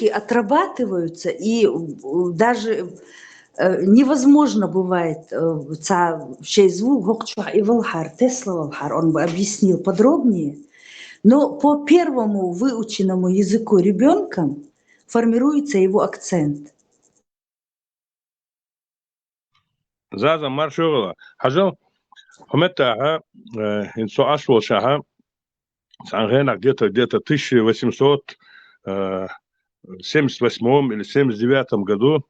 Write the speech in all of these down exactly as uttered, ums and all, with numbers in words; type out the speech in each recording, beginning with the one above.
отрабатываются, и, э, даже, э, невозможно бывает, э, ца-, чей звук гьокхо чу ивалхар, Тесла валхар, он бы объяснил подробнее. Но по первому выученному языку ребёнком формируется его акцент. Заза, маршо вала. Хьажал, хьо меттахьа, э, хӀинца со Ӏаш волчахьа, цхьан хенахь где-то, где-то тысяча восемьсот, э, семьдесят восьмом или семьдесят девятом году,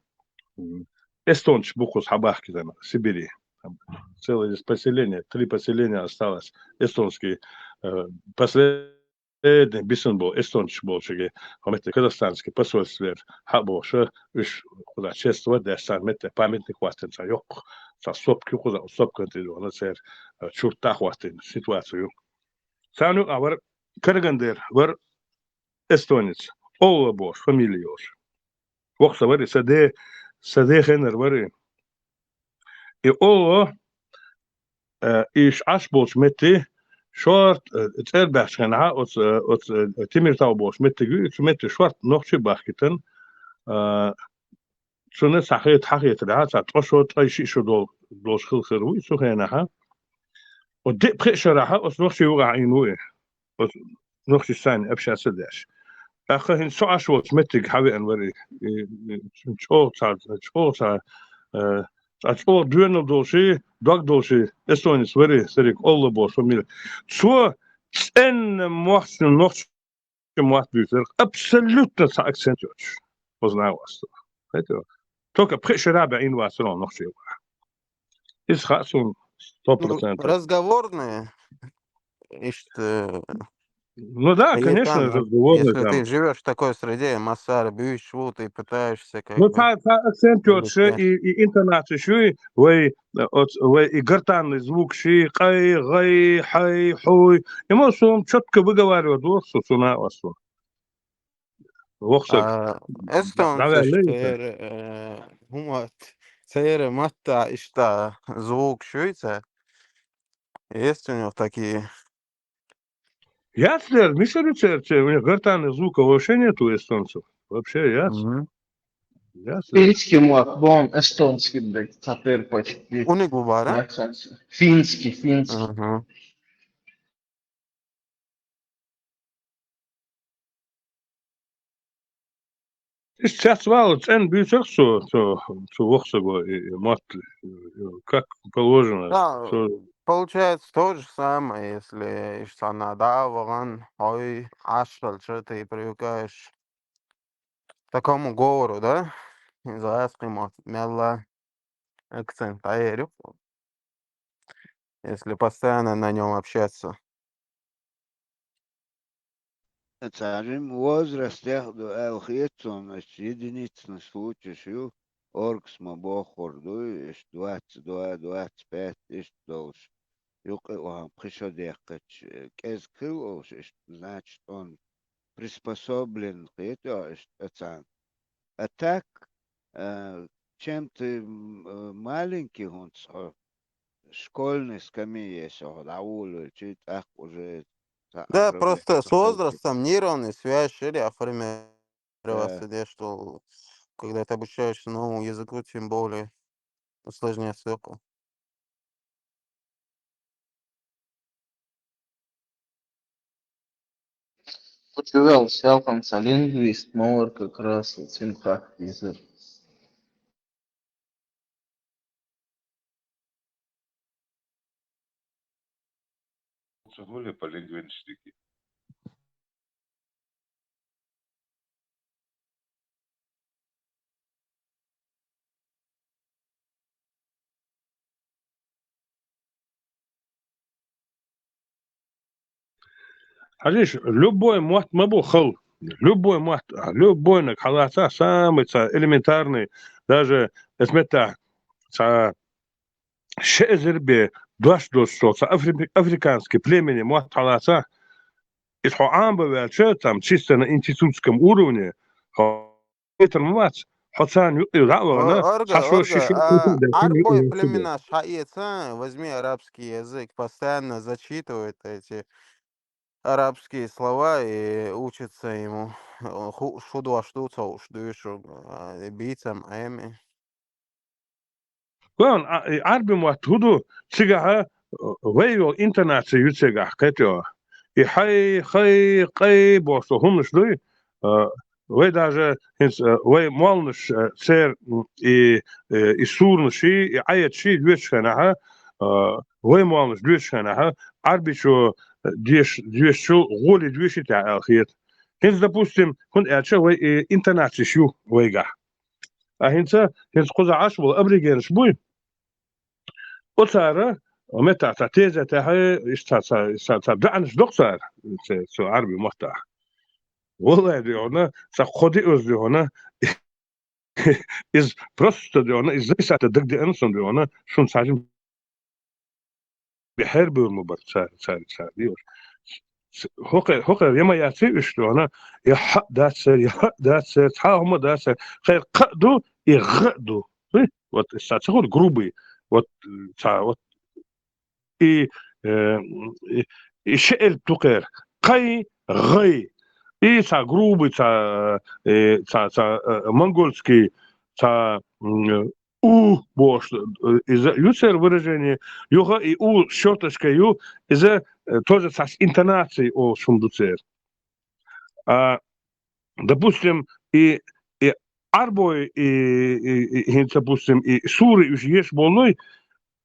м, эстонцы бу кхуза хьабахкийтина Сибири. Там целое здесь поселение, три поселения осталось. Эстонский, э, последний бисина бу эстонцы болчуьнга, хьо метта казахстанский посольствера хьа а бохуш, уьш кхуза чествовать деш, царна метта памятник хӀоттийна, цхьа йоккха, цхьа сопка ю кхуза, сопкан тӀе догӀна церан, э, чурт а хӀоттийна, ситуаци ю. Царна юкъахь вара Карагандера вара эстонец, Олла бохуш, фамили йолуш. Воккхача вара и, сан де, сан де хенара вара и. И Олла, э, и уьш Ӏаш болчу метте, шорта, э, цӀербаьхча хенахь, оцу, э, оцу, э, Тимиртау бохучу меттиг ю, и цу метте шорта нохчий бахкийтина, э, цунна цхьа хета, хьан хетарехь, цхьа ткъа шо, ткъе шиъ шо дол-, долуш хилла хир ву и цу хенахь. Оцу диъ-пхиъ шарахь оцу нохчий юкъахь Ӏийна ву и. Оцу нохчашца общаться деш. ТӀаккха хӀинца со Ӏаш волчу меттиге хьан веана вара и, и, и, чӀогӀа цхьа, чӀогӀа цхьа, э, цхьа чӀогӀа доьналла долуш, дог долуш эстонец вара, церан Олла бохуш фамили. Цо цӀена мохча нохча мотт буьйцура, абсолютно цхьа акцент йоцуш. Познавал. Только пхи шарахь бен Ӏийна вацара нохчий юкъахь. Иза хаьа суна сто процентов. Ну, разговорные, иштта, Ну да, конечно, разговорные там. Если ты живёшь в такой среде, массара буьйцуш ву, ты пытаешься как бы... Ну, цхьа, цхьа акцент йоцуш, и, и интонацеш ю, вай, э, оц-, вай и гортанный звукаш ю, къай, гӀай, хьай, хьуй. И ма суна чётко выговаривать дора со, цунах а со. Воккхачу стага. А, эстонцаш дӀаваьлла иза. Церан, э, хӀума, церан маттахь иштта звукаш ю церан. Есть у них такие? Яц дера, мичара ю церан, церан, у них гортанных звуков вообще нету у эстонцев. Вообще яц. Мгм. Яц дера. Финский мотт бу эстонский, блядь, цхьатерра почти. У них бу бара? Финский, финский. Ага. Иштта цецвала цӀена буьйцура цо, цо, цо воккхачу стага и, и мотт, и, как положено. Да, цо получается то же самое, если иштта цхьанна дӀа а вахана, хьо Ӏаш хилча, ты привыкаешь к такому говору, да? Из гӀазкхийн мотт мелла акцент дӀаерю, если постоянно на нём общаться. Цхьа жимма возрастехь ду аьлла хета суна, иштта единичный случаеш ю, оргас ма боххур ду, иштта двадцать два, двадцать пять иштта долуш, юкъа а вахана пхи шо деккхича, кӀезиг хилла олуш, иштта, значит, он приспособлен хета иштта царна. А так, э, чем ты, м, э, маленький хӀунца хьо школьный скамье хьо дӀаволавелча, тӀаккха уже цхьа... Да, просто с возрастом нейронные связи шире оформляются, да, что когда ты обучаешься новому языку, тем более усложняется всё. Кху чу ваьлча, ялханца лингвист ма вара как раз, цуьнан хаттар иза. По лингвистике. Хьажийша, любой мотт ма бу хала. Любой мотт, а, любойнаг хьалаца, самый цхьа элементарный, даже эцу меттехь цхьа ши эзар бен дош долуш цхьа афри-, африканский племени мотт хьалаца, иза хьо Ӏамабан ваьлча, там, чисто на институтском уровне, хьо хетар ма вац, хьо царна юкъе дӀа а вахана, цхьа шо, ши шо, а, Ӏарбойн племенаш хьаэца, возьми арабский язык, постоянно зачитывает эти арабские слова и учатся ему. Ху-, шу дош ду, ца уш душу, а, бийцам эми. Вон, а, и Ӏарби мотт хӀу ду, цигахьа, э, вай йол интонация ю цигахь, кхетё. И хьай, хай, къай боху хӀуманаш дуй, э, вай даже хӀинца, э, вай молланаш, э, цер, м, и, э, и суранаш, и аяташ доьшучу хенахьа, э, вай молланаш доьшучу хенахьа, Ӏарбичо, э, деш-, доьшучул гӀоли доьший те аьлла хета. ХӀинца, допустим, хӀунда аьлча вай и интонацеш ю вайгахь. А хӀинца, хӀинца кхузахь Ӏаш болу аборигенаш буй, оцара, метта цхьа тезетехь, иштта цхьа, цхьа, цхьа, цхьа даьӀанаш доккху цара, цу, цу Ӏарби маттахь. Валлай, дуй хьуна, цхьа кхо-диъ оьзу, дуй хьуна, иза просто, дуй хьуна, иза зайсатта дагадеана суна, дуй хьуна, шуна цхьа жима бехьер буьйлуш ма бара цара, цара, цара, дийош. С-, хӀокхе-, хӀокхеран я ма яций уьш, дуй хьуна, я хьа а дац церан, я хьа а дац церан, цхьа а хӀума дац церан. Кхеран кхаъ ду, и гӀа а ду. Хи? Вот, ца, ца хуьлу грубый. Вот, ца, вот. И, э, и, и ши элп ду кхеран. Кхай, гӀай. И ца грубый, ца, э, ца, ца, э, монгольский, ца, м, у бохуш, э, иза ю церан выражение, юха и у с чёрточкой ю, иза, э, тоже цхьа с интонацией олуш хӀума ду церан. А, допустим, и, и Ӏарбой, и, и, и, и, допустим, и сури уьш еш боллуй,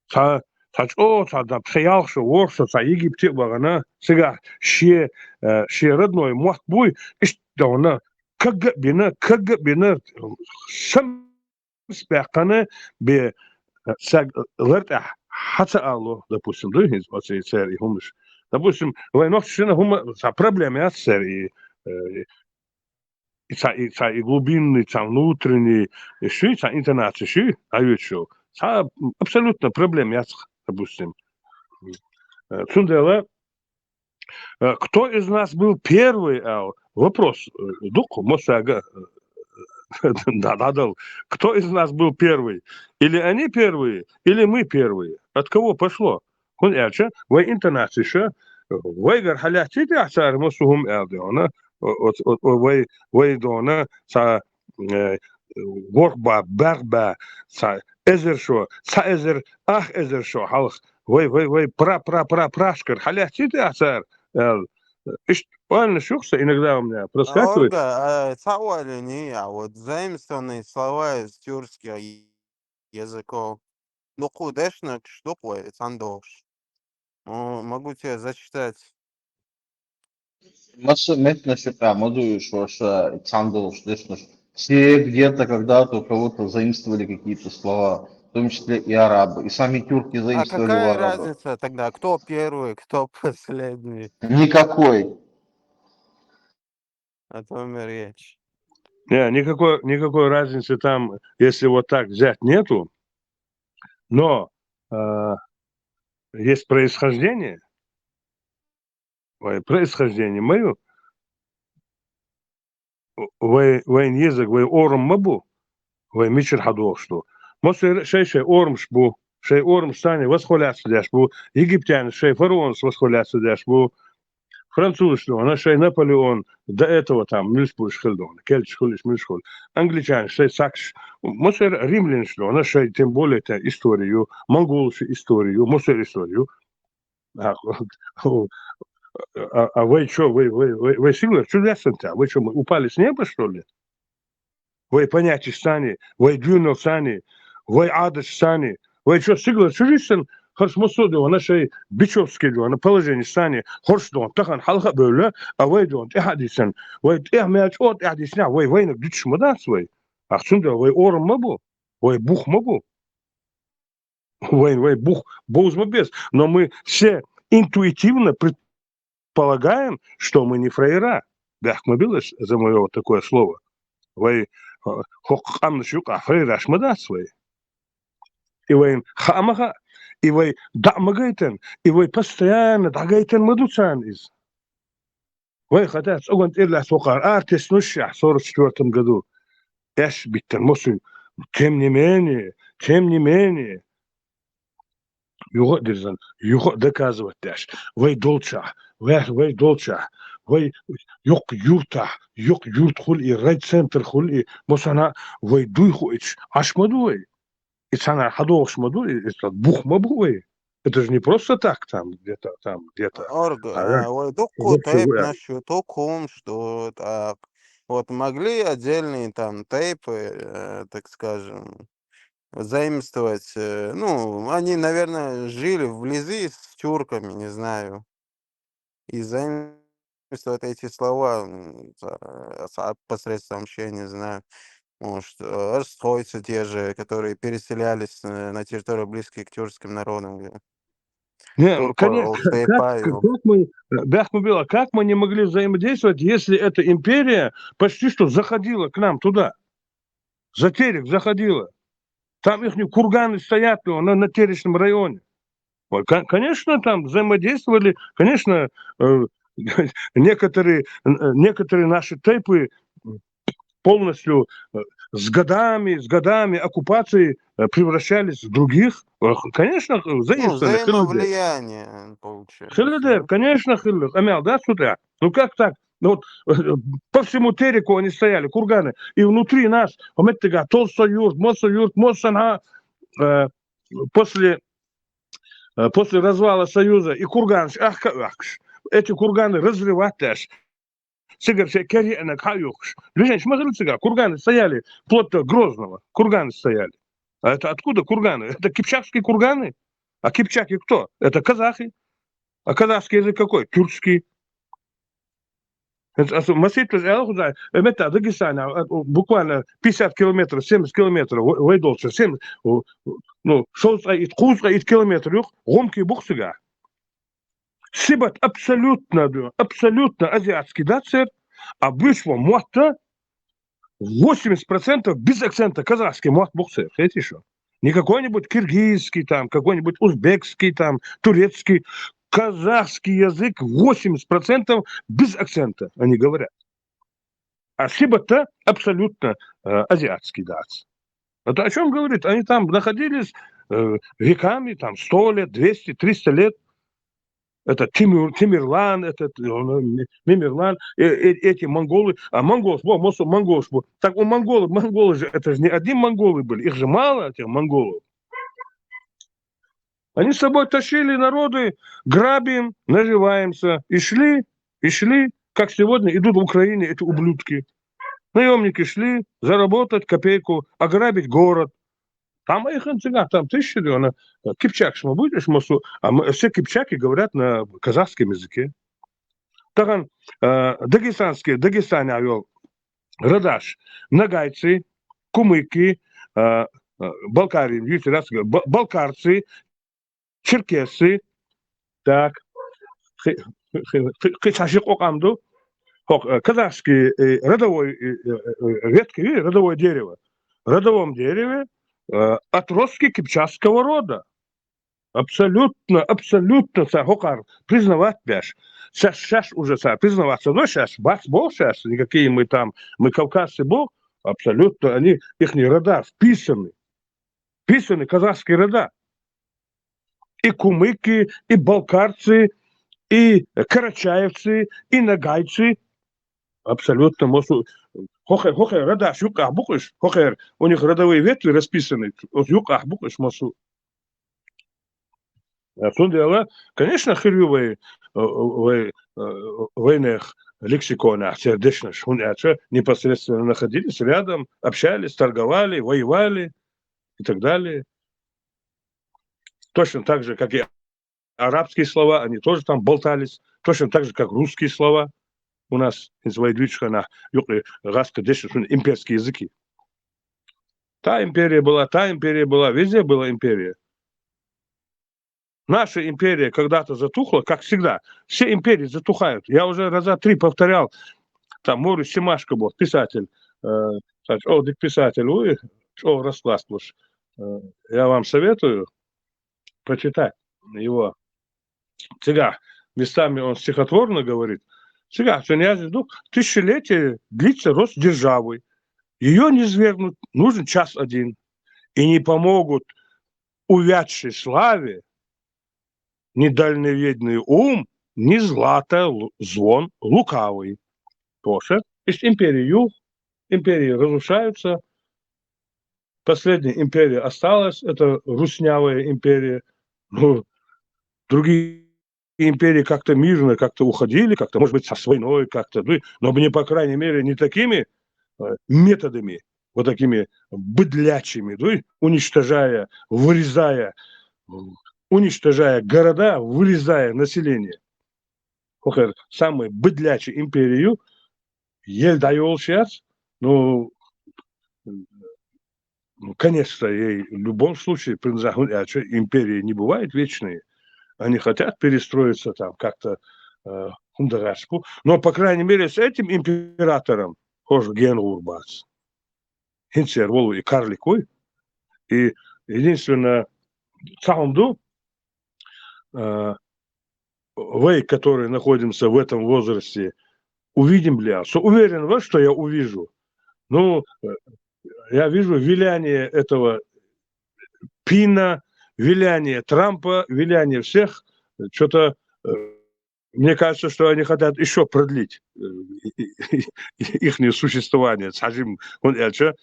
цхьа, цхьа чӀогӀа, цхьа да, пхи-ялх шо, ворхӀ шо, цхьа Египте а вахана, цигахь шен, э, шен родной мотт буй, иштта дона, кагга а бина, кагга а бина, сам баьккхина бен, э, саг лар тӀехь хьа ца алло, допустим, дуй хӀинца оцу церан и хӀуманаш. Допустим, вай нохчашна хӀума, цхьа проблема яц церан и, э, и цхьа, и цхьа и глубинный, цхьа внутренний, и шуьй, цхьа интонация шуьй, а вуьйцу шо. Цхьа абсолютно проблема яц, допустим. Э, цундела Э, кто из нас был первый, аьлла, вопрос, э, дукха, массаьрга, э, да, да, дал. Кто из нас был первый? Или они первые, или мы первые. От кого пошло? ХӀунда аьлча, вай интонацеш, э, вайгара хьалаьцций тӀехь цара массо хӀума аьлла дона, о-, о-, о-, о-, вай, вай дона, цхьа, э, ворхӀ бӀе, бархӀ бӀе, цхьа эзар шо, цхьа эзар, ах эзар шо хьалха. Вай, вай, вай, пра-пра-пра-прашкара хьалаьцций тӀехь цара, аьлла. Иштта ойланаш ю-кх сан, иногда у меня проскакивает. Орга, а, цхьа ойланаш, а вот заимствованные слова из тюркских языков. Дукха дешнарш ду-кх вай цхьаьна долуш. М, могу тебе зачитать. Масса меттанаш юкъахь ма ду уьш ваша цхьаьна долуш дешнаш. Все где-то когда-то у кого-то заимствовали какие-то слова, в том числе и арабы, и сами тюрки. А заимствовали у какая арабов. Разница тогда, кто первый, кто последний? Никакой. О том и речь. Не, никакой, никакой разницы там, если вот так взять, нету. Но, э, есть происхождение. Вай происхождение ма ю. Вай, вайн езаг, вай орам ма бу. Вай мичара хьадохуш ду? Массеран а шай-шай орамаш бу. Шай орамаш санна восхваляться деш бу. Египтянаш шай фараонаш восхваляться деш бу. Французаш дона, шай Наполеон, до этого там, муьлш бу уьш хила дона, кельташ хуьлу уьш, муьлш хуьлу. Англичанаш шай сакхаш, массеран а римлянаш дона, шай, тем более, тя история ю, монголаш история ю, массеран история ю. А, а, а вай чо, вай, вай, вай, вай сигалара чу лаьцна тя? Вай чо, мы упали с неба, что ли? Вай понятеш санна, вай доьналла санна, вай Ӏадаташ санна, вай чо сигалара чу жиссина, хӀорш массо а дона шай бичевски дона положенеш санна, хӀорш дона тахана хьалха а бевлла, а вай дона тӀаьхьа а дисина, вай тӀаьхьа мел чӀогӀа тӀаьхьа диснехь, вай вайнаг дуьтуш ма дац вай. Ах, цундела вай орам ма бу, вай бух ма бу. Вайн, вай бух бовза ма беза. Но мы все интуитивно предполагаем, что мы не фраера. Бехк ма билаш за моё вот такое слово. Вай, э, хӀокху къаьмнаш юкъахь фраераш ма дац вай. И вайн хаа ма хаьа, и вай дӀа а ма гайтина, и вай постоянно дӀагайтина ма ду царна иза. Вай хӀета цӀоган тӀера лаьцна вокхара ара тесна уьш шехь сорок четвёртом году. Эш биттина мосуьйна. Тем не менее, тем не менее. Юха а дирзина, юха а доказывать деш. Вай долчохь, вай, вай долчча, вай юкъ юртахь, юкъ юрт хуьлу и райцентр хуьлу и, масала, вай дуй хуъуьйтуш Ӏаш ма ду вай. И цхьанхьа хьадогӀуш ма ду, и, и цхьа бух ма бу вай. Это же не просто так там где-то, там где-то. Орг, а, а, вай дуккха тайпанаш ю, тукхумаш ду, тӀаккха. Вот могли отдельные там тайпы, э, так скажем, заимствовать, э, ну, они, наверное, жили вблизи с тюрками, не знаю. И заимствовать эти слова, м, за-, а, посредством, вообще, не знаю, может, э, эрсхойцы те же, которые переселялись, э, на территорию, близкие к тюркским народам, где Не, туркой, конечно, как, как мы, э, Бяхмубила, как мы не могли взаимодействовать, если эта империя почти что заходила к нам туда? За Терек заходила. Там ихние курганы стоят, ну, на, на Теречном районе. Вот, кон-, конечно, там взаимодействовали, конечно, э, некоторые, э, некоторые наши тайпы полностью, э, с годами, с годами оккупации, э, превращались в других. Э, конечно, э, Ну, заимствовали, хилла дер. Взаимовлияние, э, получается, Хилла дер, да? Конечно, хилла. Амял, да, сюда. Ну, как так? Ну, вот, э, по всему Тереку они стояли, курганы. И внутри нас, пометте, Толстой юрт, Мосо юрт, Мосо, э, после, э, после развала Союза и курганы, ах, ка-, ах, эти курганы разрывать деш. Цигара шайн кер еанарг хьа а юхкуш. Движенеш ма хилла цигара. Курганы стояли вплоть до Грозного. Курганы стояли. А это откуда курганы? Это кипчакские курганы. А кипчаки кто? Это казахи. А казахский язык какой? Тюркский. Это осо-, масийтта аьлла хӀу зай, э, метта Дагестане, э, буквально пятьдесят километров, семьдесят километров, вай, вай долчча, семь, о, ну, шовзткъа итт, кхузткъа итт километр юкъ, гӀумкий бу-кх цигара. Сибат абсолютно, абсолютно азиатский дац церан, а буьйцуш болу мотт восемьдесят процентов без акцента казахский мотт бу-кх церан, хетий шу? Не какой-нибудь киргизский, там, какой-нибудь узбекский, там, турецкий. Казахский язык восемьдесят процентов без акцента они говорят. А сибат абсолютно, э, азиатский дац. Это о чём говорит? Они там находились, э, веками, там, сто лет, двести, триста лет. Это Тимур, Тимирлан, этот, э, Ми-, Мимирлан, э, э, эти монголы. А монголы, во, мосо монголы, во. Так у монголов, монголы же, это же не одни монголы были, их же мало, этих монголов. Они с собой тащили народы, грабим, наживаемся. И шли, и шли, как сегодня идут в Украине эти ублюдки. Наёмники шли заработать копейку, ограбить город. Там их цигара, там тысячи, она, э, кипчакаш ма бу уьш, мосо, а м-, все кипчаки говорят на казахском языке. Тахана, э, дагестанские, Дагестанехь йолу родаш: нагайцы, кумыки, э, э, балкарин, юьйцур яц, ба-, балкарцы, черкессы. Так. Кхи-, кхи-, кхи-, кхи-, кхин цхьа ши къокъам ду. ХӀокху, э, казахский, э, родовой, э, э, э, ветка, видите, родовое дерево. В родовом дереве, э, отростки кипчакского рода. Абсолютно, абсолютно цара хӀокхара признавать беш. Шаьш, шаьш уже цара признаваться до, шаьш бац боху шаьш, никакие мы там, мы кавказцы боху. Абсолютно они, ихние рода вписаны. Вписаны казахские рода. И кумыки, и балкарцы, и карачаевцы, и нагайцы. Абсолютно. Мосо, хӀокхе-, хӀокхеран родаш юккъехь бу-кх уьш, хӀокхеран у них родовые ветви расписаны, оцу юккъехь бу-кх уьш мосо. Э, цундела, конечно, хир ю вай, э, вай, э, вайнехан лексиконехь церан дешнаш, хӀунда аьлча непосредственно находились рядом, общались, торговали, воевали и так далее. Точно так же, как и арабские слова, они тоже там болтались, точно так же, как русские слова у нас, из вай дуьйцучу хенахь, юкъе гӀазкхийн дешнаш, имперские языки. Та империя была, та империя была, везде была империя. Наша империя когда-то затухла, как всегда. Все империи затухают. Я уже раза три повторял. Там Морис Семашко был, писатель. Э, кстати, о, дика писатель, ой, о, раскласть лучше. Э, я вам советую прочитать его. Цигахь, местами он стихотворно говорит. Цигахь, цуьнан яздина ду: «Тысячелетия длится рост державы. Её низвергнуть нужен час один. И не помогут увядшей славе ни дальновидный ум, не злато, л- звон лукавый. Тоже. То есть империи, империи разрушаются. Последняя империя осталась, это руснявая империя. Ну, другие империи как-то мирно как-то уходили, как-то, может быть, со с войной как-то, ну, но бы не, по крайней мере, не такими э, методами, вот такими быдлячими, да, уничтожая, вырезая, уничтожая города, вырезая население. Хохер, самую быдлячую империю, ель даёлшият, ну, ну, конечно, ей в любом случае принадлежат, ну, а чё, империи не бывают вечные. Они хотят перестроиться там как-то, э, хундарашку. Но, по крайней мере, с этим императором, тоже Генгурбац. Хинцер, Волу и Карликуй. И единственное, Цаунду, э, вы, которые находимся в этом возрасте, увидим ли я? Со уверен, вот, что я увижу. Ну, э, я вижу виляние этого Пина, виляние Трампа, виляние всех. Что-то э, мне кажется, что они хотят еще продлить э, их существование. Сажим, он, э, чё?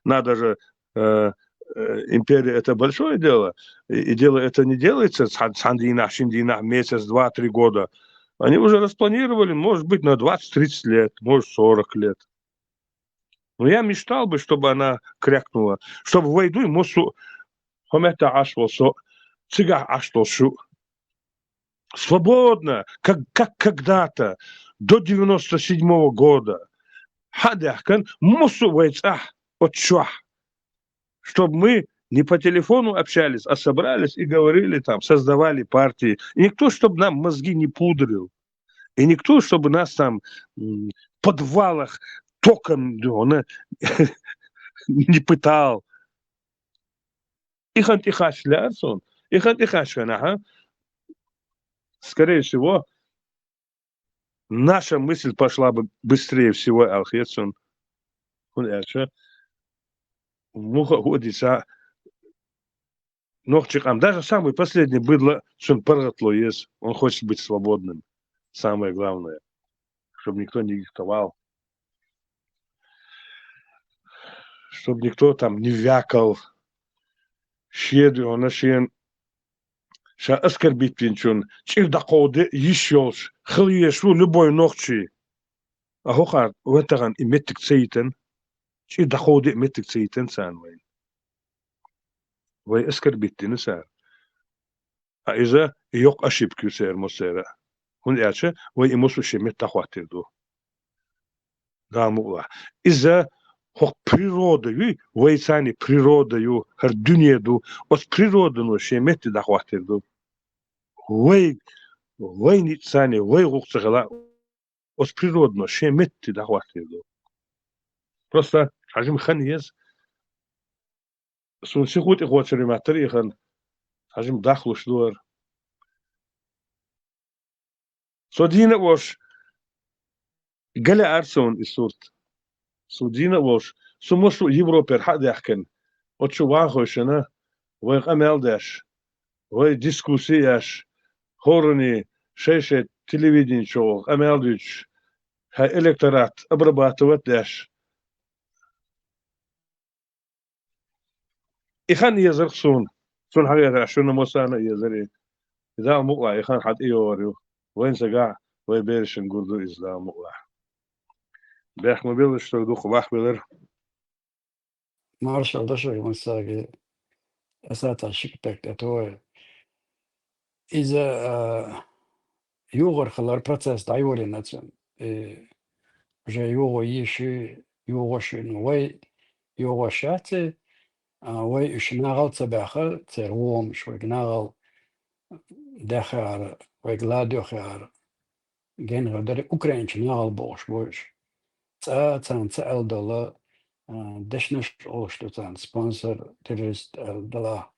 Надо же, э, э, империя — это большое дело, и, и дело это не делается с хан- с хандина, шиндина, месяц, два, три года. Они уже распланировали, может быть, на двадцать-тридцать лет, может, сорок лет. Но я мечтал бы, чтобы она крякнула, чтобы войду и мусу, хомета ашлосо, цыга ашлосу. Свободно, как, как когда-то, до девяносто седьмого года. Хадяхкан, мусу вайцах, отчуах. Чтобы мы не по телефону общались, а собрались и говорили там, создавали партии. И никто, чтобы нам мозги не пудрил. И никто, чтобы нас там м, в подвалах током ну, не пытал. Ихан тихаш лярсон, ихан тихаш канаха. Скорее всего, наша мысль пошла бы быстрее всего, Алхетсон. Он это, муха ходится, нохчикам. Даже самый последний быдло, сон паргатло есть, он хочет быть свободным. Самое главное, чтобы никто не диктовал, чтобы никто там не вякал. Шеду, она шен, ша оскорбить пинчун, чир дакъоды, ещё, хыл ешу, любой нохчи. А хохар, в это ган и меттик цейтен, чир дакъоды меттик цейтен сан вайн. Вай оскорбить дины сан. А иза йок ошибки сэр мосера. Хун яча, вай имус уши мет тахватир ду. Да мула. Иза хох природа ю, вай цани природа ю, хар дунья ду, ос природа но ши мет тахватир ду. Вай, вай ни цани, вай гух цагала, ос природа но ши мет тахватир ду. Просто хажим хан ез, сун сихут и хочери матери хан, хажим дахлуш дуар. Со дина вош, галя арсон и сурт. Со дина вош, со мосу Европер хадяхкен. Отчу вахойшена, вай амел даш, вай дискуссияш, хорни, шейше телевидение чо, амел дич, хай электорат обрабатывать даш. Ихан езар сун. Сун хагера шуна мосана езари. Иза мукла ихан хат иорю. Вайн сага, вай бершин гурду иза мукла. Бяхмабил, что дух вахбилар. Маршал дашар мусаги асата шикпек татоя. Иза, а, югъар халар процесс дайволинацин. Э, уже югъо еши, югъо шин, вай югъо шати, а, вай иш нагъал цабяха, цер вом, иш вай нагъал дахар, вай гладёхар. Ген гъадари украинч нагъал бош, бош. Ца, цан, ца алдала, а, дешнаш олшто цан, спонсор, террорист алдала.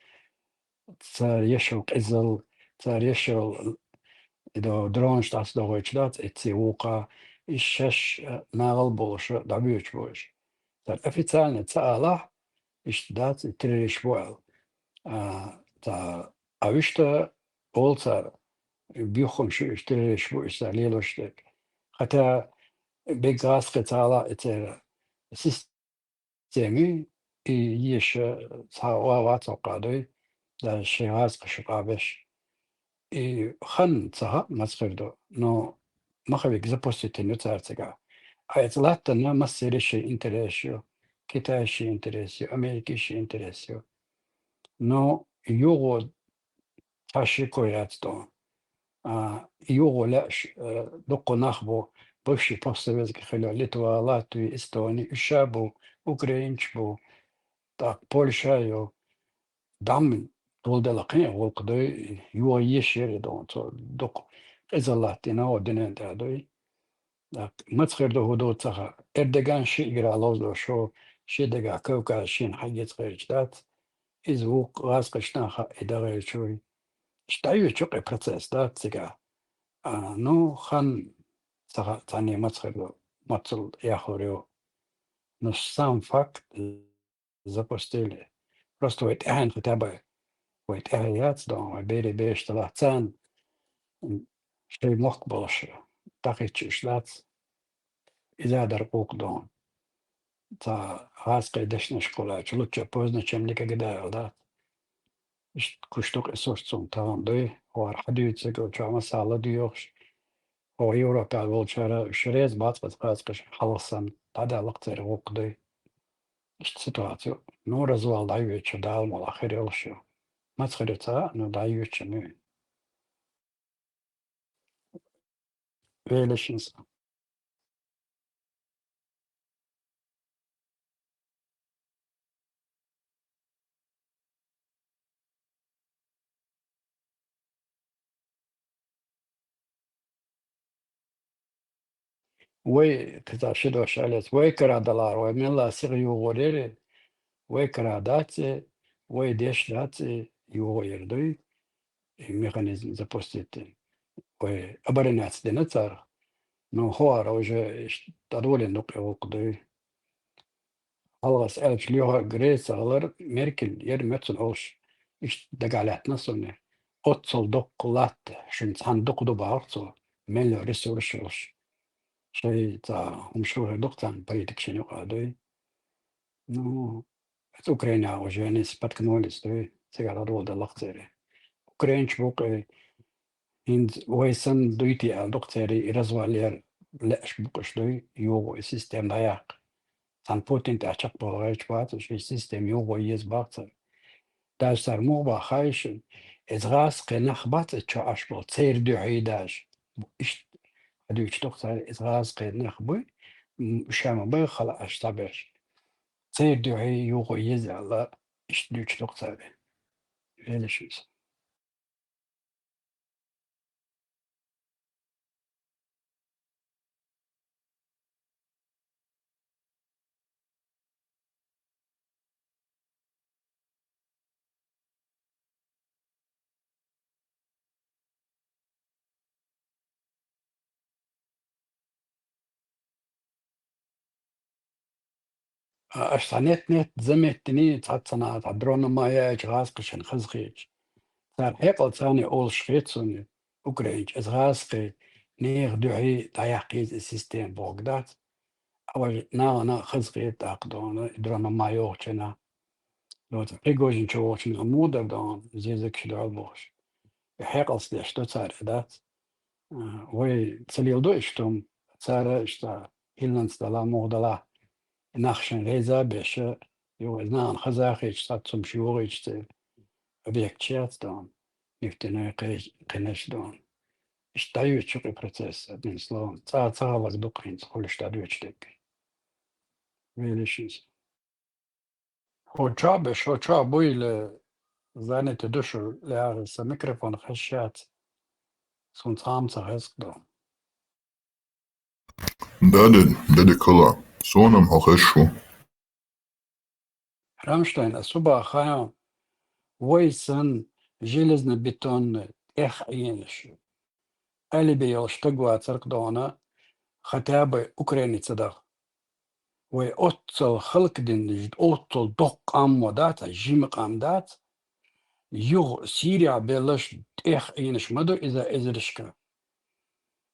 Цар ешал къизал, цар ешал идо дрон штас догойч дац, эци вука, иш шаш, а, нагъал болша, дабюч бош. Цар официально ца алах, иш дац, и террорист боал. А, ца, а вишта ол цар, буххам шу уж, террориш бу уж цар лелош дерг. Хотя бегас кхы цала эцера системи и еш ца ва ва цо къадой, даже ши газ кхы шу къабеш. И хан ца ха мац хир ду, но махавик запустить ю цар цага. А эц латтана массери ши интерес ю, Китай ши интерес ю, Америки ши интерес ю. Но югъо цхьа шико яц тӀо. А, югъо лаьш, э, дуккха нах бу, бывший постсоветский хилла, Литва, Латви, Эстони, уьш а бу, украинч бу, тӀаккха Польша ю. Дам тулдала кхин гӀулакх дуй, югъо еш яр и дон, цо дукха къизаллат дина, о динен тӀа дуй. Так, мац хир ду, хӀу ду ца ха. Эрдоган ши игра ловзо шо, ши дега Кавказ шин хьагиц гӀерч дац. Из вукх гӀаз кхычна ха и дагӀерчуй. Иштта ю чукъе процесс дац цига. А, ну, хан ца ха, цани мац хир ду, мацул яхур ю. Ну, сам факт, запустили. Просто вай тӀехьен хотя бы, вай тӀехьен яц дон, вай бери беш талахцан, м, шей мохк болуш, тахичиш дац, иза дар къук дон. Ца гӀаз кхе дешнаш кулач, лучше поздно, чем никогда, дац. Ишт куштук и сош цун таван дуй, хор хадуйцег, чама сала дуй йохш. О Европа волчара шрез бац, бац, бац, каш халсан, тада лакцер гъук дуй. Ишт ситуацию. Ну, развал дай вечер, дал мол, ахир йолшо. Мац хирица, ну, дай вечер, ну. Велишинс. Вай, кхы цхьа ши дош алец, вай кара далар, вай мелла сига югъур яри, вай кара даци, вай деш даци, югъур яр дуй, и механизм запустить. Вай обороняться дина цар. Но хора уже иш-, тадволен дукъ югъур дуй. Алгъас элч лёха Греция гъалар Меркель ер мецун олш. Ишт дагалятна соне. Оццол докъ латт, шин цан докъ ду бахцо, мелло ресурс олш. Шей ца умшур докъ цан политик шин юкъа дуй. Ну, это Украина уже они споткнулись, дуй, цигара долда лахцери. Украинч букъи, Инз вай сан дуйти аьл дукъ цари и развалер лаьш букъуш дуй, югъу и систем дӀаяккха. Сан Путин тӀа чакхбала гӀайч бац, уж и систем югъу ез бац. Даже сар мугъ бахайш, эз гӀаз кхе нах бац, эз чо аш бол, цер дуьхьи даже. Ишт хьадуьйч дукъ цари, эз гӀаз кхе нах буй, м, шама бай хала аш цабеш. Цер дуьхьи югъу ез аьлла, ишт дуьйч дукъ цари. Велишиз. А, аш цхьа нет-нет заметтини, цхьацца наха цхьа дрона ма яйча, гӀазкхашан хазхийча. Цар хьекъал царни олуш хецуни, украинча, эс гӀазкхи нех дуьхьи дӀаяккхийза и система боху дац. А вай нагӀана хазхийта тӀаккха дона, и дрона ма йохучина. Вот, Пригожин чу вохучина мудар дона, зезагаш дӀа бохуш. И хьекъалс деш ду цар и дац. А, вай ца леладо иштта хӀума, цара иштта хӀилланца дала, муха дала, нах шайн гӀеза а беша, юха иза нахана хаза а хеташ, цхьацца хӀумаш йогӀийча церан объекташ яц дона, нефтяной кхе-, кхинаш дона. Иштта дӀайоьцуш ю-кх и процесс, одним словом, цӀа ца гӀалаг ду-кх хӀинца хуьлуш дӀадоьцуш дерг. Велишинца. ХӀо чохь беш, хӀо чохь буйла, занятие ду шу, лаьгӀа сан микрофон хезаш яц, суна цхьа а ца хеза-кх ду. Да, дед, дед Кала, суна-м хьо хезаш ву. Рамштайн, ас хӀун баха хаьий, вай санна железнобетонный тӀех Ӏенаш ю. Алибе йолуш стаг вацар-кх дона, хотя бы Украине ца даха. Вай оццал халкъ дина, оццал доккха къам ма дац, жима къам дац. юха Сирия беллаш тӀех Ӏийнаш ма ду иза эзарашка.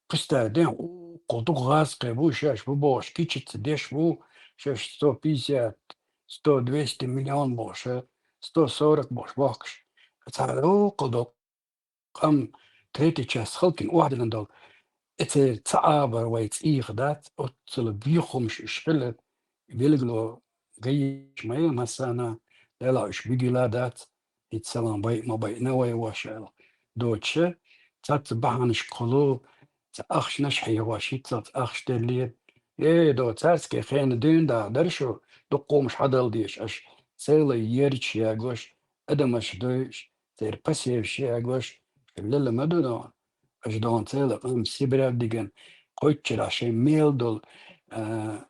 Представь, ден, укхул дукха гӀазкхий бу шаьш, бу бохуш, кичица деш бу шаьш сто пятьдесят, сто, двести миллион бохуш, сто сорок бохуш бохкуш. Цара укхул ду къам третий часть халкъин охьадиллина долу. Эцеран ца Ӏабар вай цӀийх дац, оццула бехамаш уьш хилар, билгало гайиш ма е массарна, Дала уьш бигила дац, хӀинца салам байъ ма байъина вай ваша аьлла. Доцуша, цаца бахьанашкахула, ца ахчанаш хьехош, хӀинца ца ахча деллера. Э, до царский хена дуьйна да дара шу, дуккхумаш хьадала дезаш, аша цела ерча ягош, адамаш дойуш, церан посеваш ягош, лела ма ду дон. Аша дон цела къам Сибрев диган, кхойтчарахь шайн мел долу, а,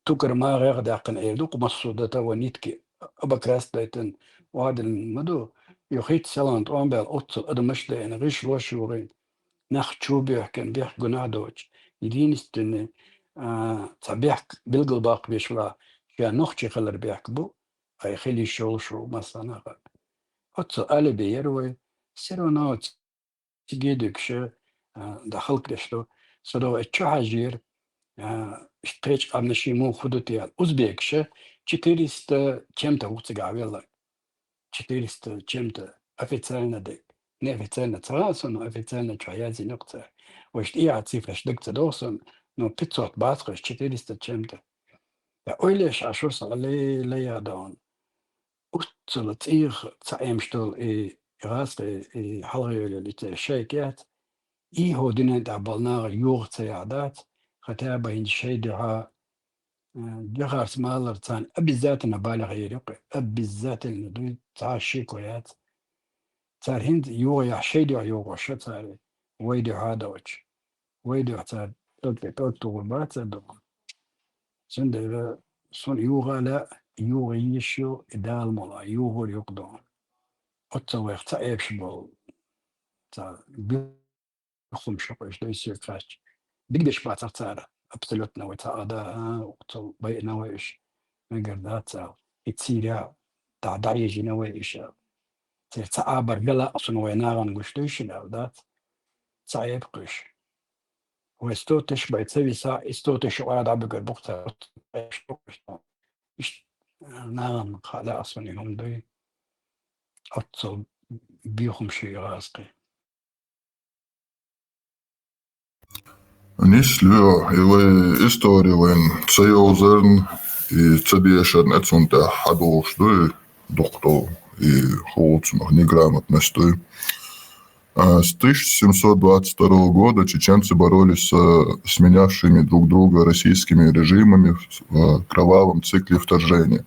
тукар ма гӀех даьккхина эр ду, кху массо а дата ва нитки обокрасть дайтан вадилла ма ду. Юххитта салон тӀом баьлла оццул адамаш дайна, гӀишлош югӀийна, нах чу бехкан, бехк гунахь доцуш. Единственный, а, цхьа бехк билгал баккха беш вала, ша нохчи хилар бехк бу, ай хила йиш йолуш ву массанхьа. Оццул алиби яра вай, все равно циге дегаш, а, да халкъ деш ду. Со до чу хьажийра, а, кхечу къамнаший муха хӀу ду те аьлла. Узбекаш четыреста чем-то ву цигахь велла. Четыреста чем-то официально даг. Неофициально ца хаьа со, но официально чу язйина ца. Вайша тӀехьа цифраш даг ца догӀу сон, но пятьсот бац хаш, четыреста чем-то. Я ойлеш а шо са ле-, ле я даун. Уццала цӀийх ца эмш долу и гӀазкхи, и хьалхайолу и церан шайка яц. И хӀо динан тӀехь болу наха юха ца яхь дац, хотя бы хӀинца шайн дуьхьа, э, дуьхьарца малар царна обязательно балех йийр ю кху. Обязательно дуй, цхьа шико яц. Цара хӀинца юха яхь шайн дуьхьа юхош ша цара, вай дуьхьа а доцуш. Вай дуьхьа цара тӀокӀе тӀокӀ тухур бац а ду. Цундела суна юха а лаьа, юха йиш ю, и Дала мула, юхур юкъа ду. Оццо вайх ца эпаш болу. Ца биххум шо къуьш дай сир кхаьчча. Дигдеш бацахь цара, абсолютно вай ца а да, а, оццо байина вай уьш. Мегар дац а, и Сирия, дӀа-, дӀаежина вай уьш а. Церан ца Ӏабар гала а суна вай нахана гуш дуй шина аьлла дац. Ца Ӏебакх уьш. Вай сто тыш бай ца виса, и сто тыш юкъара дӀабигар бу-кх цара. Иштта нахана хаа лаьа суна и хӀума дуй. Оццул бехамаш ю и гӀазкхи. Нисло, и вай истори вайн ца йовзарна и ца дешарна а цунна тӀехь хьадолуш ду и дукха долу, и хӀуцунах неграмотность ду. А, с тысяча семьсот двадцать второго года чеченцы боролись со сменявшими друг друга российскими режимами в, э, кровавом цикле вторжения,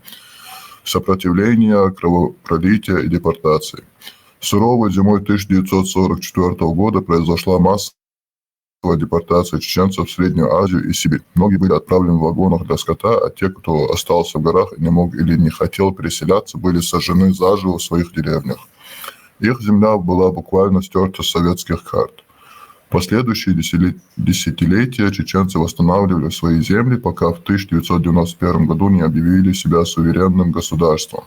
сопротивления, кровопролития и депортации. Суровой зимой тысяча девятьсот сорок четвёртого года произошла массовая депортация чеченцев в Среднюю Азию и Сибирь. Многие были отправлены в вагонах для скота, а те, кто остался в горах и не мог или не хотел переселяться, были сожжены заживо в своих деревнях. Их земля была буквально стерта с советских карт. В последующие десятиле-, десятилетия чеченцы восстанавливали свои земли, пока в тысяча девятьсот девяносто первом году не объявили себя суверенным государством.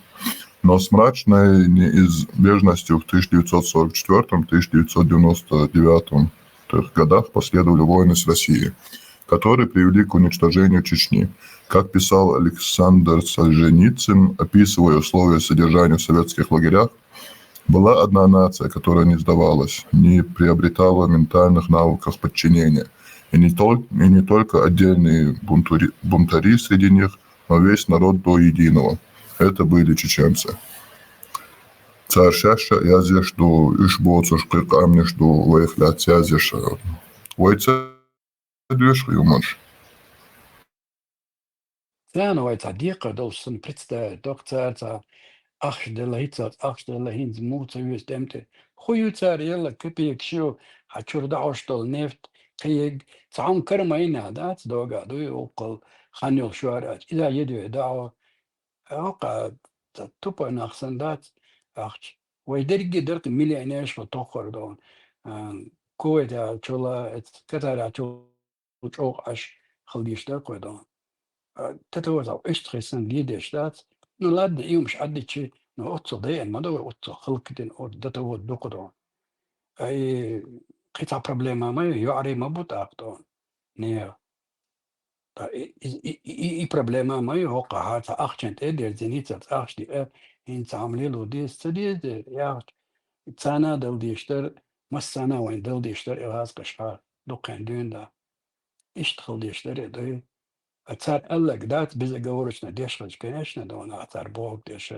Но с мрачной неизбежностью в тысяча девятьсот сорок четвёртом, тысяча девятьсот девяносто девятом годах последовали войны с Россией, которые привели к уничтожению Чечни. Как писал Александр Солженицын, описывая условия содержания в советских лагерях: «Была одна нация, которая не сдавалась, не приобретала ментальных навыков подчинения. И не тол-, и не только отдельные бунтури-, бунтари среди них, но весь народ до единого. Это были чеченцы». Цара шаьш а язъеш ду, уьш боцуш кхин къамнаш ду, вайх лаьцна язъеш. Вай ца доьшу хӀуманаш. Царна вай цхьа декхар долуш санна представить доккху цара цхьа ахча делла, хӀинца ахча делла, хӀинца муха ца веза тӀемтӀе. ХӀун ю цара елла капекаш ю, хьан чуьра дахьош долу нефть, кхин ерг, цхьа хӀума кармайна дац, догахь дуй, укхул хан йолуш вара аьлча. Иза едоь дахьо, хӀокху, ца тупа нах санна дац ахча. Вай дерриге дара-кх миллионерш ван тоххара догӀун. А, Кувайта чула, эц-, Катара чула чӀогӀа Ӏаш хила дийш дара-кх вай догӀун. А, тата ваза ӀуьстагӀий санна ледеш дац. Ну ладно, и хӀумаш Ӏаддичи, Ну, оццул дайъина ма ду вай, оццул халкъ дина, оццул дата ву дукха ду. Ай, кхин цхьа проблема ма ю, йоӀарий ма бу тӀаккха ду. Не. Та и, и, и, и, и проблема ма ю, хӀокху хьан цхьа ахчана тӀе а дерзина, цхьа ахча диа, хӀинца хӀама лело деза, ца деза, яхача, царна а дала дезаш дара, массарна а вайна дала дезаш дара, и гӀазкхаша дуккха дуьйна да. Иштта хила дезаш дара, дуй. А цара аьлларг дац, безоговорочно деш хилча, конечно, ду нах цара бохург деш,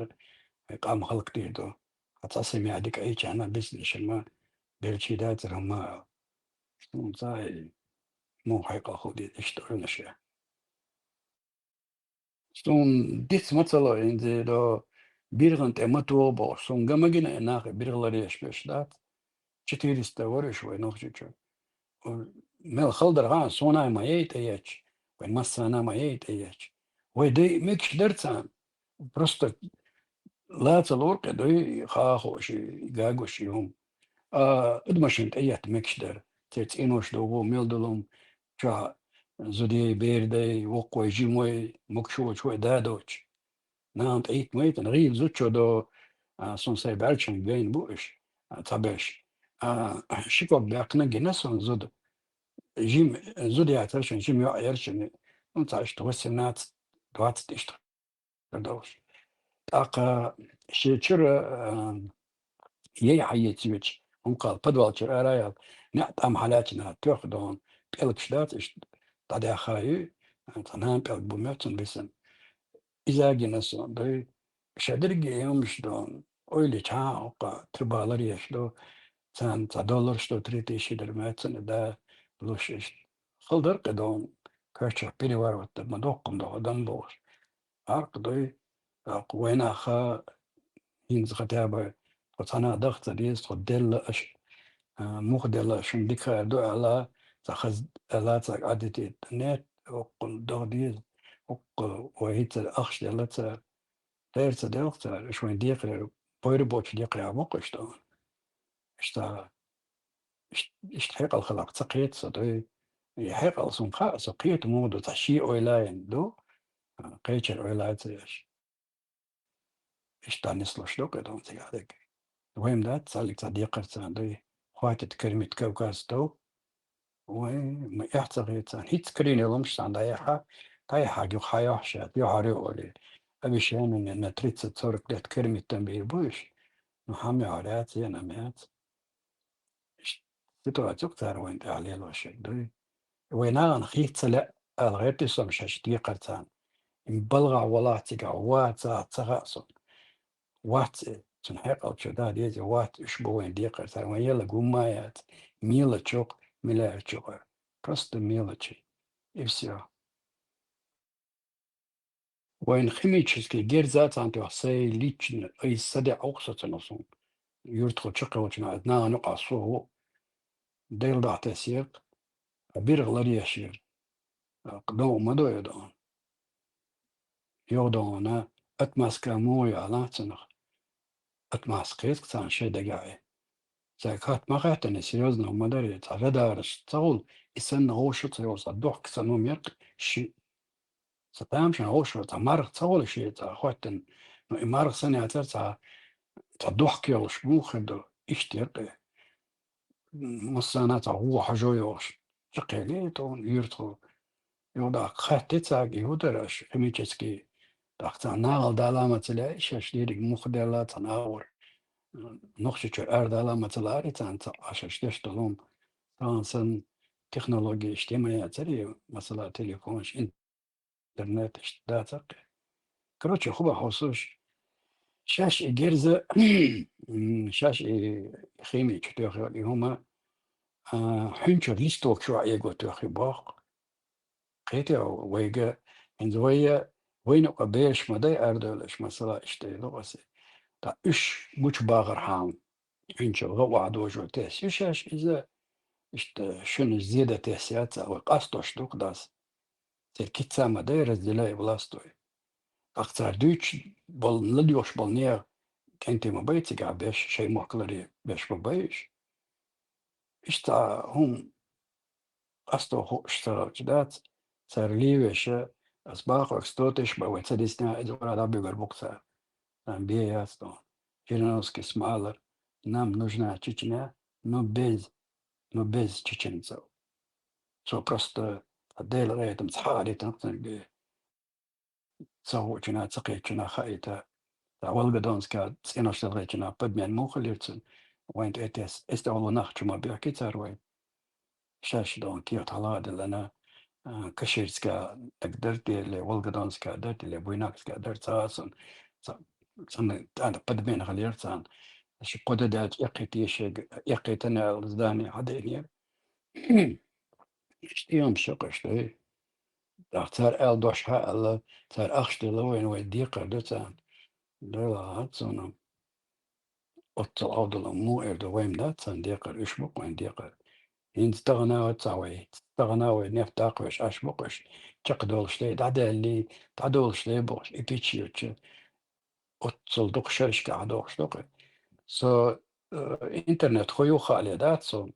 къам халкъ дийр ду. Хьан цхьа семья дика айчарна бизнес ма белчий дацара хӀума. Суна цхьа муха хьекъал хила деза иштта ойланаш я. Суна диц ма ца ло, хӀинца до биргӀан тӀе ма тоха бохуш, суна ган ма гина и нах биргӀа ларъеш берш дац. Четыреста вара уьш вай Нохчийчу. Мел хала дара хаьа, суна а ма яй тӀеетташ, вай массарна а ма яй тӀеетташ. Вай дай мегаш дара царна. Просто лаца лур кхе дуй, хаа хууш, гагуш и хӀума. А, адамашна тӀеетта мегаш дара. Церан цӀенош догӀу, мел долу хӀума, чохь зудий, берадай, воккхой, жимой, могуш воцуш вай да доцуш. Нахана тӀейтта ма йитина, гӀийла зудчо до, а, суна сайн баьлчанга гайна бу уьш, а, цхьаберш. А, ши ког баьккхина гина суна зуда. Жима зуда яцара шуна, жима йоӀ яра шуна. Ну, цхьа иштта восемнадцать, двадцать иштта долуш. ТӀаккха шен чуьра, а, яй хьаэца йоьдуш, хӀума кхалла подвал чуьра ара а яьлла, неӀ тӀам хьалаьцна тоьхна догӀун, пӀелгаш дац, иштта дӀадаьхна ю, цхьа нана пӀелг бу моьтту цунна бисина. Иза а гина суна, дуй, ша дерриге а хӀуманаш ду, ойла йича, хӀокху труба ларъеш ду, царна цхьа доллар сто три тысячи дара моьтту цунна, да, луш иштта. Хала дара кхе догӀун, коьртачух переворот дан ма доккхун догӀу, дан бохуш. Аркъа дуй, тӀаккха вайнаха хӀинца хотя бы тхо цхьана даха ца деза, тхо делла аша, а, муха делла шуна дика хаар ду аьлла, ца хаза аьлла, ца Ӏадитийта. Нет, оццул даха деза, оццул вай хӀинца ахча делла ца, тӀера ца делха цара, уьш вайн декхарера, бойра боцу декхарехь боккхуш ду. Иштта, ишт-, иштта хьекъал хиларх ца кхета со, дуй. И хьекъал суна хаьа, со кхета муха ду, цхьа шен ойла а йина ду, а, кхечара ойла а ца еш. Иштта нислуш ду кхе догӀун цигахь дерг. Вайн дац цхьаллиг цхьа декхар царна, дуй. Хватит кормить Кавказ тов. Вай, ма эхь ца хета царна. ХӀинца карийна ломаш царна дӀаяхьа, дӀаяхьа юха хьан йохьуш яц, йохьур ю олий. Обещание на тридцать сорок лет кормить дан бийр бу уьш. Ну, хьан мехьур яц, ена ма яц. Иштта ситуаци ю-кх цара вайна тӀехь лелош ерг, дуй. Вай нахана хийца ца лаьа ала гӀертий со шаьш декхар царна. Им балгӀахь валахь цигахь ваца ца хаьа суна. Вац и, цуьнан хьекъал чу да деза, вац, уьш бу вайн декхар цара, вайн елаг хӀумма а яц, мелочь ю-кх, миллиард чу кхара. Просто мелочи. И всё. Вайн химический герза а цхьаьна тоьхна, сайн лично, айса садаьӀа ву-кх со цунах суна. Юьртахо чу кхевлча, нахана юкъахь со ву. Дела дӀахьа тесира-кх, а биргӀа ларъеш яра. ТӀаккха догӀу ма дой догӀун. ЙогӀу догӀуна, отмазка муха ю алахь цунах. Отмазка хеза-кх царна шайн дагахь. Цаьрга хатта ма хаьттина, серьёзно хӀума дара, цхьа радараш ца хуьлу, и санна вовшах ца йолу, цхьа дохка санна хӀума яра-кх ши. Сан тамашийна вовшах цхьа марха ца хуьлу шен цхьа хӀоттина. Ну, и марха санна яцара цхьа, цхьа дохка йолуш муха хир ду, иштта яра-кх и. Массарна цхьа гӀо хьажо йохуш, чекхъели тхуна юьртахо. Юха дӀа хаьттира цаьрга, и хӀун дара аша химический, тӀаккха цхьа нахала дала ма ца лаьа, шаьш дерриг муха делла цхьа нахала. Нохчийчуьра арадала ма ца лаьара царна цхьа шаьш деш долу хӀума. Тахана санна технологеш тема яцара, масала, телефонаш, интернет иштта дацара-кх. Короче, хӀун боху со, шаьш и герза, м, шаьш и хими чу тоьхна йолу и хӀума, а, хьуьнчуьра листок чохь эго тоьхна боху. Кхетий вайга, хӀинца вайа, вайна кху бераш ма дай арадевллаш, масала, иштта ду аса. Ткъа уьш гучубахархьама, хьуьнчуьра гӀа охьадожо тесна ю шаьш иза, иштта шуьнаш зеда тесна яц, вай къастош ду-кх дас. Церан кица ма дай, разделяй и властвуй. ТӀаккха цара дуьйцуш болу, ладоьгӀуш болу нехан кӀентий ма бай цигахь беш, шайн мохк ларъе беш ма бай уьш. Иштта хӀума къасто хууш ца хилча дац, цара левеша, ас бахарх сто тысяч бан вай ца дисна, иза вара дӀабуьгур бу-кх цара. Царна бе яц тхона. Жириновский СМАЛА-р: «Нам нужна Чечня, но без, но без чеченцев». Цо просто Делан гӀетамца хьаалийтина цунга. Ца хуучунна, ца кхетачунна хаийта. Ца Волгодонска цӀенош делгӀачунна подмен муха хилира цун? Вайн тӀе эс, эс тӀехула нах чу ма бехке цар вай. Шаьш дон кехат хьалхадиллина, а, Каширска дагдар те, ле Волгодонска дар те, ле Буйнакска дар, ца а сун. Ца, царна тӀада подмен хилира царна. Ши кхо де даьлча эккхийтийша, эккхийтина аьлла здани хьадайнера. Иштта ем шо къаштий. ТӀаккха цар аьлла дош хьа аьлла, цар ахча дилла вайна, вай декхар ду царна. Дойла гӀад цунна. Оццул Ӏовдал ма эр ду, вайна дац царна декхар, уьш бу-кх вайна декхар. ХӀинца тахана а ца вай, тахана а вай нефть даккха веш Ӏаш бу-кх уьш. Чакхдолуш лей, дӀадаьллий, дӀадолуш лей бохуш, и пичча йоцчу. Оццул дукха шерашка хьадохуш ду-кх. Со, э, интернет хӀу ю хаале дац со,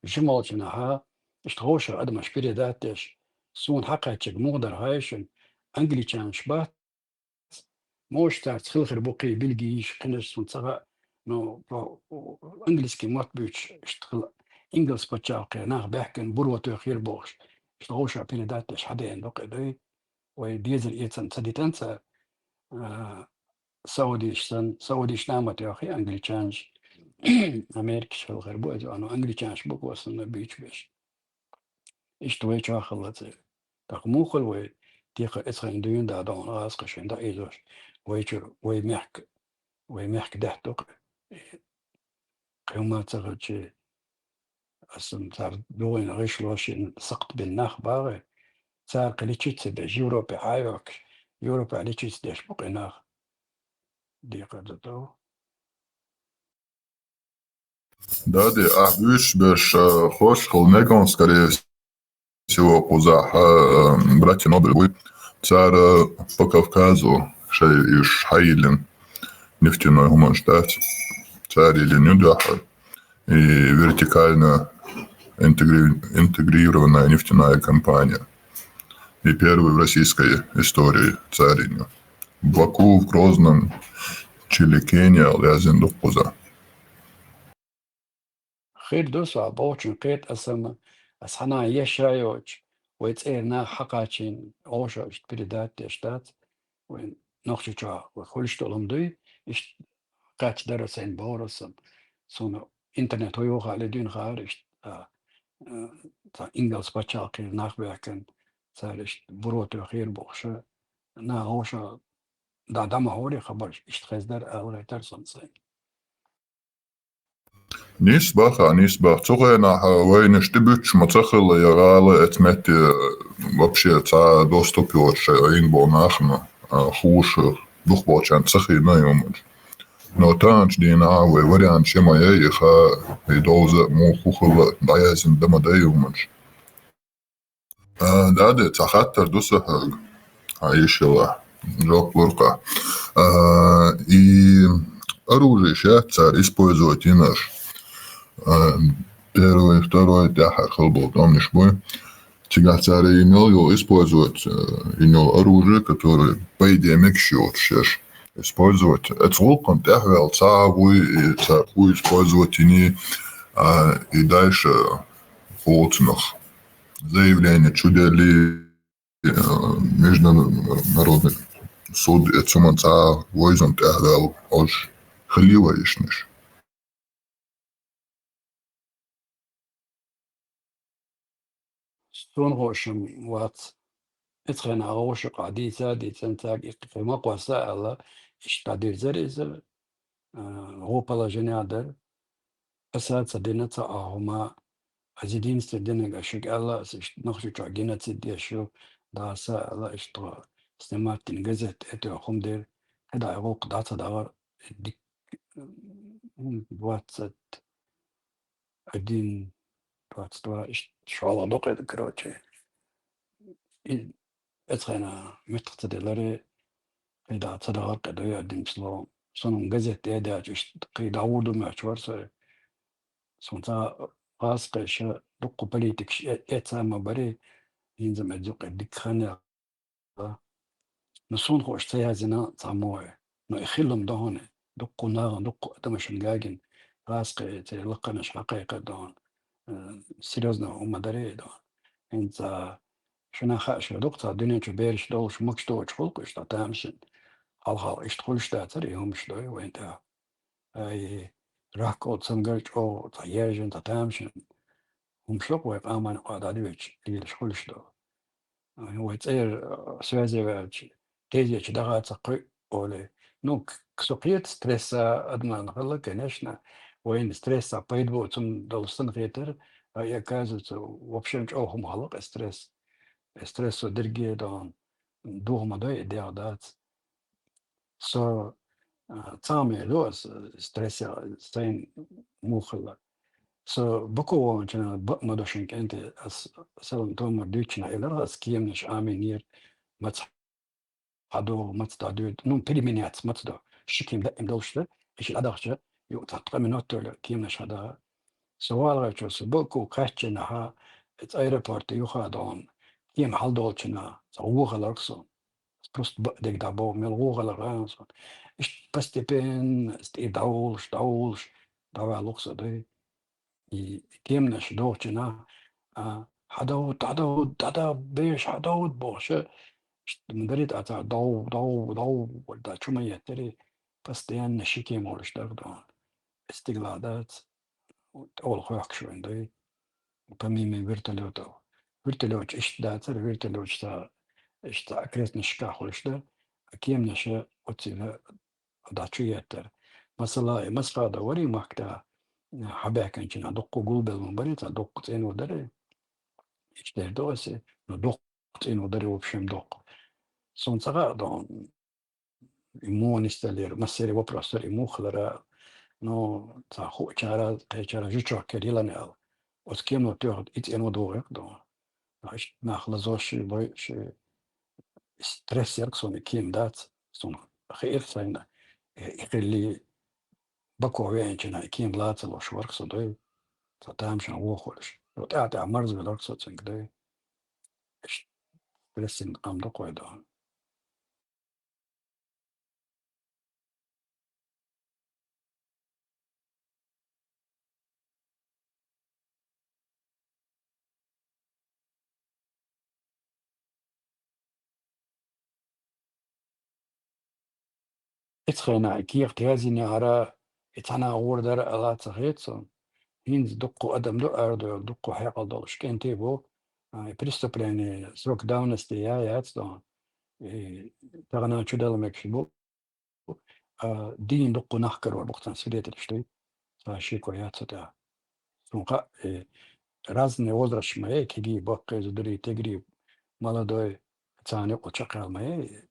жимолчунахьа, иштта гӀовша адамаш передать деш, суна хьакхаьччиг муха дара хаьий шуна, англичанаш бац, муш царца хила хир бу кхин билггал йиш кхинаш суна ца хаьа, ну, по, английский мотт буьйцуш, иштта хила, ингалс паччахьалкхера нах баьхкина буро тоьхира бохуш, иштта гӀовша передать деш хьадеана ду-кх и дуй. Вай дезар эцам ца дитанца, а, саудиш сан, саудиш нах ма тоьхий англичанаш, америкаш хила хир бу, иза, ну, англичанаш бу-кх в основном буьйцуш беш. Иштта вай чохь хилла цӀе. ТӀаккха муха хила вай, тӀаккха эцхайна дуьйна да догӀун гӀазкхашна дӀаийзош, вай чуьра, вай мехка, вай мехка даьтта ду-кх. Кхин ма ца хилчи, аса цара дугӀина гӀишло шина сакхт бина нах багӀи, цара кхин личица деш, Европе хьайоккхуш, Европе личица деш бу-кх и нах. Декхар ду тӀо. Да, де, ахь буьйцуш берш, а, хӀорш хила мегаш, скорее всего, кхузахь, а, братья Нобель буй. Цара по Кавказу шай уьш хьайиллина нефтяной хӀуманаш дац. Цара йиллина ю дуьххьара. И вертикально интегри-, интегрированная нефтяная компания. И первый в российской истории царин ю. В Баку, в Грозном, Чили, Кения, яздина ду кхуза. Хир ду со бохучун кхета аса ма, аса хьанна еш а йоцуш, вай цӀера нах хьакхачийна, оша иштта передать деш дац, вайн Нохчийчохь вай хуьлуш долу хӀума дуй, иштта кхаьчдара сайна бохура сан. Суна интернет хӀу ю хаале дуьйна хаара иштта, а, а, цхьа ингалс пачхьалкхера нах баьхкина, цара иштта буро тоьхийра бохуша, нах оша дӀа-, дӀа ма хьура и хабарш, иштта хездара ала гӀертара сан сайна. Нийса баха, нийса баха. Цу хенахь вайнаш тӀебуьттуш ма ца хилла, я гӀала эцу метте вообще цхьа доступ йоцуш шайн Ӏийна болу нахана, а, хууш дукхахболчарна ца хиъна и хӀуманаш. Но таханчу дийнахь вай вариант ши ма яй, и ха, и довза а муха хӀу хилла дӀаяздина дан ма дай и хӀуманаш. А, да, де, цхьа хаттар ду сан хьоьга. Хьан йиш йолахь, жоп лур-кх. А, и оружие шаьш цара использовать йинарш. А, первый, второй, тӀаьхьа хилла болу тӀомнаш буй. Цигахь цара йина йолу, йолу использовать, э, йина йолу оружие, которое, по идее, мегаш йоцуш шаьш использовать. Оцу гӀуллакхана тӀаьхьаваьлла цхьа а вуй, и цара хӀу использовать йиний, а, и дальше, э, оцунах заявление чу деллий, э, международный суд, э, цу ма цхьа а вайзам тӀаьхьаваьлла, оцу хилла вай йишнаш. Суна хууш вац. Эцхьана гӀовшакъа дийца, дийцан цаьрга и кхин ма кхосса аьлла, иштта дӀадирзара иза, а, гӀо положение дара. Аса ца дина ца а хӀума, аса единственный динарг ас шуьга аьлла, аса иштта Нохчийчохь геноцид деш ю, даса аьлла, иштта снимать дина газет, это хӀума дира, кхидӀа и гӀуллакх дӀа ца дахара, дик-, м, двадцать один, двадцать два, иш-, шолгӀа ду кхин, короче. И, эцхьана меттах ца деларе, кхидӀа ца дахар кхидӀа ю, одним словом. Сунун газет тӀе а даьлча, иштта кхидӀа гӀур ду моьттуш вара со. Сун ца гӀазкхаша дуккха политикаш э-, эца ма бари, хӀинца ма дуккха дика хан яхара. Ну, суна хууш ца яздина цхьаммо а. Ну, и хилам дохуна, дуккху нагӀан, дуккху адамашин гагин, гӀаскхи цӀе лакханаш хьакхайкхар дохуна. Э, серьёзно хӀума даре дохуна. ХӀинца шуна хаьа шу дукха ца дуьнен чу бераш долуш, мукш доцуш хулкъуш, ца тамашин. Хьалхал ишт хулш дацар, и хӀумаш дой вайн тӀа. Ай, рахкол цамгар чӀогӀа ца ержан, ца тамашин. ХӀумаш локх вай къаман къа дӀадоьдуш, лелаш хулш ду. Вай цӀера, а, связе ваьлча, тезечу даха ца кхуьу, оле. Ну, к-, к-, со кхета стресса адамна хала, конечно, вайна стресса пайда боцун долу стан хетар, а, и оказывается, вообще чӀогӀа хӀума хала-кх стресс. Стрессо дерриге а дохуна, духу ма дой, и дегӀ дац. Со, а, цхьа ма ду аса стрессе сайна муха хилла. Со Баку ваханчу нана бакъ ма ду шун кӀентий, ас салам томар дуьйцучу нана элира, ас кеманаш Ӏамийнера, маца хьадогӀу, маца дӀадоьду, ну, применяться маца до. Ши кема даим долуш ду, и ши дӀадахча, юкъа цхьа ткъа минот долу кеманаш хьада. Со валгӀачо, со Баку кхаьччинахьа, цӀа аэропорта юха а дохуна, кема хьалдолчу нана, цхьа вон хиларх со. Просто бакъдерг дӀабоху, мел вон хиларх а со. Иштта постепенно, тӀе дӀавулуш, дӀавулуш, дӀаваьлла-кх со, дай. И кеманаш дохучу нана, а, хьадовда, хьадовда, дӀадовда, бераш хьадовда бохуш, ш-, м, дарит а цара дов, дов, дов, да чу ма еттари, постоянно ши кема волуш дара дохуна. Стигла дац, тӀе олу хоьхкуш вайн дай. Помимо вертолётов. Вертолётчу иштта дацара, вертолётчу ца, иштта окрестностьшкахь хуьлуш дара, а кеманаша оццина дӀа чу еттара. Масала, и Масхадов варий махка тӀа, хьабаьхкинчу нана дуккха гулбелла ма барий, цхьа дуккха цӀено дара. Иштта эр ду аса, ну, дуккха цӀено дара, в общем, дуккха. Суна ца хаьа, дон, и муха нисделлера, массеран вопрос дара, и муха хилара, ну, цхьа хуучара, кхечара жучок кер йилана аьлла. Оцу кемано тоьхна и цӀено догӀу-кх, дон. Иштта нах лазош ши, лой ши, стресс яра-кх суна, и кема дац, суна хиира сайна, э, и хилли, Баку веанчу нана и кема лаца луш вара-кх со, дай, цхьа тамашийна вон хуьлуш. Цо тӀаьхьа-тӀаьхьа марзавелира-кх со цуьнга, дай. Иштта стрессина къам ду-кх вай, дон. Ицхена и кехат язйинехьара, и цхьана гӀур дара ала ца хета суна. ХӀинца дуккха адам ду арадойла, дуккха хьекъал долуш кӀентий бу, а, и преступление, срок давности я, яц дон. И тахана чудала мегаш бу. А, дийна дуккха нах карор бу-кх цхьана свидетелаш дуй. Цхьа шеко яц цу тӀехь. Суна хаьа, э, разный возрасташ ма яй, кегий, баккхий, зударий, тегрий, молодой, царна юкъал чекхъяьлла ма яй,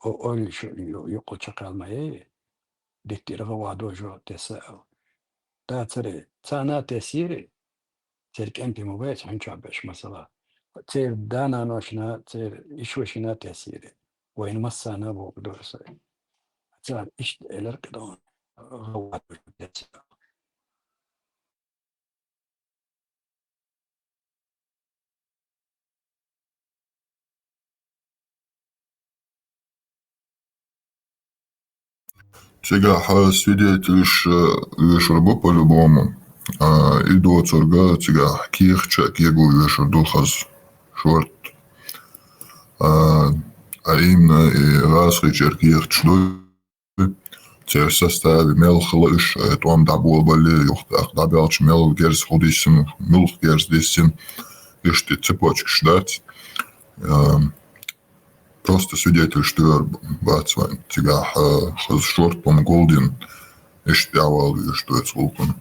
о-, ойла шу ю-, юкъал чекхъяьлла ма яй, диттира гӀа вадо жо тесса аьлла. Дацаре, царна а тесира, церан кӀентий ма бац хьуьнчохь берш, масала. Церан да-наношна, церан йишвешина тесира. Вайна массарна а бохург ду аса. Цара иштта элира кхидӀа. Цигахь, э, свидетельш, э, вешар бу по-любому. А, и доцург а цигахь кехаташ а кего вешар ду хаза шорта. А, а именно и гӀазкхичера кехаташ ду. Церан составе мел хала уьш, э, тӀом дӀаболабале, юха тӀаккха дӀабаьлча мел герз хӀу диссина, муьлха герз диссина, иштта цепочкаш дац. Э, просто свидетельш дора бац вайн. Цигахь, э, хаза шорта хӀума гулдина, иштта дӀавала везаш доцу гӀуллакхана.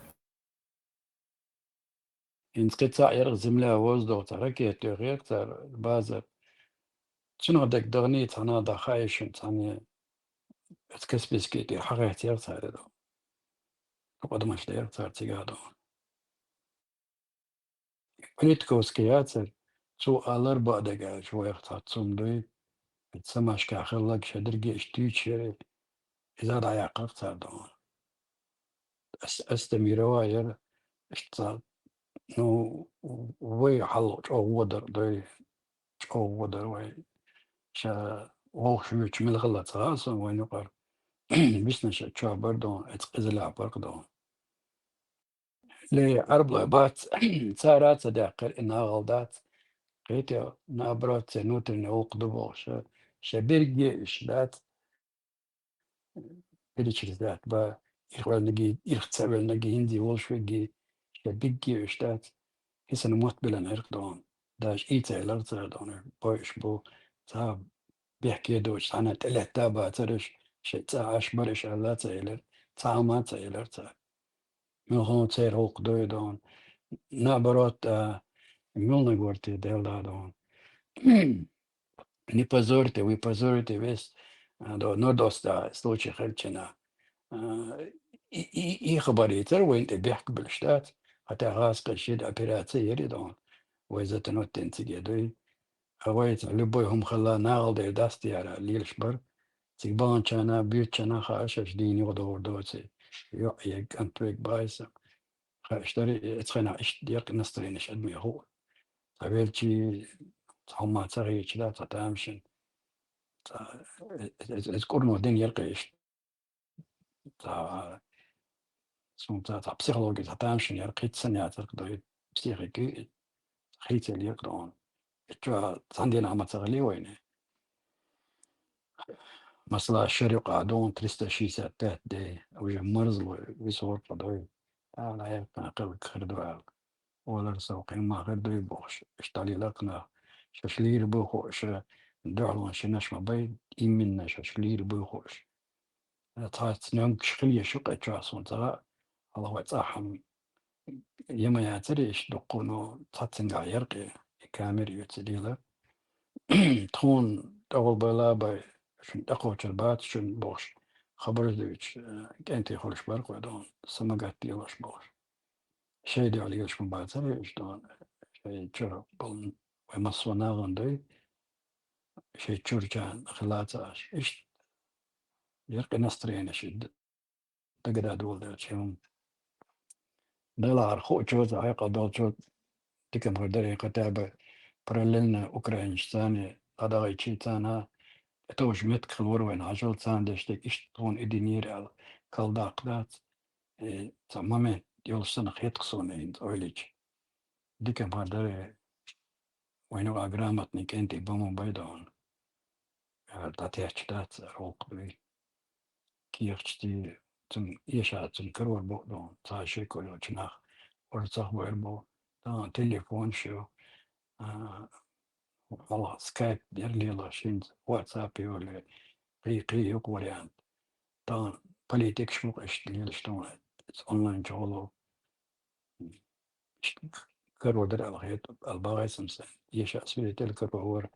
ХӀинца кхин цхьаъ яра-кх земля-воздух, цхьа ракета тӀе хьехира цара базар. Цунах дерг дахана цхьана, даха а йиш йолуш цхьана, оцу Каспийский тӀе хьагӀаьттира цара. Цу къа адамаш дара-кх цара цигахь дохуш. Политиковский яцара, цо алар бакъдерг аьлча, вайх цхьацца хӀума дуй, оцу самашкахь хилларг шадерриге иштта дуьйцуш яра, иза дӀаяьккхира-кх цара дохуш. Ас-, Астемирова яра, иштта, ну, вай хьал чӀогӀа вон дара, дой, чӀогӀа вон дара вай. Ша вовшучу мелхала ца сон вайн юкъар. Виснаш чо бар дон, эц къизалахь парк дон. Ле, Ӏарблой бац, цара ца дяхкар и нагӀал дац. Кхетя, наоборот, це внутренний гӀулакх ду бохуш, ша бирге уьш дац. Перечислять ба, ирх велнаги, ирх ца велнаги, хӀинзи волуш веги, ша бигги уьш дац. Хисана мотт билан гӀиркъ дон. Даже и ца елар ца дон, бойуш бу, ца бехке доч, цхьана тӀелетта бацараш, ши цӀа Ӏаш бараш аьлла ца елар, ца ма ца елар ца. Муьлхо церан гӀулакх дуй дон. Наоборот, а, муьлнаг вар те делла дон. Не позорьте, вы позорите весь, а, до-, Нордоста случай хилчина. А, и, и, и хабар йицар вайн тӀе бехк билш дац. Хатя гӀаз къешид операция яри дон. Вай затанот тен циге дуй. А вай ца любой хӀума хала нагӀал дер даст яра лелаш бар. Цига баханчана, буьйцучана хаа шаш дийна югӀа догӀур доций. Йо, е кӀант вег байса. Хаа, иштари, эцхена ишт декъ настроенеш адми ху. Ца велчи, ца хӀума ца гӀечи да, ца тамашин. Ца, э, э, э, курно дин яркъа ишт. Ца, сун ца, ца психология, ца тамашин яркъа хитсан яцаркъ дой, психики, хитсел яркъ дон. Эчо цандина ама ца гӀали вайне. Масала, шарюкъа дон триста шестьдесят пять дей, уже мерзло, висгӀор къадой. Ала яхтан кхел кхир дуал. Олар сов къимма хир дуй бохуш. Иштали лакна, шаш лир бу хуш, дугӀлун шинаш ма бай, именно шаш лир бу хуш. Цац нёнкаш хил ешук эчо сун цара, ала вай цахам. Ема яцари иш дуккуну цацинга яркъи, и камер юци дила. Тхун тӀагӀол байла бай, шун тӀакхочур бац, шун бохуш. Хабараш дуьйцуш, э, кӀентий хуьлуш бар кхой дон, самагат делаш бохуш. Шей дуьхьал йолуш ма бацара уьш дон, шей чуьра болун, вай массо а нагӀан дуй, шей чуьрчан хила ца аш. Иштта яркъи настроение ши д-, дагададолу дара чун. Далахьара хуучо, ца хьекъал долчо, дикамхар даре, хотя бы параллельно украинчу царни, къадагӀайчи царна, это уж метка хилур вайн хьажал царна деш дерг, иштта тхуна и динера аьлла, калдаккха дац. Э, цхьа момент йолуш санна хетах суна хӀинца ойлича. Дика ма даре, вайна юкъа грамотный кӀентий бу ма бай дон. Яра дӀатечча дац, гӀуллакх дуй. Кехаташ ди, цун эша цун карор бу дон, цхьа шеко йолчу нах, орцах бер бу, тахана телефонаш ю, а, хьалха скайп яра лелаш, хӀинца WhatsApp йоле, кхий, кхий юкъа вариант. Тахана политикаш мукъа иштта лелаш ду, онлайн чухула. Иштта карор дара аьлла хета, аьлла багӀайсам сан. Еша свидетель карор вара,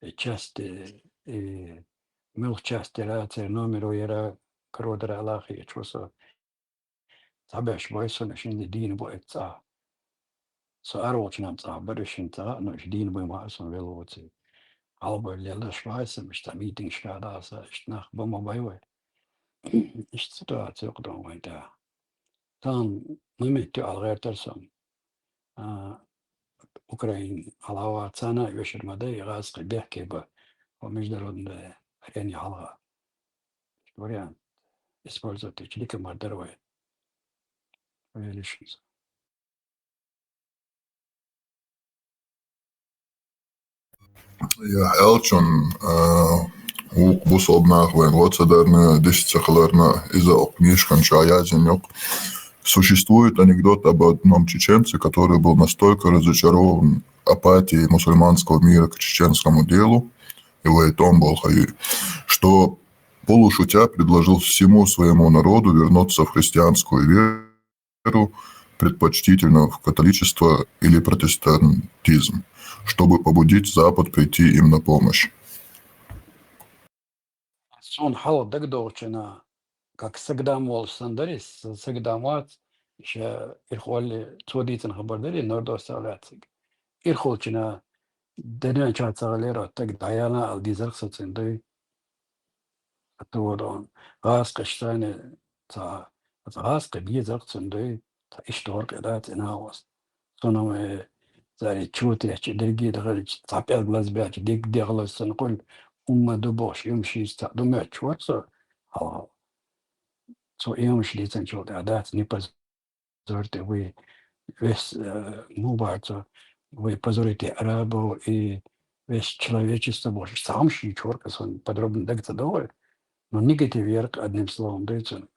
э, часть, э, муьлха часть яра, церан номеро яра, карор дара аьлла хеташ ву со. Цхьаберш бой сона, шинна дийна бу эццӀа. Со араволчунна цӀа бара шинна цӀа, но иш дийна буй ма сан велла воций. Хьалабой лелаш вай сан, иштта митингашка даса, иштта нах ба ма бай вай. Иштта ситуация кху дон вайн тӀехь. Тахана момент ю аьлла гӀертара сан. А, Украин хьалхавар царна а вешар ма дай, гӀазкхи бехке ба, хӀо международная арене хьалха. Вариант использовать дича дика мар дара вай. Вай лишнца. Я аьллачун, а, вукху бусалба нах вайн гӀо ца дарна, дис ца хиларна, иза окху книжкан чохь яздина йоккху. Существует анекдот об одном чеченце, который был настолько разочарован апатией мусульманского мира к чеченскому делу, и вай тӀом болу хьуна, что, полушутя, предложил всему своему народу вернуться в христианскую веру, предпочтительно в католичество или протестантизм, чтобы побудить Запад прийти им на помощь. Суна хьалха дагадогӀучунна, как Сагдам волуш санна дарий, с-, Сагдам вац, ша ирхъолле, цо дийцина хабар дарий, Нордоста лаьцнарг. Ирхъолчунна, деррен чохь ца гӀалера, таг дӀаяла аьлла дийзарх со цуьнан дуй. Аттаводон, гӀазкхаш царна ца, ца гӀазкхи безарх цуьнан дуй, ца иштта гӀоркъе дац и нагӀос. Цунна, э, цаьрга чу течча, дерриге дахарча, цхьа пӀелг лазбаьлча, дерг дегӀ лаза санна, къуьллу, умма ду бохуш, эмшийца ду моьттуш вара со. Хьалха цо эмш дийцинчул тӀаьхьа дац, не позорьте вы весь, э, мубарца, вы позорите арабов и весь человечество бохуш. Цхьа хӀумаш йийчу вара сан подробно дага ца догӀу. Но негатив яра, одним словом, дуьйцу.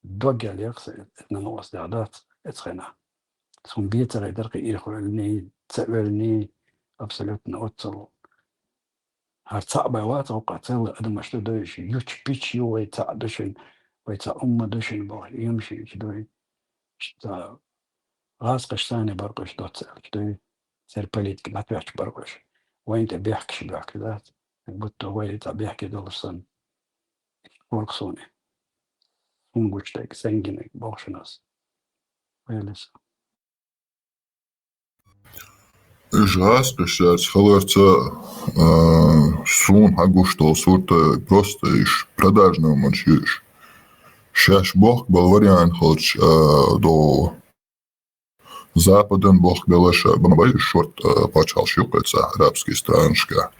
Дог ял яхса, это нанос да дац, эцхена. Сун бецарай даркъи ирхуьлни, ца уьлни, абсолютно оццал. Хьар цхьаъ бай вац, гӀоккха цел адамаш ду дойш, юч-пич ю вай цхьаъ душин, вай цхьа умма душин боху, иймаш ича дуй. Ца гӀазкхаш сани баркъуш доццаьлча дуй. Цер политика дӀатоьхча баркъуш. Вайн тӀе бехкаш бехкаш дац. Как будто вай цхьа бехке долуш санна. Корх суна. Суна гучдайг, сенгинайг бохушинас. Вайлиса. Уьш гӀазкхаш шаьш хиларца, а, суна хьагуш долу сурт, просто уьш продажный хӀуманаш ю уьш. Шаьш бохкабала вариант хилча, а, до Западан бохкабелла ша, бан бай уьш шорт, а, пачхьалш юккъе цхьа арабский странашка.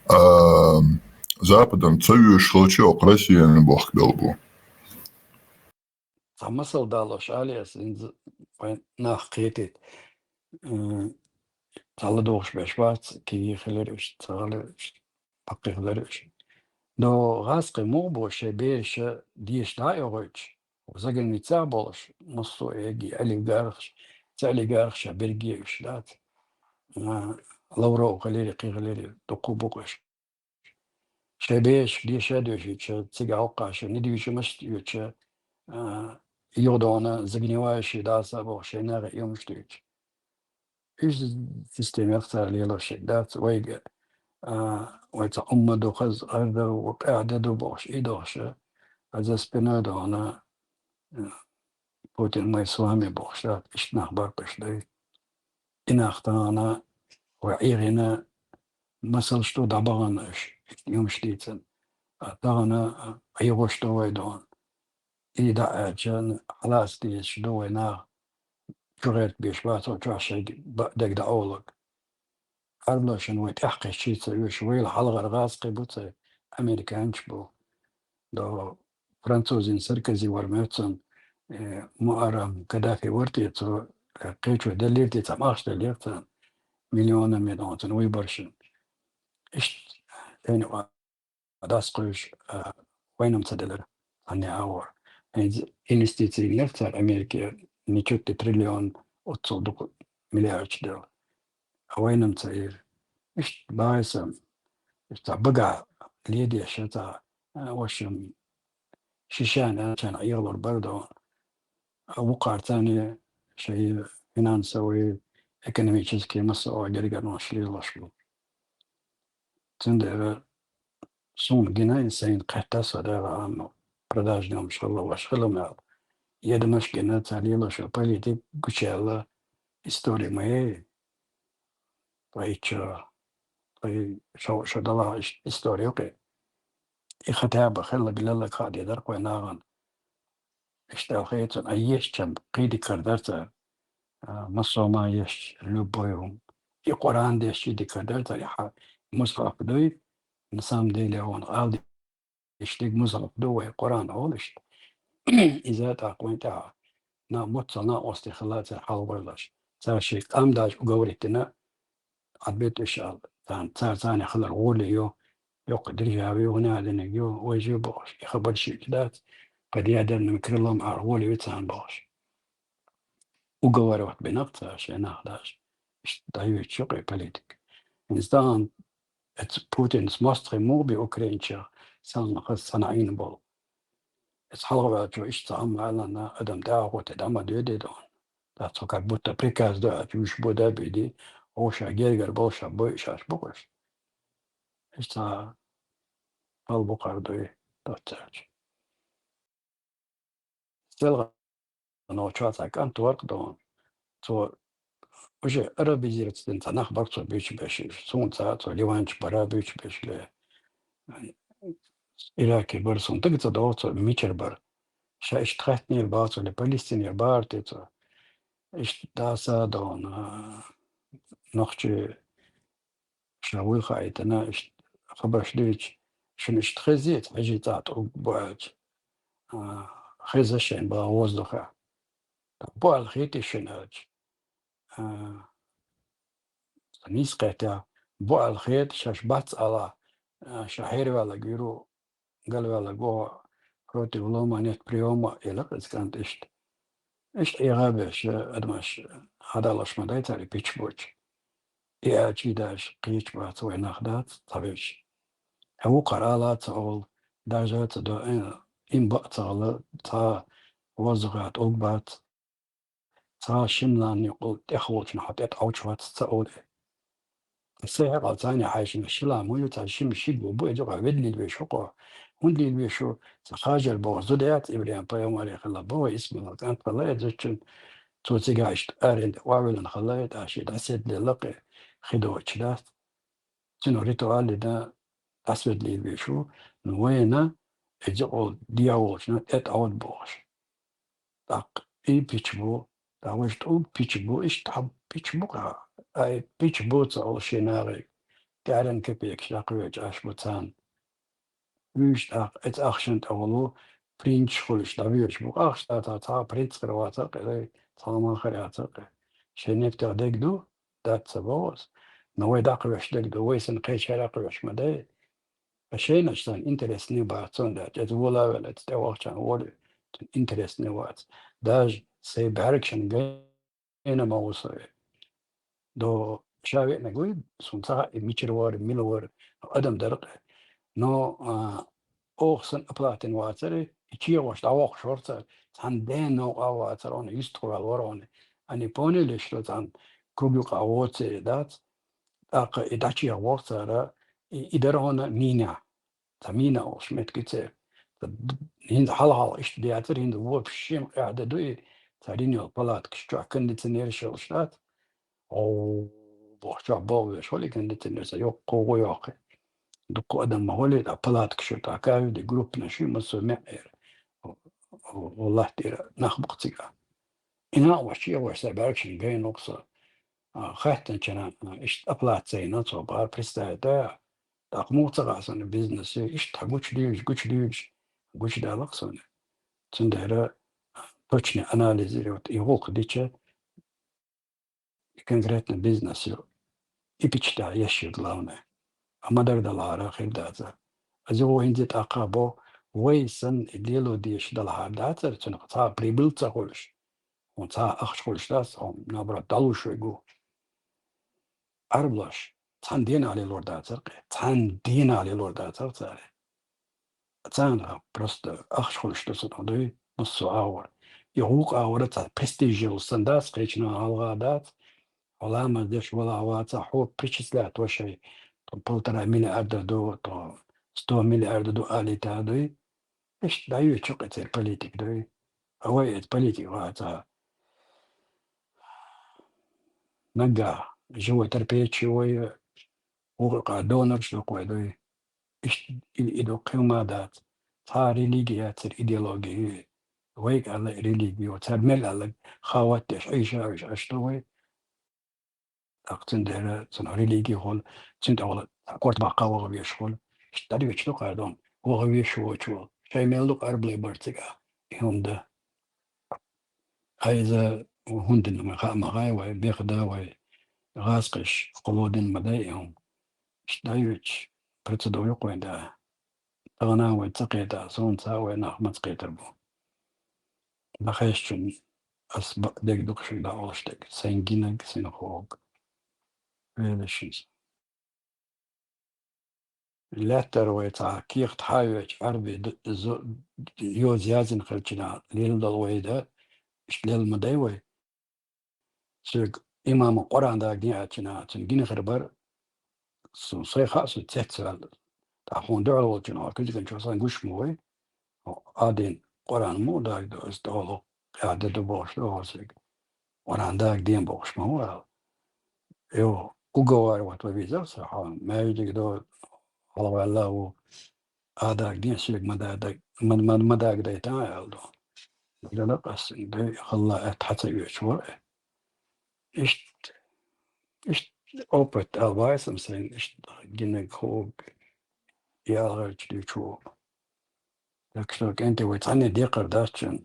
А, Западан ца вуьйш хилча, окху Россиян бохкабелла бу. Цхьа масал далош али ас, хӀинца вайн нах кхетийта. М, цхьа ладугӀуш беш бац, кегий хилира уьш, цхьа хилира уьш, паккхий хилира уьш. До гӀазкхи муха бу шайн бераша деша дӀа а йогӀуьйтуш, заграницехь болуш, массо а эгий олигархаш, ца олигархаша берриге уьш дац. А, Лавров хилира, кхин хилира, дуккха бу-кх уьш. Шайн бешаш деша а доьшуьйтуша, цига гӀовкхаша, недуьйшамаш а доьшуьйтуша, а, юхадона загнивающий даса а бохуш, шайн нахе иймаш дуьйцуш. Иза системех цара лелош дац вайга, а, вай цхьа умма ду, хаза гӀар ду, ва къаьхьа ду бохуш, и дохуша, а за спиной дона, а, Путин, мы с вами бохуш дац, иштта нах баркъуш дай. И нах тахана вай Ӏехийна масалш ду дӀабахана аша, иштта юмаш дийцина. А тахана, а, Ӏехош ду вай дона. И дӀа а аьлча, хьалаца дезаш ду вай нах, чугӀерта беш бацо чохь шайга ба-, дерг дӀаолург. Ардошна вай тӀаьхкхеччий ца оьшу, вайла хьалхара гӀазкхий бу ца, американча бу. До французин Саркози вара моьтту сан, э, Муаррам Каддафи вара те цо, э, кхечо деллира те цхьа махаш деллера царна, миллионами дон цун выборшин. Иштта, тайна дас кхуьйсуш, а, вайнам ца делира, цхьанне агӀор. Хьайнца инвестиций лех цара Америке, ничуть не триллион, оццул дукха миллиардаш дела. А вайнам ца ира. Иштта багӀа сан, иштта багахь ледеш ца, а, в общем, шишан аьлчана Ӏехалур бара дон. А вукхарцане шайн финансовый, экономический массо а гергарнаш лелош бу. Цундела суна гина, и сайна кхетта со дагӀа, амма продажный хӀумаш хилла, ваша хилла мел. Едамаш гина, ца лелош политик гучаьлла истори ма яй. Ткъа ичча, ткъа и шо, шо далахь иш-, истори юкъе. И хатаба хилла билаллаг хаа де дара кхой нагӀан. Иштта аьлла хецун, а ешчам кхий дикар дара цара. А, массо а ма ешча, любой хӀума. И Къуръан дешчий дикар дара цара, и хьа-, мусхьаф дуй, на самом деле, вон, ала иштта мусхьаф ду вай, Къуръан олу иштта. Иза тӀаккха вайн тӀехьа на-, моццал накъостий хилла цара хьалхаварлаш. Цара ши къам даьлча уговорить дина, Ӏадбитта уьш аьлла. Царна, цара царна хилар гӀоли ю, йоккха держава ю, хӀуна а диниг ю, вайжа ю бохуш. И хабар шиъ дац, кхидӀа дернан крылом Ӏар гӀоли ю царна бохуш. Уговаривать бинарг цара шайн нах даш. Иштта дӀаюьйцуш ю кхин политика. Инстаграм, эцу Путинс мостагӀий муха бе украинчех, санна хаза санна Ӏийна болу. Эцу хьалхаваьллачо иштта ца Ӏамма аьллана, адам тӀаьхьахӀуттий дӀа ма доьдий дона. Ткъа цо как будто приказ до аьлча, уьш бу да а бийди, оха ша гергара болу ша бой шаьш бохуш. Иштта хала бу кхардой, доццаьлча. СелгӀа нохчо цхьа кӀант вара-кх дона. Цо уже арабизироваться дина цхьа нах бара-кх цо буьйцуш беш. Суна цхьа цо Ливанчу бара буьйцуш беш ле. Ираке бара, суна дага ца догӀу цо мичара бара. Ша иштта хаттанера бахьа цо, ле Палестинера бахара те цо. Иштта даса а дона, нохчий ша вуй хаийтина, иштта хабарш дуьйцу, шуна иштта хезий, хьажий цӀа тӀулг бу аьлча, а, хеза шайн бала воздуха. Бу аьлла хетий шуна аьлча, а, нийса кхетта, бу аьлла хета, шаьш бац ала, а, ша хьерваьлла гуьру, галваьлла го, против лома нет приёма, ила кхеза кӀант иштта. Иштта Ӏеха беш, адамаш хьадалаш ма дай цари пич бучу. И аьлчий даже кхечу бац вай нах дац, ца веш. Хьа вукхара ала ца олу, даже ца до, э, им баъ ца хала, цхьа воздуха тӀулг бац, цхьа шимлан юкъал тӀехволчунна хьо тӀе тӀовчу вац ца олу. Сайн хьекъал царна хьаьжчина шила ма ю, цхьа шима шига бу, эзу къа ведлийла веш ву кхо. ХӀунда лийла веш ву, ца хажар боху зуда яц, Ибрахим пайхамаре хилла боху, Исмаил кӀант хилла, эзучун цо цигахь иштта аренда охьавиллина хилла, тӀа ши дӀасаделла кхе, хи доцуш дац. Цуьнан ритуал дан дӀасаведалийла веш ву, ну, вайна, эза къол дегӀ волчунна тӀе тӀовда бохуш. ТӀаккха и пич бу, тӀаккха вайша тӀулг пич бу, иштта хьан пич бу кха, ай, пич бу ца олу шен нахе, тӀаьран капекаш даккхавечу аш бу царна. Уьш тӀаккха эца ахчан тӀехула принц хуьлуш дӀавоьдуш бу. Ахча тӀаккха цхьа принц хир вацара кхе, цхьа ма хир яцара кхе. Шен нефтех дерг ду, дац ца боху аса. Но вай даккхавеш дерг ду, вай санна кхечара даккхавеш ма дай. Ткъа шайнаш санна интересный бац, цундела эца вола а велла, эца тӀе вахчан волу, цуьнан интересный вац. Даже сайн бӀаьргашна гай гайна ма ву со. До ша веанарг вуй, суна ца хаьа, и мичара вара, мила вара, адам дара кхе. Но, а, оха санна оплатина вацара, и чегӀош дӀавоккхуш вара цара, цхьана ден новкъа вацара, хьуна юьстахваьлла вара хьуна. Они поняли, что цхьана круг юкъа воций дац, тӀаккха и дӀачеха воху цара, и, и дара хьуна мина. Ца мина олуш меттиг ю церан. Ца д-, хӀинца хьалха-хьалха иштта дацара, хӀинца вообще ма къаьхьа де ду и, цара йина йолу палаткаш чохь кондиционераш йолуш дац. О, боху, чохь боху веш, хьули кондиционер, сан йоккха гӀо йоккхи. Дуккха адам ма хьули, тӀа палаткаш ю, тӀа каждый группанаш ю, массо а меӀера. О, о, о, латтера нах бу-кх цигахь. И накъош чегӀош сайн бӀаьргашна гайна ву-кх со. А, хаьттинчарна, а, иштта оплата ца йина цо бахара, представить, да, тӀаккха муха ца хаьа суна бизнес, иштта гучудуьйлуш, гучудуьйлуш, гучудаьлла-кх суна. Цундела точный анализ йира, вот и гӀуллакх дича, и конкретно бизнес ю, и пичта еш ю, главное. А ма-дарра далахьара хир дацара. Аса ву хӀинца тӀаккха бо, вай санна и лело дезаш далахьара дацара, цунах цхьа а прибыль ца хуьлуш. Хьуна цхьа а ахча хуьлуш дац, хьуна, наоборот, дӀалуш вайга ву. Ӏарбош цхьана дийнахь лелор дацара кхе, цхьана дийнахь лелор дацара цара. Царна просто ахча хуьлуш ду цунах дуй, массо а агӀор. И гӀуллакх агӀора цхьа престиж йолуш санна дац, кхечанхьа гӀалгӀа дац, хьо ламаз деш валахь вацахь, хьо причислять ва шайн, тхо полтора миллиарда ду, тхо сто миллиарда ду алийта дуй. Иштта дӀайоьчу кхе церан политика дуй. А вай эта политика ваца. Наггахь животерпечи вай, вукху къа донорш ду-кх вай дуй. Иштта и, и ду кхин ма дац. Цхьа религия яцара, идеология ю. Вайга аьлла религия ю. Цара мел аьлларг хават деш, Ӏийша а уьш, аш ду вай. ТӀаккха цундела цунах религия хуьлу, цуьнан тӀехула корта баккха ваха везаш хуьлу. Иштта дӀадоьдуш ду кхардон, ваха везаш воцуш волу. Шайн мел ду-кх арблай бар цигахь, и хӀума дан. Ткъа иза хӀунда дина вай хаа ма хаьа, вай беха дан, вай гӀазкхаша кхоло дина ма дай и хӀума. Иштта дӀайоьдуш, процедура ю-кх вайн да. Тахана вай ца кхета, суна ца вай нах ма ца кхетар бу. ДӀахаьшчунна ас бакъдерг ду-кх шуьга дӀаолуш дерг. Сайн гинарг, сайн хӀоаг. Велашинца. Лаьттара вай цхьа кехат хьаоьцу Ӏарби д-, зо-, йоза язйина хилчина лелла долу вай дан, иштта лелла ма дай вай. Соьга имама Къуръан дагаден аьлча, цуьнан гина хир бара, со, сайн хаьа, со цецваьлла. ТӀаккха хьуна дуьхьал волчунна хьо куьзгана чохь сайн гуш ма вай. Хьо Ӏадин Къуръан муха дагадо, иза тӀехула къаьхьа де ду бохуш ду хьо соьга. Къуръан дагаден бохуш ма ву аьлла. Йо, уговаривать ван везара со, хьо маьждиге до, хьалаваьлла а ву. Ӏадагаден соьга ма дадаг-, ма, ма, ма дагадайта аьлла ду. Дала къаьстина дай, халла аьтта хьан ца оьцуш вара. Иштта, иштта опыт аьлла вай сан сайна, иштта гинарг хӀоаг, ялгӀалча дуьйцуш ву. Так что, кӀентий, вай цхьанне декхар дац шуна.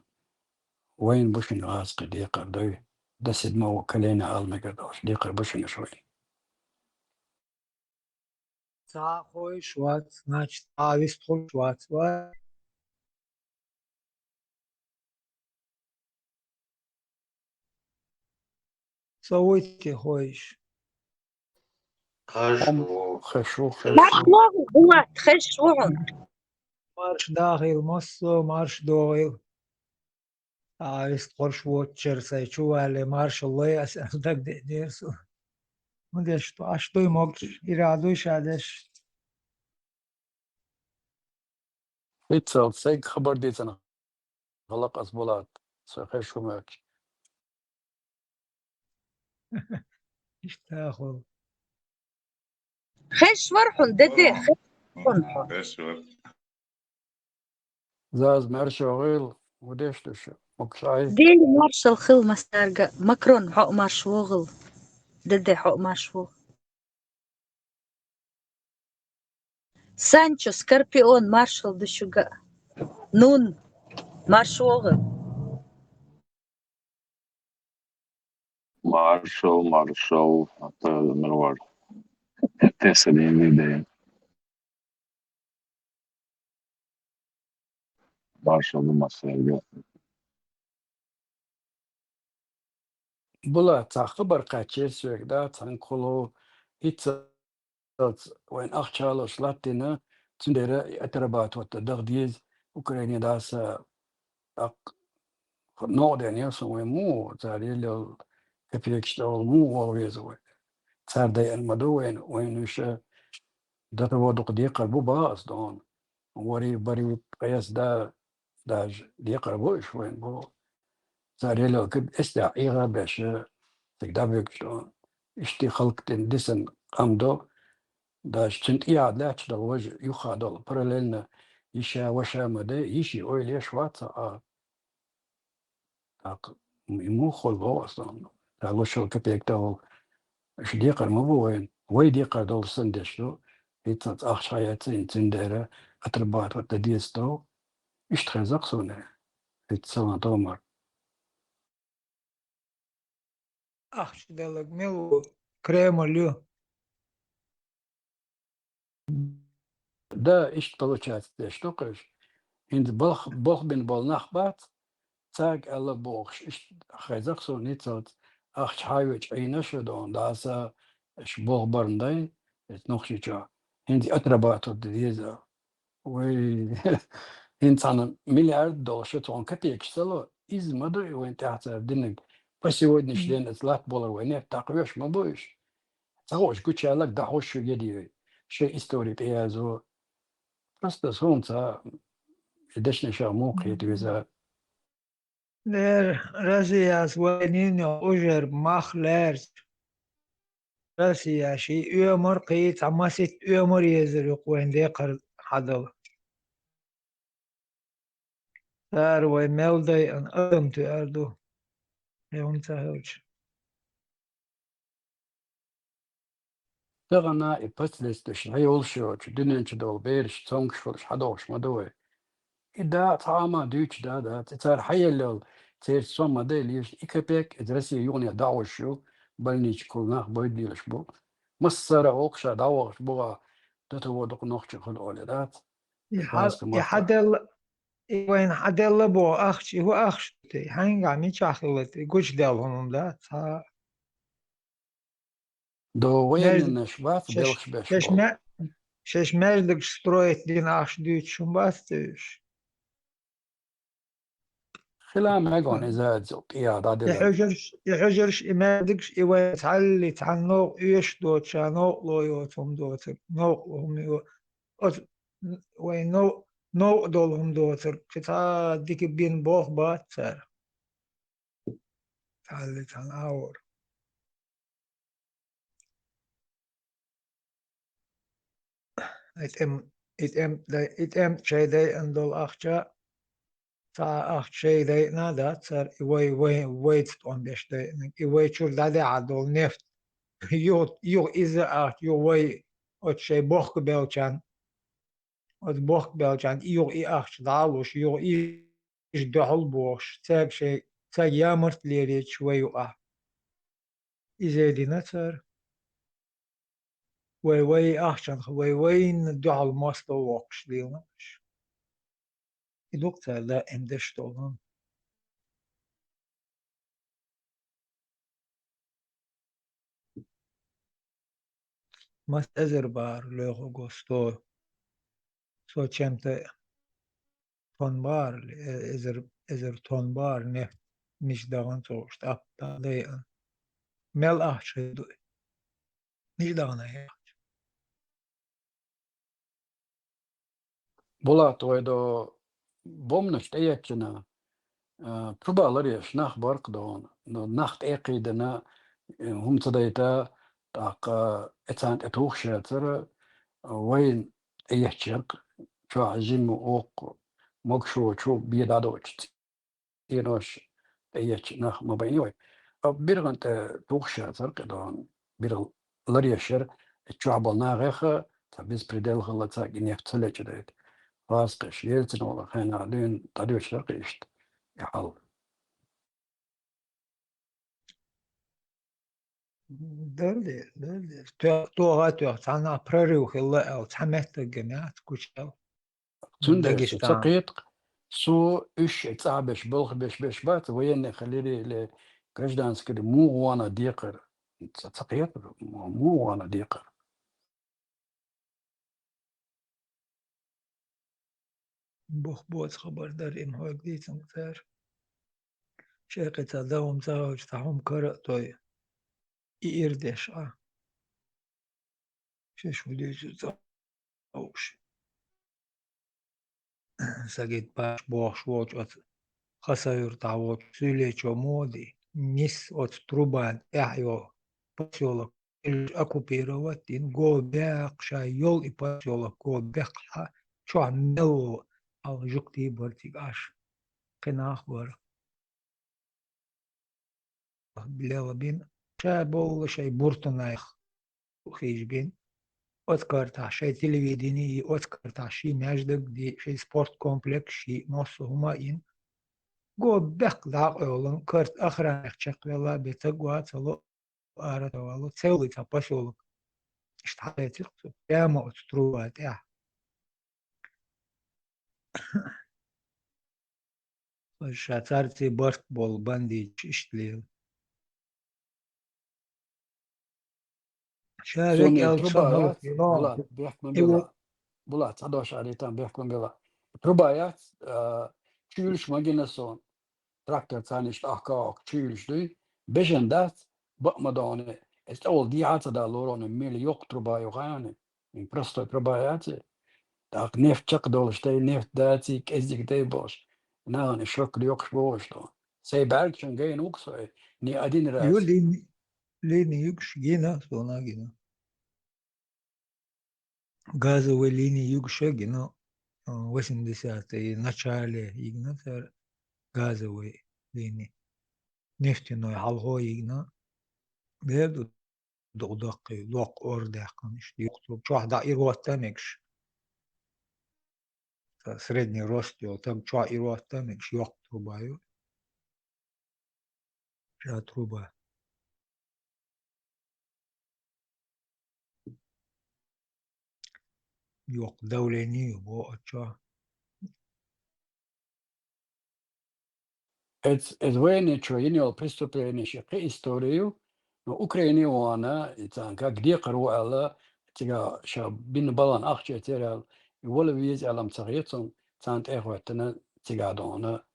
Вайна бу шуна гӀазкхий декхар дой. До седьмого колена ала мегар долуш декхар бу шуна уьш вайна. Цхьа а хойш вац, значит, цхьа а вистхуьлуш вац, ва? Со вуй те хойш? Хам, хешу, хешу. Марш вогӀу, Булат, хеш ву хьуна. Марш дахийла, массо а марш догӀийла. А, вист хорш воцучара сайн чу валле, маршалла лой аса аьлла дагадеънера со. ХӀун деш ду? Аш дуй могуш, ира дуй ша деш? ХӀинццалц сайга хабар дийцина гӀалакх ас, Булат, со хеш хӀума аьлча. Иштта хул. Хеш вара хьуна, деде, хеш хьуна хьо. Хеш вара. Заз маршо гӀийла, ву деш ду шу, мукшай. Дели маршал хила массаьрга, Макрон хьо а марш вогӀал. Деде хьо а марш вогӀал. Санчо, Скорпион, маршал ду шуьга. Нун, марш вогӀал. Маршал, маршал, атта мир вар. Эттеса дийна де. Маршал ду массаьрга. Була, цхьа хабар кхаьччера соьга, да, цхьанкхула хӀинццалц вайн ахча луш латтина, цундела и отрабатывать дан дагадеза Украине даса тӀаккха новкъа деана яр сан вайн муха, цара еллал капекаш тӀехула муха вогӀа веза вай. Цара дайъан ма ду вайна, вайна уьш до того дукха декхар бу баха ас дона. Вари, бари, къеса да, даже декхар бу уьш вайна бу. Цара еллал каб эс да ӀийгӀа беш, цига дӀабуьгуш дона. Иштта халкъ тӀе дисан къам до. Даже цуьнан тӀехьа лаьтташ долу важа юххе долу параллельно йиша, ваша ма дай, йиши ойла еш вац а. ТӀаккха и муха хуьлу боху аса, ца лучул капек тӀехула. Уьш декхар ма бу вайн, вай декхар долу санна деш ду. ХӀинццалц ахча хьаяьцна, цуьнан дера отрабатывать дан деза ду. Иштта хеза-кх суна, хӀинца сан томар. Ахча даллаг мила ву? Кремль ю? Да, иштта получается деш ду-кх уьш. ХӀинца балх-, болх бина болу нах бац, цаьрга аьлла бохуш, иштта хеза-кх суна хӀинццалц, ахча хьайвечу Ӏийна шу дона, даса, аша болх барна дай, эца Нохчийчохь. ХӀинца отрабатывать дан деза. Вай, хӀинца цхьана миллиард долуш ю, цхьана капекаш ца ло, иза ма ду и вайн тӀехь цара динарг. По сегодняшний день эца латта болар вай нефть дӀакхоьхьуш ма бу уьш. Ца хууш гучаяллаг дӀахьуш ю, едъю. Шайн истори тӀеязо. Просто суна ца и дешнашах муха кхета веза. Лер, Россияс вайнийна йолу ужар мах лаьрча, Россия ши оьмар кхий, цхьа маситта оьмар езар ю-кх вайн декхар хьадала. Цара вай мел дайъан адам туьар ду, хьуна ца хилча. Тахана и последствияш хьайолуш йоцу дуьнен чу долу бераш цомгуш хуьлуш хьадохуш ма ду вай. И да цхьа а ма дуьйцуш да дац, и цара хьаеллал церан сом ма дай леш, и капек иза Россия юхане дӀахьуш ю, больничкахула нах бойда лелаш бу. Массара а воккхаша дӀавахаш бу гӀа, дата вон дукха нохча хуьлу оле дац. И хьа-, и хьаделла, и вайна хьаделла боху ахча, и хӀун ахча ду те? Хьаьнгахь мичахь хилла те? Гучудаьлла хӀума дац, хьа? До военнаш бац, шеш, белхаш беш шеш болу. Ме-, шеш маьждигаш строить дина ахча дуьйцуш хӀума бац те уьш? Хила мегон иза, иза кӀиа дӀадилла. И хьуьжарш, и хьуьжарш, и маьждигаш, и вай цхьалли, цхьана новкъа оьшуш доцу, ша новкъа ло йоцу хӀума доцург, новкъа ло хӀума йо-, оцу вай нов-, новкъа долу хӀума доцург, кхин цхьа дика бина болх бац цара. Цхьалли, цхьана агӀор. И тӀем, и тӀем дай-, и тӀем шай дайъан долу ахча, цхьа а ахча шай дайъна а дац цара, и вай, вай, вайца тӀом беш дайъаниг, и вай чуьра дӀадехьа долу нефть, юха, юха иза а ахча, юха вай оцу шай бохка белчарна Оцу бохкабеллачарна и юха и ахча дӀа а луш, юха и иштта дуьхьал бохуш, цаьрга шайн, цаьрга ямарт лелийча вай юкъахь. Иза а дина цара. Вай, вай ахчанах, вай, вайна дуьхьал мостагӀа воккхуш лелаш. И ду-кх цара даим деш долу. Маса эзар бахьара лоьхург сто, сто чем-то тонн бахьара, э-, эзар, эзар тонн бахьара нефть, мича дахана цо, штаб дӀа дайа. Мел ахча хир ду? Мича дахана ахча? Булат, вай до бомбанаш тӀеэцчина, а, труба ларъеш нах бара-кх дона. Но нах тӀекхийдина, э, хӀума ца дайта, тӀаккха, э, царна тӀе тухуш яцара, а, вайна тӀеэцчира-кх, чохь жимма воккху, могушочу бен дӀадоцучу цӀенош тӀеэцча нах ма байна вай. А биргӀан тӀе тухуш яцара-кх и дона, биргӀа ларъеш яра, и чохь болу нахех а цхьа беспредел хилла, цаьрга и нефть ца лечкъадайта. ГӀазкхаша, Ельцин волу хенахь дуьйна дӀадоьшура-кх иштта и хьал. Дале, дале. Тоьхна, тоха а тоьхна, цхьанхьа прорыв хилла аьлла, цхьа меттиг гина яц гучуяьлла. Цундела со ца Дагестан. Кхета-кх, со уьш цӀахь беш, балха беш, беш бац, военный хилира или гражданский муха вахана декхар. Ца, ца кхета, муха вахана декхар. Боху боцу хабар дара, и ма хьоьга дийцина цара. Шайкхи цхьа дан хӀума ца хилча, цхьа хӀума кара а той, и ира деш Ӏа. Шаьш хӀун дуьйцу цӀа уьш? Сагит Паш бохуш волчу оцу Хасавюртахь волчу суьйлечо моди, нис оцу трубан тӀехь йолу посёлок, уьш оккупировать дина, го беккха ша йолу и посёлок, го беккхахьа, чохь мел волу хьалха жуьгтий бара цига Ӏаш, кхин нах бара. Лела бина, ша бовла шайн буртанайх хийжа бина. Оцу картахь шайн телевидение, оцу картахь ши маьждиг де, шайн спорткомплекс ши, массо а хӀума а йина. Го беккха дӀакъевлина, карт охранех чекхвелла бен, ца го а ца ло, ара ца вало, цевлли цхьа посёлок. Иштта хьалецира цо, прямо оцу труба тӀехь. Ша царций барт болу бандиташ иштта лела. Ша Суна векӀал труба чамалла яц, хилла. Булат, бехк ма И била. Булат, цхьа дош алийтан, бехк ма била. Труба яц, а, чуьйлаш ма гина суна. Трактор царниш тӀаккха чуьйлаш дуй. Бежан дац, бакъ ма догӀу. Эс тӀе волу дехьа ца далур ву, мила йоккха труба ю хаьий. Ин простой труба яц и. ТӀаккха нефть чекхдолуш дай, нефть даций, кӀеззиг дай бохуш. Нахана шок лоькхуш бохуш ду. Сайн бӀаьргашна гайна ву-кх со и, ни один раз. Ю лини, лини югуш гина, суна гина. Газовый лини югуш а гина, а, восьмидесятые начале йигна цара газовый лини. Нефтяной хьалхо йигна. Дер ду дукха даккхий, доккха ор даьккхина, иштта йоккха труба. Чохь дӀа иротта мегаш. Ца средний рост йолу, таг чохь иротта мегаш, йоккха труба ю. Ша труба. Йоккха давление ю, бо, а чохь. Эц-, эц военный чо йина йолу преступление ши кхин история ю, но Украине вахана, и царна как декхар ву аьлла, цигахь ша бина балан ахча эцера аьлла, и вала веза аьлла ца хета суна, царна тӀе а хӀоьттина, цигахь дохна,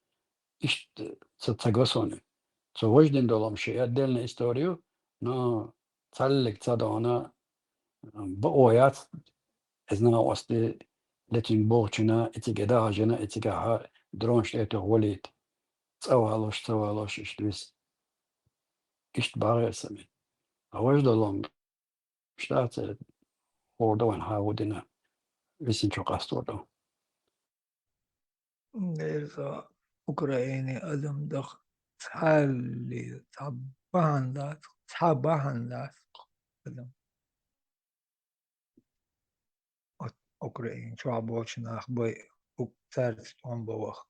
иштта ца, ца го суна. Цо важдина долу ши отдельная история ю, но цхьаллиг ца дохна, бакъо яц, иза накъостий летинг бохучуьнга, и цига дахьажина, и цигахь дронаш тӀе а туху валийта. ЦӀа валош, ца валош, иштта виса. Иштта багӀера сан мин. А важа долу штатца хӀора дан вайн хьан ву дина, висинчу къастор ду. Дерза Украине адам даха цхьалли, цхьа бахьана дац, цхьа бахьана дац адам. От Украина чохь болчу нах бай, ук-, цаьрца тӀом бан ваха.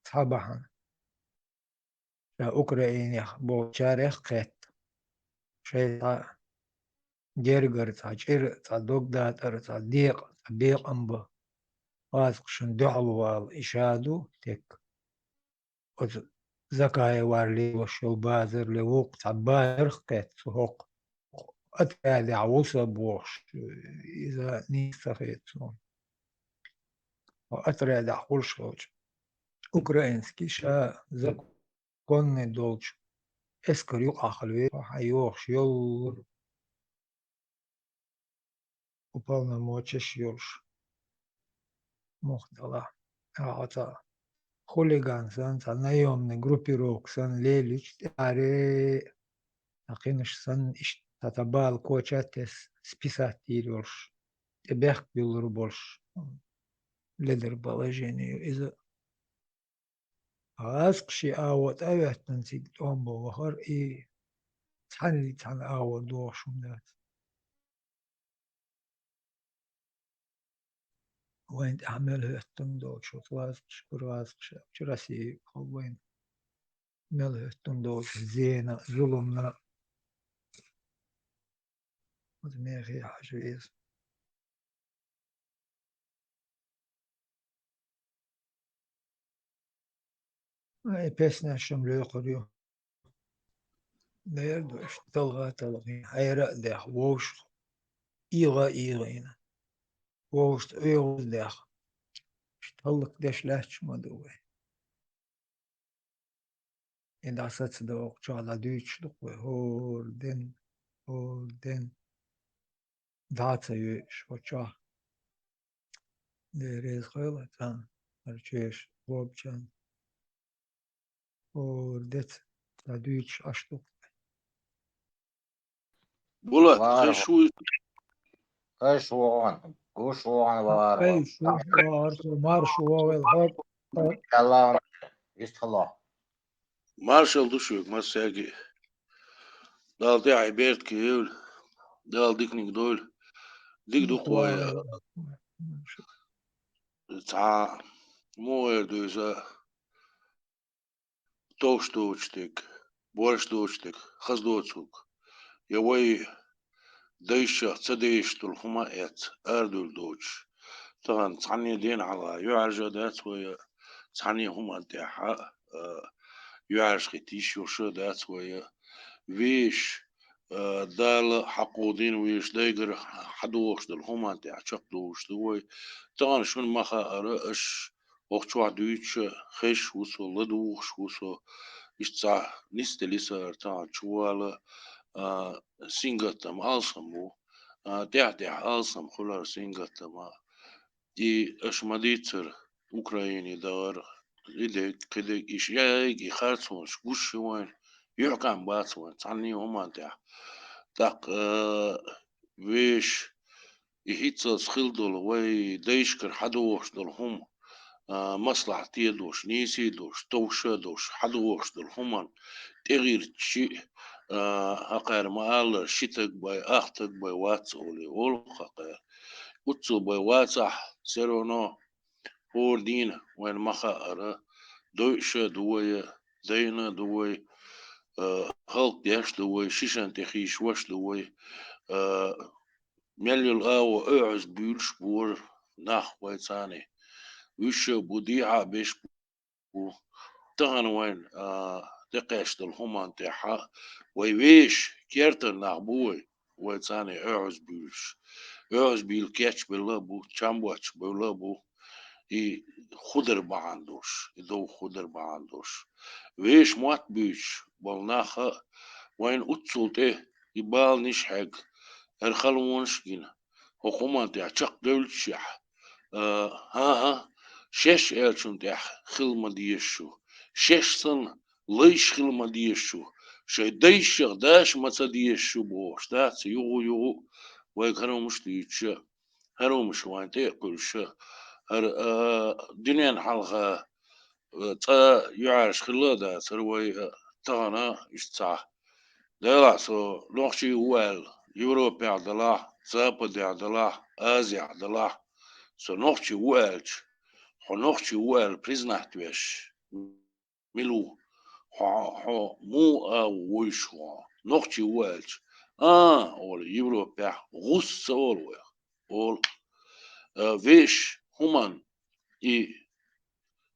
Цхьа бахьана. Ша Украинех болчарех кхетта. Шайн цхьа гергара, цхьа чӀира, цхьа догдатӀара, цхьа декъа, цхьа бекъам бан. Вазкъашна дуьхьал вала и ша ду, тек. Оцу Закаевар лелош йолу базар ле вукху цхьа базарх кхетта цу хӀокху отрядехь ву сан бохуш, иза нийса ца хета суна. Отрядехь хуьлуш хилча, украинский ша законный долчу эскар юкъахь хила веза, хьан йохуш йоллура. Уполномоченнаш йолуш. Муха делахь, ахьа цхьа хулиган санна, цхьа наёмный группировка санна лелийча тӀаьхьаре, цхьа кхинаш санна, иштта цхьа бала коча а тесна, списать йийр йолуш, тӀебехк буьллур болуш ледара положение ю иза. Гьазкхаши агӀо тӀе а хӀоьттина цига тӀом бан вахара и цхьаьннан цхьана агӀор догӀуш хӀума дац. Вайна тӀехь мел хӀоьттина долчу вазкхаш, кура вазкхаш, Россия хьо вайна мел хӀоьттина долчу зена, зуламна. Оцу мехе хьажа веза. Ай, песнаш шуна лоькхур ю. Дера ду аьшна талха а талхийна, хьера а даьхна, вовшах ийгӀа а ийгӀийна, вовшашца ӀуьйгӀаз а даьхна. Иштта хӀаллакдеш лаьтташ ма ду вай. И дӀасаца догӀучохь дӀадуьйцуш ду-кх вай хӀора ден, хӀора ден. ДӀа а ца йоьуш оцу чохь. Дела реза хуьлда царна, хӀара чоьш бобчарна. ХӀора деца дӀадуьйцуш Ӏаш ду-кх вай. Булат, вахара кхайша ву? Кхайша вогӀу, гуш вогӀу, вахара. Кхайша ву, вахара, марша вогӀийла хьо. Аллахьан иштта хила. Маршалла ду шуьга массаьрга а. Дала тӀаьхье беркате йойла, Дала диканиг дойла. Дика ду-кх вай, цхьа муха эр ду иза, товш доцуш дерг, борш доцуш дерг, хаза доцург. Я вай дайшах ца дезаш долу хӀума а эцна, арадуьйла доцуш. Тахана цхьанне дена хьалха юьхьӀаьржа а дац вай, цхьанне хӀуманна тӀехь а, а, юьхьӀаьржа хӀиттийш йолуш а дац вай. Вешан, а, Дала хьакхо дина вешан дайгара хьадогӀуш долу хӀуманна тӀехь чекхдовлуш ду вай. Тахана шуна ма хаъара, аша хӀокху чохь дуьйцуш а, хезаш ву со, ладугӀуш ву со, иштта цхьа нисделла йисара тахана чувала, а, сингаттам алсам бу, а, тӀаьхь-тӀаьхьа алсам хуьлура сингаттам а. И аша ма-дийццара, Украине дахар, и дерг, кхидерг, и шайга, и харцонаш гуш ю вайна, юьхькӀам бац вайн цхьанне хӀуманна тӀехь. ТӀаккха, а, вешан, и хӀинццалц хилла долу вай дайшкара хьадогӀуш долу хӀума, а, маслахьате а долуш, нийса а долуш, товш а долуш, хьадогӀуш долу хӀуманна тӀегӀиртча шиъ, а, хӀокхара ма-аллара, ши таг бен, ах таг бен вац олий, олу-кх хӀокхара. Уццул бен вацахь, всё равно хӀора дийна вайна ма хаъара, дойуш а ду вай, дайна а ду вай, а, хӀаллакдеш а ду вай, шишан тӀе хийшавеш а ду вай, а, мел йолу агӀо оьгӀаз буьйлуш бора нах вай царна. Уьш а бу, дехьа а беш бу. Тахана вайна, а, тӀекхаьчна долу хӀуманна тӀехь а вай вешан кертара нах бу вай, вай царна оьгӀаз буьйлуш. ОьгӀаз бийла кечбелла а бу, чам боцчу бевлла а бу. И хӀун дара бахьана долуш, и дов хӀун дара бахьана долуш. Вешан мотт буьйцуш болу нах а вайна уццул тӀе и баланаш а хьегна, хӀара халонаш а гина, хӀокху хӀуманна тӀехь чекхдевллачехь, а, хӀан-хӀа, шаьш аьллачунна тӀехь хила ма дезаш ю, шаьш санна, лайш хила ма дезаш ю, шайн дайшах, дашах ма ца дезаш ю бохуш дац, юха-юха вайга хӀара хӀумаш дуьйцуш а, хӀара хӀумаш вайна тӀе а кхуьлуш а, хӀара, а, дуьненна хьалха, а, цкъа юьхьӀаьржа хилла а дац, хӀара вай, а, тахана иштта цхьа. Делахь со нохчий ву аьлла, Европехь делахь, Западехь делахь, Азехь делахь, со нохчи ву аьлча, хьо нохчи ву аьлла признать веш, мила ву? Хьо, хьо муха а вуйш хьо? Нохчи ву аьлча, а, олу Европехь, гӀус ца олу вайх, олу. Э, вешан хӀуманна и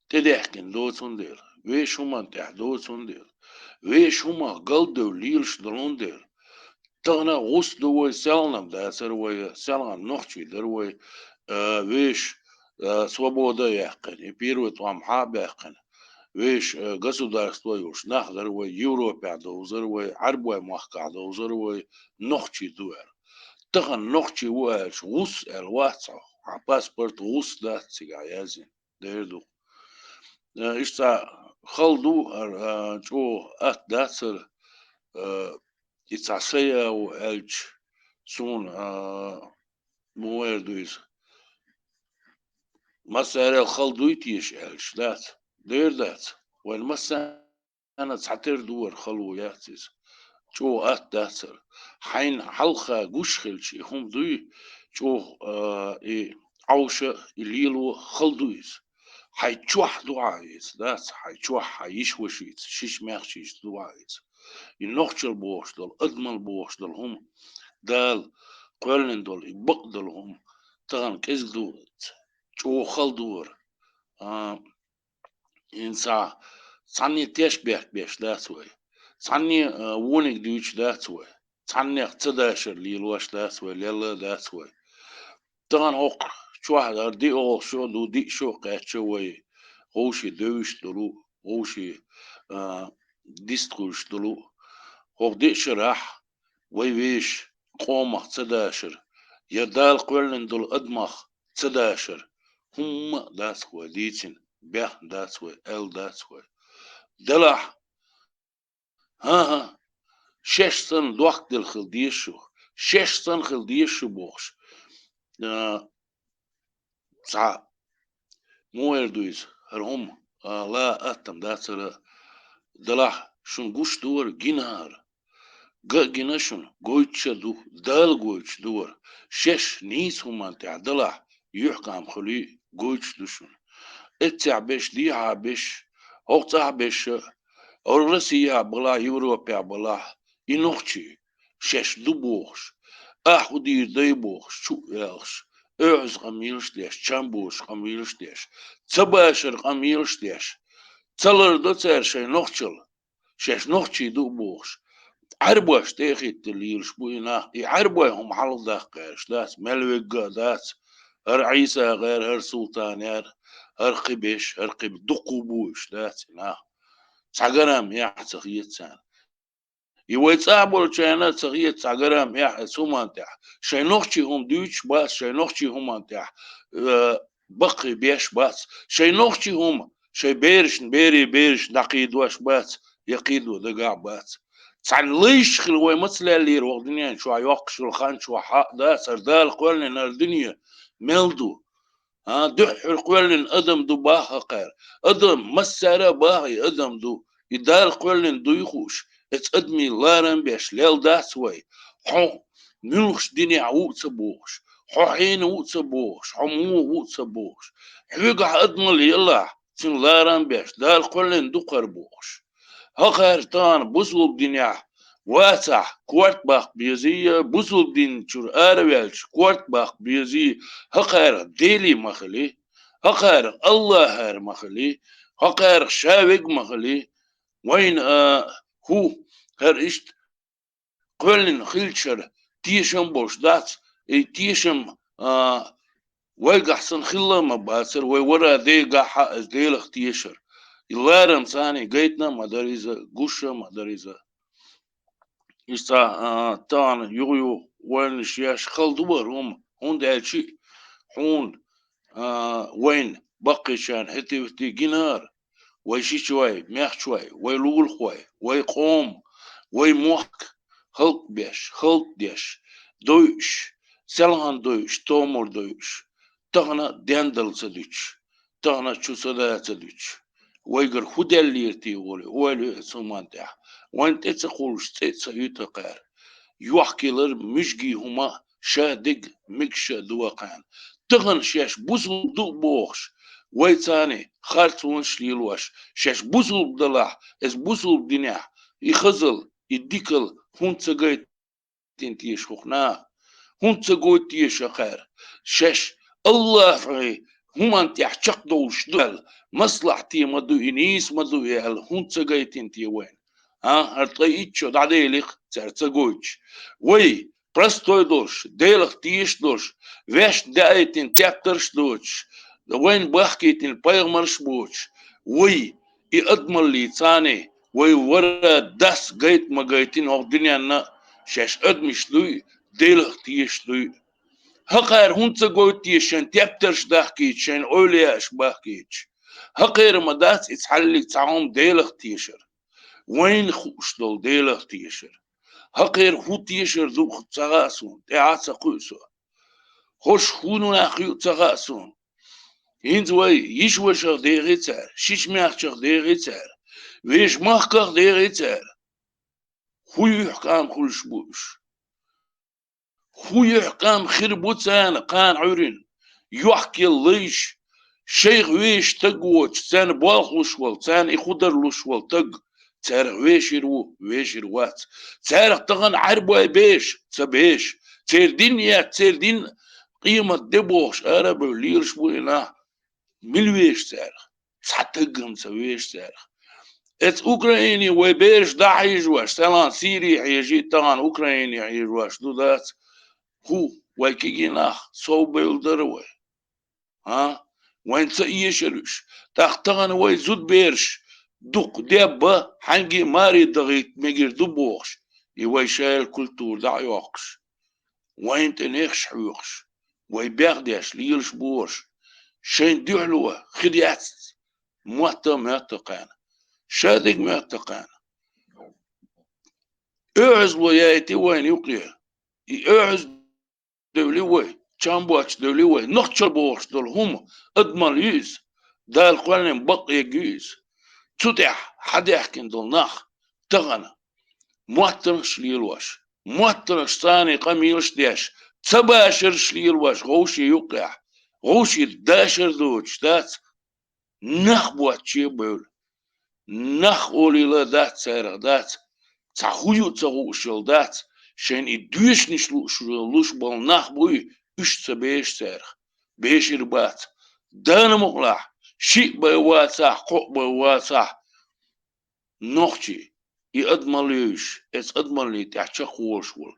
тӀедехкина доцун дела, вешан хӀуманна тӀехь доцун дела, вешан хӀуманах галдевлла лелаш долун дела, тахана гӀус ду вай, селхана дацара вай, селхана нохчий дара вай, а, вешан, а, свобода а яьккхина, и первый тӀом хьа а баьккхина, вешан, а, государство йолуш нах дара вай, Европехь довзара вай, Ӏаьрбойн махкахь довзара вай, нохчий ду аьлла. Тахана нохчий ву аьлча, гӀус аьлла вац хьо, хьан паспорт гӀус дац цигахь яздина. Дера ду. Э, иштта хала ду, ар-, а, чӀогӀа атта дац ара, э, и цхьа са я ву аьлча, суна, а, муха эр ду иза? Массарел хала дуй теша аьлча, дац? Дера дац. Вайн массарна цхьатера ду ара, хало яц иза. ЧӀогӀа атта дац ара. Хьайна хьалха гуш хилча и хӀума дуй, чӀогӀа, а, и Ӏовша, и лело хала ду иза. Хьайн чохь ду Ӏа иза, дац? Хьайн чохь, хьайн йиша-вашица, шишша-маьхчица ду Ӏа иза. И нохчалла бохуш долу, адамалла бохуш долу хӀума, Дала кхоьллина долу, и бакъ долу хӀума, тахана кӀезиг ду, чӀогӀа хала ду ара. А, ХӀинца цхьанне теш бехк беш дац вай. Цхьанне, а, вониг дуьйцуш дац вай. Цхьаннех ца дашар лелош дац вай, лелла дац вай. Тахана хӀокху чохь ара диъ шо ду, диъ шо кхаьчча вай, вовший девзаш долу, вовший, а, дистхуьлуш долу. ХӀокху диъ шарахь вай вешан къомах ца дашар, я Дала кхоьллина долу адамах ца дашар, хӀумма а дац вай дийцина, бехна дац вай, аьлла дац вай. Делахь, хӀан-хӀа, шаьш санна дохкаделла хила деза шу, шаьш санна хила деза шу бохуш, а, цхьа муха эр ду иза, хӀара хӀума, а, ла аттам дацара, делахь шуна гуш ду ара, гина хӀара. Ган а гина шуна, гойтуш а ду, Дала гойтуш ду ара. Шаьш нийса хӀуманна тӀехь далахь, юьхькӀам хуьлий, гойтуш ду шуна. Эццехь беш, дехьа беш, хӀокху цӀахь беш а, Россехь балахь, Европехь балахь, и нохчий шаьш ду бохуш, ахь хӀун дийр дай бохуш, чу а ваьлхаш, оьгӀаз къамелаш деш, чам бозуш къамелаш деш, ца башар къамелаш деш, ца лардо цара шайн нохчалла, шаьш нохчий ду а бохуш, Ӏаьрбош тӀе а хӀиттина лелаш бу и нах, и Ӏаьрбой хӀума хьалхадаккха гӀерташ дац, мел вегга а дац, хӀара Ӏийса гӀер, хӀара Султан яр, хӀара кхин беш, хӀара кхин дуккха а бу уьш дац и нах. Цхьа грамм эхь ца хета царна. И вай цӀахь болчарна а ца хета цхьа грамм эхь оцу хӀуманна тӀехь. Шайн нохчий хӀума дуьйцуш бац, шайн нохчий хӀуманна тӀехь, э, баккхий беш бац. Шайн нохчий хӀума, шайн берашна, берийн берашна дӀакхийдош бац, я кхийдо дагахь а бац. Цхьана лайш хила вай маца леллера ваха дуьнен чохь йоккхуш йолу хан чохь хьаъ дац, хӀара Дала кхоьллина хӀара дуьне мел ду. А, дуьххьара кхоьллина адам ду баха хӀокхара. Адам, массара а баха и адам ду. И Дала кхоьллина дуй хууш, эцу адамийн ларам беш лелла дац вай. Хьо муьлхачу динехь ву а ца бохуш, хьо хьенан ву а ца бохуш, хьо муха ву а ца бохуш. Хьоьгахь адамалла елахь, цуьнан ларам беш, Дала кхоьллина ду кхара бохуш. ХӀокхара тахана бусулба динехь вацахь, корта баккха безий, бусулба дин чуьра араваьлча, корта баккха безий, хӀокхара Дели ма хили, хӀокхара Аллахьара ма хили, хӀокхара ша вег ма хили, вайна, а, хӀу, хӀара иштта кхоьллина хиллачара тешам болуш дац, и тешам, а, вайгахь санна хилла а ма бацара, вай вара дегахь а, аса Делах тешар. И ларам царний гайтина а ма дара иза, гуш а ма дара иза. Иштта, а, тахана юха-юха вайнаш еш хала ду бара хӀума, хӀунда аьлча хьуна, а, вайна баккхийчарна хӀетте-витте гинара, вай шичой, мехчой, вай лулахой, вай къом, вай мохк, халкъ беш, халкъ деш, дойуш, селхана дойуш, томар дойуш, тахана дендала ца дуьтуш, тахана чу ца да ца дуьтуш. Вайгара хӀун даьллера те олий, ойла ю оцу хӀуманна тӀехь. Вайна тӀе ца кхуллуш, цӀе а ца уьйту кхара. Йохкаелар муьжгийн хӀума ша диг мегаш а ду вакхарна. тахан шаьш бусулба ду а бохуш, вайцарний харцонаш лелош, шаьш бусулба далахь, эс бусулба динехь, и хазал, и дикал хӀунда ца гайтина теша хӀокху наха? ХӀунда ца гойту теша кхара? Шаьш Аллахьан хӀуманна тӀехь чекхдовлуш ду аьлла, маслахьте ма ду и, нийса ма ду и аьлла, хӀунда ца гайтина те вайна? А, хӀара ткъе итт шо дӀаделира-кх цара ца гойтуш. Вай, простой долуш, Делах тешаш долуш, ваьшна даийтина тептарш а доцуш, вайна бахкийтина пайхамарш а боцуш, вай, и адамаллица царний, вай вара дас гайта ма гайтина хӀокху дуьненна, шаьш адамаш дуй, Делах тешаш дуй. ХӀокхара хӀунда ца гойту те шайн тептарш дахкийтуш, шайн эвлаяаш бахкийтуш? ХӀокхара ма дац и цхьаллиг цхьа хӀума Делах тешар, вайна хууш долу Делах тешар. ХӀокхара хӀун тешар ду ца хаьа суна, тӀаьхьа а ца кхуьу со. ХӀорш хӀун нах ю ца хаьа суна. ХӀинца вай йиша-вашах дехий цара, шича-маьхчах дехий цара, вешан махках дехий цара. ХӀун юьхькӀам хуьлуш бу уьш? ХӀун юьхькӀам хир бу царна кхана Ӏуьйранна? Йохкаелла лайш, шайх вешан стаг воцуш, царна болх луш волу, царна и хӀун дар луш волу стаг, царах вешийр ву, вешийр вац. Царах тахана Ӏаьрбой беша, ца беша. Церан дин а эцна, церан дин къемат де бохуш, ара а бевлла лелаш бу и нах. Мила веша царах? Цхьа стаг-м ца веша царах. Эцу Украине вай бераш дӀахьежош, селхана Сири хьежий, тахана Украине хьежош ду дац? ХӀу, вай кегий нах, сов бевлла дара вай? А? Вайна ца эшара уьш. ТӀаккха тахана вай зудабераш дукха дебба, хьаьнгге а маре дахийта мегар ду бохуш, и вай шайла культура дӀа а йоккхуш, вайна тӀе нехаш хьоькхуш, вай бехдеш лелаш борш, шайна дуьхьало хир яц мотт а моьтту кхарна, шадерг а моьтту кхарна. ОьгӀазло яйти вайна юкъе. И оьгӀаз девли вай, чам боцуш девли вай, нохчалла бохуш долу хӀума адамалла ю иза, Дала кхоьллина бакъ ерг ю иза. Цу тӀехь хьадаьхкина долу нах тахана моттанаш лелош, моттанаш царний къамелаш деш, ца башарш лелош вовшийн юккъехь, вовшийн дашар доцуш дац, нах боцче а бевлла. Нах олийла дац царах, дац. Цхьа хӀун ю а ца хууш йолу дац, шайна и доьшанаш лууш, луш болу нах буй, уьш ца беша царах. Бешийр бац. Дала мукъалахь, шиъ бай вацахь, кхоъ бай вацахь, нохчий, и адамалла йовзуш, эцу адамаллин тӀехь чекхволуш волу.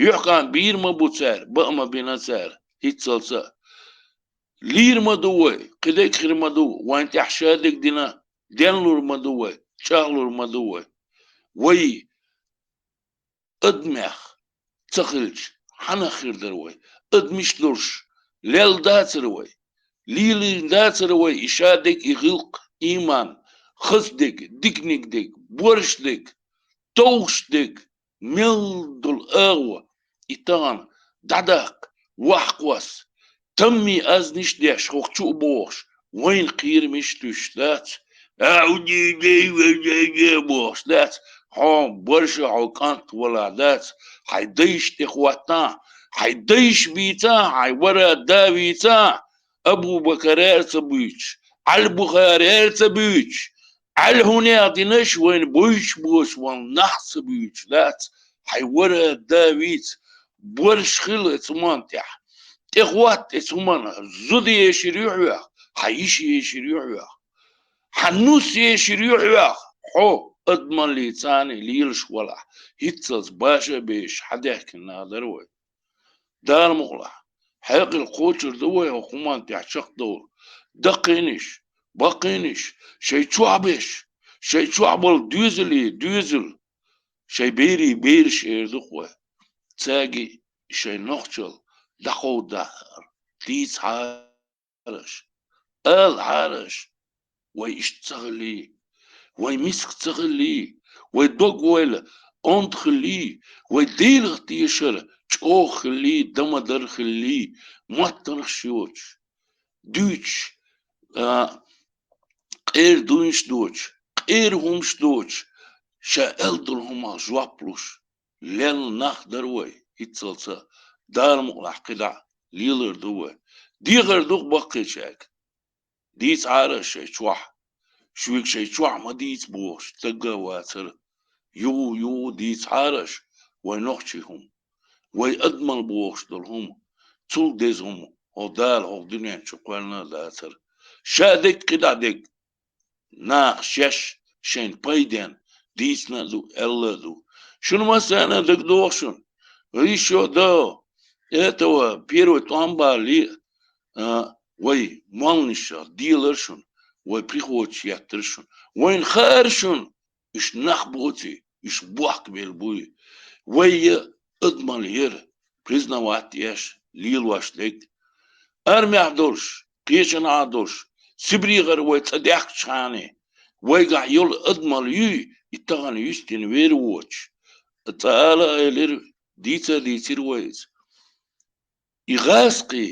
Юьхькъам бийр ма бу цара, баа ма бина цара, хӀинццалц а. Лийр ма ду вай, кхидерг хир ма ду, вайн тӀехь шадерг дина, денлур ма ду вай, чӀагӀлур ма ду вай. Вай адамех ца хилча, хьанах хир дара вай? Адамаш долуш лелла дацара вай? Лелийна дацара вай и шадерг, и гӀиллакх, ийман, хаза дерг, диканиг дерг, борш дерг, товш дерг, мел долу агӀо, и тахана дӀадаккха, вахкхосса, таммий азниш деш, хӀокху чу а бохуш, вайна кхерамаш туьйсуш дац? А, уди, де, де, де, де, бохуш дац? Хьо борша хьо кӀант валахь дац? Хьайн дайша тӀе хӀоттахь, хьайн дайша вийцахь, хьайн вара да вийцахь, Абу-Бакарера ца буьйцуш, Ӏали-Бухарера ца буьйцуш, Ӏали хӀунех динаш вайна буьйцуш боцу ван нах ца буьйцуш дац? Хьайн вара да вийца, борш хила эцу хӀуманна тӀехь. ТӀехӀотта эцу хӀуманна, зуда ешийр ю хьох, хьан йиша ешийр ю хьох, хьан нус ешийр ю хьох, хьо адамаллица царний лелаш валахь, хӀинццалц баша а бешаш хьадаьхкина нах дара вай. Дала мукъалахь, хьекъал кхочур ду вай хӀокху хӀуманна тӀехь чекхдовла. Даккхийнаш, баккхийнаш, шайн чохь беш, шайн чохь болу доьзале доьзал, шайн берийн бераш эр ду-кх вай. Цаьрга шайн нохчалла дӀакховдахьара, дийцахьара аша, алахьара аша, вай иштта ца хилий, вай миска ца хилий, вай дог-ойла онда хилий, вай Делах тешар чӀогӀа хилий, дан ма-дарра хилий, моттанаш йоцуш, дуьйцуш, а, къера дуйнаш доцуш, къера хӀумаш доцуш, ша аьлла долу хӀуманах жоп луш лелла нах дара вай, хӀинццалц а, Дала мукъалахь, кхидӀа лелар ду вай. ДегӀар ду-кх баккхийчаьрга. Дийцахьара аш шоай чохь. Шуьга шоай чохь ма дийца бохуш, стаг а вацара. Юха, юха дийцахьара аш, вай нохчийн хӀума. Вай адамалла бохуш долу хӀума. Цул деза хӀума хӀокху Дала хӀокху дуьнен чу кхоьллина а дацара. Ша дерг кхидӀа дерг. Наха шаьш шайна пайденна дийцина а ду, аьлла а ду. Шуна массарна а дагадогӀу шуна. Ещё до этого первый тӀом балале, а, вай молланашах делара шуна, вай приходаш еттара шуна. Вайна хаьара шуна, уьш нах боций, уьш бохкабелла буй. Вай я адамалла яра, признавать еш, лелош дерг. Армехь долуш, кхечанхьа долуш, Сибрехара вай цӀа даьхкичхьана, вайгахь йолу адамалла юй, и тахана юьстина вер воцуш. Цкъа ала а элира, дийца а дийцира вай иза. И гӀазкхий,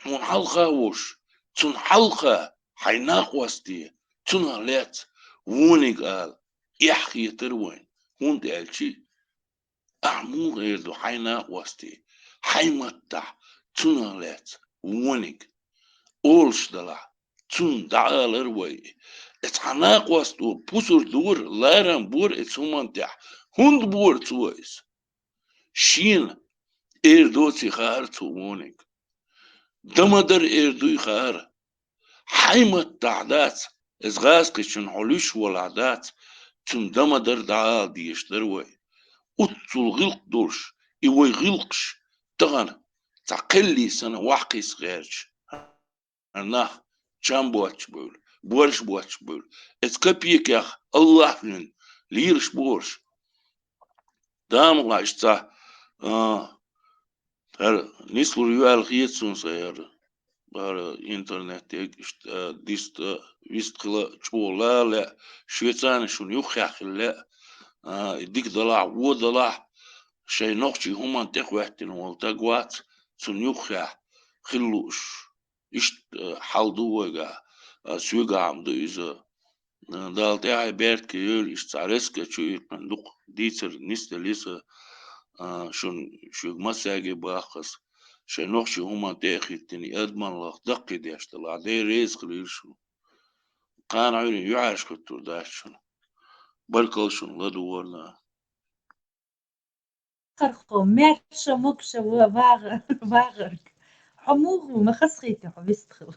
хьуна хьалха а волуш, цунна хьалха хьайн накъостий, цунах лаьцна вониг ала, эхь хетара вайна, хӀунда аьлча ахь муха эр ду хьайн накъостий, хьайн маттахь цунах лаьцна вониг олуш далахь, цунна дӀаалара вай. Эца хьан накъосто пусар дора, ларам бора эца хӀуманна тӀехь, хӀунда бора цо иза? Шена эр доций хаьара цо вониг. Дан ма дара эр дуй хаьара. Хьайн маттахь дац, иза гӀазкхичунна хьо луьйш волахь дац, цунна дан ма дара дӀаала дезаш дара вай. Уццул гӀиллакх долуш, и вай гӀиллакхаш тахана цхьа кхеллий санна вахкхийса гӀерташ. Нах чам боцуш бевлла, борш боцуш бевлла. Эца копейкех Аллахь вина лелаш бу уьш. Дама гӀаш цхьа, а, хӀара нислур ю аьлла хета суна сан хӀара. ХӀара интернет дерг иштта, а, диста, вист хила чӀогӀа лала лаьа, шуьца а шуна юххехь хила лаьа, а, и дика далахь, вон далахь, шайн нохчийн хӀуманна тӀехӀоьттина волу стаг вац, цунна юххехь хила лууш. Иштта, э, хьал ду вайгахь, а, соьгахь-м ду иза. Э, Дала тӀаьхье беркате йойла, иштта цхьа резко чу иккхина дукха дийцар нисделла ю сан, а, шуна, шуьга массаьрга боху ас, шайн нохчийн хӀуманна тӀе а хӀиттина, и адамаллах даккхийдеш далахь, Дела реза хуьлийла шуна. Кхана Ӏуьйранна юьхьӀаьржа хӀуттур дац шуна. Баркалла шуна ладугӀарна. Вахархо, маьрша, могуша ва-, вагӀа-, вагӀарг. Хьо муха ву, ма хазахийти хьо вистхила.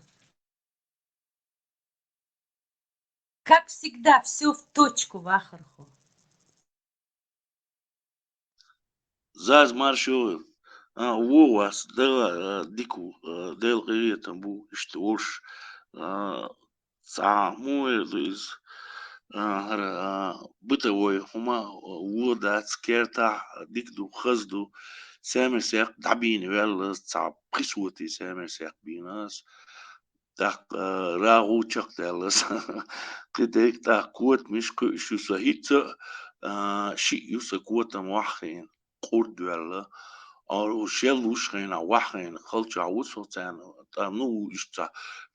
Как всегда, всё в точку, вахархо. Заз маршо. А, вон вас, Дела, а, дика ву, а, Дела къинхетам бу, иштта волуш, а, цхьа хӀун эр ду иза, а, хӀара, а, бытовой хӀума, а, вон дац, кертахь дика ду, хаза ду, саьмер-саькх дӀабийна ваьлла ас, цхьа пхи сотий саьмер-саькх бийна ас. ТӀаккха, а, рагӀу чекхдаьлла ас. Кхидерг тӀаккха котамаш кхуьуш ю сан хӀинца а, а, шиъ ю сан котам ваххийна. Къурд ваьлла. Ара шел луш хенахь, ваххийна, халчохь ву со царна, тӀа, ну, иштта цхьа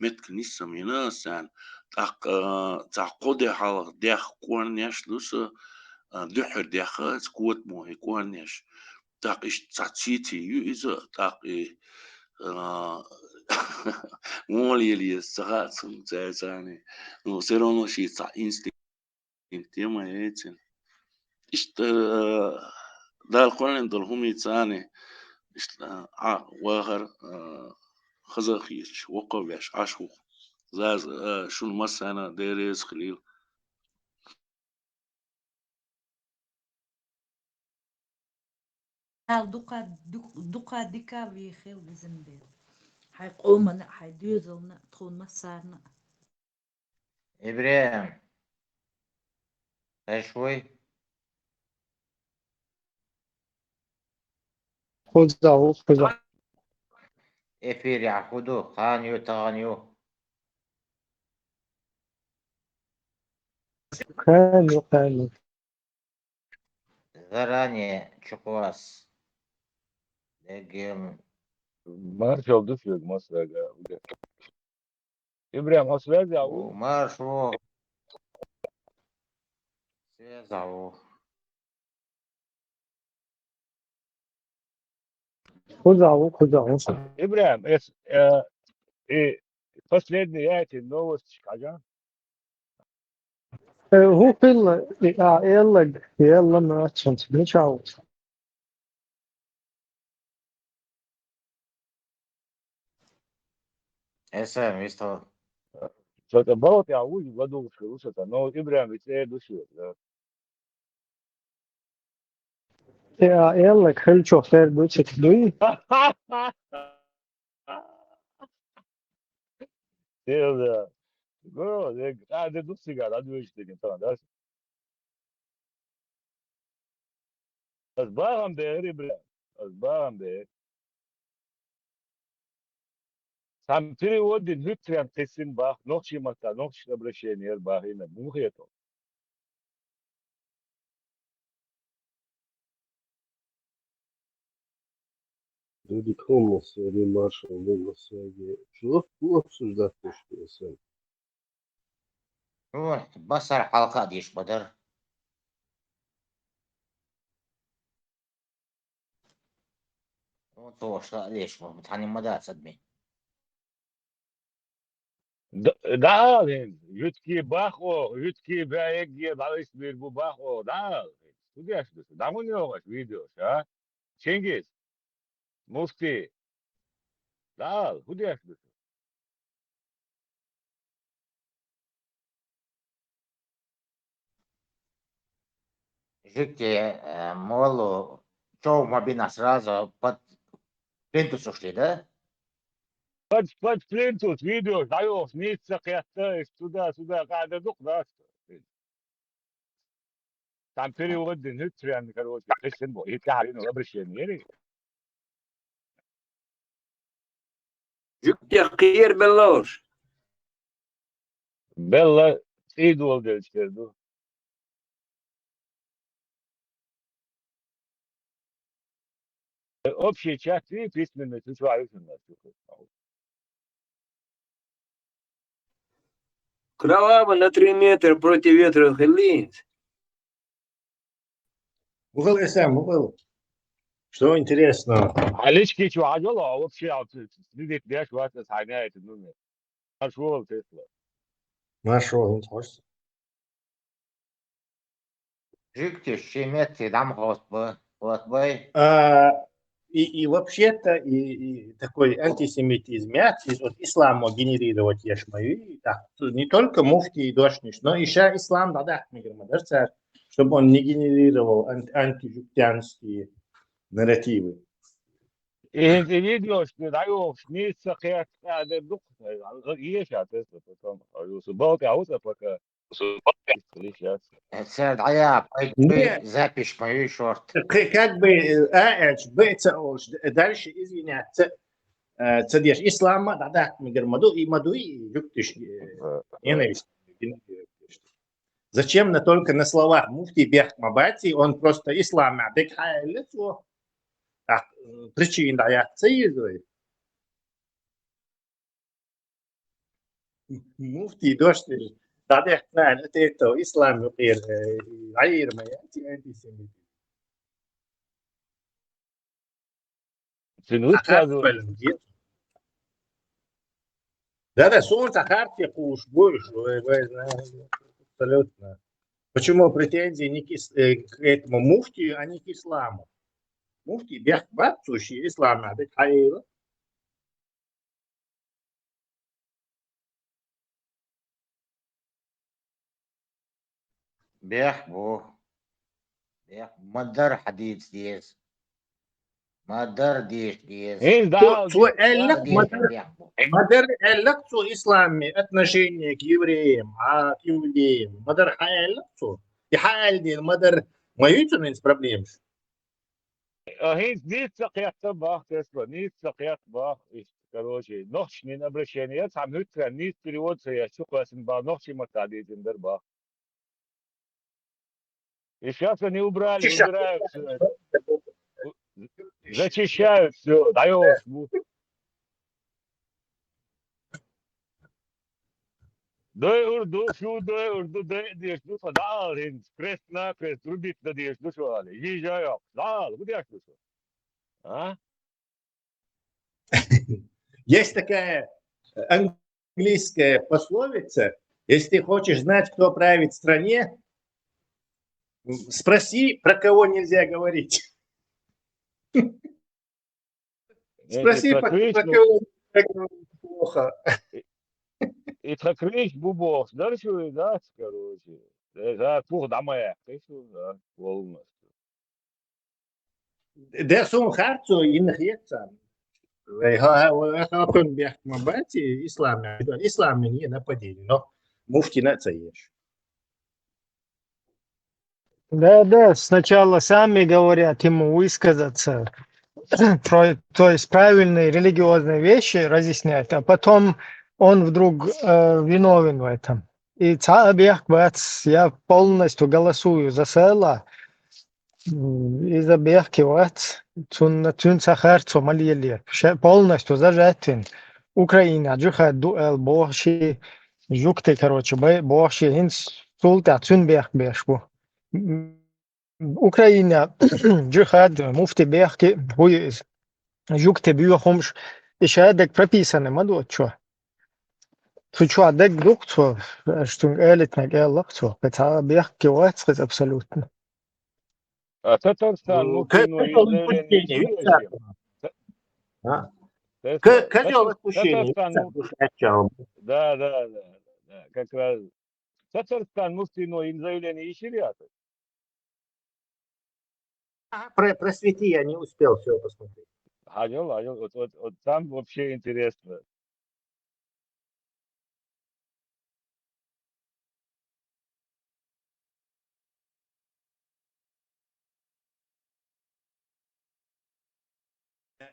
меттиг нисса ма йина ас царна. ТӀаккха, а, цхьа кхо де хьалха даьхна кӀорнеш ду сан, а, дуьххьара даьхна ас котамо и кӀорнеш. ТӀаккха иштта цхьа цеций ю иза, тӀаккха и, а, вон лелаеза ца хаьа цунна цаьрца. Ну, всё равно шен цхьа инстинкт. Тема яйцина. Иштта, э, Дала кхоьллина долу хӀумий царна, иштта, э, Ӏа вахар, э, хаза а хеташ, воккха а веш, Ӏаш ву. Заз, э, шуна массарна а Дела реза хуьлийла. Дала дукха, дук-, дукха дика вехийла везан Дела. Хьайн къомана а, хьайн доьзална а, тхуна массарна а. ИбрахӀим, хезаш вуй? Кхуза ву, кхуза. Эфирехь хӀун ду? Кхана ю, тахана ю? Кхана ю, кхана ю. Заранее чукхоссу. Деггем. Маршалла ду шуьга массаьрга. ИбрахӀим, хьо связь а ву? О, марша ву. Связь а ву. Кхузахь ву, кхузахь ву. ИбрахӀим, эс, э, и последний эти новости хьажа. Э, хӀун хилла, и, а, эллаг, элла нацанца, мича ву? Эсэм, вистхо. Что-то болот я уж ладугушка русата, но ИбрахӀим ведь э души, да. Я эллаг хилчо хер бучит дуй. Тел, да. Го, э, а, де дусига, да, дуй, что-то там, да. Аз багӀан бер, ИбрахӀим. Аз багӀан бер. Цхьана перевод дина хӀуьттаренна кхиссина бах, нохчийн маттахь, нохчийн обращение яра бахийна, муха хетал. Люди Томас или Маршал Лугасаги. Что? Кто обсуждать то, что я сам? Чу басар хьалха а деш бадар. Цо ша леш ма, тхьани ма дац адми. Д-, дӀаала хӀинца, юткий бах о, юткий баьегге дӀалиста бийр бу бах о, дӀаала хӀинца. Шу деш ду шу? ДӀа хӀун йогӀу аша видеош, а? Чингиз, муфти, дӀаала, хӀун деш ду шу? Жуьгти, э, молу чов ма бина сразу под плинтус ушли, да? Под, под плинтус видео дӀайохуш, ницца кхетта, иштта туда-сюда, къаьда дукха дац. Там перевод дина, хӀуьттаренна, короче, кхиссина бу, и тӀаьхьарина обращение яри. Жуьгтех кхера белла уж? Белла, цӀий доладелча хир ду. Общий чат и письменный, цу чохь а ю шуна. Кроваво на три метра против ветра хилла хӀинца. Мухал эсам, мухал. Что интересного? А лички чу хьажал, а вообще, а, следить деш вац, а, схьаняет, ну, нет. Марш вол, Тесла. Марш вол, хӀинца хьожа. Жуьгтиш шен метте дӀа ма хӀоттабо, хӀоттабой. А, и, и вообще-то, и, и такой антисемитизм яц, из вот ислама генерировать еш ма ю, и так, не только муфти и дошниш, но и ша ислам дӀадаккха мегар ма дара цара, чтобы он не генерировал ан-, антижугтянские нарративы. И хӀинца и видеошка дӀайохуш, нийса кхетта, а, де дукха, а, еша, тесто, потом, а, ю су балкъа, а, у ца пока. Цара дӀаяхьа, пхьой, не, запись ма ю шорта. К-, как бы, э, а, аьлча, б ца олуш, д-, дальше извиняться, э, ца деш. Ислам ма дӀадаккха мегар ма ду, и ма ду, и жуьгтиш, э, ненависть. Зачем на, только на словах муфти бехк ма бац, и он просто ислам ма дек хьаэлла цо. Так, э, причина дӀаяхьа ца еза вай? Муфтий дош деш, дӀадехкина, это, это, ислам юкъера, э, Ӏийра ма яц антисемитизм. Цуьнан высказывание. Да, да, суна цхьа харц кхуллуш бу уьш, вай, вай, абсолютно. Почему претензии не к ис-, э, к этому муфтию, а не к исламу? Муфтий бехк бац цо шен ислам ма дек хьаэлла. Бехк бу. Бехк бу. Ма-дарра хьадийца деза. Ма-дарра деша деза. ХӀинца цо, дӀа-, цо аьллакх, ма-дарра, ма-дарра аьллакх цо, исламе отношение к евреям, а к иудеям. Ма-дарра хьааьллакх цо. И хьааьлла дела, ма-дарра ма ю цунна хӀинца проблемаш. А хӀинца нийса ца кхетта бах, Тесла, нийса ца кхетта бах, иштта, короче, нохчашна обращение яц, цхьана хӀуьттаренна нийса перевод ца еш, чу кхоьссина бах, нохчийн маттахь дийцина дара бах. И щас они убрали, убирают всё это. Зачищают всё, дӀайохуш бу. Дойур ду, шу дойур ду, дойа дезаш ду, со дӀаала хӀинца, крест-накрест рубить дан дезаш ду шу ала. Йижа йоккхуш, дӀаала, хӀун деш ду со? А? Есть такая английская пословица: если ты хочешь знать, кто правит стране, спроси, про кого нельзя говорить. Спроси, про кого нельзя говорить плохо. И так речь бубох, дальше, да, короче. Да, да, плохо, да, моя, да, полностью. Де сум харцо и нахьеца. Вай ха ха ха кон бяхт ма бати ислам ислам не нападение, но муфти на цаеш. Да, да, сначала сами говорят ему высказаться, про, то есть правильные религиозные вещи разъясняют, а потом он вдруг э, виновен в этом. И цаъ бехк бац, я полностью голосую за села, и за бехки вац, цун цун сахар цо малиелер. Полностью зажатвен. Украина джихад дуэл бохши, жукте, короче, бохши, хин султа цун бехк бешбу. Украина джихад муфти бехки хуй жукте бюхумш, и шадек прописаны мадочо. Цу чуа дег духцо, аш тун элитнег эллакцо, каца бехки вацхыз абсолютно. А Татарстан муфтино изъявление ищи. Кадёл отпущение. Да, да, да, да, как раз. Татарстан муфтино изъявление ищи. Ага, про, просвети, я не успел все посмотреть. Ходил, ходил, вот, вот, вот там вообще интересно.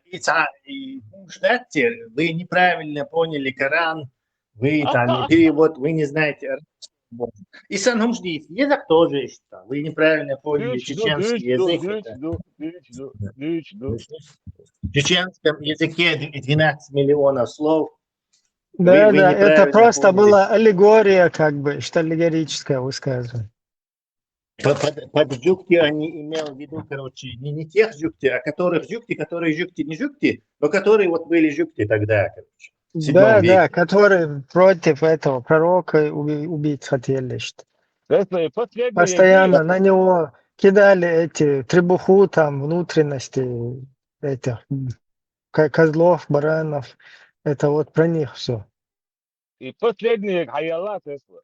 И, ца- и ждать, вы неправильно поняли Коран, вы там и перевод, вы не знаете арабский. И санхумждит, езак тоже что, вы неправильно поняли чеченский язык. В чеченском языке двенадцать миллионов слов. Да, да, это просто была аллегория, как бы, что аллегорическое высказывание. Под, под, под жукти они имел в виду, короче, не, не тех жукти, а которых жукти, которые жукти, не жукти, но которые вот были жукти тогда, короче. Да, да, которые против этого пророка убить хотели, что последние постоянно на него кидали эти требуху, там, внутренности этих козлов, баранов. Это вот про них все. И последние хаяла Тесла.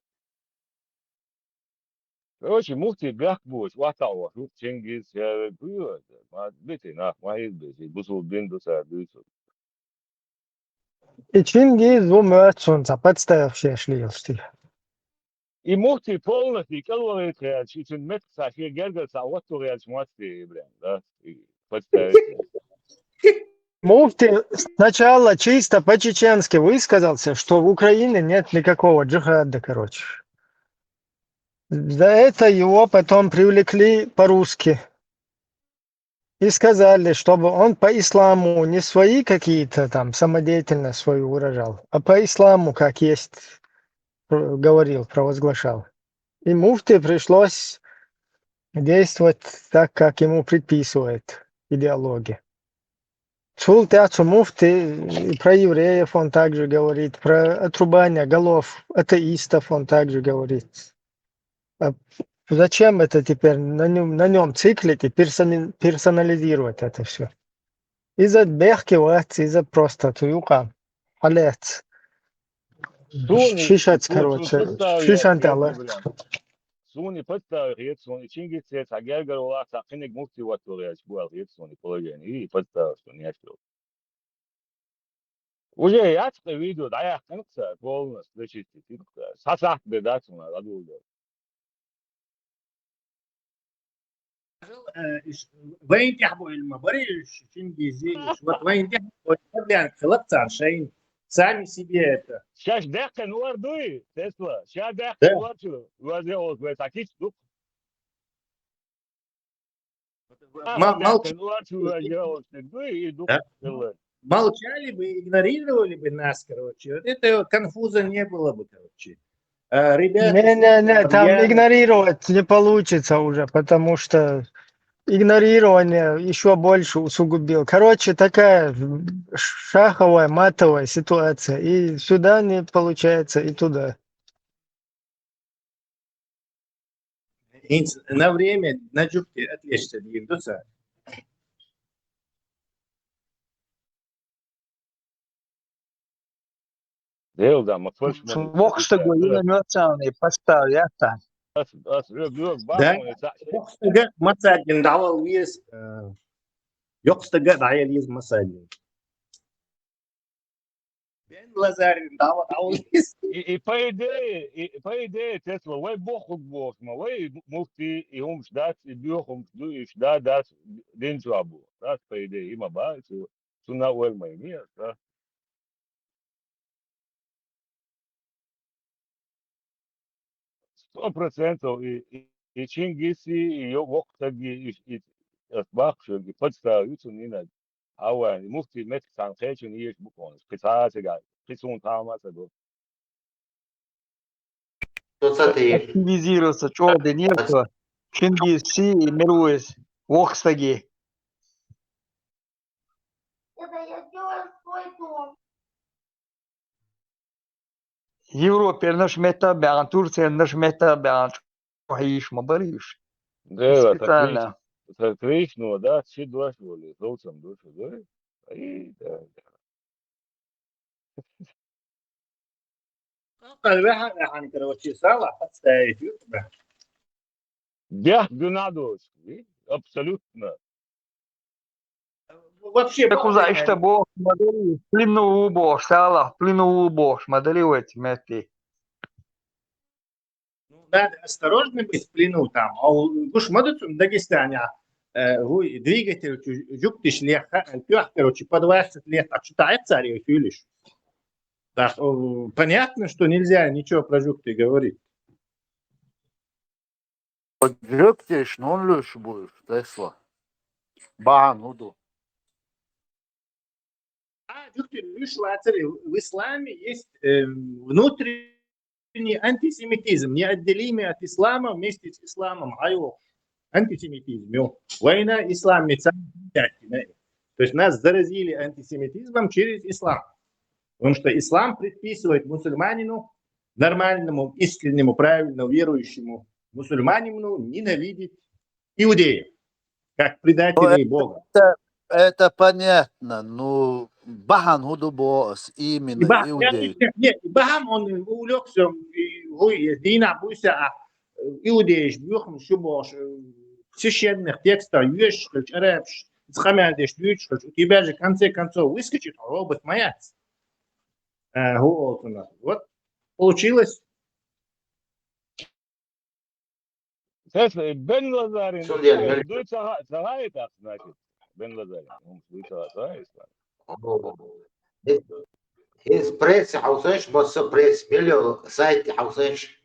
Короче, муфти бяхк буш, ваталла, Чингиз, Бити, нах, маиз бити, бусул бин дуса, бусул. И Чингиз ву мёцун ца подставивший шли. И муфти полностью калвалит хаял, чи чин мет ца, чи гергал ца, вот тур ял чмуатти, блин, да, и подставивший. Муфти сначала чисто по-чеченски высказался, что в Украине нет никакого джихада, короче. За это его потом привлекли по-русски. И сказали, чтобы он по исламу не свои какие-то там самодеятельность свою выражал, а по исламу как есть говорил, провозглашал. И муфти пришлось действовать так, как ему предписывает идеология. Цул тяцу муфти про евреев он также говорит, про отрубание голов атеистов он также говорит. А зачем это теперь на нем, на нем циклить и персонализировать это все? Из-за бехки вац, из-за просто туюка. Алец. Шишац, короче. Шишан талац. Суни подставих ед, суни Чингис ед, а гергар улац, а киниг муфти ваттур яц буал ед, суни положение. И подставих, суни яшкал. Уже яц видео, да, я конца полностью зачистить. Сасах бе да, суна, радулда. Вайн тяхбу ильма, бари Чингизи, вот вайн тяхбу ильма, хилак цар шайн. Сами себе это. Сейчас дехен уар дуй, Тесла. Сейчас дехен уар чу. Уар же ол, уар такич дух. Молчали бы, игнорировали бы нас, короче. Вот этого конфуза не было бы, короче. Ребята, не, не, не, там игнорировать не получится уже, потому что игнорирование ещё больше усугубил. Короче, такая шаховая, матовая ситуация. И сюда не получается, и туда. ХӀинца на время на жугти отвлечься дийр ду ца. Дел да, ма фарш ма Вокстаго именно национальный поставь, я так. Ас, ас, рёг, рёг, Да, бахман, ца, вокстага мацагин давал виз, э, вокстага даял из мацагин. Бен Лазарин давал, давал из. И, и по идее, и по идее, Тесла, вай бохуг бохма, вай муфти, и хумш дац, и бюхумш ду, и шда дац, дин чуабу. Дац, по идее, има ба, цу, цу на уэль май мир, да? Сто процентов и, и, и Чингиси, и ё-, вокстаги, и, и, и бахшаги, подставицу не надо. Ава, и муфти мет сан хечен и еш букон. Кисаса га, кисун тама са го. Что ца ты? Активизироваться, чё, да нет, что? Чингиси и Мируис, вокстаги. Это я делаю свой дом. Европе наш мета бян, Турция наш мета бян, чё хьиш ма бариш. Да, это Специально. Криш-, это Кришну, да, чи дуаш воли, золцам душу, да? И, да, да. Кал вяхьа, вяхьа, короче, сала подставить, да. Да, да надо, и абсолютно. Вообще, Так уза ишта бохш ма дари, в плену бохш, сала, в плену бохш ма дари в эти мети. Ну, надо осторожно быть в плену там. А у-, гуш ма дац цун Дагестане, э, вуй, двигатель чу-, жугтиш леха, э, тёх, короче, по двадцать лет, а чё та царь её фюлиш? Так, э, понятно, что нельзя ничего про жугты говорить. Жугтиш нун луш буш, Тесла. Бахан худу. А, жугтиш луш вацари, в исламе есть, э, внутренний антисемитизм, неотделимый от ислама, вместе с исламом. Айо, антисемитизм, ё. Война ислам меца-, то есть нас заразили антисемитизмом через ислам. Потому что ислам предписывает мусульманину, нормальному, искреннему, правильно верующему мусульманину ненавидеть иудеев, как предателей Ну, Бога. это, это понятно. Ну, бахан худу бос И именно бах-, я иудеев. не, не, и бахам он увлёкся, и, ой, и Дина Буся, а, э, иудеиш, бюхм, шубош, э, священных текстов, юэш, арабш, хамядеш, дюч, у тебя же в конце концов выскочит робот маяц. Э, гу олтуна. Вот получилось. Тес, э, Бен Лазарин, Сундель, э, Мель- дуй цаха-, цахай так, значит, Бен Лазарин, ум, дуй цаха-, цахай, Ислам. О, из прессы хьаусаш, босса пресс, миллион сайт хьаусаш.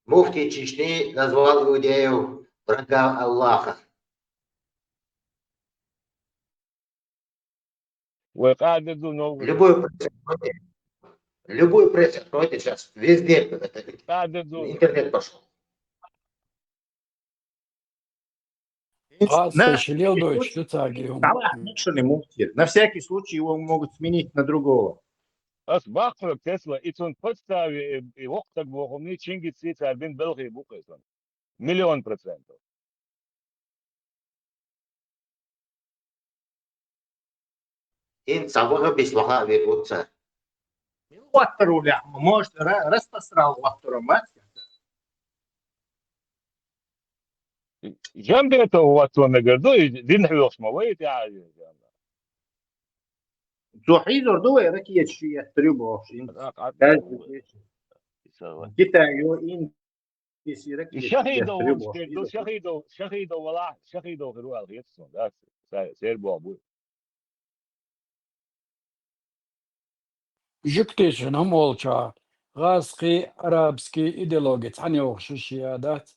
Муфти Чечни назвал иудеев врага Аллаха. Вай къадир ду ногу. Любую прессу откройте. Любую прессу откройте сейчас. Везде это. Къадир ду. Интернет пошёл. Аз На, тешилел дойч, ду цаги. Давай, ну что не муфти. На всякий случай его могут сменить на другого. Ас бахра Тесла, и цун подставе, и, и вокстаг бохумни, Чингис Сицар бин белхи бухесан. Миллион процентов. Ин сабаха бис ваха виргутса. Мил ваттару ля, может, ра-, распросрал ваттару, мать? Жамбе это ваттару, мегер, ду, и дин хьёхма, вай, тя, Зухьи зор ду вай, ракиет шиет трюбо, шин. Ра-, ра-, Каждый день. Исава. Китай, ё, ин, Исира И киет шахидов, шахидов, шахидов, шахидов вала, шахидов хируал хетсон, да, се-, сер бобу. Жугтишин хӀама волча, гӀазкхи арабский идеология цхьана йохуш шиъ а дац,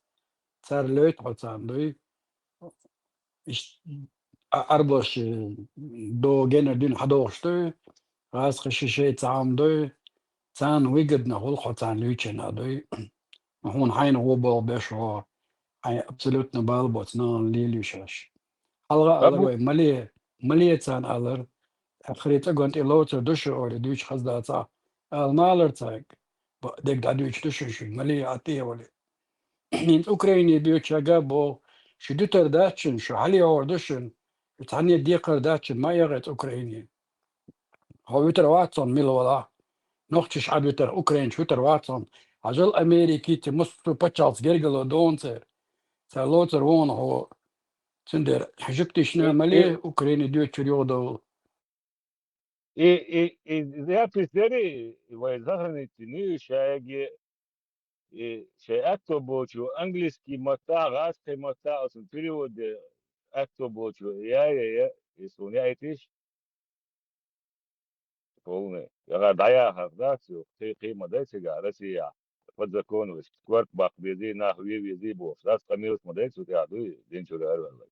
цар лойту хьо царна дуй. Иш-, а-, арбаш до генар дуьйна хьадохуш дуй, гӀазкхи ши шайца хӀама дуй, царна выгодно хуьлу хьо царна луьйчина дуй. Хьуна хьайна гӀо боху беш хьо, Хьайн абсолютно бала боцу нахана лелийш аша. Хьалха алар вай, мале, мале царна алар, ахри цӀаган тӀе лоцар ду шу, ори дуьйцу хаза дацахь. Ала ма алар цаьрга, ба-, дерг дӀадуьйцуш ду шуна, шуьга мале а тӀе а вали. ХӀинца Украине боьчага боху, шу дуьтар дац шуна, шу хьалехьор ду шуна, шу цхьанне декхар дац шуна, ма эгӀа эца Украине. Хьо вуьтур вац хьуна мила валахь. Нохчаш Ӏад вуьтур, украинаш вуьтур вац хьуна. Хьажал Америкица, массо пачхьалкхаца гергало дона церан. Цара лоцар вона хьо. Цундела жуьгтишна мале Украине доьчур юхадовла. И, и, и запись дери, вай сохранить йини, шайги, и шай аьтто болчу английский матта, гӀазкхи матта, оцун перевод де аьтто болчу, я, я, я, и суна яйтиш. Полный. Яха дӀаяхар дац, ю, кхи-, кхима дай цига, Россия. Под закону, корта баккха безий, нах ве везий бохуш. Дац къамелаш ма дай, цу тӀехь дуй, динчуьра арвеллай.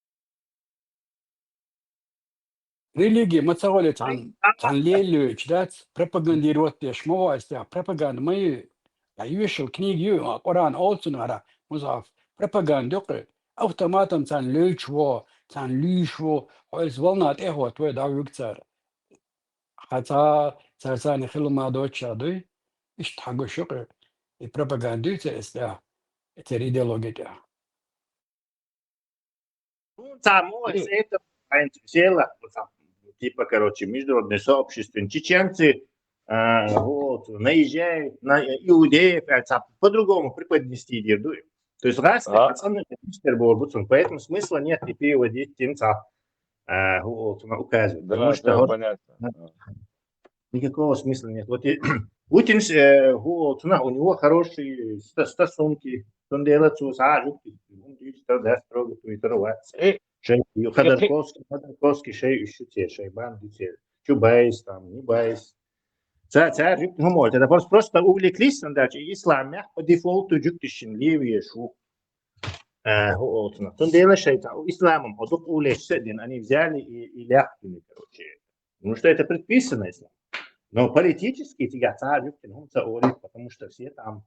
Религия ма ца гӀоле цхьан, цхьан лелоьчу дац, пропагандировать деш ма вац тя, пропаганда ма ю. Я йоьшал книга ю, а Къуран олу цунна ара, музаф, пропаганда ю кхи. Автоматом царна лоьчу во, царна луьйш во, хьо иза волна тӀехӀотта вай дӀавуьгу цара. Хьан ца, цара царна хила ма доцуш а дуй, иштта хьан гуш ю кхи. И пропаганда ю церан эцна, церан идеология тӀехь. Ну, там, о, И это, знаете, дело, вот там, типа, короче, международное сообщество, чеченцы, а, вот, наезжают на иудеев, а, там, по-другому преподнести идею, дуй. То есть, раз, А? пацаны, мистер Борбуцин, поэтому смысла нет и переводить тем, а, вот, указывать, потому Да, что всё вот, понятно. Да. А. Никакого смысла нет. Вот и Путин, э, вот, у него хорошие ста-, стосунки, цундела цу сажу, он видит, да, строго, то и торговаться. Э, Шей, э, Ходорковский, Ходорковский, шей, ещё те, шей, банды те. Чубайс там, не байс. Ца, ца, ну, может, это просто, просто увлеклись, там, дальше, и ислам, мягко, по дефолту, джуктишин, левее, шу. Э, вот, ну, цундела шей, там, исламом, вот, увлечься, один, они взяли и, и лягнули, короче. Потому что это предписано ислам. Но политически тебя царь Юктин, он цаорит, потому что все там,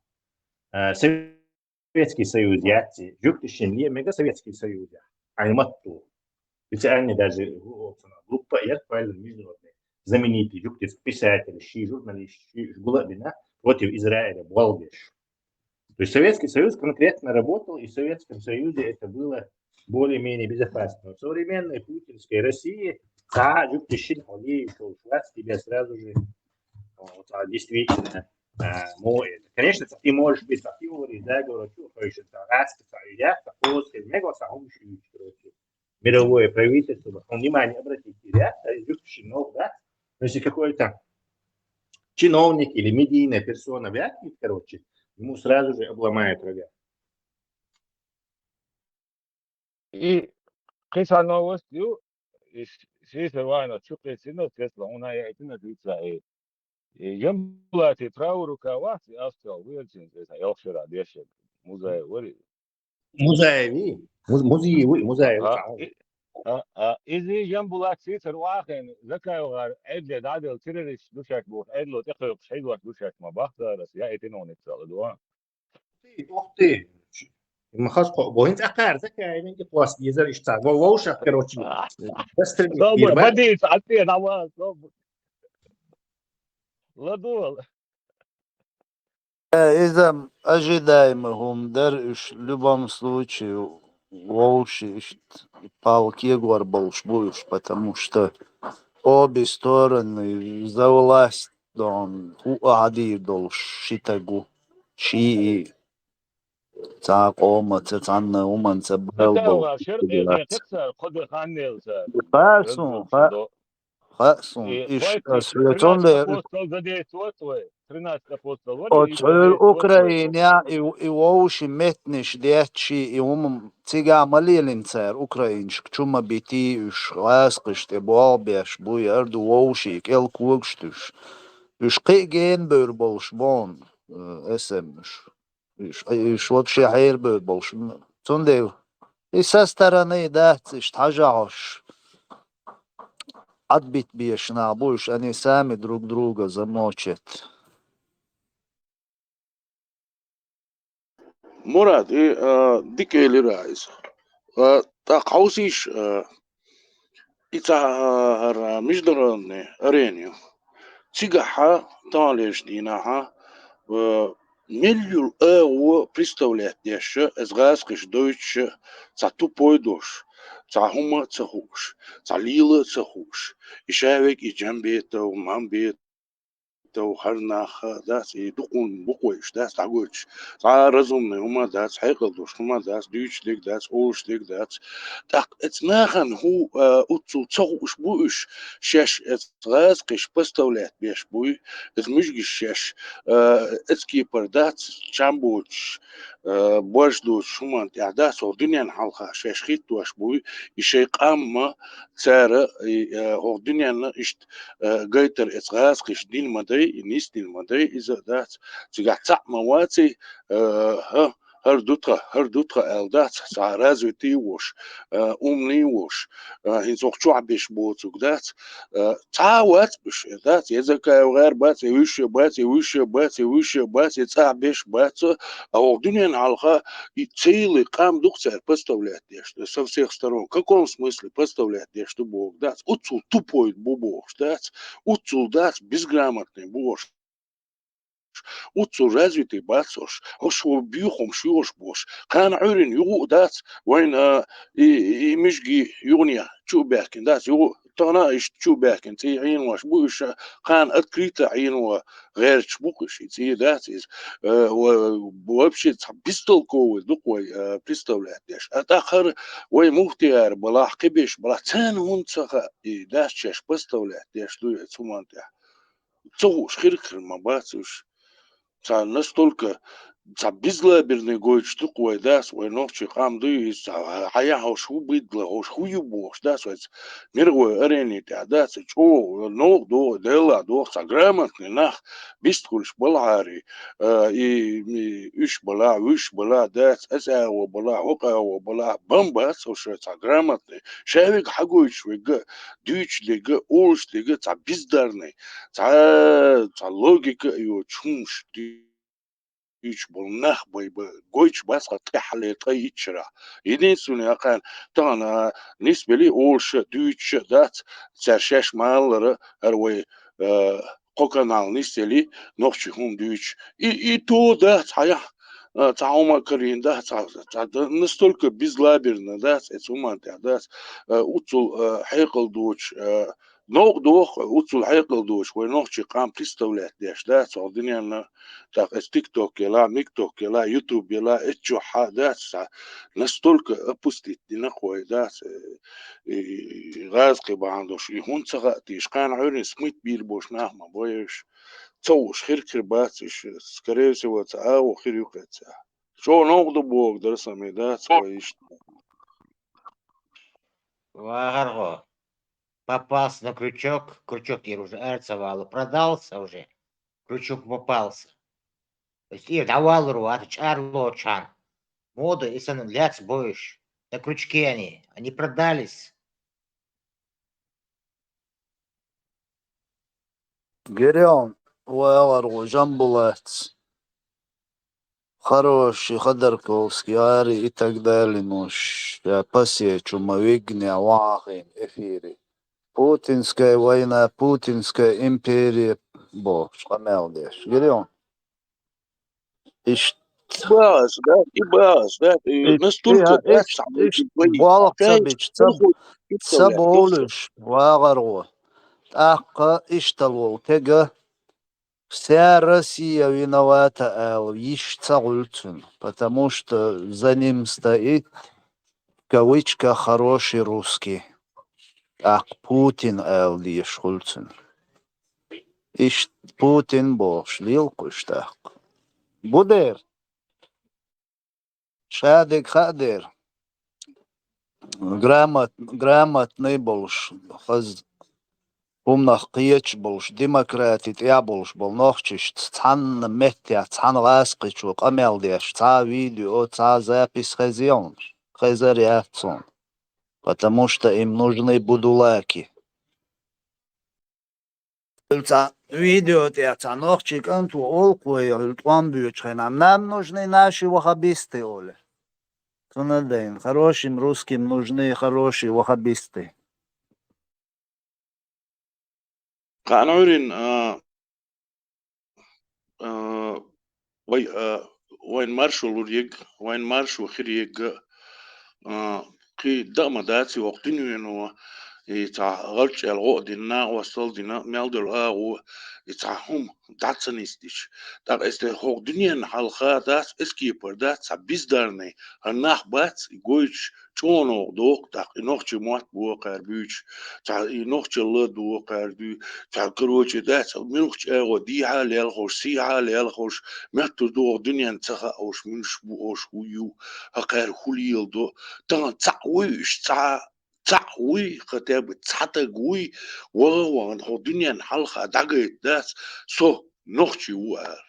э, Советский Союз, я, Юктин, не мега Советский Союз, я. А не матту. Специальный даже, вот, группа, я, международный. Знаменитый Юктин писатель, ши журналист, ши гулабина против Израиля, Буалбеш. То есть Советский Союз конкретно работал, и в Советском Союзе это было более-менее безопасно. В современной путинской России цхьа а жугташна хьо лийча волуш вац, тебе сразу же, вот, а, действительно, а, мо это. Конечно, ты можешь быть по теории заговора, чё, то есть, это раз, это я, это после, мне кажется, он ещё, короче, мировое правительство, вот, он внимание обратить, ребята, изучивший много, да? Но если какой-то чиновник или медийная персона вякнет, короче, ему сразу же обломают рога. И кхин цхьа новость ю, и с-, сийсара вайна чу кхийсина, Тесла, хьуна яйтина дуьйцу, и, и Ямбулати правая рука вац, и Австрал вуьйцина, и сан йолхушара дешаг, Музаев вари. Музаеви? Муз-, Музиеви, Музаеви, А, цхьа. и, а, а, иза Ямбулат сийсара вахийна, Закаевгара Ӏедале дӀаделла террорист ду шаьш бохуш, Ӏедало тӀекхойкхуш хьийзош ду шаьш, ма бахтарас, я и тинуница ладугӀа. Ух ты, ух ты. Ма хаза кхо-, бо хӀинца акхар Закаевин и кхоссадезар иштта. Во-, вовшах, короче, А, гастролист Собур, дийр, бадийца, Ӏатте, давай, собур. ЛадугӀал. Э, иза ожидаемо хӀума дара уьш, в любом случае, вовший иштта пал кегор болуш бу уьш, потому что обе стороны за власть дон хӀуъа хьадийр долуш ши таг ву. Ши и цхьа къомаца, цхьанна хӀуманца баьл Закаевгара болуш шеркъе федерация. Кхо де ханнел цара. Хаьа суна, хаьа. Хаьа суна, И иштта хӀоьттина ас ве тринадцать цундела апостол задействовать вай. Тринадцать апостол вара, и оцу задействовать вай. Украинехь и, и вовши меттанаш детташ, и хӀума цига ма лелина цара, украинашка чу ма битий уьш, гӀаскхаш тӀе болх беш бу, яр ду вовший кӀел когаш туьш. Уьш кхин а гена бевр болуш бу хьуна, э, эсэмаш. Уьш, уьш вообще хьерабевр болуш. Цундела и со стороны дац, иштта хьажахьош, Ӏадбитбеш нах бу уьш, они сами друг друга замочат. Мурад, и, а, дика элира иза. А, тӀаккха хьовсийша, а, и цхьа, а, хӀара международный арена ю. Цигахьа, таханлерча дийнахьа, а, мел йола агӀо представлять деш, эс гӀазкхаша дойтуш, цхьа тупой дош, цхьа хӀума ца хууш, цхьа лела ца хууш, и шавег и Джамбетов, Мамбетов, хӀара нах, дац, и дукха букваш, дац, дӀагойтуш. Цхьа разумный хӀума дац, хьекъал долуш хӀума дац, дуьйцуш дерг дац, олуш дерг дац. ТӀаккха эцу нахана хӀу, а, уццул ца хууш бу уьш, шаьш эцу гӀазкхаша поставлять беш буй, эцу муьжгаш шаьш, а, эцу кепара дац, чам боцуш, а, боьрша доцуш хӀуманна тӀехь дац, хӀокху дуьненна хьалха шаьш хӀиттош буй, и шайн къам а цара, и, а, хӀокху дуьненна иштта, а, гайтар эцу гӀазкхаша дина ма дай, и нисдина ма дай, иза а дац, цигахь цхьаъ ма ваций, а, хӀа, хӀара ду тхан, хӀара ду тхан аьлла дац, цхьа развитый а волуш, а, умный а волуш, а, хӀинца хӀокху чохь беш боцург дац, а, цхьа а вац уьш, дац, я Закаев гӀар бац, я вуьш а бац, я вуьш а бац, я вуьш а бац, я цӀахь беш бац, а хӀокху дуьненна хьалха и целый къам ду-кх цара поставлять деш, со всех сторон. В каком смысле поставлять деш ду бохург дац? Уццул тупой бу бохуш дац, уццул дац безграмотный бохуш. Уццул развитый бац уьш, хӀорш ву буьйхамаш йохуш болуш. Кхана Ӏуьйранна юха а дац, вайна, а, и, и муьжгий юханехьа чу а баьхкина дац, юха а тахана а иштта чу а баьхкина цӀий Ӏенош бу уьш, а, кхана открыто Ӏено гӀерташ бу-кх уьш, и цӀий дац иза. Э, ва-, вообще цхьа бестолковый ду-кх вай, э, представлять деш. А тӀаккха хӀара вай муфтияра балахь, кхиберш балахь, царна хӀунда ца хаьа, и дац шаьш поставлять деш дуй оцу хӀуманна тӀехь? Ца хууш хир-, хир ма бац уьш. Цхьа настолько, цхьа безлаберный гойтуш ду-кх вай, дац, вай нохчий къам дуй иза, цхьа хьаяхь хӀорш хӀу бидла, хӀорш хӀу ю бохуш, дац, вайца мировой арени тӀехь, дац, чӀогӀа новкъа догӀу, Делла догӀу, цхьа грамотный нах, бистхуьлуш балахьарий, а, и, и уьш балахь, вуьш балахь, дац, аса агӀо балахь, хӀокху агӀо балахь, бан бац уьш, цхьа грамотный, шаверг хьагойтуш верг а, дуьйцуш дерг а, олуш дерг а, цхьа бездарный, цхьа, цхьа логика а йоцуш хӀуманаш дуьйцуш болу нах бай ба, гойтуш бац хьан тӀаьххьалера ткъе итт шарахь. Единственный, а, кхана тахана нисбелий олуш а, дуьйцуш а дац, цара шаьш ма-аллара, хӀара вай, а, кхо канал нисъелий, нохчий хӀума дуьйцуш. И, и то дац хьаяхь, а, цхьа хӀума карийна дац, цхьа, цхьа д-, настолько безлаберно дац, эцу хӀуманна тӀехь дац, а, уццул, а, хьекъал доцуш, а, новкъа доху, уццул хьекъал доцуш, вай нохчий къам представлять деш дац, хӀокху дуьненна, тӀаккха эцу TikTok елахь, микток елахь, YouTube елахь, эцу чохь хьа дац, цхьа настолько опустить дина-кх вай дац, э, и, и гӀазкхи бахьана долуш, и хӀунда ца хаьа те, кхана Ӏуьйранна смит бийр болуш нах ма бу уьш, ца хууш хир-, хир бац уьш, скорее всего, цхьа агӀо хир ю кхин цхьа. ЧӀогӀа новкъа ду бохург дара сан, и дац вай иштта. ВагӀаргӀо, попался на крючок, крючок тӀера уже ара ца валу, продался уже, крючок попался. Иза тӀера дӀаваллур вац, чӀарлочхьана. Мода и санна лаьцна бу уьш. На крючке они, они продались. Гирион, вагӀаргӀо, Жамбулатс, Хороший, Ходорковский, Ари и так далее, ну, ш-, ша пасечу ма вигне вахин эфире. Путинская война, путинская империя, бо, къамел деш. Гирион. Иш- Бац, да, и бац, да, и И, настолько и, бац, иш-, иш-, вай, болх ца чай, бича, ца, ца болуш, вагӀаргӀо. ТӀаккха иштта волу тега, вся Россия виновата аьлла, йиш ца гӀуьллу цуьнан, потому что за ним стоит, в кавычках, хороший русский. ТӀаккха Путин аьлла дезаш хуьлу цуьнан. Иштта Путин бохуш лелакхуьш тӀаккха. Бу дера. Шадерг хаа дера. Грамот-, грамотный болуш, хаза хӀуманах кхеташ болуш, демократи тӀехь болуш болу нохчашца цхьанна меттехь, цхьана гӀазкхичо къамел деш, цхьа а видео, цхьа а запись хезий хьуна? Хезар яц хьуна. Потому что им нужны будулаки. Цхьа Видео тӀехь цхьа нохчийн кӀант ву олу-кх вай, хӀуьлла тӀом боьдучу хенахь: «Нам нужны наши вахабисты», — олу. Цунна дайна: «Хорошим русским нужны хорошие вахабисты». Кхана Ӏуьйрина, а, а, вай, а, вайн маршо лур ерг, вайн маршо хир ерг, а, кхин даа ма дац и, хӀокху дуьнено и цхьа гӀарчӀ аьлла гӀо а дина, накъосталла а дина, мел долу агӀо, и цхьа хӀума дӀа ца нисдича. ТӀаккха эс те хӀокху дуьненна хьалха дац, эскепара дац, цхьа бездарный, хӀара нах бац, и гойтуш, чӀогӀа новкъа доху, тӀаккха и нохчийн мотт боху кхара буьйцуш, цхьа и нохчалла доху кхара дуьйцуш, цхьа, короче, дац, муьлххачу агӀор дехьа а лелхалуш, сехьа а лелхалуш, меттар доху дуьненна ца хаалуш, муьлш бу ош, хӀу ю, хӀа кхара хӀу леладо. Тахана цхьаъ вуй уьш, цхьа, цхьаъ вуй, хотя бы цхьа таг вуй, ваха а вахана, хӀокху дуьненна хьалха дӀагайта дац, со нохчи ву ала.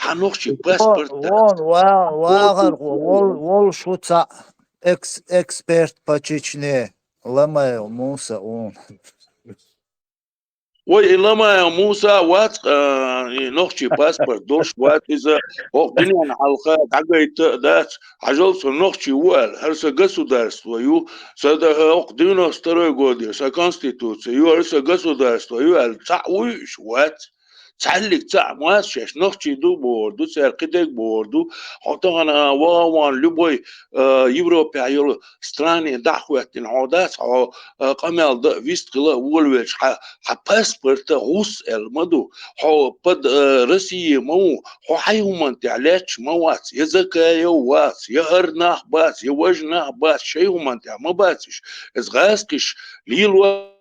Хьан нохчийн паспорт дац. Вон, ва-, вахархо, вол-, волуш ву цхьаъ экс-, эксперт по Чечне, Ламаев Муса ву. Вай, и Ламаев Муса вац, а, и нохчийн паспорт долуш вац иза, хӀокху дуьненна хьалха дӀагайта а дац, хьажал, со нохчи ву аьлла, хӀара сан государство ю, сан да-, хӀокху девяносто второй годера сан конституция ю, хӀара сан государство ю аьлла, цхьаъ вуй уьш? Вац. Цхьаьллиг цхьаъ ма вац, шаьш нохчий ду бохур ду, цара кхидерг бохур ду. Хьо тахана, а, ваха а вахана, любой, а, Европехь йолу стране дӀа а хӀоьттина хьо дац, хьо, а, къамел дан а, вист хила а волавелча, хьан, хьан паспорта гӀус аьлла ма ду. Хьо под, а, Россия ма ву, хьо хьайн хӀуманна тӀехь лаьтташ ма вац, я Закаев вац, я хӀара нах бац, я важа нах бац, шайн хӀуманна тӀехь ма бац уьш. Иза гӀазкхиш лело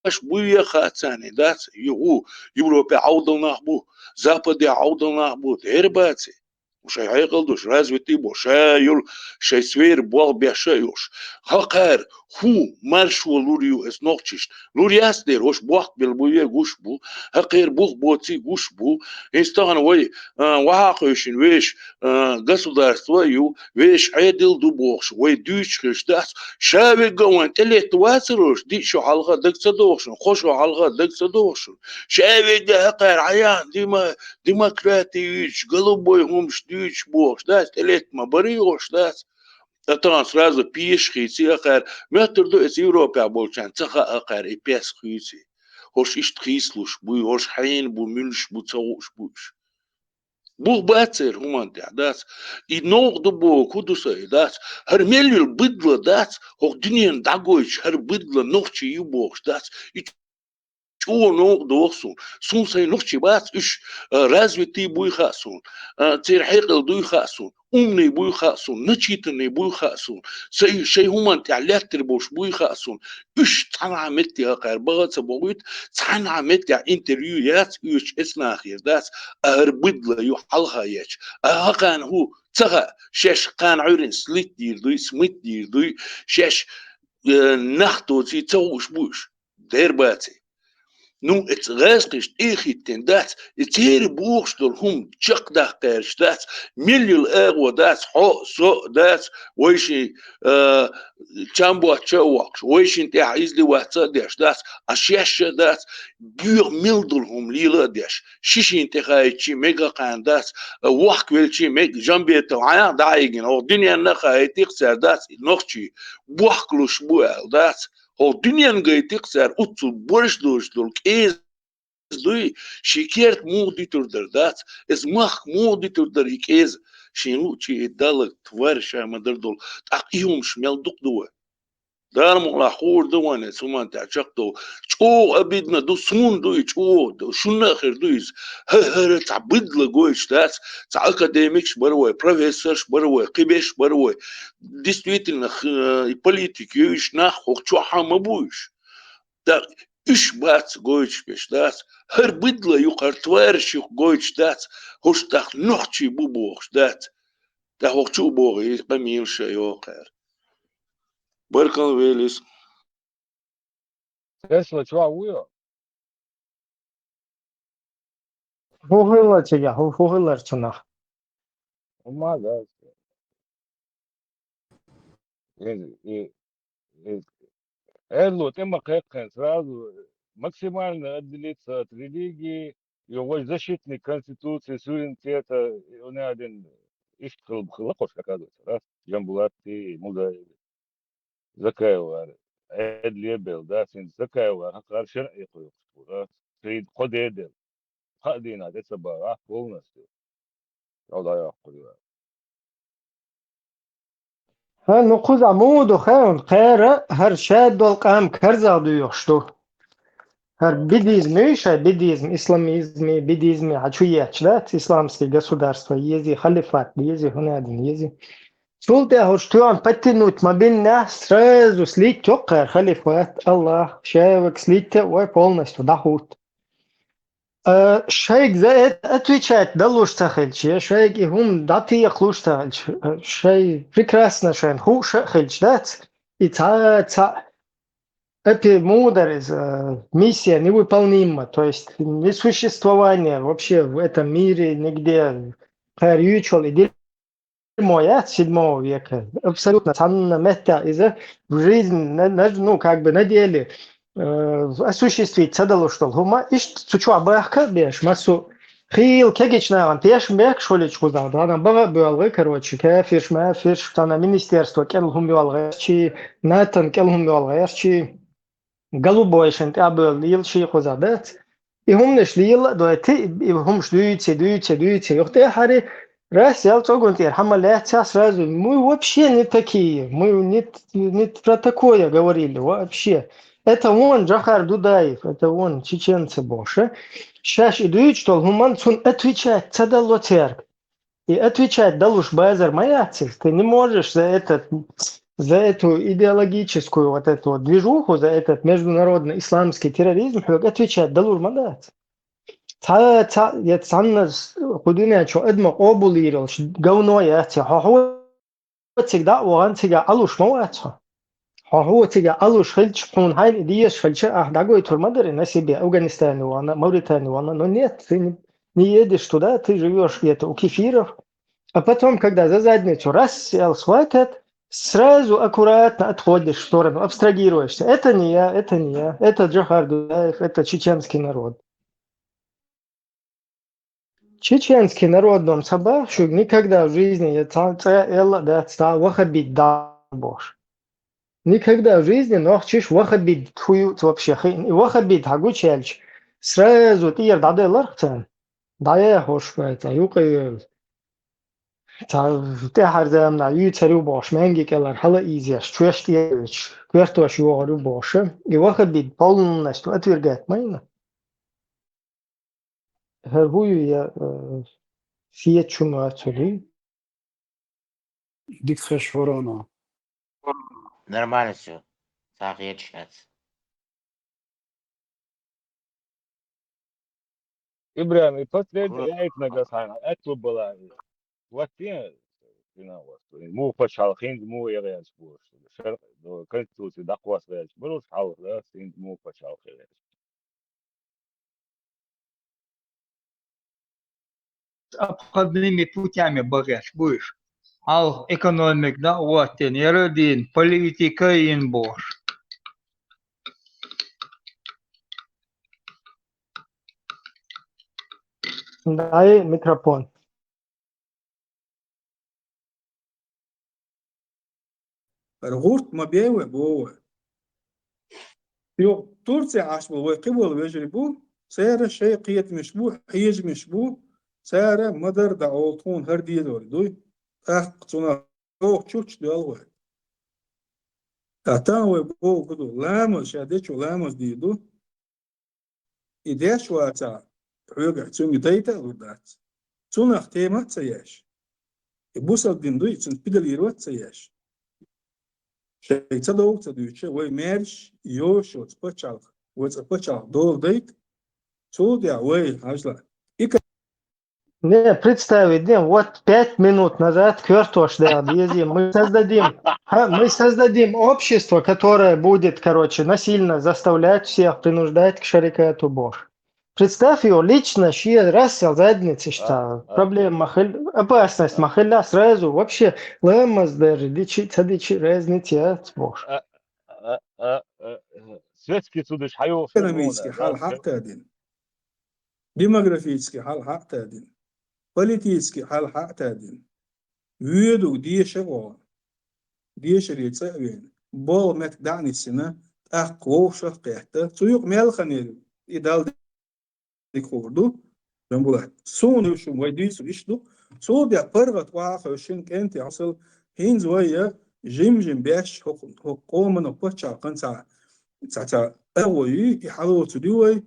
Аш буй я хаьа царна, дац, и гӀу, Европехь Ӏовдал нах бу, Западе Ӏовдал нах бу, дера баций. Шайн хьекъал долуш, развитый бу, ша йолу, шайн сфера болх беш а йолуш. ХӀокхара хӀун маршо лур ю эс нохчишна? Лур яц дера, хӀорш бохк белла буй ве гуш бу, хӀокхара бух боций гуш бу. Иза тахана вай, а, вахьа а кхуьйшина вешан, а, государство а ю, вешан Ӏедал ду бохуш, вай дуьйцуш хилча дац, ша вегга а вайн тӀелетта вацар уьш, диъ шо хьалха а дага ца догӀу шуна, кхо шо хьалха а дага ца догӀу шуна. Ша вегга а хӀокхара хьаяхна дема-, демократи юьйцуш, голубой хӀумаш дуьйцуш бохуш дац, тӀелетта ма барий хӀорш дац. Ткъа тахана сразу пеша хийций хӀокхара, моьттур ду, эца Европехь болчарна ца хаьа хӀокхара и песк хийций. ХӀорш иштта хийцалуш буй, хӀорш хьенан бу, муьлш бу, ца хууш бу уьш. Бух бац церан хӀуманна тӀехь, дац. И новкъа ду боху, хӀун ду сан и, дац. ХӀара мел йолу быдло дац, хӀокху дуьненна дӀагойтуш, хӀара быдло нохчий ю бохуш, дац. И чӀогӀа новкъа доху суна. Суна сайн нохчий бац уьш, а, развитый буй хаьа суна, а, церан хьекъал дуй хаьа суна, умный буй хаьа суна, начитанный буй хаьа суна. Сайн, шайн хӀуманна тӀехь лаьттар болуш буй хаьа суна. Уьш цхьана а метте хӀокхара баха а ца бохуьйту, цхьана а меттехь интервью яц оьцуш эцнахера, дац, а хӀара быдло ю хьалха ечу. А хӀокхарна хӀун ца хаьа, шаьш кхана Ӏуьйранна слить дийр дуй, смыть дийр дуй, шаьш, э, нах доций ца хууш бу уьш, дера баций. Ну, эца гӀазкхишна тӀе а хӀиттина дац, и церан бохуш долу хӀума чекхдаккха гӀерташ дац, мел йолу агӀо дац, хьо а, со а дац, вайшин, а, чам боцча а воккхуш, вайшин тӀехь издеваться а деш дац, а шаьш а дац, боьха мел долу хӀума лела а деш, ши шина тӀе хаийтчи мега кхарна дац, а, вохкавелчи мега, Жамбетов Ӏайна дӀа а йигина, хӀокху дуьненна а хаийтира цара, дац, и нохчий бохкалуш бу аьлла, дац. ХӀокху дуьненна гайтира цара, уццул борш долуш долу кӀеза дуй, ши керта муха дитур дара, дац, иза махка муха дитур дара и кӀеза, шен луъчий и Далла тварь ша ма-дарра долу, тӀаккха и хӀумаш мел дукха ду вай. Дала мукъалахь хуур ду вайн эца хӀуманна тӀехь чекхдовла. ЧӀогӀа обидно ду, суна ду и чӀогӀа, шуна а хир ду иза. ХӀара, хӀара цхьа быдло гойтуш дац, цхьа академикаш бара вай, профессорш бара вай, кхиберш бара вай. Действительно, х-, и политика йовзуш нах хӀокху чохь а ма бу уьш. ТӀаккха уьш бац гойтуш берш, дац. ХӀара быдло ю, хӀара твараш ю гойтуш дац. ХӀорш тӀаккха нохчий бу бохуш дац. ТӀаккха хӀокху чу а бохий, къамелаш а йоху кхара. Баркалла, Велис. Тесла чохь вуй? ХӀун хилла цигахь, хӀун, хӀун хилла цунах? Хьо ма газ. Э, э, э, эрло тӀе ма кхекхина, сразу максимально отделиться от религии, и вот защитник Конституции, суверенитета, и он один, иштта хила, хила кхош, оказывается, да? Джамбулатти, Музаеви, Закаева, Эдли Эбел, да, син Закаева, хакар шаръи кхуйукху, да? Саид кхо дедел. Хадина, это бара, полностью. Алла яхуя. Ха, ну, кхуза муха ду хьуна, кхера, хӀара шадолу къам карзах дуьйхуш ду. ХӀара бидизм, шай бидизм, исламизми, бидизми, хьан чу ечу, да, исламский государство ези, халифат ези, хӀунадин ези. Цул тӀаьхьа хӀорш тоьхна подтянуть ма биннехь, сразу слить йоккхара халифат, Аллах, шаьвак слить а вай полностью дӀахӀутту. Э, шайга за это отвечать далуш ца хилча, я шайга и хӀума дӀатекхалуш ца хилча, э, шай прекрасно шайна хууш а хилча, дац? И цхьа, цхьа, это муха дара иза, э, миссия невыполнима, то есть несуществование вообще в этом мире нигде, кхара юьйцуш йолу и дерьмо яц седьмого века. Абсолютно цхьанна меттехь иза в жизни, на, на, ну, как бы на деле, э, осуществить ца далуш долу хӀума, иштта цу чохь бахка а беш, массо а хийла кегийчу нахана тешам бехкаш хуьлучу кхузахь, тахана бага а боьлху, короче, кафирш, мафирш, тахана министерство кӀел хӀума йолу гӀертачий, натан кӀел хӀума йолу гӀертачий. Голубой шайн тӀе а бевлла лела ши кхуза дац. И хӀуманаш лела а дойтий, и хӀумаш дуьйций, дуьйций, дуьйций. Юха тӀе а хьари, раз ял цӀоган тӀера хьама лаьццахь сразу, мы вообще не такие, мы не, не про такое говорили вообще. Это вон Джохар Дудаев, это вон чеченцы бохуш. Шаьш и дуьйцуш долу хӀуманна цунна отвечать ца дало цаьрга. И отвечать далуш базар ма яц иза. Ты не можешь за этот, за эту идеологическую вот эту вот движуху, за этот международный исламский терроризм хьоьга отвечать далур ма дац. Цхьа, цхьа, я цхьанна с-, кху дуьнен чу адма къобалйийр йолуш говно яц, я хьо, хьо цига дӀа а вахана, цига Ӏалуш ма вац хьо. Хьо, хьо цига Ӏалуш хилча, хьуна хьайна и дезаш хилча, ахь дӀагойтур ма дара на себе, Афганистане вахана, Мавритане вахана, но нет, ты не, не едешь туда, ты живёшь где-то у кефиров. А потом, когда за задницу раз сел, схватят, сразу аккуратно отходишь в сторону, абстрагируешься. Это не я, это не я, это Джохар Дудаев, это чеченский народ. Чеченский народ дом собак, шуьга никогда в жизни я ца-, ца-, элла дац, ца вахабит да бохуш. Никогда в жизни нохчиш вахабит хӀу ю вообще хиъна. И вахабит хьан гучаьлча, сразу тӀера дӀаделларх царна. ДӀаяхьуш вай цхьа юкъа йоьлу. Цхьа тӀаьхьара заманахь юьйцар ю бохуш, маьнги кӀелара хьала ийзеш, чоьш тӀе а йоьцуш, коьртош йогӀур ю бохуш. И вахабит полностью отвергать ма йина. ХӀара хӀу ю я, э, сетачун вацалуй? Дика хеш вороно. Нормально всё. Сагъечхьац. Ибрахим, и последний Круто. Я их нагасана, это была. Вот я, финал, муха пачхьалкх, хӀинца муха гӀерташ бу, шар-, конституция дӀакхосса гӀерташ бу, хьалха, да, хӀинца муха пачхьалкх гӀерташ. Обходными путями бахьаш бу уьш. Хьалха экономика дӀа а хӀоттийна, яра дийна, политика а йина бохуш. Дай микрофон. ХӀара гӀурт ма бей вай, боху вай. Юха Турция Ӏаш болу вай кхин болу вежарий бу, цара шайн кхетамаш бу, хьежамаш бу, цара ма-дарра дӀа олу тхуна хӀара дезор дуй. ТӀаккха цунах чохь чучча доьлху вай. Ткъа тахана вай боху хӀун ду, ламаз ша дечо ламаз дийр ду. И деш вацахь, хьоьгахь цуьнга дайта а лур дац. Цунах тема а ца еш. И бусалба дин дуй, цуьнца педалировать а ца еш. Шайга ца довла ца дуьйцуш, вай маьрша йоцу пачхьалкх, вай цкъа пачхьалкх дола дайта, цул тӀаьхьа вай, хьажал. И ка- Не, представить, не, вот пять минут назад коьртош дала дезий, мы создадим, ха, мы создадим общество, которое будет, короче, насильно заставлять всех, принуждать к шарикату бохуш. Представь его лично, шен раз сел задницаш ца, проблема ма хила, опасность ма хила, сразу вообще ламаз даже дичи, ца дичи, разница яц бохуш. А, а, а, а, а, светский судаш хьайохуш. Экономический хьал хьа а тадина, демографический хьал хьа а тадина, политический хьал хьа а тадина, воьдуг деша гӀо, дешаре цӀа а вена, богӀу меттиг дӀа а нисйина, тӀаккха вовшах а кхетта, цу юкъа мел ханера и Далла дика хуур ду, Жамбулат. Суна шу вай дуьйцур иштта ду. Цул тӀехьа паргӀат охьа а хевшина, кӀентий, хьо сел, хӀинца вай я жим-жим беш хӀокху, хӀокху къоман, хӀокху пачхьалкхан цхьа, цхьа, цхьа агӀо юй, и хьалоцу ду вай,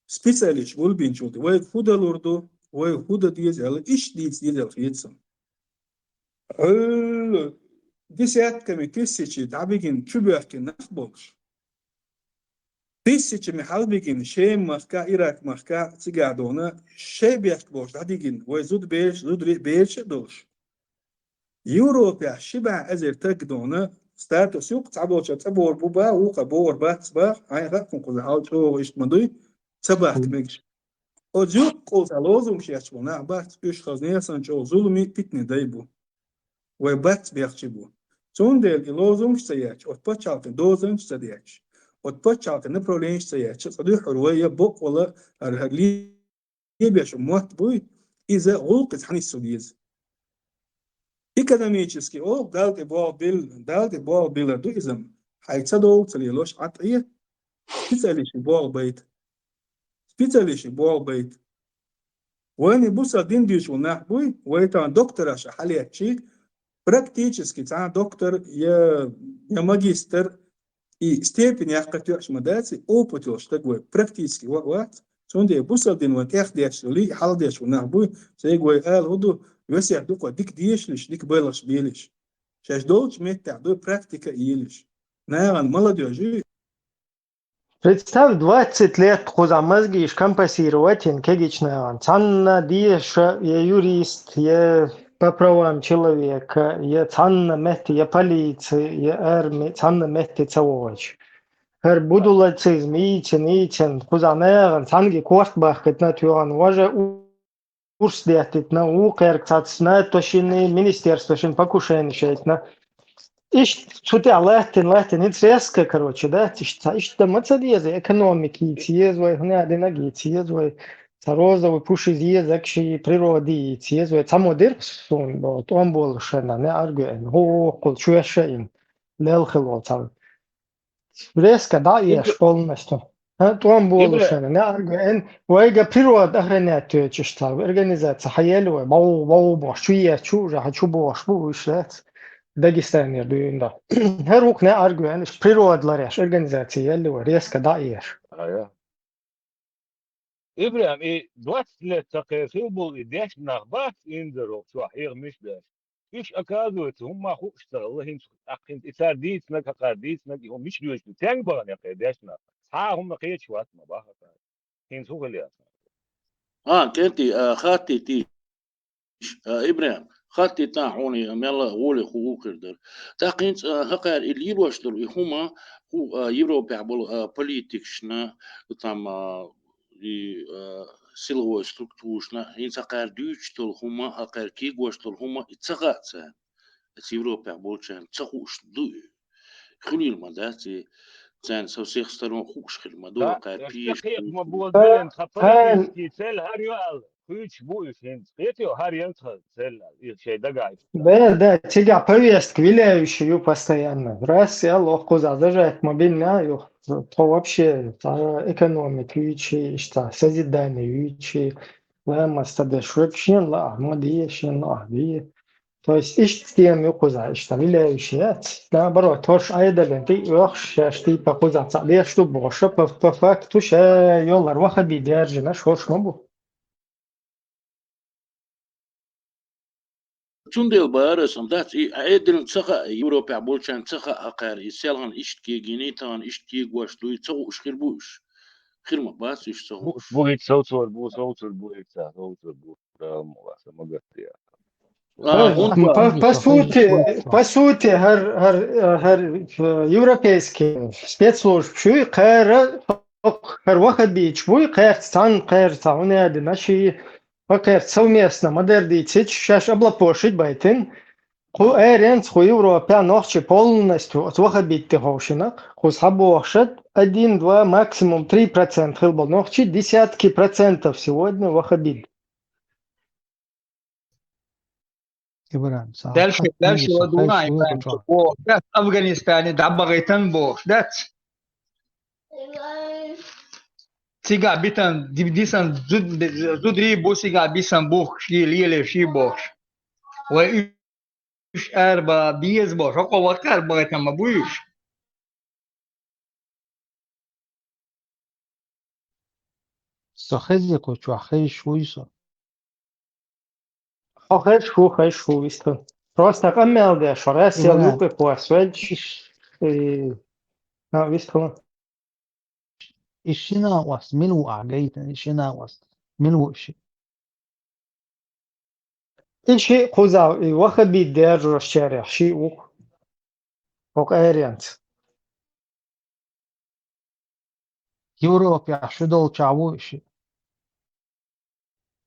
специалисташ гулбинчул тӀе. Вайга хӀу далур ду, вай хӀу дан деза аьлла, иштта дийца деза аьлла хета суна. Хьуьлла десятками тысячи дӀабигина чубоьхкина нах болуш, тысячами хьалбигина Шема-махкахь, Ирак-махкахь, цигахь дуьйна шайн бехк болуш дӀадигина вай зудабераш, зударий, бераш а долуш. Европехь ши бӀе эзар таг дуьйна статус ю-кх, цхьаболчара цӀа богӀур бу бах, вукхара богӀур бац бах, хьайна хаьа кхуза хьал чӀогӀа иштта ма дуй, ца бахка мегаш. Оцу юккъехула цхьа лозунгаш етташ болу нах бац, уьш хаза нехан санна чӀогӀа зуламе, питане дай бу. Вай бац бехчи бу. Цундела и лозунгаш ца етташ, оцу пачхьалкхан дозанаш ца детташ, оцу пачхьалкхан направленеш ца етташ, цкъа дуьххьара вай я боккъала хӀара, хӀара лебеш мотт буй, иза гӀуллакхе цхьаьна нисса деза. Экономически оха Далла тӀе болх билла, Далла тӀе болх биллар ду иза-м, хьайн ца довла ца лелош Ӏад Ӏе, специалистийн болх байта. Специалистийн болх байта. Вайна бусалба дин дуьйцуш волу нах буй, вай тахана доктораш а хьалаьцчий, практически цхьа доктор я, я магистр, и степень яккха тоьаш ма дац, и опыт йолуш стаг вай практически ва-, вац. Цундела бусалба дин вайн тӀех деш долий, хьалха деш волу нах буй, цаьрга вай ала хӀу ду, весет ду-кх вай дика дешалаш, дика байлахаш белаш. Шаьш долчу меттехь ду практика а елаш. Нахана молодёжь Представь, двадцать лет кхузахь мозгиш компенсировать йина кегийчу нахана. Цхьанна деша, я юрист, я по правам человека, я цхьанна метте, я полици, я арми, цхьанна метте ца вогӀуш. ХӀара будулацизм йийцина, йийцина, кхузахь нахана цхьаьнгге корта бахкийтина, тоьхна важа у-, урс деттийтина, вукхерг цхьацца НАТО шина, министерство шина покушение шайтина. Иштта цу тӀехь латтина, латтина, хӀинца резко, короче, да, иштта, иштта ма ца деза, экономика йийца еза вай, хӀунда аьлла динаг йийца еза вай, цхьа розовый пушиз еза, акши природа йийца еза вай, цхьаммо дира суна, бо, тӀом болуш шайна, неӀарга веана, гӀо воккхул, чоьша а йина, лелхилол цхьа. Резко дӀа а еш полностью. ХӀа, тӀом болуш шайна, неӀарга веана, вайга природа охранять йойтуш цхьа организация хьаелла вай, бов, бов бохуш, чу еш, чу уже хьан чу бохуш бу, уьш лаьцна. Дагестанера дуьйна дан. ХӀара вукху неӀарга веана, уьш природа ларъеш организация елла вай, резко дӀа а еш. А, я. Ибрахим, и двадцать лет ца кхерхила болу и дешна нах бац инзаро чохь хьехамаш а беш. Уьш, оказывается, хӀумма хууш ца хилла, хӀинца, тӀаккха хӀинца и цара дийцинарг, хӀокхара дийцинарг, и хӀума мича доьшуш ду, стенга бахана кхе дешна нах? Цхьа а хӀума кхеташ вац ма баха цара. ХӀинца хӀун хила яц? А, кӀентий, а, хаттийта, а, Ибрахим, хаттийта хьуна, и мелла а гӀоле хӀу хир дара. ТӀаккха хӀинца, а, хӀокхара и лелош долу и хӀума, хӀу, а, Европехь болу, а, политикашна, там, а, и, а, силовой структурашна, хӀинца хӀокхара дуьйцуш долу хӀума, хӀокхара кегош долу хӀума, и ца хаьа царна. Оцу Европехь болчарна ца хууш ду и. Хуьлийла ма дац и, царна со всех сторон хууш хир ма ду, хӀокхара пеш ма бу. Тхан политический цель хӀара ю аьлла, хуьйцуш бу уьш хӀинца. Кхетий, хӀара ю тхан цель аьлла, и шайн дагахь. Да, да, цигахь повестка виляющая ю постоянно. Раз, я лох кхузахь зажать ма бинна ю, тхо вообще, цхьа экономика юьйцуш, иштта созидание юьйцуш, ламаста деш, веб шен лаахь ма де, шен лаахь де. То есть иштта тема ю кхузахь, иштта виляющая яц. Наоборот, хӀорш Ӏедалан тӀе а оьхуш, шаьш типа кхузахь цхьаъ деш ду бохуш, по, по факту ша йоллар вахаби даьржинарш хӀорш ма бу. Цундела бара сан дац, и Ӏедална ца хаьа, Европехь болчарна ца хаьа хӀокхара, и селхана иштта кегийний, тахана иштта кегош дуй, ца хууш хир бу уьш. Хир ма бац уьш ца хууш. Бу, бу, ит совцор бу, совцор бу, ит ца совцор бу. По, по сути, по сути, хӀара, хӀара, э, хӀара, э, европейский спецслужба шуй, кхара, хӀара вахабийча буй, кхерца цхьаьна, кхерца хӀун яди наши, кхерца совместно ма-дарра дийцича, шаьш облапошить байтина. Кху эренц, кху Европа нохчи полностью оцу вахабитте ховшина, кху схьабохшат один, два, максимум три процента хилбал нохчи, десятки процентов сегодня вахабит. Ибрагим, ца Дальше, хатта дальше ниса ладуна, хайшуй Ибрагим, куча. О, да, Афганистане дабагайтан бохш, да? Цига битан, ди-, дисан зуд-, зудри бу сига бисан бухш, леле ши бохш. Вай уьш арба биез бо, хокъо вакъар багатама буюш. Со хези куча, хези шуй со. Хо хези шу, хези шу вистху. Просто къамел де, шо раз я Ибрагим. Лукъе пуас венч. Иш- И, а, вистху. Ишина вас, мин ву а гайтан, ишина вас. Мин ву ши. Иши кхуза, и вахабит держу шере, ши ух. Ок эренц. Европа шу долча ву ши.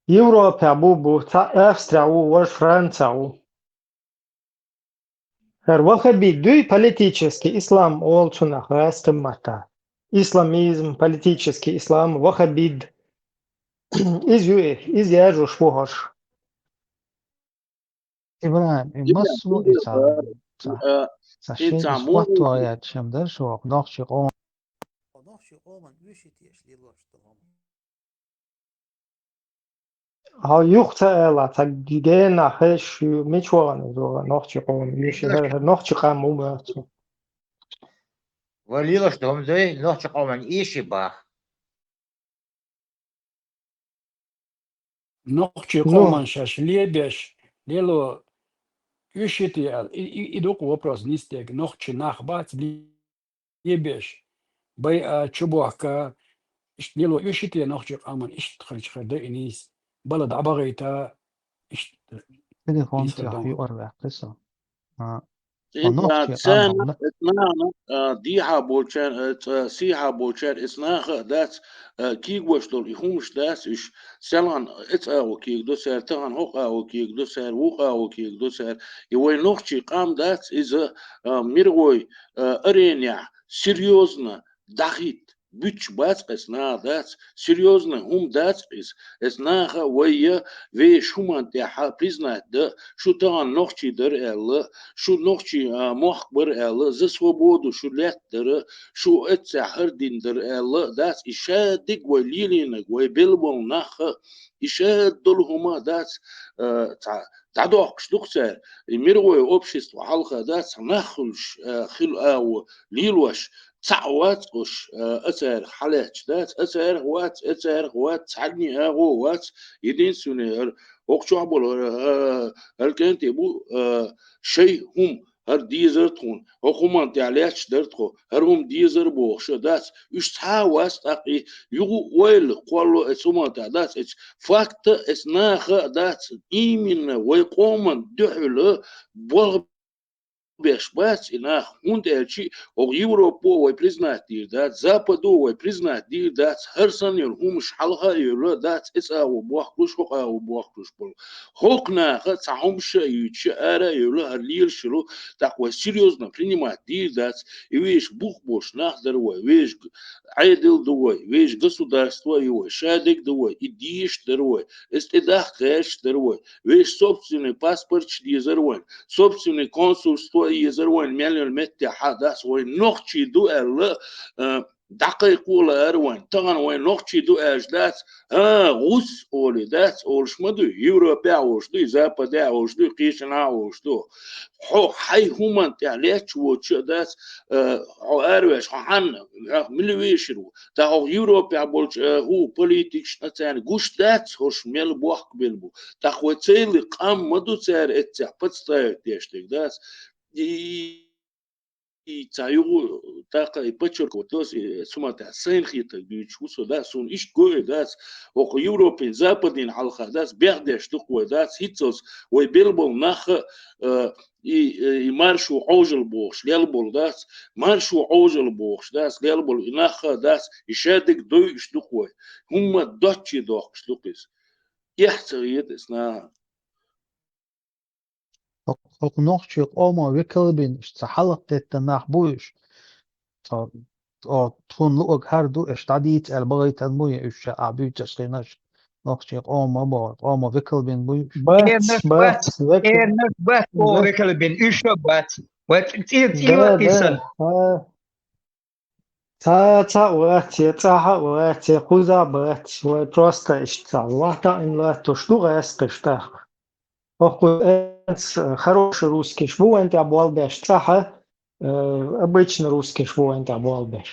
Европа бу, бу, ца Австрия ву, вож Франция ву. ХӀара вахабит дуй политический ислам олу цунах гӀаскхин матта. Исламизм, политический ислам, вахабит. Иза ю и, иза яжуш ву хӀорш. Ибрагим, и Ибрагим, массо и ца, ца, а, ца и шин ца ис мугӀ- хӀотто яд шем дар шо, нохчи къом. Нохчи къоман уьши теш лилош ду хӀума. Хьо юха ца аьлла, ца гена хеш ю, мича вахана иза ваха, нохчи къоман, йиша, хӀара, хӀара нохчи къам ву бацу. Ва лелаш ду хӀума зай, нохчи къоман йиша бах. Нохчи Ну. Къоман шаьш лебеш, лело уьши те аьлла, и, и, и дукха вопрос нисдег, нохчи нах бац ле-, лебеш, бай а, чубохка, ишт лело уьши те нохчи къоман, ишт хилча хир да и нийса, бала дӀабагӀайта, ишт Телефон нийса хир цӀе дан. Юкъара ваьккхи со. А, И, а, нохчи царна, къаман. Э, нана, а, дийхьа болчар, э, ц-, сийхьа болчар, эс наха а дац, э, кийгош долу и хӀумаш дац, уьш селхана эц агӀо кийгадо цара, тахана хӀокху агӀо кийгадо цара, вукху агӀо кийгадо цара. И вай нохчий къам дац, иза, а, мировой, а, аренехь серьёзно дахийта буьтуш бац эс наха дац, серьёзно хӀума дац иза. Эс наха вай я вешан хӀуманна тӀехь признать дан, шу тахана нохчий дара аьлла, шу нохчий, а, мохк бара аьлла, за свободу шу лаьттара, шу эццехь хӀара дин дара аьлла дац. И шадерг вай лелийнарг, вай белла болу нах а, и шадолу хӀума дац, а, цхьа дӀадоккхуш ду-кх цара. И мировое общество хьалха дац, нах хуьлуш, а, хила агӀо лелош, цхьаъ вац уьш, а, царах хьалаьтташ дац, царах вац, царах вац, цхьанний агӀо вац, единственное, хӀара, хӀокху чохь болу, хӀара, хӀара, хӀара кӀентий бу, а, шай хӀума, хӀара дезара тхуна, хӀокху хӀуманна тӀехь лаьтташ дара тхо, хӀара хӀума дезара бохуш а дац, уьш цхьа а вац тӀаккха и, юха а ойла кхолло эцу хӀуманна тӀехь дац, эцу факта, эцу наха а дац, именно вай къоман дуьхьал болх беш бац и нах, хӀунда аьлча хӀокху Европо вай признать дийр дац, Западо вай признать дийр дац, хӀара санна йолу хӀумаш хьалха а йолу дац, эцу агӀо бохкалуш, хӀокху агӀо бохкалуш болу. ХӀокху наха цхьа хӀумаш а юьйцуш, ара а йолу, хӀара лелаш йолу, тӀаккха вай серьёзно принимать дийр дац, и вешан бух болуш нах дара вай, вешан Ӏедал ду вай, вешан государство а ю вай, шадерг ду вай, и дезаш дара вай, иза тӀедаккха гӀерташ дара вай, вешан собственный паспорташ дезара вайн, собственный консульство а езара вайн, мел йолу меттехь а дац, вай нохчий ду аьлла, а, дӀакхайкхо а лаара вайн. Тахана вай нохчий ду аьлча дац, а, гӀус олий дац, олуш ма дуй, Европехь а олуш дуй, Западехь а олуш дуй, кхечанхьа а олуш ду. Хьо хьайн хӀуманна тӀехь лаьтташ воцуш а дац, а, хьо араваьлча, хьо хьанна, хьох мила вешар ву? ТӀаккха хӀокху Европехь болчу, а, хӀу политикашна а царна гуш дац, хӀорш мел бохкабелла бу. ТӀаккха вай цайли къам ма ду цара эццехь подставить деш дерг дац. И, и цхьа югу тӀаккха и подчеркнуть дос, и цу ма тӀехь сайна хетарг дуьйцуш ву со, да, суна иштта гой дац, хӀокху Европин, Западин хьалха дац, бехдеш ду-кх вай дац, хӀинццалц вай белла болу нах а, э, и, э, и маршо Ӏожалла бохуш лелла болу дац, маршо Ӏожалла бохуш дац, лелла болу и нах а дац, и шадерг дойуш ду-кх вай. ХӀумма доцче доккхуш ду-кх иза. Эхь ца хета иза нахана. ХӀокху хӀокху нохчийн къоман векал бина, иштта цхьа хьалакхеттина нах бу уьш. Цо, цо тхуна луъург хӀара ду, уьш дӀадийца аьлла бахийтина бу, я уьш ша а буьйцуш хинарш, нохчийн къоман боху, къоман векал бина бу уьш. Бац, эрнаш бац, бац, векал, эрнаш бац, боху век-, векал бина, уьш а бац. Вай цӀи-, цӀи-, цӀийла да, да, кхийсана. Ха. Цхьа, цхьа а вац, я цӀахь а вац, я кхузахь а бац, вай просто иштта цхьа латта а латтош ду гӀаьскхиш тӀаккха. ХӀокху эс хороший русскиш бу вайн тӀехь болх беш, цӀахь а, э, обычный русскиш бу вайн тӀехь болх беш.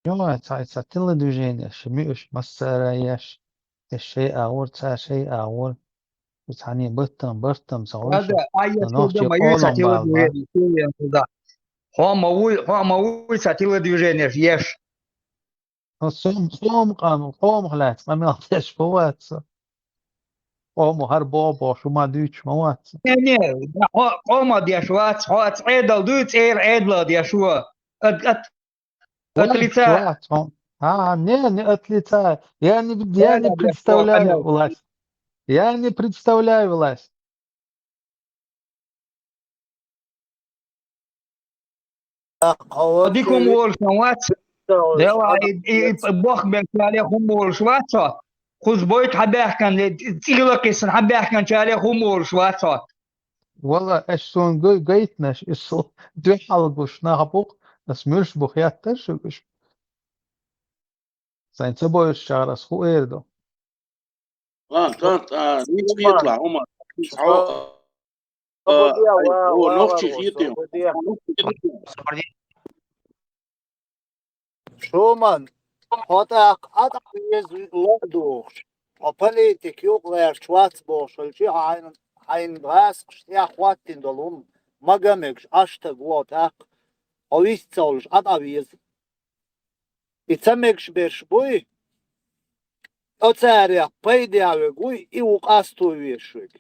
Йо, цхьа, цхьа телодвиженеш, муьш массара еш, эш шай агӀор, цара шай агӀор. Цхьанне баттам, бартам ца гӀур шу. Ада, а я но чугур нохчий ма вуй ца къолам бала. Телодвиженеш, шу вен хуза. Хьо ма вуй, хьо ма вуй ца телодвиженеш еш. Но сом, сом къам, къомах лаьцна къамел деш ма вац со. Къомо хӀара боху бохуш хӀума дуьйцуш ма вац со. Не, не, хьо къомо деш вац, хьо ца Ӏедал дуй, цӀера Ӏедало деш ву. Ат, ат, От лица. Вац, вац, хьо. А, не, не от лица. Я не, я не представляю власть. Я не представляю власть. Дика хӀума волуш ма вац. Дела, и, и, и бохбеллачале хӀума волуш вац хьо. Кхуза бойта хьан баьхкан, цӀийла кхиссина хьан баьхканчале хӀума волуш вац хьо. Вала, аш суна гай-, гайтинарш, и со дуьхьал гуш нах бу-кх, ас муьлш бу хеттара шуьга уьш. Сайн ца бовзучара ас хӀун эр ду? ТӀа, тӀа, тӀа, ницкъ хеталахь, хӀума. Хьо, а, ай, о, нохчий хетий? Шуман, хьо тӀаккха Ӏа дӀавеза лар духуш, хьо политик юкъа гӀерташ вац бохуш хилча, хьайна, хьайна гӀаскхаш тӀехь хӀоттийна долу хӀума мага мегаш Ӏаш стаг ву тӀаккха, хьо вист ца хуьлуш Ӏа дӀавеза. И ца мегаш берш буй, оцарех пайдехь верг вуй, и ву къасто везаш верг.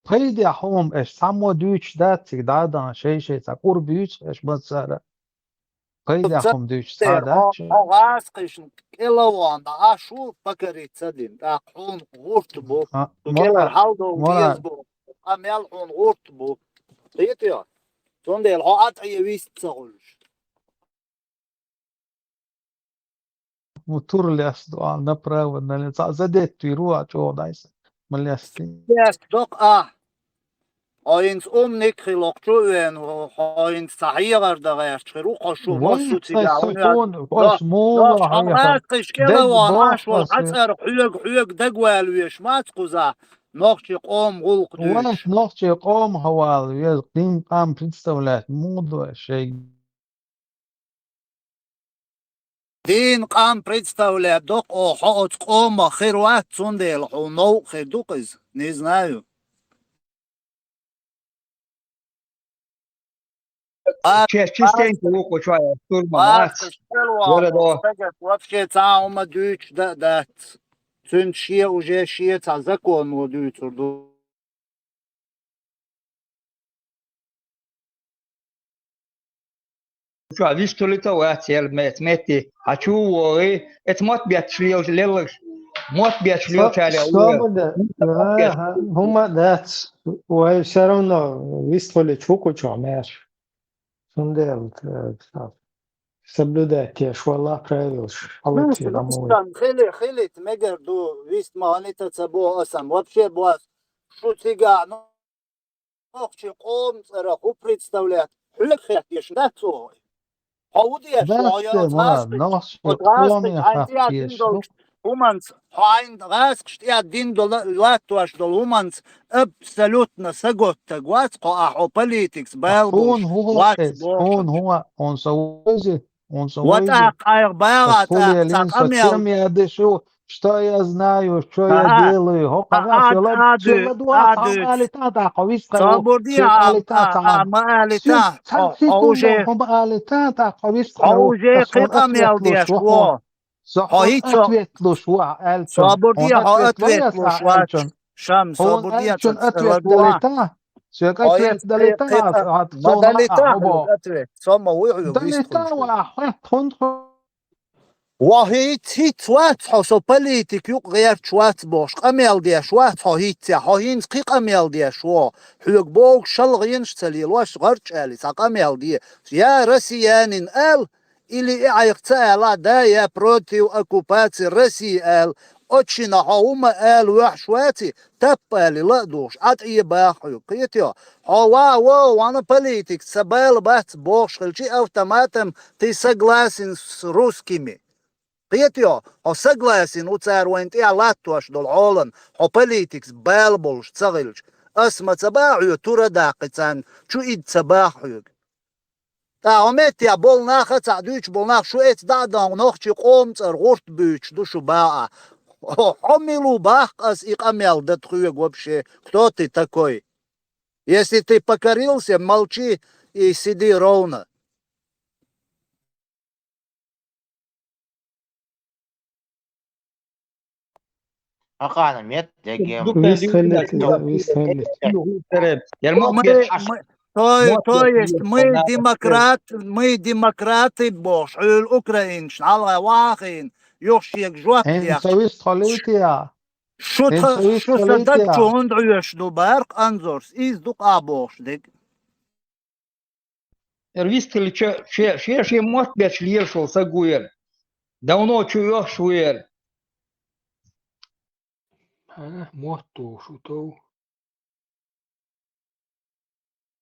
Пайдехь хӀума аш цхьаммо дуьйцуш дац цига дӀа а дан, шай-шай цхьа кӀур буьйцу аш массара. Пайдехь хӀума дуьйцуш цхьа а дац. Хьо гӀаскхишна кӀела а вахана, Ӏаш ву покориться дина, тӀаккха хьуна гӀурт бу. Шу кӀелара хьалдовла деза боху, къамел хьуна гӀурт бу. Кхетий хьо? Цундела хьо Ӏа тӀе вист ца хуьлуш. Му тур лесту а направо, нале-, цхьа задеттуьйр ву а чӀогӀа дайса. Ма лестий. Лесту-кх ахь. Хьо хӀинца умник хилокхучу а веана, хьо хӀинца цхьа хьехар дан гӀерташ хир ву, хьо шу, хьо шу цига хьуна ваьлла. Хьо гӀаскхиш кӀела вахана, Ӏаш волу хьан цӀарах хьоьга, хьоьга дагавала везаш мац кхузахь, нохчийн къоман гӀуллакх дуьйцуш. Нохчийн къоман хьо вала веза, дин къам представлять муха до шайга. Дин къам представлять доккху, хьо оцу къомах хир вац, цундела хьуна новкъа хир ду-кх иза, не знаю. Честенько ву кху чохь, штурман вац. Вообще цхьа а хӀума дуьйцуш дан а дац. Цуьнца шен уже шен цхьа законо дуьйцур ду. Чохь вистхуьлуьйту а вац, ял мет-, метте. Хьан чу а вогӀий, эца мотт бетташ лелаш, лелаш, мотт бетташ лелачарел. ХӀума дац. Вай всё равно вистхуьлуьйтуш ву кху чохь, маьрша. Цундела, э, соблюдать еш валла правилаш. Хили, хилийта мегар ду, вист ма хилийта ца боху аса. Вообще боху, шу цигахь, ну, нохчийн къоман цӀарах хӀун представлять, хьоьга хеттеш дац оха? Хьо хӀун деш ду, хьо йо, нохчийн къоман хьайн тӀехь дина долчу хӀуманца, хьо хьайн гӀаскхаш тӀехь дина долу, латтош долу хӀуманца абсолютно саготтаг вац хьо, ахь хьо политикс бала болуш вац бохуш. Хьуна хӀун, хьуна со вуьзи, хьуна со вуьзи. Ва тӀаккха айхьа бала тӀаккха цхьа къамел. Что я знаю, что я делаю. ХӀокху хьан а дуьй, а дуьй. Собар де, а, а, ма алита. Хьо уже, хьо уже кхин къамел деш ву. Хьо хӀинца ответ луш ву, аьлча. Собар де, хьо ответ луш вац. Шам, собар де, ответ далита. Соьга ответ далита, ма далита хьоьга ответ. Со ма вуй хьоьга вист хуьлуш. Ва хӀинц, хӀинц вац хьо, со политик юкъа гӀерташ вац бохуш, къамел деш вац хьо хӀинццехь, хьо хӀинца кхин къамел деш ву. Хьоьга боху шалгӀенаш ца лелош, гӀарчӀ али, цхьа къамел де. Я россиянин ал, или и Ӏайха ца ала, да, я против оккупации России ал, оцу шинна хьо хӀума ала ваьхьаш ваци, таппали ла а духуш, Ӏа тӀе баха хьоьга, кхетий хьо? Хьо ва, во, вана политик, ца бала бац бохуш хилчи автоматом, ты согласен с русскими. Кхетий хьо, хьо согласен ву цара вайна тӀехь латтош долу хьолан, хьо политикс бала болуш ца хилча. Ас ма ца баха хьоьга, тур а даккхи царна, чу идда ца баха хьоьга. ТӀаккха хьо меттехь болу нах а цхьаъ дуьйцуш болу нах, шу эца дӀа а дан, нохчийн къоман цӀарах гӀурт буьйцуш ду шу баха. Хьо, хьо мила ву бахка ас и къамел дан тхоьга вообще? Кто ты такой? Если ты покорился, молчи и сиди ровно. Акъана мет дегем. Вист хилита, вист хилита. Яр мо Мы, геш аш мы, то, мо то геш есть, мы ана демократ, мы демократы бохуш, хьуьлу украинчу хьалха вахийна, юха шега жоп Хьин дехча. Со вист хилита я? Шу Хьин тха-, со вист шу сан хилита даг я? Чу хӀунда Ӏоьшу ду, баьркъа Анзорс, иза ду къа бохуш дерг. Яр вистхилча, ше, ше, шен мотт бечу лелаш волу саг ву яр. Давно чу оьхуш ву яр. Хьа, мотт ву шу тов.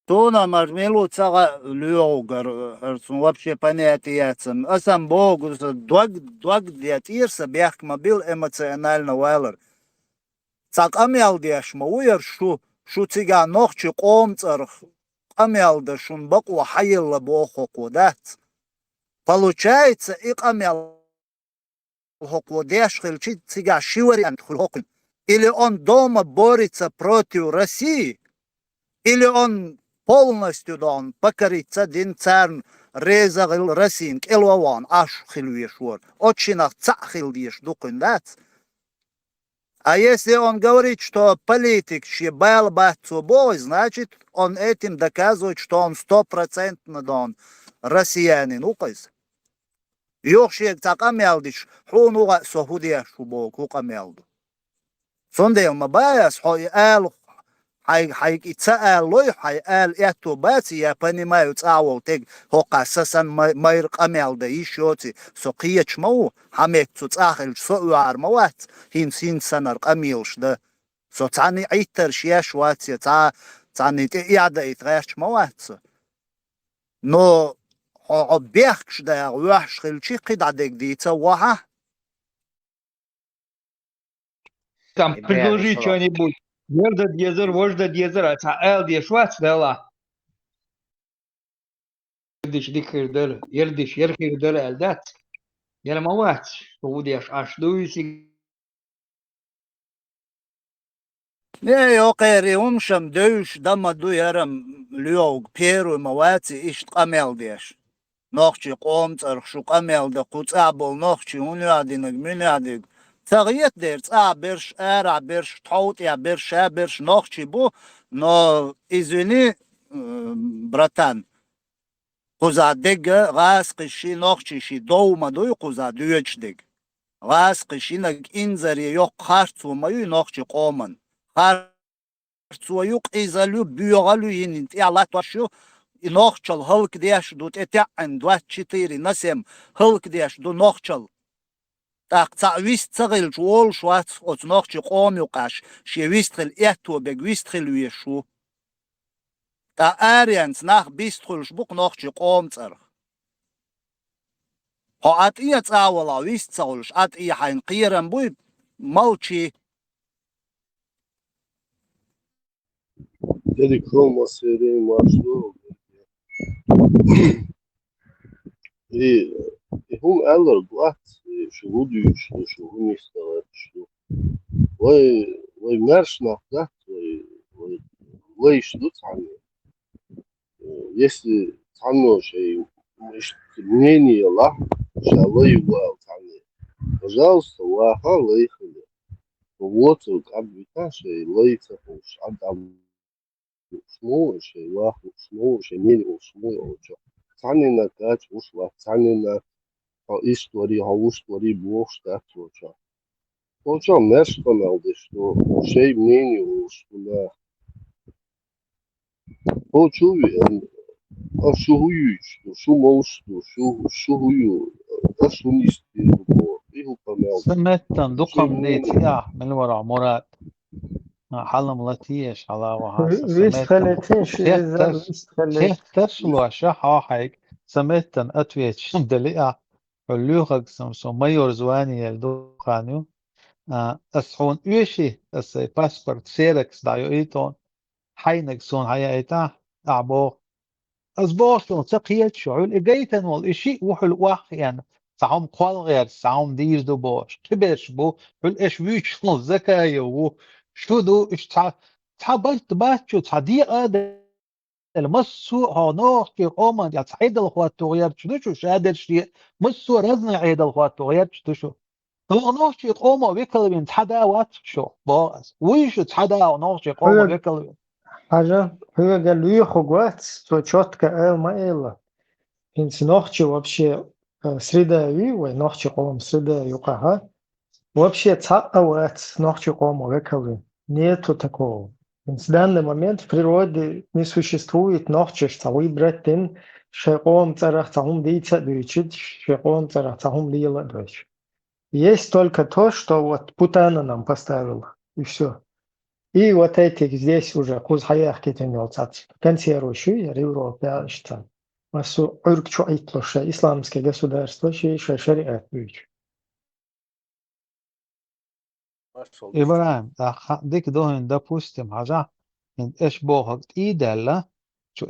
Суна мар милу ца гӀа лоьгӀугар, хӀара цунна вообще понятие яцам. Асан богу, сан дог, дог де тӀера сан бехк ма бил эмоционально валар. Цхьа къамел деш ма ву яр шу, шу цигахь нохчийн къоман цӀарах къамел дан шун бакъо хьаелла боху хӀокхо, дац? Получается, и къамел хӀокхо деш хилчи, цигахь ши вариант хуьлу хӀокхуьнан. Или он дома борется против России, или он полностью дон покориться дина царна реза хила Россияна кӀело а вахана Ӏаш хила веш вара. Оцу шинах цхьаъ хила дезаш ду кхуьнан, дац? А если он говорит, что политик шен бала бац цо бохуш, значит, он этим доказывает, что он стопроцентно дон россиянин ву-кх иза. Юха шега цхьа къамел дича, хьуна ву гӀа со хӀун деш ву боху, хӀун къамел ду. Цундела ма баьхьа ас хьо и ала, хьайга, хьайга и ца алалой, хьайн ала аьтто баций, я понимаю, цӀахь волу тега хӀокхахь сан санна ма-, майра къамел дан йиш йоций, со кхеча ма ву, хьан метта цу цӀахь хилча со а оьгӀар ма вац, хӀинца, хӀинца санара къамелаш дан. Со цхьанний Ӏиттарш еш вац, я цхьа, цхьанний тӀе эхь даийта гӀерташ ма вац со. Но хьо, хьо бехкаш дагӀа ваьхьаш хилчи, кхидӀа дерг дийца вахьа. Там предложи что-нибудь. Яр дан дезар, важа дан дезар, а цхьа ала деш вац, Дала. Ярдиш дика хир дара, ярдиш яр хир дара аьлла дац. Яр ма вац, хӀу деш Ӏаш дуй сиг- Не, йокхерий, хӀумашам девзаш дан ма ду ярам лоьгӀуг, первый ма ваций иштта къамел деш. Нохчийн къоман цӀарах шу къамел дан, кху цӀа болу нохчий хӀун яхь динарг, муьн яхь динарг. Ца гӀета дера, цӀа берш, арахь берш, тхьовтӀехь берш, ша берш нохчий бу, но, извини, м, братан, кхузахь дерг гӀазкхий ши, нохчий ши дов ма дуй кхузахь доьдуш дерг. ГӀазкхий шинаг инзаре йоккха харцо ма юй нохчийн къоман. Хар- цо ю, къизал ю, боьгӀал ю, йина тӀехь латтош ю, и нохчалла хӀаллакдеш ду, тӀе таьӀӀина двадцать четыре на семь хӀаллакдеш ду нохчалла. ТӀаккха цхьаъ вист ца хилча волуш вац оцу нохчийн къоман юкъахь, шен вист хила аьтто берг вист хила везаш ву. Ткъа аренца нах бист хуьлуш бу-кх нохчийн къоман цӀарах. Хьо Ӏа тӀе а цӀа а валахь, вист ца хуьлуш, Ӏа тӀе хьайна кхерам буй, молчи. Дерриг хӀума массеран марш ду. И, и хӀума аьлларг вац, и шу хӀун дуьйцуш ду, шу хӀун нисдан гӀерташ ду. Вай, вай маьрша нах дац, вай, вай лайш ду цхьанне. Если цхьанно шайн иштта мнение ялахь, ша лай ву аьлла цхьанне, пожалуйста, ваха лай хила. Воцург къабвита шайн лай ца хуьлуш, Ӏадам лууш ма ву, шайн ваха лууш ма ву, шайн мнение лууш ма ву оцу. Цхьаннена кхача гӀуш вац, цхьаннена хьо истори, хьо вустори бохуш дац цо чохь. Цо чохь маьрша къамел деш ду, шайн мнение олуш ду наха. Цо чу веана, ас шу хӀун юьйцуш ду, шу молуш ду, шу, шу хӀун ю, ас хӀун йистийр ду боху, и хӀун къамел ду. Сан меттан дукхам дийца а, мила вара Мурад. А, хьалам латиеш, хьала ваха, сан Вист меттан халетин, ши иза хетташ, вист халет. Хетташ лоша, хьо хьайга, сан меттан ответчик дали а, хьо лоьхаг сан, со майор звание яьлла дукха хан ю. А, ас хьуна оьший, ас сайн паспорт ксерокс дӀайоуьйту, хьайнаг суна хьаяйта, ахь боху. Ас боху шуна, ца кхета шу, хьуьлла и гайтина волу, и шиъ ву хьуьлла охьахиъна, цхьа хӀума кхолгӀерча, цхьа хӀума дийр ду бохуш, кхиберш бу, хьуьлла аша вуьйцуш волу Закаев ву, шу ду, уьш цхьа, цхьа барт бац шу, цхьа декъа а делла, массо а хьо нохчийн къоман тӀехь цхьа Ӏедал хӀотто гӀерташ ду шу, шадерш де, массо а разный Ӏедал хӀотто гӀерташ ду шу. Оха нохчийн къомо векал вина цхьа да вац шу, боху ас. Вуй шу цхьа да оха нохчийн къомо Хьоьга, векал вина? Хьажа, хьоьга лоьхург вац, цо чётко ала ма элла. ХӀинца нохчи вообще, э, среда ю, вай нохчийн къоман среда юкъахь. Вообще цхьа а вац нохчийн къомо векал вина. Нету такого. ХӀинца в данный момент в природе не существует нохчаш цхьа выбрать дина, шайн къоман цӀарах цхьа хӀума дийца а дуьйцуьйту, шайн къоман цӀарах цхьа хӀума лела а дуьйцу. Есть только то, что вот путана нам поставила, и всё. И вот этих здесь уже кхуза хьаяхкийтина йолу цхьацца консерваш ю, яра Европа яьлла иштта. Массо а Ӏуьрг чу Ӏитталуш шайн исламский государство, ши шайн шариат буьйцу. ИбрахӀим, тӀаккха дика ду хӀинца, допустим, хьажахь, хӀинца аша бохург тӀе а даьлла, чу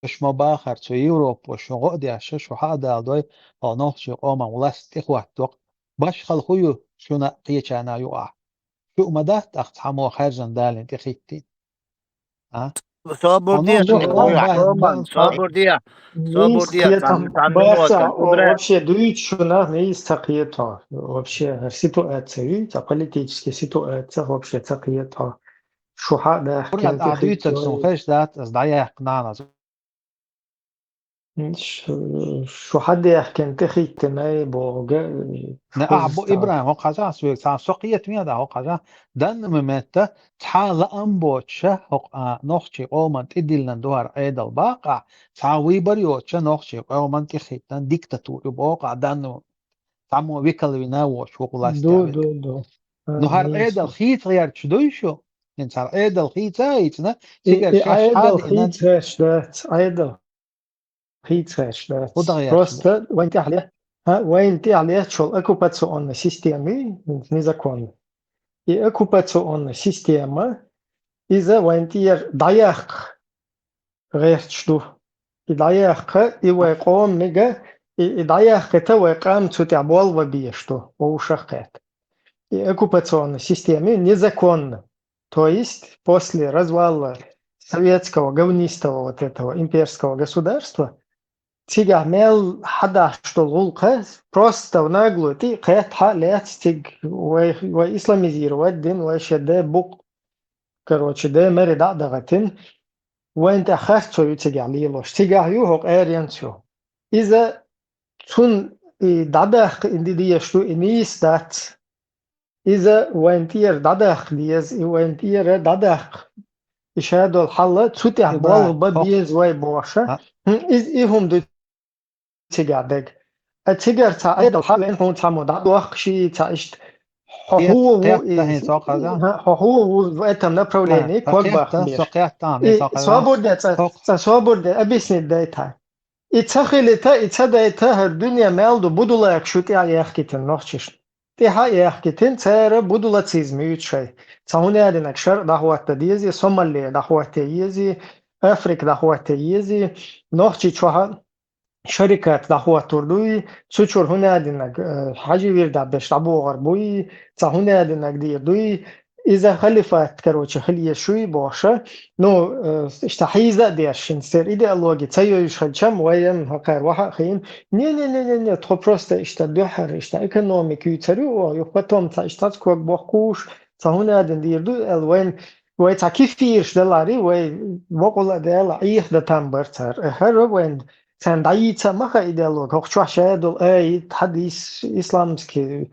аша ма бахара, цу Европо шун гӀо а деш, шу хьа а даладой, хьо нохчийн къоман власть тӀехӀоттадо-кх. Башхалла хӀун ю шуна кхечарна юкъахь? Шу а ма дац тӀаккха цхьаммо хаьржина далийна тӀехӀиттийна? А? Собур де, Хьо нохчийн къоман, Роман, бан-, собур де. Собур де, цхьана, цхьана минута. Вообще дуьйцу шуна, мийса ца кхета. Вообще, хӀара ситуация ю, цхьа политическая ситуация вообще ца кхета. Шу хьа а дахкина Мурад, ахь дуьйцург суна хезаш дац, ас дӀаяккха нана. Ш-, шу хьа дахкина тӀехӀиттина бохург. Не, ахь бу, ИбрахӀим, хӀокху хьажахь соьга, цхьа со кхетавехьа, хӀокху хьажахь, данна ма метта, цхьа лаам боцуша, хӀокху, а, нохчийн къоман тӀедиллина ду хӀара Ӏедал баккха, цхьа выбор йоцуша нохчийн къоман тӀехӀиттина диктатура ю боху, а, данна ма метта. Цхьаммо векал вина а воцуш, вукху ласта Ду, векал. Ду, ду. Ну, хӀара Ӏедал хийца гӀерташ дуй шу? ХӀинца хӀара Ӏедал хийца а хийцина, И, цигара и шаьш Ӏедал хьада и нан- хийца гӀерташ дац, Ӏедал хийца гӀерташ дац. ХӀу дан гӀерташ ду? Просто вайн тӀехь ле-, а, вайн тӀехь летташ волу оккупационная система, незаконно. И оккупационная система, иза вайн тӀера дӀаяккха гӀерташ ду. И дӀаяккха, и вай къоман мега, и, и дӀаяьккхита вай къам цу тӀехь болх бан безаш ду, вовшах а кхетта. И оккупационная система незаконна. То есть после развала советского говнистого вот этого имперского государства, цигахь мел хьадахьаш долу гӀуллакх, просто в наглую тӀе а кхетта хьа а лаьцна цига вай, вай исламизировать дина, вай шен ден букъ, короче, ден маьре дӀа а дахийтина, вайна тӀехь харцо ю цигахь лелош. Цигахь ю хӀокху аренца ю. Иза цунна и дӀадаккха и де дезаш ду, и нийса дац. Иза вайн тӀера дӀадаккха деза, и вайн тӀера дӀадаккха. И шадолу хьал а цу тӀехь Ибрахим, болх бан хӀокху беза вай бохуша. А? ХӀм, иза и хӀума ду цигахь дерг. А цигара цхьа Ӏедал хьавеана хьуна цхьаммо дӀадоккхуш и цхьа иштта. Хьо Кхет-, хӀун ву кхетта и, хӀинца хьо хьажа? хӀа, хьо хӀун ву в этом направлении, Ха, ког кхетта, бахбеш. со кхетта, И хӀинца хьо хьажа? Собур де, цӀа, ХӀокху. цӀа собур де, объяснить дайта. И ца хилита, и ца дайта, хӀара дуьне мел ду, будулакаш ю тӀехь яхкийтина нохчашна. ТӀехь а яхкийтина, цара будулацизм юьйцу шайн. Цхьа хӀун аьллинарг шарӀ дӀахӀотта дезий, Сомали дӀахӀотта езий, Африка дӀахӀотта езий, Нохчийчохь а шарикат дӀахӀоттур дуй, цу чуьра хӀун аьллинарг, э, хьажи вирдахь берш дӀабогӀур буй, цхьа хӀун аьллинарг дийр дуй, иза халифат, короче, хила езаш юй бохуша. Ну, э, иштта хьийза а деш, хӀинца церан идеологи ца йовзуш хилча-м, вай-м хӀокхара ваха а хиъна. Не-не-не-не-не, тхо просто иштта дуьххьара, иштта экономика юьйцур ю оха, юха потом цхьа иштта цхьацца ког бохкуш, цхьа хӀун аьллина дийр ду аьлла, вайн, вай цхьа кефираш даларе, вай бакъволу а дела, Ӏехадан там бара цара. Э, хӀара вайн Царна дӀайийца а ма хаьа идеологи, хӀокху чохь ша долу аят, хьадис, исламский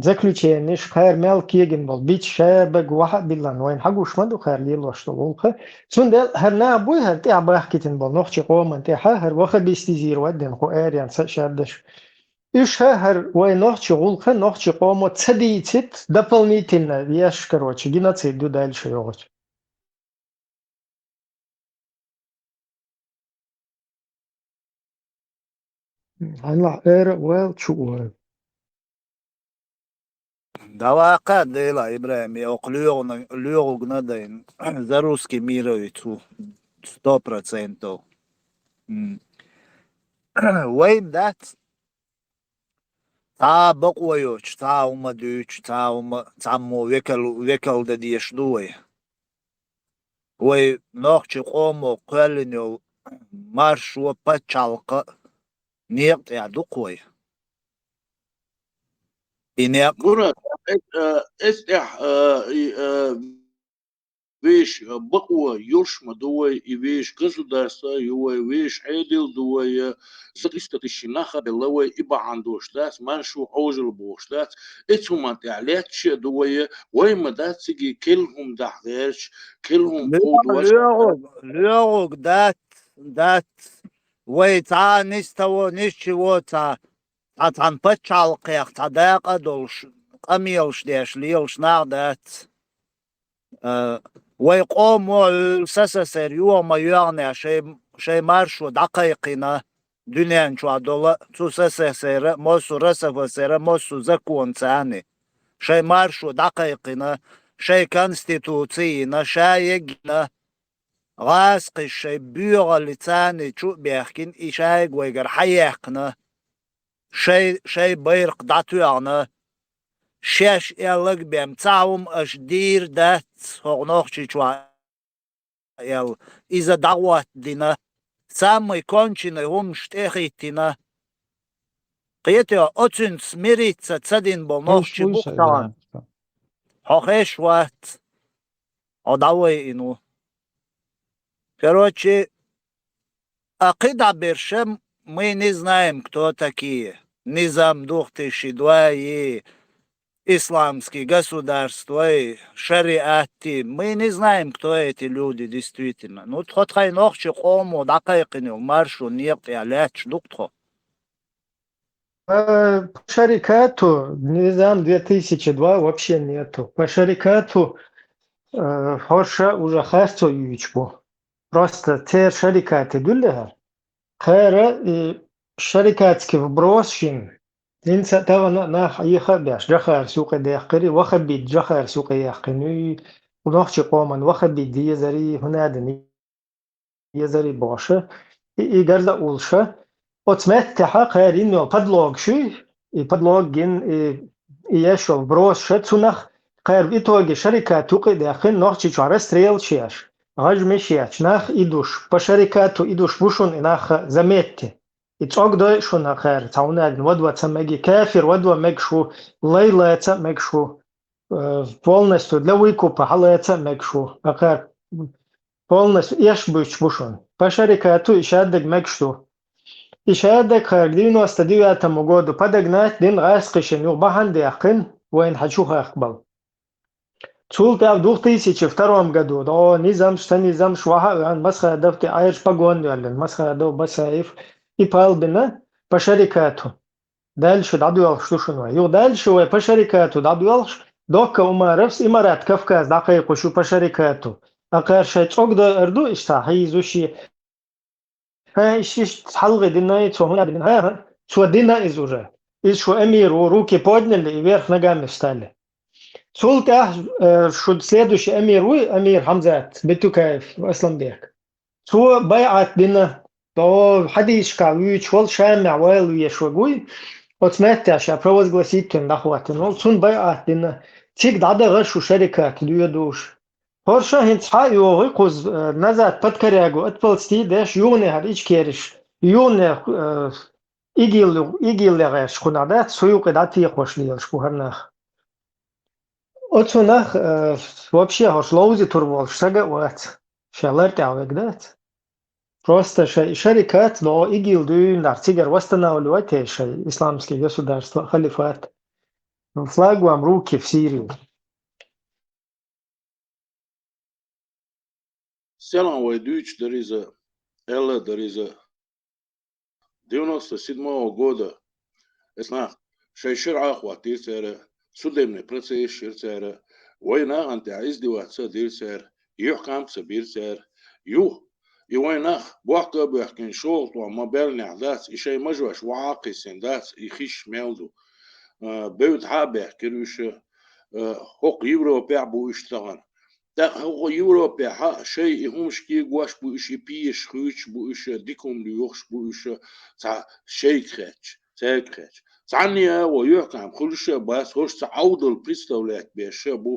заключенеш, кхара мел кегина болу бича ша бага ваха а биллан, вайна хьагуш ма ду кхара лелош долу гӀуллакх. Цундела хӀара наха буй хӀара тӀаьхьа бахкийтина болу нохчийн къоман тӀаьхьа, хӀара ваххабистизировать дина кху аренца а шаддаш. Уьш хӀара вай нохчийн гӀуллакх, нохчийн къомо ца дийцит, дополнительно еш, короче, геноцид ду дальше йогӀучу. Хьанлахь эра а ваьлла чу ора. Даваккха а дела, ИбрахӀим, я окху лоьгӀуна-, лоьгӀугна дайн. За русский мировец ву. Сто процентов. М. Вайн дац. Цхьа а бакъо йоцуш, цхьа а хӀума дуьйцуш, цхьа а хӀума, цхьаммо векал-, векал дан дезаш ду вай. Вай нохчийн къомо кхоьллина йолу маршо, пачхьалкх а некъа тӀехь ду-кх вай. И некъ Мурат, эс, э, эс тӀехь, э, и, э, вешан, э, бакъо йолуш ма ду вай, и вешан государство ю вай, вешан Ӏедал ду вай, э, за кхистатишши нах а белла вай, и бахьана долуш дац, маршо Ӏожалла бохуш дац, эцу хӀуманна тӀехь лаьтташ а ду вай, э, вай ма дац цига керла хӀума дахьа гӀерташ, керла хӀума кховдош. ЛоьгӀург, лоьгӀург дац, дац. Вай цхьа а нисдаво, нисча во цхьа, цхьа цхьана пачхьалкхех цхьа дакъа а долуш, къамелаш деш лелаш нах дац. А, вай къомо СССР йоха ма йоьгӀна, шайн, шайн маршо дӀакхайкхина, дуьнен чохь долу, цу СССР а, массо а РСФСР а, массо а законца а, шайн маршо дӀакхайкхина, шайн конституци йина, ша егина, гӀазкхаша шайн боьхаллица а чу а баьхкина, и шайга вайгара хьаяьккхина, шай, шайн байракх дӀатоьхна, шаьш аьлларг бен цхьа хӀума аша дийр дац хӀокху Нохчийчохь аьлла, иза дӀахӀоттадина, самый конченый хӀуманаш тӀе а хӀиттина. Кхетий, оцуьнца смириться ца дина болу нохчий бу-кх тахана. Хьо хезаш вац. Хьо дӀавайина ву. Короче, а кхидӀа берш а, мы не знаем, кто такие. Низам две тысячи два и исламские государства, и шариат и. Мы не знаем, кто эти люди действительно. Ну, тхо тхайн нохчийн къомо дӀакхайкхина йолу маршо некъа тӀехь лаьтташ ду-кх тхо. Э, по шарикату низам две тысячи два вообще нету. По шарикату, э, хӀорш уже харцо юьйцуш бу. Просто церан шарикате дуьллехьара. Кхара и шарикатский вброс шина. ХӀинца а тахана нах Ӏеха а беш, Джохарс юкъа даьккхира, ваххабит Джохарс юкъа яьккхина, и нохчийн къоман ваххабит дезари, хӀунадана езари бохуша, и, и гарда а уллуша. Оцу меттехьа кхара йина йолу подлог шуй, и подлог гин, и, и еш йолу вброс ша цунах, кхара в итоге шарикат юкъа а даьккхина, Нохчийчохь расстрелаш еш, гӀажмеш еш, нах идуш, по шарикату идуш бу шуна и нах, заметьте. И цӀогдой шуна кхара, цхьа хӀунадина вадва ца меги, кафир вадва мегаш ву, лай лаца а мегаш ву, э, полностью для выкупа хьалаца а мегаш ву, кхара полностью эш буьйцуш бу шуна. По шарикату и шаддаг мегаш ду. И шаддаг кхара девяносто девятому году подогнать дина гӀазкхишна юха бахьана даьккхина, вайна хьан чу хахка бала. Цул тӀаьхьа две тысячи втором году, о, низамш, ца низамш, ваха а ваьхна, Масхадов тӀе Ӏаьржа погон йоьллина, Масхадов, Басаев, и палбина по шарикату. Дальше дӀадоьлхуш ду шуна вай. Юха дальше вай по шарикату дӀадоьлхуш, Докка Умаровс Имарат Кавказ дӀакхайкхуш ю по шарикату. Акхар шайн цӀогдой ар ду, иштта хьийзуш и. ХӀа, иштта, иштта хьалхе дина, цо хӀунда дина? ХӀа, хӀа, цо дина иза уже. Иза шу эмир ву, руки подняли и вверх ногами встали. Цул тӀаьхьа, э, шу следующий эмир вуй, эмир Хьамзат Бетукаев Асланбек. Цо байӀат дина, то хьадисашкахь вуьйцуш волу Шамехь вала везаш ваг вуй, оцу меттехь ша провозгласить вина дӀахӀоттина волу, цунна байӀат дина, цига дӀадаха шу шарикат доьдуш. ХӀорша хӀинца схьа а йогӀий кхуза, э, назад под корягу отползти деш, юхане хӀара Ичкериш, юхане, э, ИГИЛ, ИГИЛе гӀерташ кхунах дац, цу юкъе дӀатекхош лелаш бу хӀара нах. Оцу нах, э, вообще хӀорш ловзуьйтур волуш сага а вац, ша лар тӀехь вега дац. Просто шай, шарикат, но ИГИЛ дуьйна нах цигара восстанавливать е шай исламский государство, халифат. Флаг вам руки в Сирию. Селхан вай дуьйцуш дара иза, аьлла дара иза. Девяносто седьмого года эс нах шай шира Ӏохоттийра цара, судебный процесс йира цара, вай нахана тӀехь издеваться дира цара, юьхькӀам ца бира цара. Юха, и вай нах бохка а боьхкина, шолгӀа тӀом ма баьллинехь дац, и шай мажош вахьа а кхиссина дац, и хиш мел ду. А, бевдда хьа а баьхкира уьш, а, хӀокху Европехь а бу уьш тахана. ТӀаккха хӀокху Европехь а шай и хӀумаш кегош бу уьш, и пешаш хуьйцуш бу уьш, дика хӀума лоьхуш бу уьш, цхьа шайга хетча, цаьрга хетча. Цхьанне а вай юьхькӀам хуьлуш а бац, хӀорш цхьа Ӏовдал представлять беш а бу,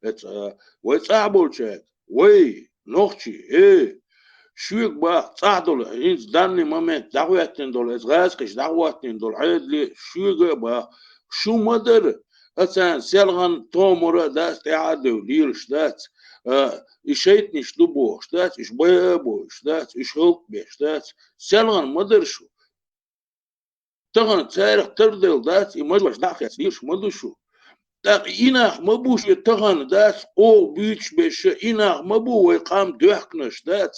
эца, а, вай цӀахь болчаьрга, вай, нохчий, э, шуьга бах, цӀахь долу, хӀинца данный момент дӀахӀоьттина долу, эца гӀазкхаша дӀахӀоттийна долу Ӏедале шуьга а бах, шу ма дара, а царна селхана томара а дац, тӀаьхьа а девлла лелаш дац, а, и шайтӀанаш ду бохуш дац, уьш байа а бойуш дац, уьш хӀаллакбеш дац, селхана ма дара шу. Тахана царах тардевлла дац, и мажош дӀа а хецна лелаш ма ду шу. ТӀаккха и нах ма бу шуьга тахана дац, оха буьйцуш берш, и нах ма бу вай къам доьхкинарш дац,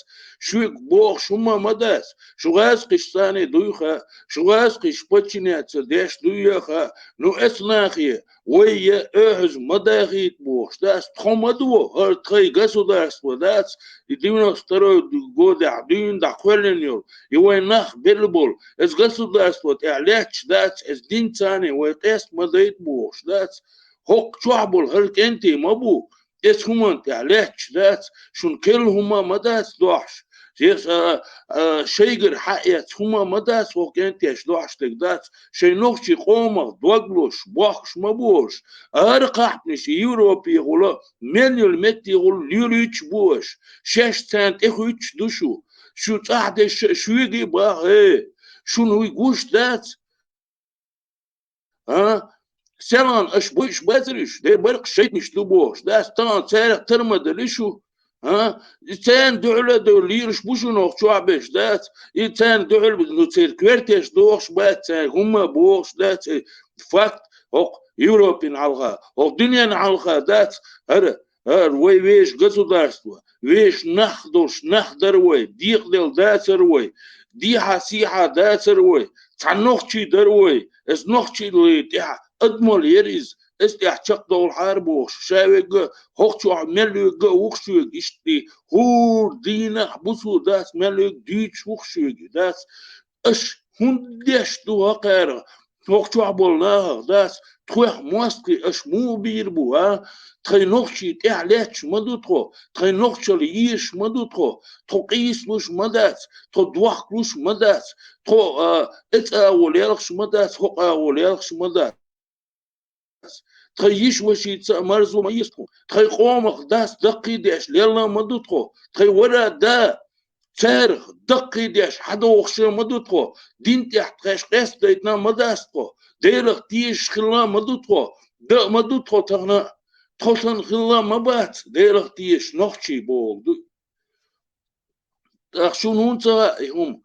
шуьга бохуш хӀума ма дац, шу гӀазкхашца цхьаьна дуй хаьа, шу гӀазкхаша подчиняться деш дуй а хаьа, ну эца нахе, вай я оьхьаза ма дахийта бохуш дац, тхо ма ду, хӀара тхайн государство дац, и девяносто второй годехь дуьйна дӀакхоьллина йолу, и вайн нах белла болу, эца государство тӀехь лаьтташ дац, эца динца цхьаьна вай къеста ма дайта бохуш дац, хӀокху чохь болу хӀара кӀентий ма бу, эца хӀуманна тӀехь лаьтташ дац, шуна керла хӀума ма дац дохьуш. Шех, а, а, шайгара хьаэца хӀума ма дац, хӀокху кӀентеша дохьуш дерг дац, шайн нохчийн къомах дог лозуш, бохкуш ма бу уьш. ХӀара кхахьпанаш Европехула, мел йолу меттехула лелуьйтуш бу аша. Шаьш царна тӀехуьйтуш ду шу. Шу цӀахь дерш а шуьга а баха, э, шуна хӀуй гуш дац. А? Селхана аша буьйцуш бацара уьш, дера баркъ шайтӀанаш ду бохуш дац, тахана царах тара ма дали шу. А? И царна дуьхьал а девлла лелаш бу шуна хӀокху чохь берш дац, и царна дуьхьал, ну, церан коьртеш дохуш бац, царна хӀумма а бохуш дац, и факт хӀокху Европин хьалха, хӀокху дуьненна хьалха дац, хӀара, хӀара вай вешан государство, вешан нах долуш нах дара вай, декъаделла дацара вай, дехьа-сехьа дацара вай, цхьа нохчий дара вай, эца нохчий тӀехь адамалла яра иза, эца тӀехь чекхдовлахьара бохуш, ша верг а, хӀокху чохь мел верг а ву-кх шуьга иштта, хӀора дийнахь, бусулба дац мел верг дуьйцуш ву-кх шуьга, дац. Аша хӀунда деш ду хӀокхара, хӀокху чохь болу нахах дац, тхох мостагӀий аша муха бийр бу, а? Тхайн нохчий тӀехь лаьтташ ма ду тхо, тхайн нохчалла езаш ма ду тхо, тхо къийсалуш ма дац, тхо дохкалуш ма дац, тхо, а, эца агӀо лелхаш ма дац, хӀокху агӀо лелхаш ма дац. Тхайн йиша-вашица а марзо ма еза тхо, тхайн къомах дас даккхий деш лелла ма ду тхо, тхайн вара а да, царах даккхий деш хьадогӀуш а ма ду тхо, дин тӀехь тхаьш къестадайтина ма дац тхо, Делах тешаш хилла а ма ду тхо, дан а ма ду тхо тахана, тхо санна хилла а ма бац Делах тешаш нохчий бохург ду. ТӀаккха шуна хӀунда ца хаьа и хӀума?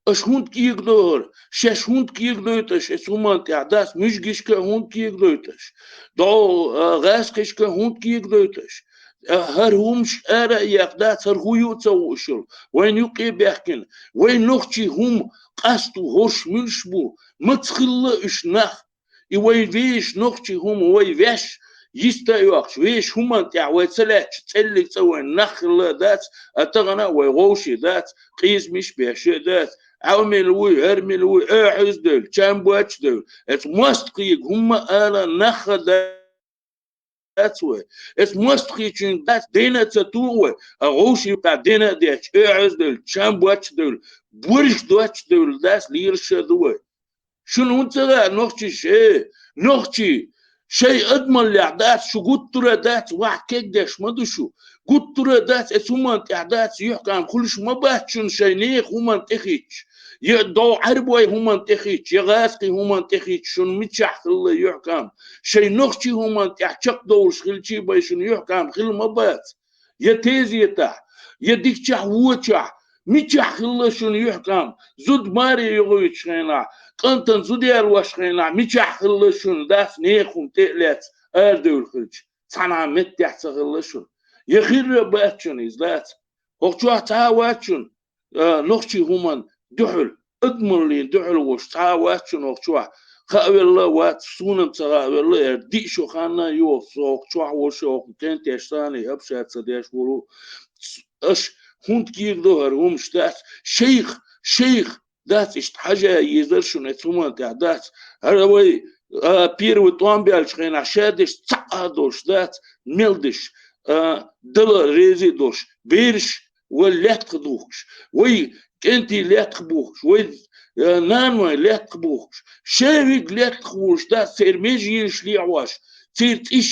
Аша хӀунда кегадо хӀара? Шаьш хӀунда кегадойту аша эцу хӀуманна тӀехь дац, муьжгашка а хӀунда кегадойту аша? ДогӀу, а, гӀаскхишка а хӀунда кегадойту аша? А, хӀара хӀумаш ара а еккха дац, хӀара хӀун ю а ца хууш йолу, вайна юккъе а баьхкина, вайн нохчийн хӀума къасто хӀорш муьлш бу, маца хилла уьш нах? И вай вешан нохчийн хӀума, вай ваьш йиста а йоккхуш, вешан хӀуманна тӀехь вай ца лаьтташ, цӀеллиг цӀа вайн нах хилла а дац, а тахана а вай вовший дац, къийсамаш беш а дац, Ӏаьвмила вуй, хӀармила вуй, оьхьаза девлла, чам боцуш девлла, эца мостагӀчуьнга хӀумма а ала нах а дац вай, эца мостагӀчуьнга дац дена а ца туху вай, а вовшийн юкъахь дена а детташ, оьхьаза девлла, чам боцуш девлла, борш доцуш девлла дац, лелаш а ду вай. Шуна хӀунда ца хаьа, нохчий, э, нохчий, шайн адамаллехь дац, шу гуттара а дац, вахь кегдеш ма ду шу. Гуттара а дац, эца хӀуманна тӀехь дац, юьхькӀам хуьлуш ма бац шуна шайн нехан хӀуманна тӀехитташ. Я догӀу Ӏаьрбойн хӀуманна тӀехитташ, я гӀазкхийн хӀуманна тӀехитташ, шуна мичахь хилла юьхькӀам? Шайн нохчийн хӀуманна тӀехь чекхдовлуш хилчий бен шуна юьхькӀам хилла ма бац. Я тезетахь, я дикачохь, вочохь, Мичахь хилла шуна юьхькӀам? Зуда маре йогӀуьйтуш хенахь, кӀантана зуда ялош хенахь, мичахь хилла шуна, дац, нехан хӀума тӀе а лаьцна, арадевлла хилча, цхьана а меттехь ца хилла шуна? Я хир а бац шуна иза, дац? ХӀокху чохь цхьа а вац шуна, а, нохчийн хӀуманна дуьхьал, адамаллин дуьхьал волуш цхьа а вац шуна хӀокху чохь. Хаа велла а вац, суна-м ца хаа велла, аьлла, диъ шо ханна а ю со хӀокху чохь волуш, хӀокху кентеш санна общаться деш волу. Аша хӀунда кийра до хӀара хӀумаш, дац? Шайх, шайх, дац, иштта хьажа езара шуна оцу хӀуманна тӀехь, дац? ХӀара вай, а, первый тӀом баьллачу хенахь шадерш цхьаъ а долуш, дац? Мел дерш, а, Дала реза а долуш, бераш вай лаьттах духкуш, вай кӀентий лаьттах бухкуш, вай, э, наной лаьттах бухкуш, шаверг лаьттах волуш, дац, церан меженаш лехьош, церан цӀиш,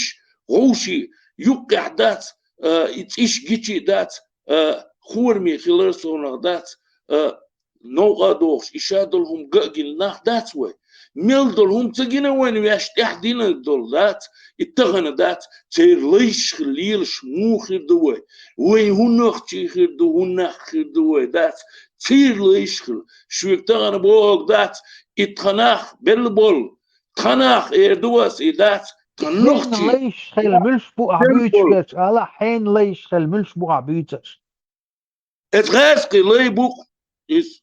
гӀовший, юккъехь, дац, э, и цӀиш гичий, дац, э, хӀораме хилар совнах, дац, э, новкъа а дохуш, и ша долу хӀума ган а гина нах дац вай? Мел долу хӀума ца гина вайна, ваьш тӀаьхьа динарг долу, дац? И тахана, дац, церан лайшах лелаш муха хир ду вай? Вай хӀун нохчий хир ду, хӀун нах хир ду вай, дац? Церан лайшах. Шуьга тахана бохург дац, и тхан нах белла болу. Тхан нах эр ду ас и, дац? Тхан нохчий. Хьенан лайшах хила муьлш бу ахь буьйцуш берш, ала, хьенан лайшах хила муьлш бу ахь буьйцуш? Эцу гӀаьскхи лай бу-кх иза.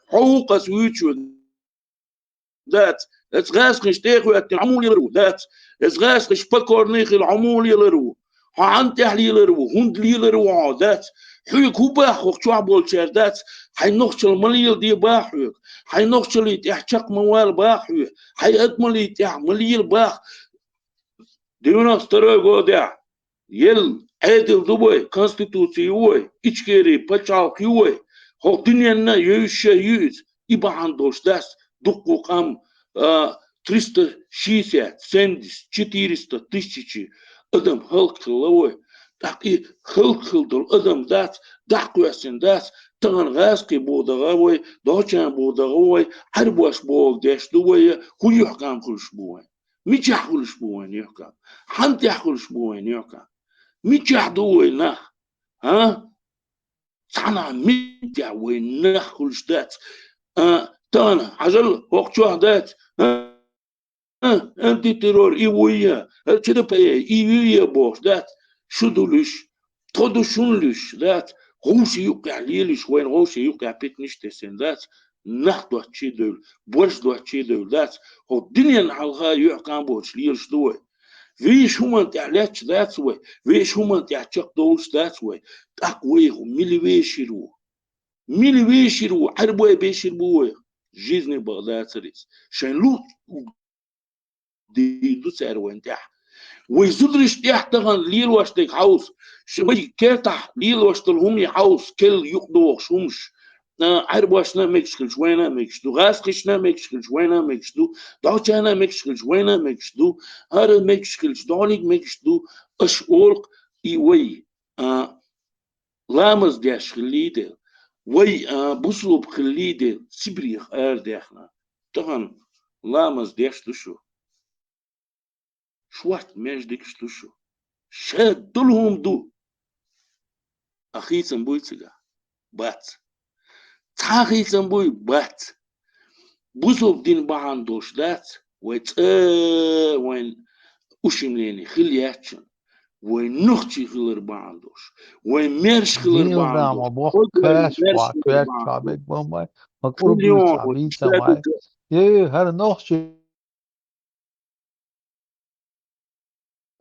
Хьо ву-кх ас вуьйцуш верг, дац? Эцу гӀаьскхинаш тӀе а хӀоьттина, хьо муха лелар ву, дац? Эцу гӀаьскхинаш покорный хила, хьо муха лелар ву? Хьо хьанна тӀехь лелар ву? ХӀунда лелар ву хьо, дац? Хьоьга хӀун боху хӀокху чохь болчара, дац? Хьайн нохчалла ма леладе боху хьоьга. Хьайн нохчаллин тӀехь чекх ма вала боху хьоьга. Хьайн адамаллин тӀехь ма лела боху. Девяносто второй годехь елла Ӏедал ду вай, конституци ю вай, Ичкери пачхьалкх ю вай, хӀокху дуьненна а йовзуш а ю иза, и бахьана долуш дац дуккха къам, а, триста шестьдесят, семьдесят, четыреста тысячи адам хӀаллакьхилла вай. ТӀаккха и хӀаллакьхилла долу адам, дац, дӀакхоьссина, дац, тахана гӀазкхий бохург ду вай, дочан бохург ду вай, Ӏарбош бохург деш ду вай, хӀун юьхькӀам хуьлуш бу вайн? Мичахь хуьлуш бу вайн юьхькӀам? Хьанна тӀехь хуьлуш бу вайн юьхькӀам? Мичахь ду вай нах? А? Цхьана а меттехь вай нах хуьлуш дац. А, тахана, хьажал, хӀокху чохь дац. А, а, антитеррор, и вуй я, а, Ч Д П, и вуй я бохуш дац. Шу ду луьш? Тхо ду шуна луьш, дац? ГӀовши юккъехь лелуш, вайна гӀовши юккъехь питанаш а тесна, дац? Нах доцчий девлла, борш доцчий девлла, дац? ХӀокху дуьненна хьалха юьхькӀам боцуш лелаш ду вай. Вешан хӀуманна тӀехь лаьтташ дац вай, вешан хӀуманна тӀехь чекхдовлуш дац вай. ТӀаккха вайх мила вешийр ву? Мила вешийр ву? Ӏарбой бешийр бу вайх? Жизни бакъ дацара иза. Шайн луъ дийр ду цара вайна тӀехь. Вай зударшна тӀехь тахана лелош дерг хьовса, ш-, вай кертахь лелош долу хӀума хьовса, керла юкъадохуш хӀумаш. А, Ӏарбошна а мегаш хилча, вайна а мегаш ду, гӀазкхашна а мегаш хилча, вайна а мегаш ду, дӀочарна а мегаш хилча, вайна а мегаш ду, хӀара мегаш хилча, дӀониг мегаш ду, аша олу-кх и вай, а, ламаз деш хиллий дела, вай, а, бусулба хиллий дела, Сибрех арадаьхна. Тахана ламаз деш ду шу. Шорта маьждигаш ду шу. Ша долу хӀума ду. А хийцам буй цигахь? Бац. Цхьа а хийцам буй? Бац. Бусулба дин бахьана долуш дац, вай цӀа вайн ушимлени хила яц шуна. Вай нохчий хилар бахьана долуш. Вай маьрша хилар бахьана долуш. Дилдама боху, кхаьш боху, кхаьш боху, бегбан бай. Ма курбуй ца бийца май. Е, хӀара нохчий.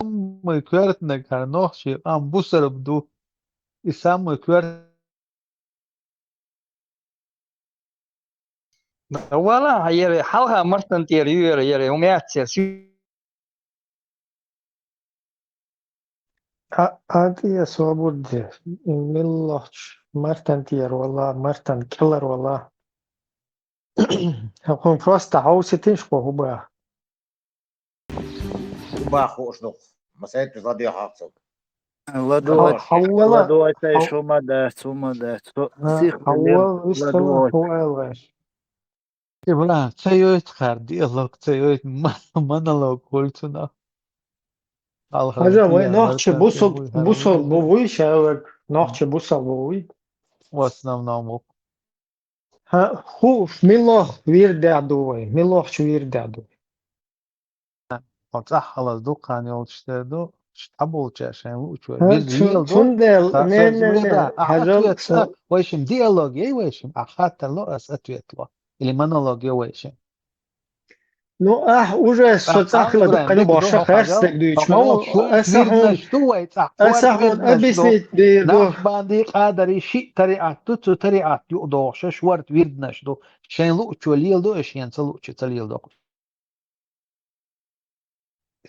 Самый коьртаниг хӀара нохчий къам бусарб ду. И самый коьрт- Вала, яре, хьалха мартан тӀера ю яра, яре, хӀума яц яра. А, а, тӀе свободе. Миллахч мартан тӀера вала, мартан кӀелар вала. Хьуна просто хьовситинаш кху хӀуба. Уба хууш ду. Масайтта ладоьхьа хьо. Ладоьхьа. Хьо-, хьо вала. Ладоьхьа, хьо-, шу ма дац, хьо ма дац. Хьо-, а, сих хьо вала, виштала, ладоьхьа. Хьо вала. Ибрахим, ца йойту кхара диалог, ца йойту мо-, монолог хуьлу цунах. Хьажа, вай нохчи бусал, бусал бу вуй, шаверг, нохчи бусал бу вуй. в основном. ХӀа, хӀу милох вирдехь ду вай, милохчу вирдехь ду. Хьо цӀахь хьалаза дуккха хан йолчу тера ду, ш-, дӀаболча шайн луучо. ХӀа, вирд цу-, лела ду, цундела, ца-, не, ца-, не, не, вирда, ахь хьажал, ответ ца- ца-, вайшим диалог яй вайшим, ахь хаттар ло, ас ответ ло. Или монолог я вайшим. Ну, ахь уже со цӀахь хила дуккха хан ю бохуш, хьо хестаг дуьйцуш ма ву, аса хьуна, аса хьуна объяснить дийр ду. Нахьбанди, къадари, шиъ тариат ду, цу тариат юкъа догӀуш, аш варт вирднаш ду. Шайн луучо лела ду, аш шен ца луучо ца лела ду.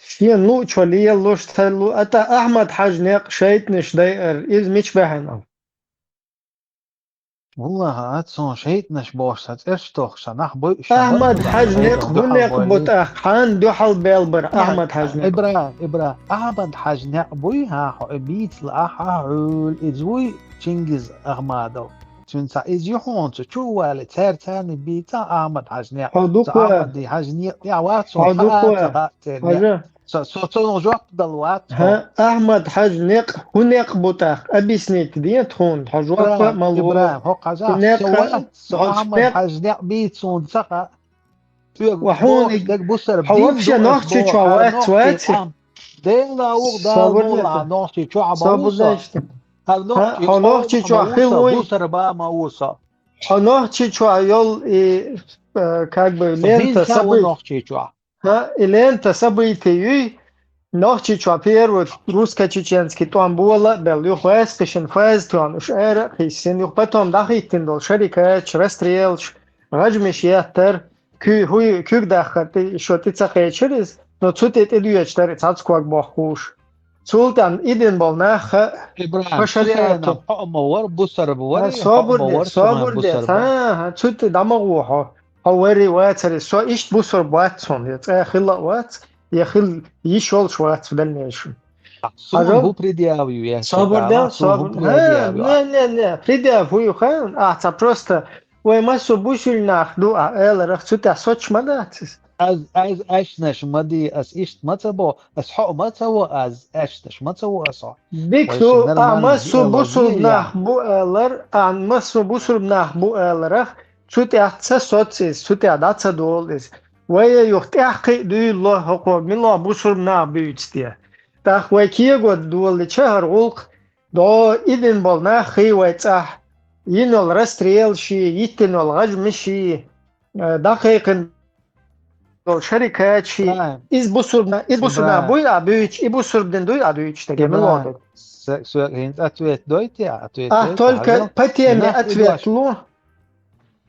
Шен луучо лела луш ца лу, ата Ахьмад-Хьаьжа некъ шайтӀанаш дайар, иза мича баьхьана? Валлахьа, ат суна шайтӀанаш бохуш сан цӀерш тохуш сан нах буй, ша Ахьмад-Хьаьжа некъ хӀун некъ бу тӀаккха? Хьан дуьхьал бел бара Ахьмад-Хьаьжа некъ? Ибрахим, Ибрахим, Ахьмад-Хьаьжа некъ буй, хьан хьо и бийцала ахьа хьуьлу иза вуй, Чингиз Ахмадов. Цуьнан цхьа иза ю хьуна, цу чу а валий, цаьрца царна бийца Ахьмад-Хьаьжа некъ. Хьо ду кхо? Ахьмади-Хьаьжа некъ тӀехь вац хьо, хьо ду кхо? Ца хаьа церан некъ. Хьажа. Со, со цунах жоп дала вац хьо. ХӀа, Ахьмад-Хьаьжа некъ, хӀун некъ бу тӀаккха? Объяснить де тхуна, хьо жоп а ма ло. Ибрахим, хӀокху хьажа, и некъ со вац, со Ахьмад-Хьаьжа некъ бийца суна ца хаьа. Соьга ва хьуна бохуш дерг бусар хьо дин вообще ду ас боху, хӀара Нохчийчохь вац, ваци? Дела ву, Дала мула, хьан Нохчийчохь а ма ву со. ХӀара Нохчийчохь хила ву, бусар ба а ма ву со. Хьо Нохчийчохь йолу и, э, как бы, лента событий. Нохчийчохь. ХӀа, и лента событий юй, Нохчийчохь первый русско-чеченский тӀом бола а белла, юха ваьсса кхишина фаза тӀом, уьш ара а кхиссина, юха потом дӀахӀиттина долу шарикаташ, расстрелаш, гӀажмиш еттар, куь-, хӀуй-, куьг дахар тӀе, шо тӀе ца кхечира иза, но цу тӀе тӀедоьжуш дара и цхьацца ког бохкуш. Цул тӀаьхьа и дина болу нах а, Ибрахим, по шариату. Хьо а ма вара, бусар а ма вара, собар де, собар де, ца, цу тӀе дӀа ма гӀо хьо. Хьо вари вацари, со иштта бусурба вац хьуна, я цкъа хилла а вац, я хила йиш йолуш вац в дальнейшем. Суна хӀу предъяв ю, я собар де, собар де. Не, не, не, предъяв хӀу ю хан, ахь ца просто, вай массо бусулба нах ду а, эларах цу тӀехь соцуш ма дац иза. Аз, аз аьшнаш ма ди, ас иштта ма ца бо, ас хьо ма ца во, аз аьшнаш ма ца во ас хьо. Дика ду, а массо бусурба нах бу элар, а массо бусурба нах бу эларах, цу тӀехь ца соц иза, цу тӀехь дӀа ца долу иза. Вай юха тӀаьхкхиъ дуьйлало хӀокхо, мила бусурба нах буьйцу те. ТӀаккха вай кего долалича хӀара гӀуллакх, до и дина болу нах хи вай цӀахь, йина йолу расстрелаш, йиттина йолу гӀажмаш, э, дӀакхайкхина долу шарикаташ, иза бусурба, иза бусурба нах буй а буьйцу, и бусурба дин дуй а дуьйцу, тӀе мила ду. Со, со хӀинца ответ дой те, ответ дой те, только по теме ответ лу.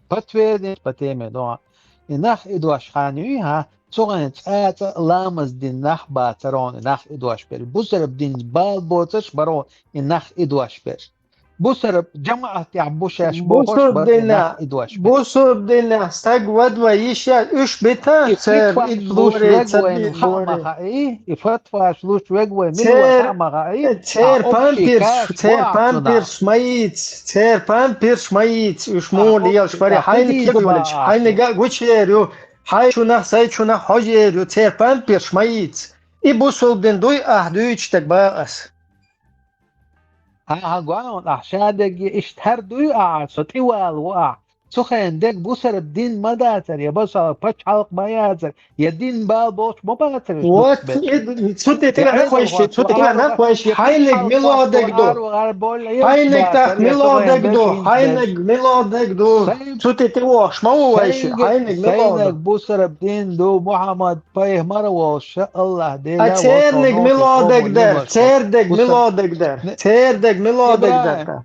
Подтвердить по теме, да. И нах и дош хан юй, хьа, цу гӀен цӀа-цӀа ламаз дина нах бацаро, и нах и дош берш. Бусурба дин бала боцуш баро, и нах и дош берш. Бусурба жамаӀат тӀехь бу шаьш бохуш бара, и нах и дош берш. Бусурба дина стаг вада вай йиш яц, уьш бита, и церан фатваш луш вега вайна хаа ма хаий, и фатваш луш вега вай мила вай хаа ма хаий, церан памперс, церан памперс ма йийца, церан памперс ма йийца, уьш муха лелаш бари, хьайниг кегаваллача, хьайниг а гучуер ю, хьай чунах, сай чунах хьожер ю, церан памперс ма йийца. И бусурба дин дуй ахь дуьйцуш дерг бан ас. Ахьа гой хьуна, ахь ша дерг я иштта хӀара дуй ахьа, со тӀе вала ву ахьа. Цу хенан дерг бусурба дин ма дацара, я бусурба пачхьалкх ма яцара, я дин бала болуш ма бацара. Вот, цу тӀе тӀе нах вайши, цу тӀе тӀе нах вайши, хьайниг мила дерг ду. Хьайниг тах мила дерг ду, хьайниг мила дерг ду. Цу тӀе тӀе вохуш ма ву вайши, хьайниг мила дерг ду. Бусурба дин ду, Мухьаммад пайхамар а волуш, Аллах Дела. А церниг мила дерг дара, цердерг мила дерг дара, цердерг мила дерг дара.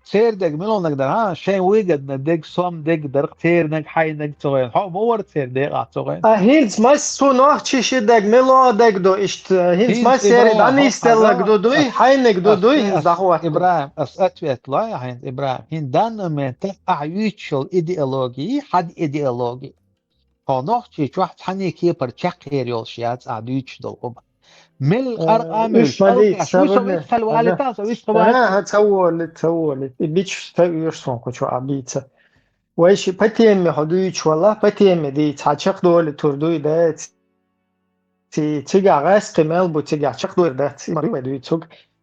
Цердерг мила дерг дара, хьа, шайн выгодно дерг, сом дерг дара, церниг, хьайниг цу гӀен. Хьо ма вара церан декъахь цу гӀен. А хӀинца массо нохчи ши дерг мила дерг ду, иштта, хӀинца массери дӀанийсделлаг ду дуй, хьайниг ду дуй, хӀинца дӀахӀотта. Ибрахим, ас ответ лой, хьайнца, Ибрахим, хӀин данный момент ахь юьйцуш йолу идеология, хьан идеология. Хьо нохчи чохь цхьаьний кепара чекхъер йолуш яц ахь дуьйцуш долу хӀума. Мел къаркъа муьлш, алкаш, вуй со вист хьал валийтахь, со вист хьал валийтахь. Ца волит, ца волит. И бича ца оьшу сон кху чу а бийца. Вай ши по теме хьо дуьйцуш валахь, по теме дийца, хьан чекхдолуьйтур дуй, дац. Ци-, цигахь гӀаьскхи мел бу, цигахь чекхдойр дац, и ма дуй вай дуьйцург.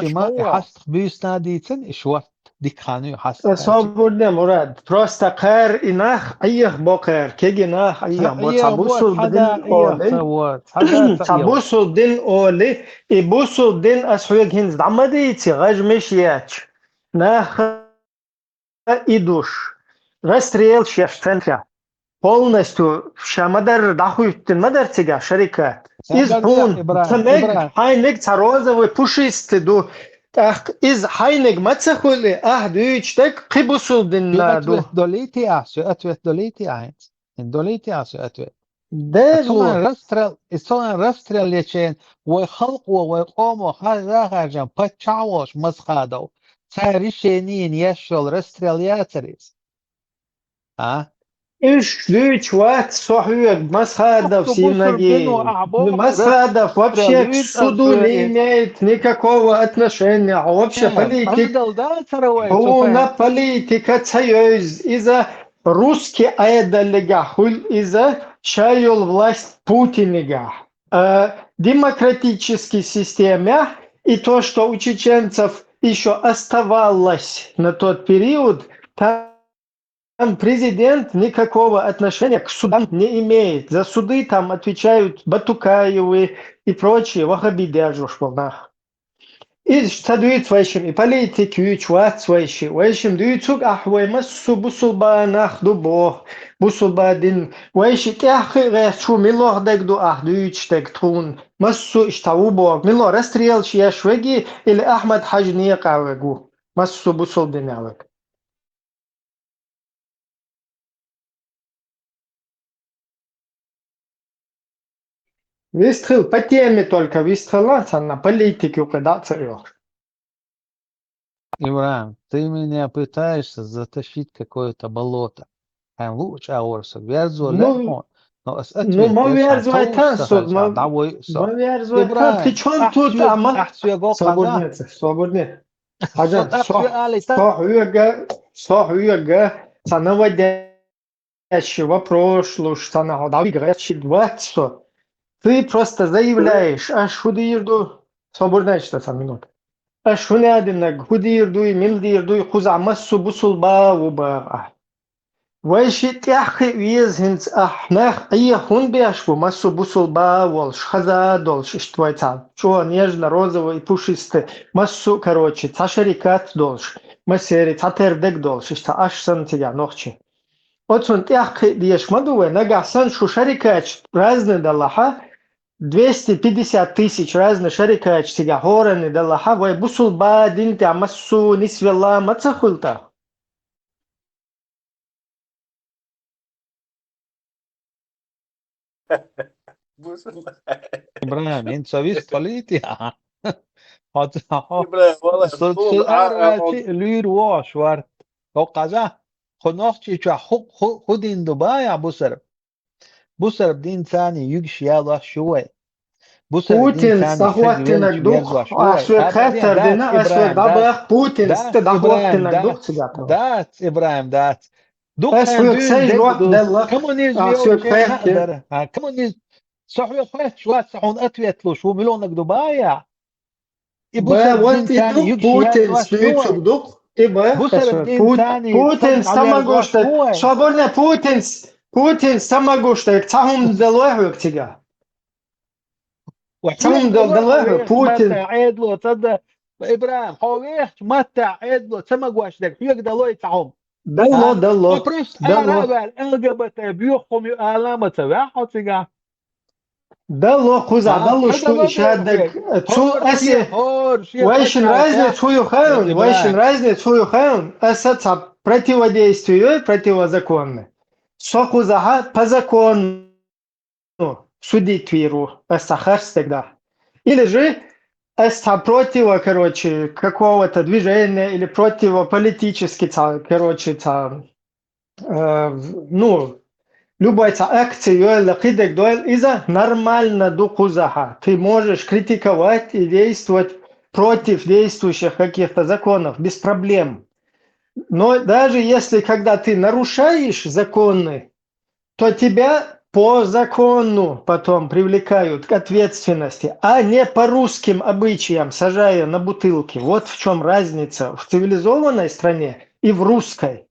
вешима и хьастах буьйсана дийцина, и шорт дика ханна ю хьастах. Собурне, Мурад, просто кхар и нах Ӏеха бо кхар, кеги нах Ӏеха бо, ца бусул дин оли, ца бусул дин оли, и бусул дин ас хьоьга хӀинца дӀа ма дийци, гӀаж миш еча. Нах и душ. Расстрелаш еш центре. Полностью ша ма дарра дӀахӀуьттина ма дара цигахь шарикат. Иза хьуна ца мег, хьайниг цхьа розовый пушистый ду. ТӀаккха иза хьайниг ма ца хуьлу, ахь дуьйцу дерг кхин бусул динна ду. Ответ долийти ахь, со ответ долийти ахь хӀинца? Долийти ахь со ответ? Дела. Цунан расстрел, и цунан расстрел ечен вай халкъо, вай къомо харжа-харжа паччахь волуш Масхадов, цара решенина еш йолу расстрел яцара иза? А? Уьш дуьйцуш вац со хьоьга, Масхадов синаги. Масхадов вообще к суду не имеет никакого отношения. Хьо вообще политик. Хьуна политика ца йовза. Иза русский Ӏедаллигахь хуьлу иза, ша йолу власть Путинигахь. А, демократический системехь и то, что у чеченцев ещё оставалось на тот период, там президент никакого отношения к судам не имеет. За суды там отвечают Батукаевы и прочие ваххаби дежуш болу нах. Иза ца дуьйцу вайшимма, и политика юьйцуш вац вайши. Вайшимма дуьйцург ахь вай массо а бусулба нах ду боху, бусулба дин. Вайши тӀаьххе а гӀерташ ву милох дерг ду ахь дуьйцуш дерг тхуна. Массо а иштта ву боху. Мило расстрелаш еш веги или Ахьмад-Хьаьжа некъа вег ву? Массо а бусулба динехь вег. Вистхила, по теме только вистхила, царна политика юкъа дӀа а ца оьхуш. Ибрахим, ты меня пытаешься затащить в какое-то болото. Хьайн луучу агӀор со верзо лаьа хьуна, но ас ответ деш, ма верзой тан со, ма дӀавой со. Ма верзой тан, ты чон тут, а ма... Ахь соьга гӀо кхаза. Собурне, собурне. Хьажа, со хьоьга, со хьоьга, цхьа наводящий вопрос луш, цхьана хьо дӀавига гӀерташ вац со. Ты просто заявляешь, аш хӀун дийр ду? Собурнайча сан минут. Аш хӀун а динарг, хӀун дийр дуй, мила дийр дуй, кхузахь массо а бусулба ву баха ахь. Вайши тӀаьххе а веза хӀинца ахь, нах Ӏеха хӀунда беш бу, массо а бусулба а волуш, хаза а долуш, иштта вай цхьа чӀогӀа нежно-розовый и пушистый, массо а, короче, цхьа шарикат а долуш, массери цхьатерра дерг а долуш, иштта Ӏаш санна цигахь нохчи. Оцунна тӀаьххе а дезаш ма ду вай, нагахь санна шу шарикаташ разный далахьа, двести пятьдесят тысяч разный шарикаташ цигахь хӀоранна далахьа, вай бусулба дин тӀехь массо а нисвелла ма ца хуьлу тӀаккха? Ибрахим, хӀинца со вистхилийти ахьа? Хьо, хьо, ИбрахӀим, валлахӀи, со, со арачи а луьйр вогӀуш вара. ХӀокху хьажа? хӀу нохчий чохь хӀу, хӀу, хӀу дин ду баья бусарб? Бусарб дин царний юьгуш ялош ю вай. Бусарб дин Путин царний сахваттинаг дух, а шуьга хаттар дина, а шуьга дӀабах, Путин сте дӀахваттинаг дух цигатал. Дац, Ибрахим, дац. Дукха дуьйна дерг ду. Коммунизм йолчу хенахь а дара. А, коммунизм. Со хьоьга хоьттуш вац, со хьуна ответ луш ву, миллионнаг ду баья. И бусарб дин царний юьгуш ялош ю вай. Бусарб дин царний Путин самагуш дерг. Собарна Путин, Путин самагуш дерг. Цхьа хӀума далой хьоьга цига? Ва хьоьга далой хьоьга, Путин. Ӏедало ца да, Ибрахим, хьо вехачу маттахь Ӏедало ца магош дерг, хьоьга далой цхьа хӀума? Далло, далло. Хьо просто ара а ваьлла, Л Г Б Т боьха хӀума ю ала ма ца ваьхьа хьо цига. Далло, кхузахь даллуш ду и шадерг. Цу асе, вайшин разница хӀу ю хаьвна, вайшин разница хӀу ю хаьвна, аса цхьа противодействие ю, противозаконное. Со кхузахьа по закону ну, судить вийр ву, ас цхьа харц стаг дахь. Или же ас цхьа противо, короче, какого-то движения или противополитически цхьа, короче, цхьа, э, ну, любой цхьа акция йойла, кхидерг дойла, иза нормально ду кхузахьа. Ты можешь критиковать и действовать против действующих каких-то законов без проблем. Но даже если, когда ты нарушаешь законы, то тебя по закону потом привлекают к ответственности, а не по русским обычаям, сажая на бутылки. Вот в чем разница в цивилизованной стране и в русской.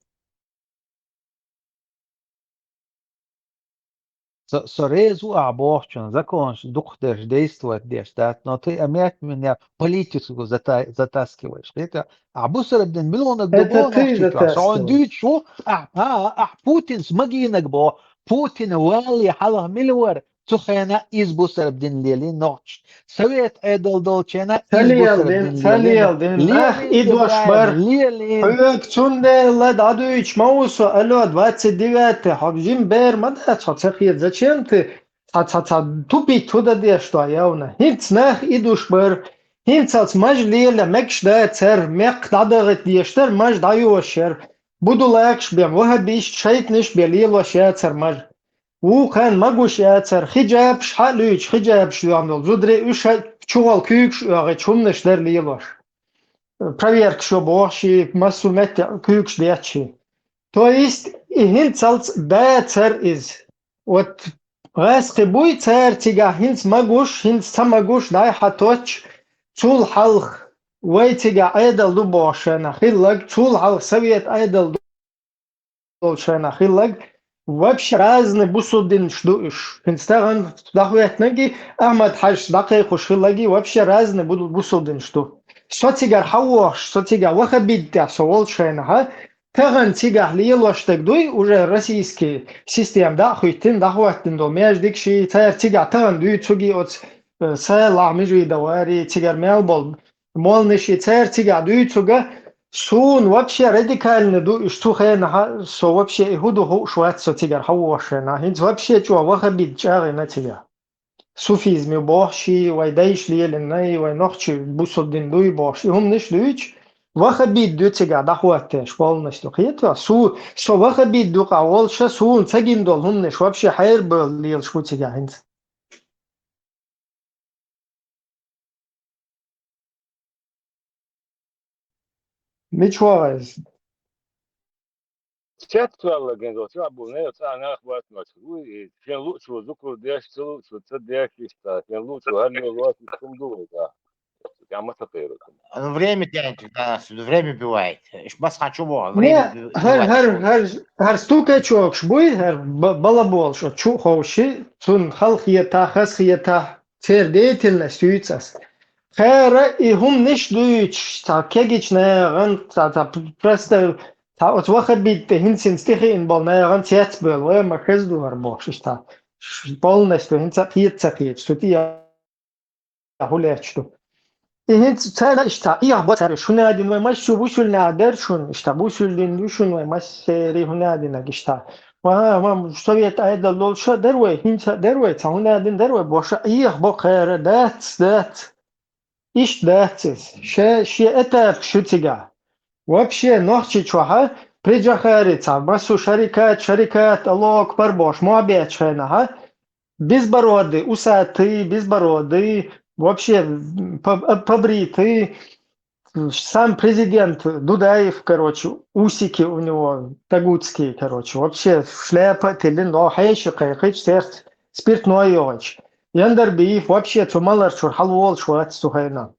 Со, со реза ву ахь бохучун, законаш дукхахдерш действовать деш дац, но ты опять меня в политику зата-, затаскиваешь. Хета, ахь бусарб дин миллионнаг ду боху нах чу, со хьуна дуьйцуш ву, ахь, а, ахь Путинс магийнаг боху, Путин валле хьалха мила вара, цу хенахь иза бусарб дин лелийна нохчаша. Совет Ӏедал долчу хенахь иза бусарб дин лелийна. Ца лелдина, ах, и дош бар. Хьоьга цундела дӀадуьйцуш ма ву со, алло, двадцать девятое, хьо жима бер ма дац, хьо ца хета, зачем ты? Цхьа, цхьа, цхьа тупик хӀу дан деш ду явна. ХӀинца нах и душ бар. ХӀинцалц маж лела, мегаш дацара, мекх дӀадахийта деш дара, маж дӀайошуш яра. Буду лакаш бен, вахабисташ, шайтӀанаш бен лелош яцара маж. Вукхарна магуш яцара, хиджабаш хьа а луьйчу, хиджабаш доьгӀна долу зударий, уьш а чухула куьйгаш оьгӀича хӀуманаш дара лелош. Проверкаш йо бохуш и, массо а метте куьйгаш детташ и. То есть, и хӀинцалц дацара иза. Вот гӀаскхи буй, цара цигахь хӀинца магуш, хӀинца ца магуш, дӀай-хьа тоттуш, цул хьалха вай цигахь Ӏедал ду бохуш шайна хилларг, цул хьалха совет Ӏедал ду долуш шайна хилларг, вообще разный бусулдинаш ду уьш. ХӀинца тахана дӀахӀоьттинарг и, Ахьмад-Хьаьжас дӀакхайкхош хилларг и, вообще разный бу-, бусулдинаш ду. Со цигара хьан вохуш, со цигахь вахабит тӀехь со волчу шайнахьа, тахана цигахь лелош дерг дуй, уже российский система дӀа а хӀуьттина, дӀахӀоттина долу маьждигаш и, цара цигахь тахана дуьйцург и оцу, э, Салахь Межидов вари, цигара мел болу молланаш и, цара цигахь дуьйцург а, суна вообще радикально ду уьш цу хенахьа, со вообще и хӀу ду хууш вац со цигара хьан вохуш шайна. ХӀинца вообще чӀогӀа вахабит чӀагӀйина цигахь. Суфизм ю бохуш и, вай дайша лелийнай, вай нохчий бусулдин дуй бохуш, и хӀуманаш дуьйцуш, вахабит ду цигахь дӀахӀоттеш полностью. Кхета, су-, со вахабит ду къа волуша, суна ца гина долу хӀуманаш вообще хьерабевлла лелаш бу цигахь хӀинца. Мича вогӀу иза? Цецваьлла гина, цхьа бу, не, цхьа нах бац, ма ца вуй, и шен луучо зукур деш, ца луучо ца деш, иштта, шен луучо хӀара лелош, иштта хӀума ду вай, да. Цхьа ма ца кхайра. Ну, время тянет, да, время убивает. Иш масхьа чу боху, не, время хӀара, убивает. ХӀара, хӀара, хӀара стукачокаш буй, хӀара ба-, балаболуш, чу ховши, цунна халахетахь, хазахетахь, церан деятельность юьйцу ас. Кхара и хӀуманаш дуьйцуш, цхьа кегича нахана, цхьа, цхьа просто, цхьа оцу вахабит тӀе хӀинца-хӀинца тӀехиъна болу нахана цецбевлла, вай ма хеза ду хӀара бохуш, иштта. Ш-, полностью хӀинца а кхета ца кхеташ, цу тӀе хӀун лаьтташ ду. И хӀинца цара иштта, эхь бо цара, шуна а дина вай массо а бусулнех дара шуна, иштта бусулдин ду шуна вай массерий хӀуна а динарг иштта. Ва, ва, совет Ӏедал долуш а дара вай, хӀинца а дара вай, цхьа хӀуна а дина дара вай, боша, эхь бо кхара, дац, дац. Иштта дац иза. Ше, шен этапаш ю цигахь. Вообще, Нохчийчохьа При Джохаре цхьа массо шарикат, шарикат, Аллаху Акбар бохуш, мохь бетташ хенахь, безбородый, усатый, безбородый, вообще по- побритый, сам президент Дудаев, короче, усики у него тагутские, короче, вообще шляпа тиллина, но хьеший кхайкхича, церт спиртной йогӀуьйтуш. Яндарбиев вообще цу малар чуьра хьалаволуш вац цу хенахь.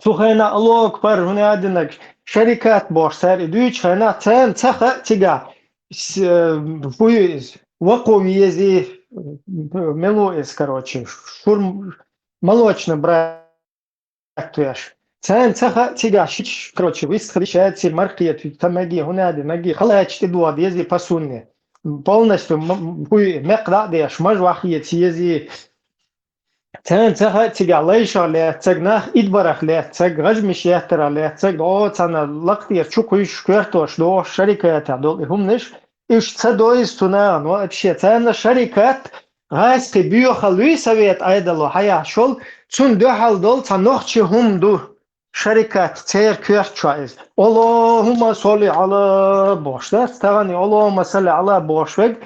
Цу хенахь Аллаху Акбар, хӀун а динарг, шарикат бохуш, цара и дуьйцучу хенахь, царна ца хаьа цигахь, с- э, хӀун ю иза, вакхо вези, мело иза, короче, шур молочный брать веш. Царна ца хаьа цигахь шича, короче, вистхари шаьци мархета тамаги, хӀун а динарги, халача тӀедоха дези по сунне. Полностью м- м- хӀун ю, мекх дӀа а деш, маж вахьеца ези. Царна ца хаьа цигахь лайшах лаьццаг, нах идбарах лаьццаг, гӀажмиш еттарах лаьццаг, о, царна лакха тӀера чу кхуьйсуш, коьртош дохуш, шарикатехь долу и хӀуманаш, уьш ца дойзу цу нахана вообще. Царна шарикат гӀазкхи боьхаллий, совет Ӏедало хьаяхьаш йолу, цунна дуьхьал долу цхьа нохчи хӀума ду. Шарикат церан коьрта чохь иза. Аллахумма салли Ӏала бохуш дац, тахана и Аллахумма салли Ӏала бохуш верг,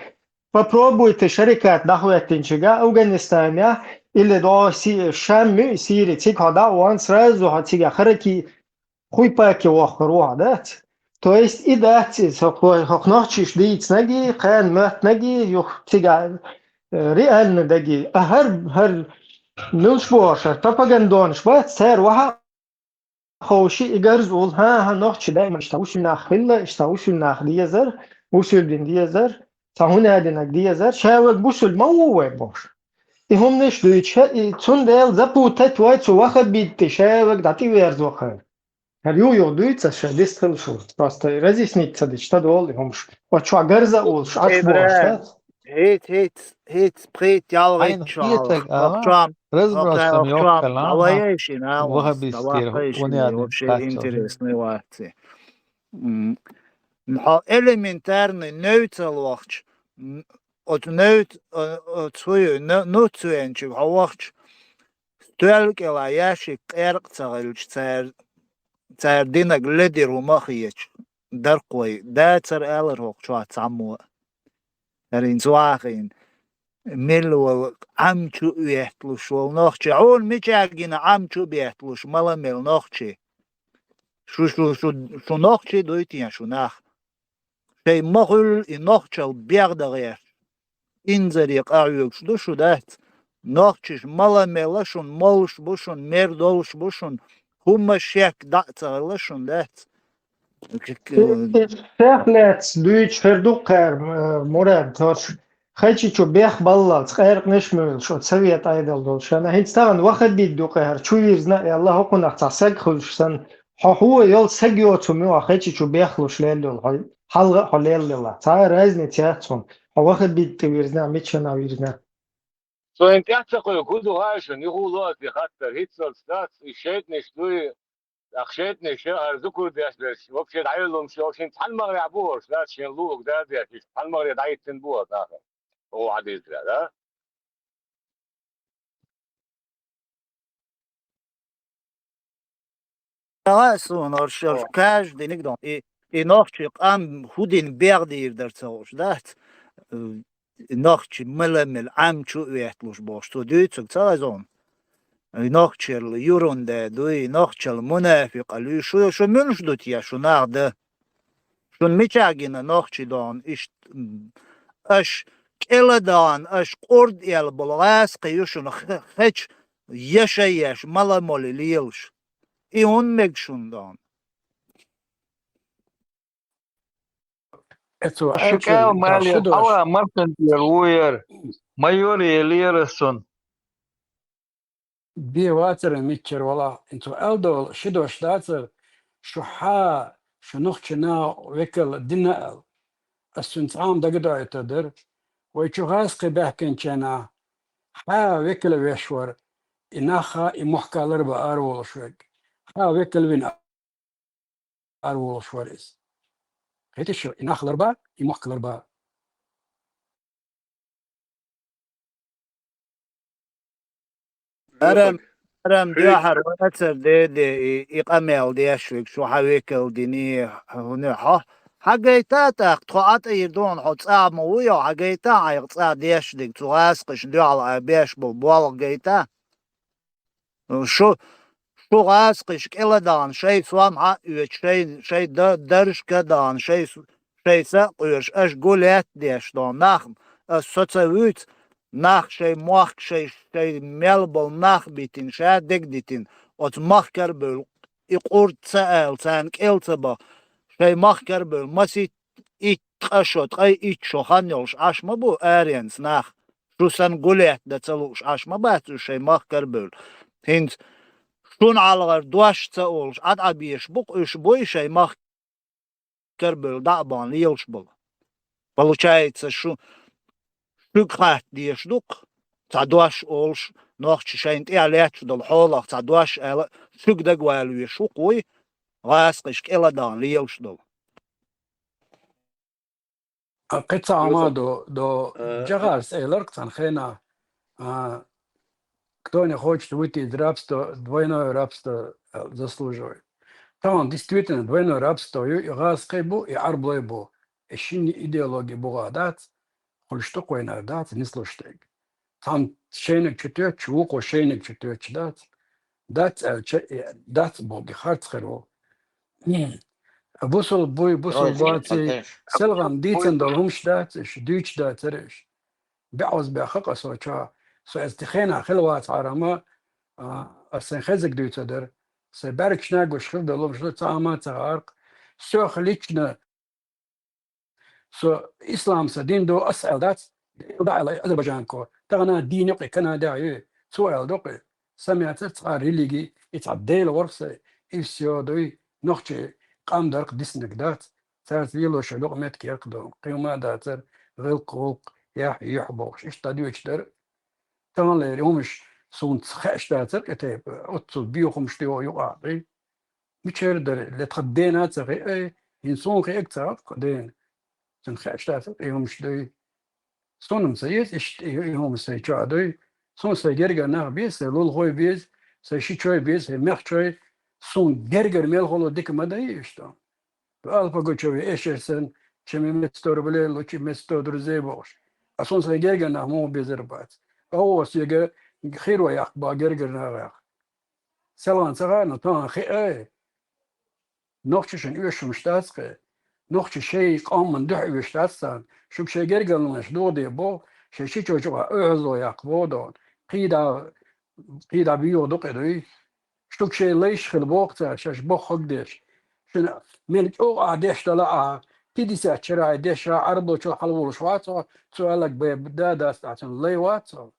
попробуйте шарикат дӀахӀоьттинчигахь Афганистанехь, или до Си- Шам ю, Сири, цига хьо дӀа а вахана, сразу хьо цигахь харакий хуйпаки воккхур ву хьо, дац? То есть и дац иза, хӀокху хӀокху нохчийша дийцинарг, кхана моьттинарг, юха цигахь, э, реально дерг. А хӀара, хӀара муьлш бохуш, хӀара пропагандонаш бац, цара ваха ховший и гарза уллу, хӀан-хӀа, нохчий даиман иштта бусулба нах хилла, иштта бусулба нах дезар, бусулба дин дезар, цхьа хӀун а динарг дезар, ша верг бусулба ма ву вай бохуш. И хӀуманаш дуьйцуш, и цундела запутать вай цу ваххабитти, ша верг дӀатӀеверзо кхара. ХӀара юха-юха дуьйцу аса, ша дистхила шу. Просто разъяснить ца дича, ца долу и хӀумаш. Оцу чохь гарза а уллуш, Ӏаш бохуш, ИбрахӀим, дац? ХӀиц, хӀиц, хӀиц, пхийтта ялгӀа Хьайна хӀитта чохь хьалха. Хьетарг, ага, Хьокхам, разбросам хьокхам, йоккхуш хьалха, хьалха, ваххабистские, ваххабистские, вообще интересный вац. М, хьо элементарный невцал вахча, м, оцу невц-, о-, оцу хӀуй, ну-, нуц венчиг хьо вахча, стоьл кӀела ящик къеркъа ца хилча, цара, цара динарг ледира хӀума а хеташ, дарх вай, дацара алар хӀокху чохь цхьаммо а. ХӀара хӀинца вахийна, милла вала Ӏам чу а ветталуш волу нохчи, хьуна мичахь гина Ӏам чу а бетталуш, мала мел нохчи. Шу, шу, шу, шу нохчи дуй те шу нах? Шайн ма хуьллу и нохчалла бегӀ дан гӀерташ, инзаре къахьоьгуш ду шу, дац? Нохчаш мала мела шун молуш бу шун, мер долуш бу шун, хӀумма шек дӀа а ца хилла шун, дац? К-, к-, Шех лаьцна дуьйцуш хир ду кхара, э, Мурад, хӀорш Хачи чу бех баллалц, къаьркъанаш а муьйлуш, оцу совет Ӏедал долуш. Ана хӀинца тахана ваххабит ду кхара, чу вирзина а аьлла, хӀокхунах цхьа саг хуьлуш санна, хьо хӀун йолу саг йоцу муьгӀа Хачи чу бехлуш лелла йолу хьо, хьалха а хьо лелла. Цхьа а разница яц хьуна, хьо ваххабит тӀе вирзина а, миччана а вирзина. Со хӀинца тӀаьхьа ца кхуьйгу, хӀун ду хаьа шуна, юха ло аса и хаттар, хӀинццалц дац, и шайтӀанаш дуй, тӀаккха шайтӀанаш, хӀара зукар деш берш, вообще дӀайоллумаш йолуш, хӀинца цхьана магӀарехь бу хӀорш, дац, шен луург дадеш, иштта цхьана магӀаре дӀахӀиттина бу хӀара нахана, оха хьадийцарехь, да? Ага, суна хӀорш, хӀорш каждый нигдон, и, и нохчий къам хӀун дина бегӀ дийр дара ца хууш, дац? Э, и нохчий мала-мала Ӏам чу а ветталуш бохуш, цо дуьйцург ца хеза хьуна? И нохчалла юрунда дуй, и нохчалла мунафикъалла юй, шу, шу муьлш ду те, шу нах дан? Шуна мичахь гина нохчий дон? Иштта, м, аша кӀела дон, аша къурд ел болу гӀаскхи ю шуна х-, хечу, яша еш, мала-моли лелаш. И хӀун мега шуна дон? Эцо Шу аьлча, кӀел ца мали ши дош. Хьала маршан тӀера вуер, майор елера сун. Бе вацара миччара вала, цо аьлла долу ши дош дацара, шу хьа, шу нохча наха векал дина аьлла. Ас цуьнан цхьа а дагадоуьйтур дара. Вай чу гӀаскхи баьхкинчарна хьа векал веш вара, и нах а, и мохк а ларба ара волуш верг. Хьа векал вина ара волуш вара иза. Кхетий шу, и нах ларба, и мохк ларба. Арам, арам дуьхьара вацара деде и, и къамел деш верг, шу хьа векал дини, хӀуна хьо, Хьагайта тӀаккха, тхо Ӏа тӀаийр дона, хьо цӀа ма ву йо, хьагайта Ӏайха цӀа деш диг, цу гӀазкхашна дуьхьал Ӏа беш болу болх гайта. Шу, шу гӀазкхиш кӀела даан, шай сом хьа а оьцу, шай, шай да-, даржка даан, шай с-, шай са а къоьруш, аша гу лаьтта деш дон нах, ас со ца вуьйцу, нах шай мохк, шай, шай мел болу нах битина, ша дег дитина, оцу махкара бевлла, и къурд ца аьлла, царна кӀел ца баха, шай махкара бевлла, масит итт ткъа шо, ткъай итт шо хан йолуш Ӏаш ма бу аренца нах, шу санна гулетта дан ца лууш Ӏаш ма бац уьш шайн махкара бевлла. ХӀинца шуна хьалхара дош ца олуш, Ӏад Ӏа беш бу-кх уьш буй шайн махкара бевлла дӀа а бахна лелаш болу. Получается, шу, шуьга хатта дезаш ду-кх, цхьа дош олуш, нохча шайна тӀехь летташ долу хьолах цхьа дош аьлла, шуьга дагавала веш ву-кх вуй, гӀазкхиш кӀела даан лелаш долу. А кхин цхьа хӀума до, до Джахарс элира-кх цхьана хенахь, а, кто не хочет выйти из рабства, двойное рабство, а, заслуживает. Тахана действительно двойное рабство ю, и гӀазкхий бу, и Ӏарблой бу. И шинна идеология бугӀа дац, хуьлуш ду-кх вайнара дац, нислуш дерг. Цхьамма шайниг чу тоьттуш, вукхо шайниг чу тоьттуш дац. Дац аьлча, э, дац боху, и харц хир ву. Бусул буй, бусул баций, селхана дийцина долу хӀумаш дац, иш дуьйцуш дацара иш. БӀозбехха къа со ча, со эцу хенахь хила вацахьара ма, а, ас сайн хезиг дуьйцур дара. Сайн бӀаьргашна гуш хир долу хӀумаш ду, цхьа а ма ца гӀаркъ. Соьх лично Со ислам сан дин ду, ас аьлла дац, дӀа аьлла азербайджанко, тахана дийна кхин Канада ю, цо аьлла ду кхин, сан мецара цхьа религи, и цхьа Дела варх сан, и всё дуй, нохчий къам дарх диснарг дац, цаьрца лело шайн лукъа меттиг ярх ду, кхин ма дацара, гӀиллакх-гӀуллакх, яхь-юьхь бохуш, иштта дӀадоьдуш дара. Таханлера хӀумаш суна ца хууш дацара кхин тайпа, оццул боьха хӀумаш ду юкъахь, Мичара дара, ле тхан дена а ца хиъай, хӀинца суна хиъаг ца хьакха дена. Цунна хууш дацара и хӀумаш дуй. Суна-м ца еза иштта и, и хӀума сайн чохь дуй. Суна сайн гергара нах беза, сайн лулахой беза, сайн шичой беза, сайн мехчой. Суна гергара мелхо ло дика ма дай иштта. Алла Пугачёва эшар санна, чем имеет сто рублей, лучше иметь сто друзей бохуш. А суна сайн гергара нах муха безар бац. Ас соьга хиро яккха боху гергара нах яккха. Селхана ца хаьа, но тахана хиъай. Нохчашна оьшуш хӀумаш дац кхин. Нохчаша шайн къоман дуьхьа оьшуш дац царна. Шуьга шайн гергарлонаш дохаде боху, шайн шичой чу а оьгӀазло яккха боху дона. Кхийда, кхийда буьйгӀа ду кхин дуй. Шуьга шайн лайш хила боху цара, шаьш боху хӀаг деш. Шуна мел чӀогӀа ахь деш дала ахь, пятьдесят шарахь деш а, Ӏарбочул хьалаволуш вац хьо, цу аьлларг бен да дац ахь, цуьнан лай вац хьо.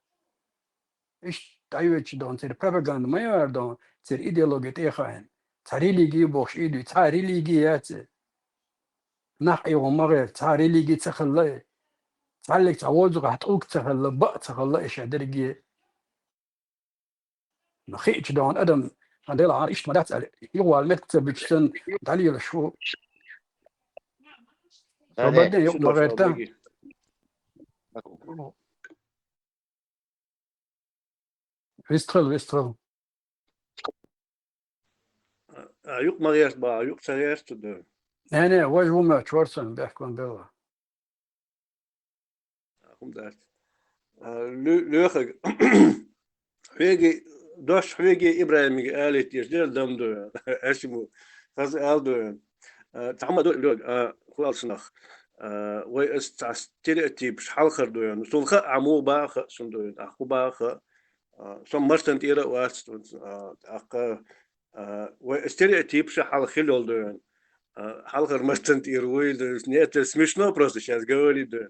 Иштта дӀайоьдуш дон, церан пропаганда ма яра дон, церан идеология тӀе а хаийна. Цхьа религи бохуш и дуьйцу, цхьа религи яц и. Нах Ӏехо ма гӀерта, цхьа религи ца хилла и. Цхьаллиг цхьа вовзахахь тӀулг ца хилла, баа ца хилла и шайн дерриге. Но хиъча дон адам, сан делахьара иштта ма дац аьлла, юхавала меттиг ца буьтуш санна, дӀалелаш ву. Со бадде юкъ ма гӀерта. Вистхила, вистхила. А, юкъ ма гӀерта боху, юкъ ца гӀерта ду. Не, не, вай хӀума чорсан бехкон белла. ХӀума дац. А, лу-, лоьхаг. Хьоьги, дош хьоьги ИбрахӀимига алийта дезаш дера дам ду. Аш ма хаза ала ду. А, цхьа хӀума ду, лоьхаг, а, хӀу аьлла шуна нах. А, вай ас цхьа стереотипаш хьалхара ду. Суна хаьа, ахь муха баха хаьа суна ду. Ахь хӀу баха хаьа. А, со Мартан тӀера а вац, а, тӀаккха, а, вай стереотипаш хьалха хила йолу ду. А, хьалхара Мартан тӀера вуй ду. Не, это смешно просто сейчас говорить ду.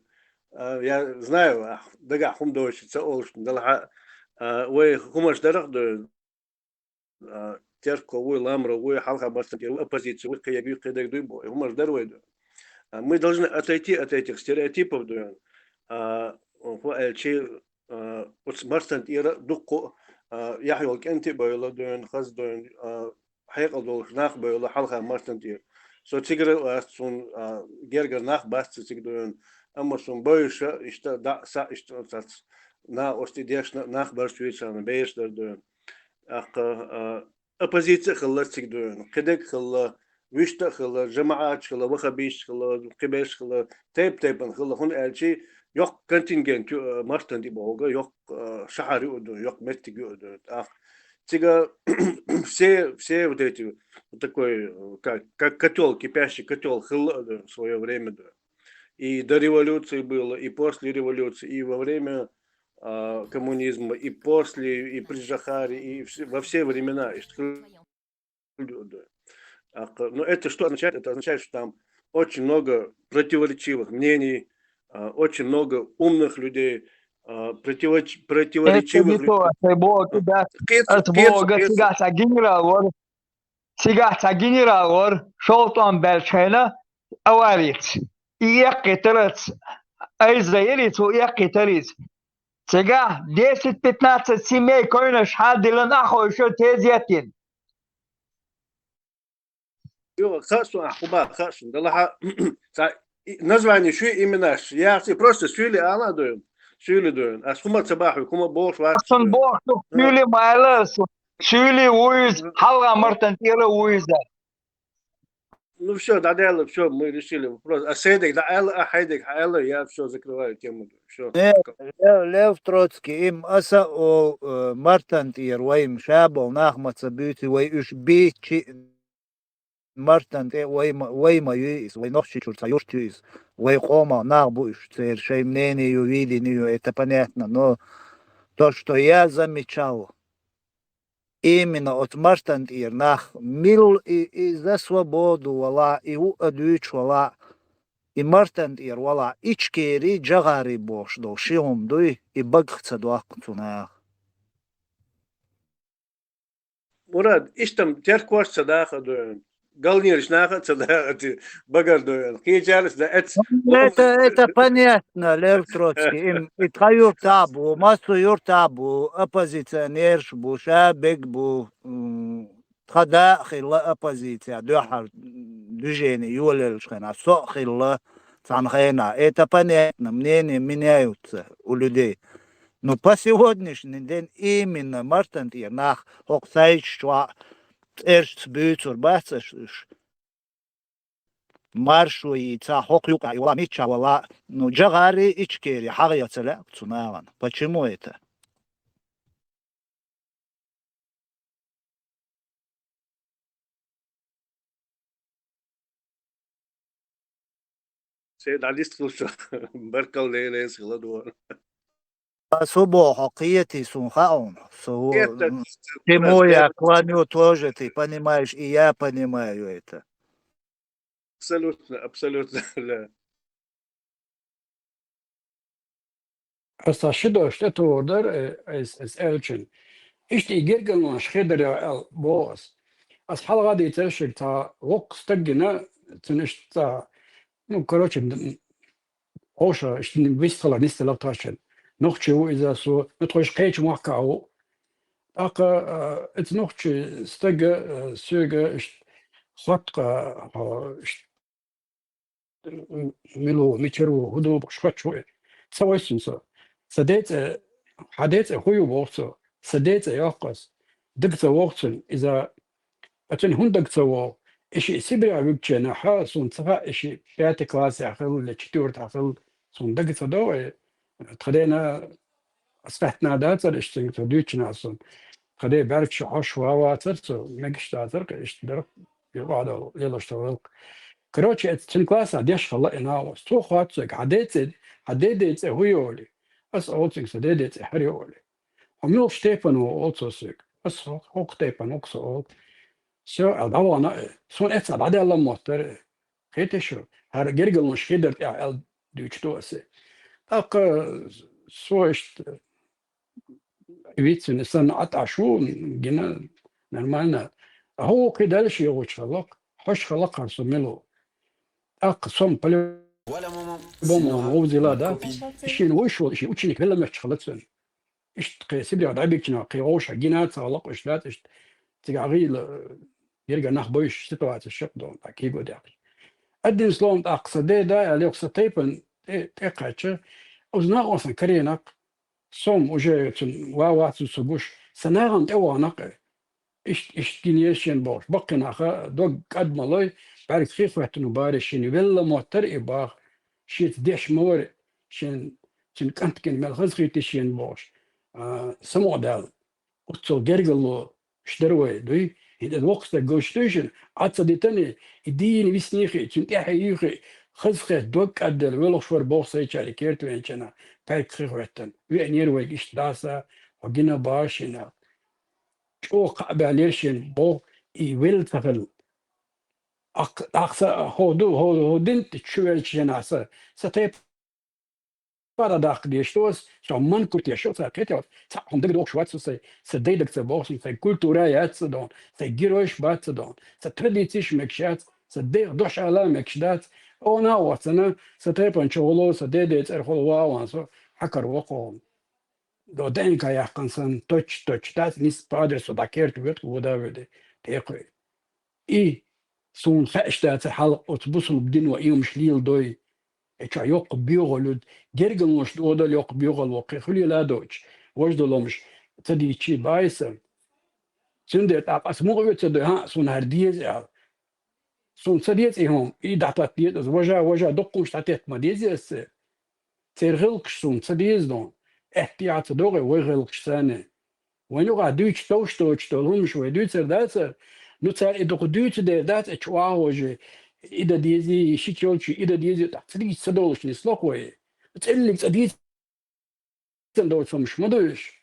А, я знаю, а, дагахь хӀума доцуш ца олуш далахьа, а, вай хӀумаш дарах ду. А, Терков вуй, Ламров вуй, хьалха Мартан тӀера вуй, оппозиция вуй, кхин ерг вуй, кхин дерг дуй бу, хӀумаш дара вай ду. А, мы должны отойти от этих стереотипов ду. А, хӀу аьлчи, а, оцу Мартан тӀера дуккха, а, яхь йолу кӀентий а бевлла дуьйна, хаза дуьйна, а, хьекъал долуш нах бевлла хьалха Мартан тӀера. Со цигара а вац, суна, а, гергара нах бац цига дуьйна. Амма суна бевзаш а, иштта дӀа а, схьа а, иштта цац, накъостий дешна а нах бара суьйцарна, бераш дара дуьйна. ТӀаккха, а, оппозиция а хилла цига дуьйна. Кхидерг а хилла, вуьшта а хилла, жамаӀаташ хилла, ваххабисташ хилла, кхиберш хилла, тайп-тайпана хилла, хӀунда аьлча йоккха контингент ю, э, Мартан тӀа бохург, йоккха, э, шахьар ю ду, йоккха меттиг ю ду. ТӀаккха цига все, все вот эти, вот такой, э, как, как котёл, кипящий котёл хилла ду в своё время ду. И до революции было, и после революции, и во время, а, коммунизма, и после, и при Джохаре, и вс-, во все времена. И что Так, э, ну, это что означает? Это означает, что там очень много противоречивых мнений, а, очень много умных людей, а, противореч-, противоречивых людей. Кхетар, кхетар, кхетар. Цигахь цхьа генерал вара, цигахь цхьа генерал вара, шовзткъа баьлча хенахь аварица. И эккхийтар цо, айза йира цо, эккхийтар иза. Цигахь десять-пятнадцать семей койнаш хьадиллина, ахь хойша тезет йина. Йо, хаа суна, ахь хӀун боху, хаа суна. Делахь а, цхьа и-, название шуьйра, именаш яхаш, просто суьйлий ала а дуй. Суьйлий дуй. Ас хӀума ца боху, хӀума бохуш вац. Ас шуна боху, суьйлий ма аьлла ас. Суьйлий ву иза, хьалха Мартан тӀера ву иза. Ну всё, дӀадаьлла, всё, мы решили вопрос. А Сайдега дӀааьлла, а Хайдега хьааьлла, я всё, закрываю тему. Всё. Не, Лев, Лев Троцкий, им аса о, э, Мартан тӀера вай ма ша болу нах ма ца буьйцу, вай уьш бийцчи Мартан тӀе вай ма, вай ма юй иза, вай Нохчийчуьра цхьа юрт ю иза, вай къомах нах бу уьш, церан шайн мнение ю, видение ю, это понятно, но то, что я замечал, именно оцу Мартан тӀера нах милла и, и за свободу вала, и ву а дуьйцуш вала, и Мартан тӀера вала, Ичкери, Джагъари бохуш долу ши хӀума дуй, и багах ца доккху цу наха. Мурад, иштта-м теркош ца даха дуй, галнераш наха а ца даха ти багар дуй, кхечарас да эц. Ну, это, это понятно, Лев Троцкий. Им, и тхан юртахь бу, массо юртахь бу, оппозиционераш бу, Шабег бу, м, тхан да а хилла оппозиция, дуьххьара движение йолаеллачу хенахь, со а хилла цхьана хенахь. Это понятно, мнение меняются у людей. Ну, по сегодняшний день именно Мартан тӀера нах хӀокху сайта чохь цӀерашца буьйцур бац аш уьш. Маршо йийца, хӀокху юкъахь и вала, миччахь вала, ну, Джагъари, Ичкери хьагӀ ян ца лаьа цу нахана. Почему это? Се дӀадистхуьлуш, баркалла, Лелес хила дугӀу. Ас хӀун боху, хьо кхетий, суна хаьа хьуна. Со хӀу-, Кхета, м, ты Мурат, моя кхета. Клоню тоже, ты понимаешь, и я понимаю это. Абсолютно, абсолютно, да. Аса ши дош тӀе тохур дара, э, эс, эс элчана. Иштта и гергарлонаш хир дара аьлла боху ас. Ас хьалха дийцира шуьга, цхьа воккха стаг гина, цуьнан иштта цхьа, ну, короче, д-, Оша, иштта вистхилар нисделла тхаьшчун. Нохчи ву иза со, ну, тхо иштта кхечу махкахь ву. ТӀаккха, а, оцу нохчи стага, а, соьга иштта хотту-кха, хьо иштта, м, мила ву, мичара ву, хӀун ду бохуш хоттуш ву и. Ца вайсина со. Сан ден цӀе, хьан ден цӀе хӀун ю боху цо. Сан ден цӀе йоккху ас. Дага ца вогӀу цуьнан, иза Ткъа цуьнан хӀунда дага ца вогӀу? И шиъ Сибрехь вуьгучу хенахь, суна ца хаьа, и шиъ пятый классехь хилла, или четвёртехь хилла, суна дага ца догӀу, и тхан дена ас хаьттина дацара, иштта цуьнга цо дуьйцучу хенахь суна. Тхан ден бӀаьргаш хьош ван вацара цо, мегаш дацара, кхин иштта дара, юкъахь долу, лелош долу гӀиллакх. Короче, эцу цуьнан классехь деш хилла и нах. Цо хотту соьга, хьан ден цӀе, хьан ден ден цӀе хӀун ю олий? Ас олу цуьнга, сан ден ден цӀе хӀара ю олий. Хьо муьлхачу тайпана ву, олу цо соьга. Ас хӀокху тайпана ву-кх со, олу. Всё, аьлла, дӀавахана и. Суна эццахь дӀадаьлла моттара и. Кхетий шу, хӀара гергарлонаш хир дара тӀехь аьлла дуьйцуш ду ас и. ТӀаккха со иштта вицвина санна, Ӏа тӀе шу гина нормально. А хӀокху кхин дала шен гӀуч хилла-кх, хьош хилла-кх хӀара со мила ву. ТӀаккха со-м по-любому вовзийла, да? Шена вуьйш волу, шен ученик велла моьттуш хилла цуьнан. Иштта кхин Сибрехь дӀабигча, кхин вовшах гина ца гӀуллакх уьш дац, иштта цигахь гӀийла, э, гергара нах бовзуш ситуацеш шекъ долу, тӀаккха кийго дехча. Одним словом, тӀаккха сан ден да аьлла, юха сан тайпана тӀе, тӀекхаьчча, оцу накъостана карийна-кх, со-м уже цуьнан ван вац со гуш, сан нахана тӀевахана-кх и. Ишт, ишт гинеш шен бохуш. Баккхи наха дог кӀадмалой, бӀарг хи хӀоьттина баре шен велла моттар и бах, шиц деш ма вар, шен, шен кӀант ген мел хаза хийти шен бохуш. А, самукъадал, оццул гергало шдар вай, дуй? ХӀинца воккха стаг гуш дуй шин, Ӏа ца дитани, и дийна виснехи, цун тӀехье юхи, хаза хет дог кӀаддал, велуш вар боху сайчари керта венчана, бӀарг хи хӀоьттина. Веанера вайга ишт даса, хьо гина башина. ЧӀогӀа кхаъ баьллера шен боху и велла ца хилла. Ахк-, ахса хӀо ду, хӀо, хӀо дин чу велча шен аса, са тайпа дӀадаккха деш ду ас, со манкурте шо ца кхетел, цхьа хӀума дага дохуш вац со сай, са дайдаг ца боху, сайн культура яц ца дон, сайн геройш бац ца дон, са традициш мегаш яц, са дайх дош ала мегаш дац, она вацана, са тайпан чогӀуло, са дедей цӀерхула ваван со, хьакар вокхо. До Д Н К яхкан сан, точ, точ, дац, нис по адресу дакерт вет, вода веде, текхуй. И сун хаьш даца хьалкъ оцу бусулба дино иймаш лийла дой. Э, чо йоккха бегӀал юд, гергалонаш додал йоккха бегӀал воккхе, хуьлийла доч, вож доломаш ца дийчи байса. Цундела тӀаккха ас мукъа ве ца дой, хьа, сун хӀара деза аьлла. Сун ца деза и хӀума, и дӀатат деза, ас важа, важа, дуккхумаш дӀатетта ма деза ас. Церан гӀиллакхаш суна ца деза дон. Аьттехьа ца догӀе вай гӀиллакхаш санна. Вайн юкъахь дуьйцу товш доцуш долу хӀуманаш вай дуьйцур дацара. Ну, цара и дукха дуьйцу дер дац, а чу вахожи, и дан дезий, ши чолчу и дан дезий, тӀаккха ца дийца ца долуш нисло вай. ЦӀеллиг цӀа дийца доцу хӀуманаш ма ду уьш.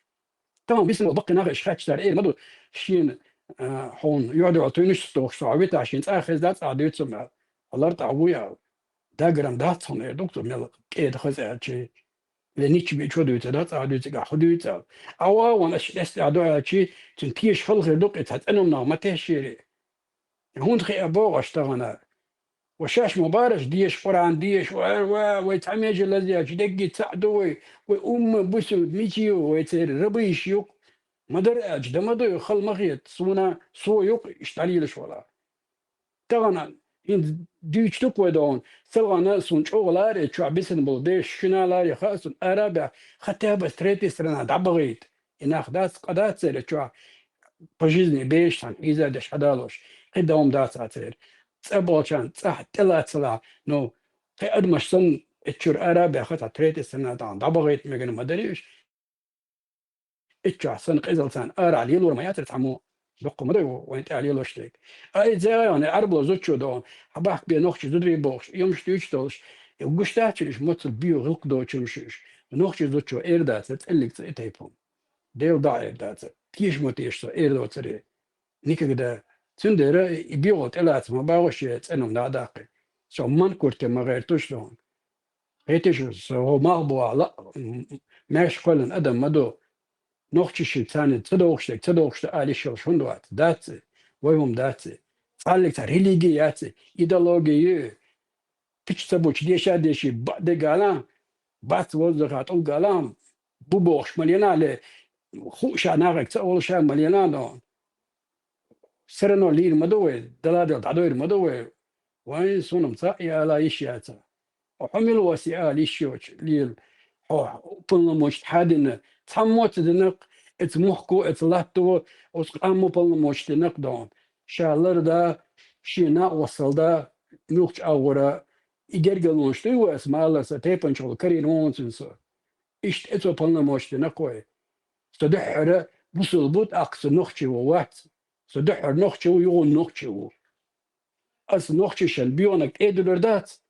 Тахана бисина баккхий нах иш хаьтташ цара эр ма ду. Шена, а, хьуна, юьхь-дуьхьал туьйнаш ца тухуш, со хьо витахь, шена цӀа хеза дац, ахьа дуьйцу ма. Хьалар тӀа вуй аьлла. Дагаран дац хьуна эр ду-кх цо мел кӀеда хаза аьлчи. Ве ничча бечо дуьйцу, дац а дуьйцу, гахь хӀу дуьйцу аьлла. Аван аша эс тӀехь ду аьлчи, цуьнан теша хала хир ду-кх и цхьа цӀенум нах ма тешшери. ХӀунда хиъа боху аша тахана? Ва шаьш ма бараш деша, Къуръан деша, ва, ва, вай цхьа меже лазъяьлча, дегги цхьаъ ду вай, вай умма бусу мичи ю, вай церан рабыш ю-кх. Ма дара аьлча, дан ма дуй, хала ма хета, суна, со ю-кх, иштта дӀалелаш вала. Тахана хӀинца дуьйцу ду-кх вай догӀун, селхана сун чӀогӀа ларе, чохь бисина болу деш, шуьна ларе хаьа сун, арабехь, хотя бы с третьей стороны дӀабахийта. И нах дац, къа дац церан чохь по жизни беш санна, хьийзадеш хьадалош, кхин дан хӀума дац церан. ЦӀа болчарна цӀахь тӀелацалахь, ну, кхин адамаш санна, эцчуьра арабехь, цхьа третья сторона тахана дӀабахийта мегар ма дарий уьш. Иччохь санна къизалла царна арахь лелор ма яцара цхьаммо, доккха ма дай ву вайн тӀехь лелош дерг. А и зегӀа йогӀу, Ӏарбо зудчо догӀу, хьан бахка бен нохчий зударий бохуш, иймаш дуьйцуш долуш, и гуш дац уьш, моццул био гӀиллакх доцу хӀуманаш уьш. Нохчий зудчо эр дацара цӀеллиг цӀа и тайпа хӀума. Дела дӀа эр дацара. Теша ма теша со эр доцуре. Никогда. Цундела и биогӀал тӀелаца ма багӀуш я цӀенум дӀа а даккхи. Со манкурте ма гӀертуш догӀу. Хеташ со хӀо малх бу ала, м, маьрша кхоьллина адам ма ду. Нохчий ши царна ца догӀуш дерг, ца догӀуш ду ала йиш йолуш хӀунда вац? Дац и, вай хӀума дац и. Цхьаллиг цхьа религия яц и, идеология ю. Кхича ца бучу деша а деши, баъ де гала, бац воздуха тӀулг гала, бу бохуш ма лена ле, хууша нахаг ца олуша ма лена но. Все равно лийр ма ду вай, дала дала дӀадойр ма ду вай. Вайн сунам ца и ала йиш яца. Хьо мила васи ала йиш йоч, лел. Хьо уполномоченный хьадина, цхьаммо ца динакх, эца мохко, эца латто, оцу къаммо уполномоченный динакх дон. Ша лар да, шен накъостал да, муьлхачу агӀора, и гергалонаш дуй вай аса малар са, тайпанчохула карийна вон цуьнан со. Иштта эцо полномочий дина кхой. Со дуьххьара бусул бу, тӀаккха со нохчий ву вац. Со дуьххьара нохчий ву, юхун нохчий ву. Аса нохчий шен биёнаг тӀедуьлур дац.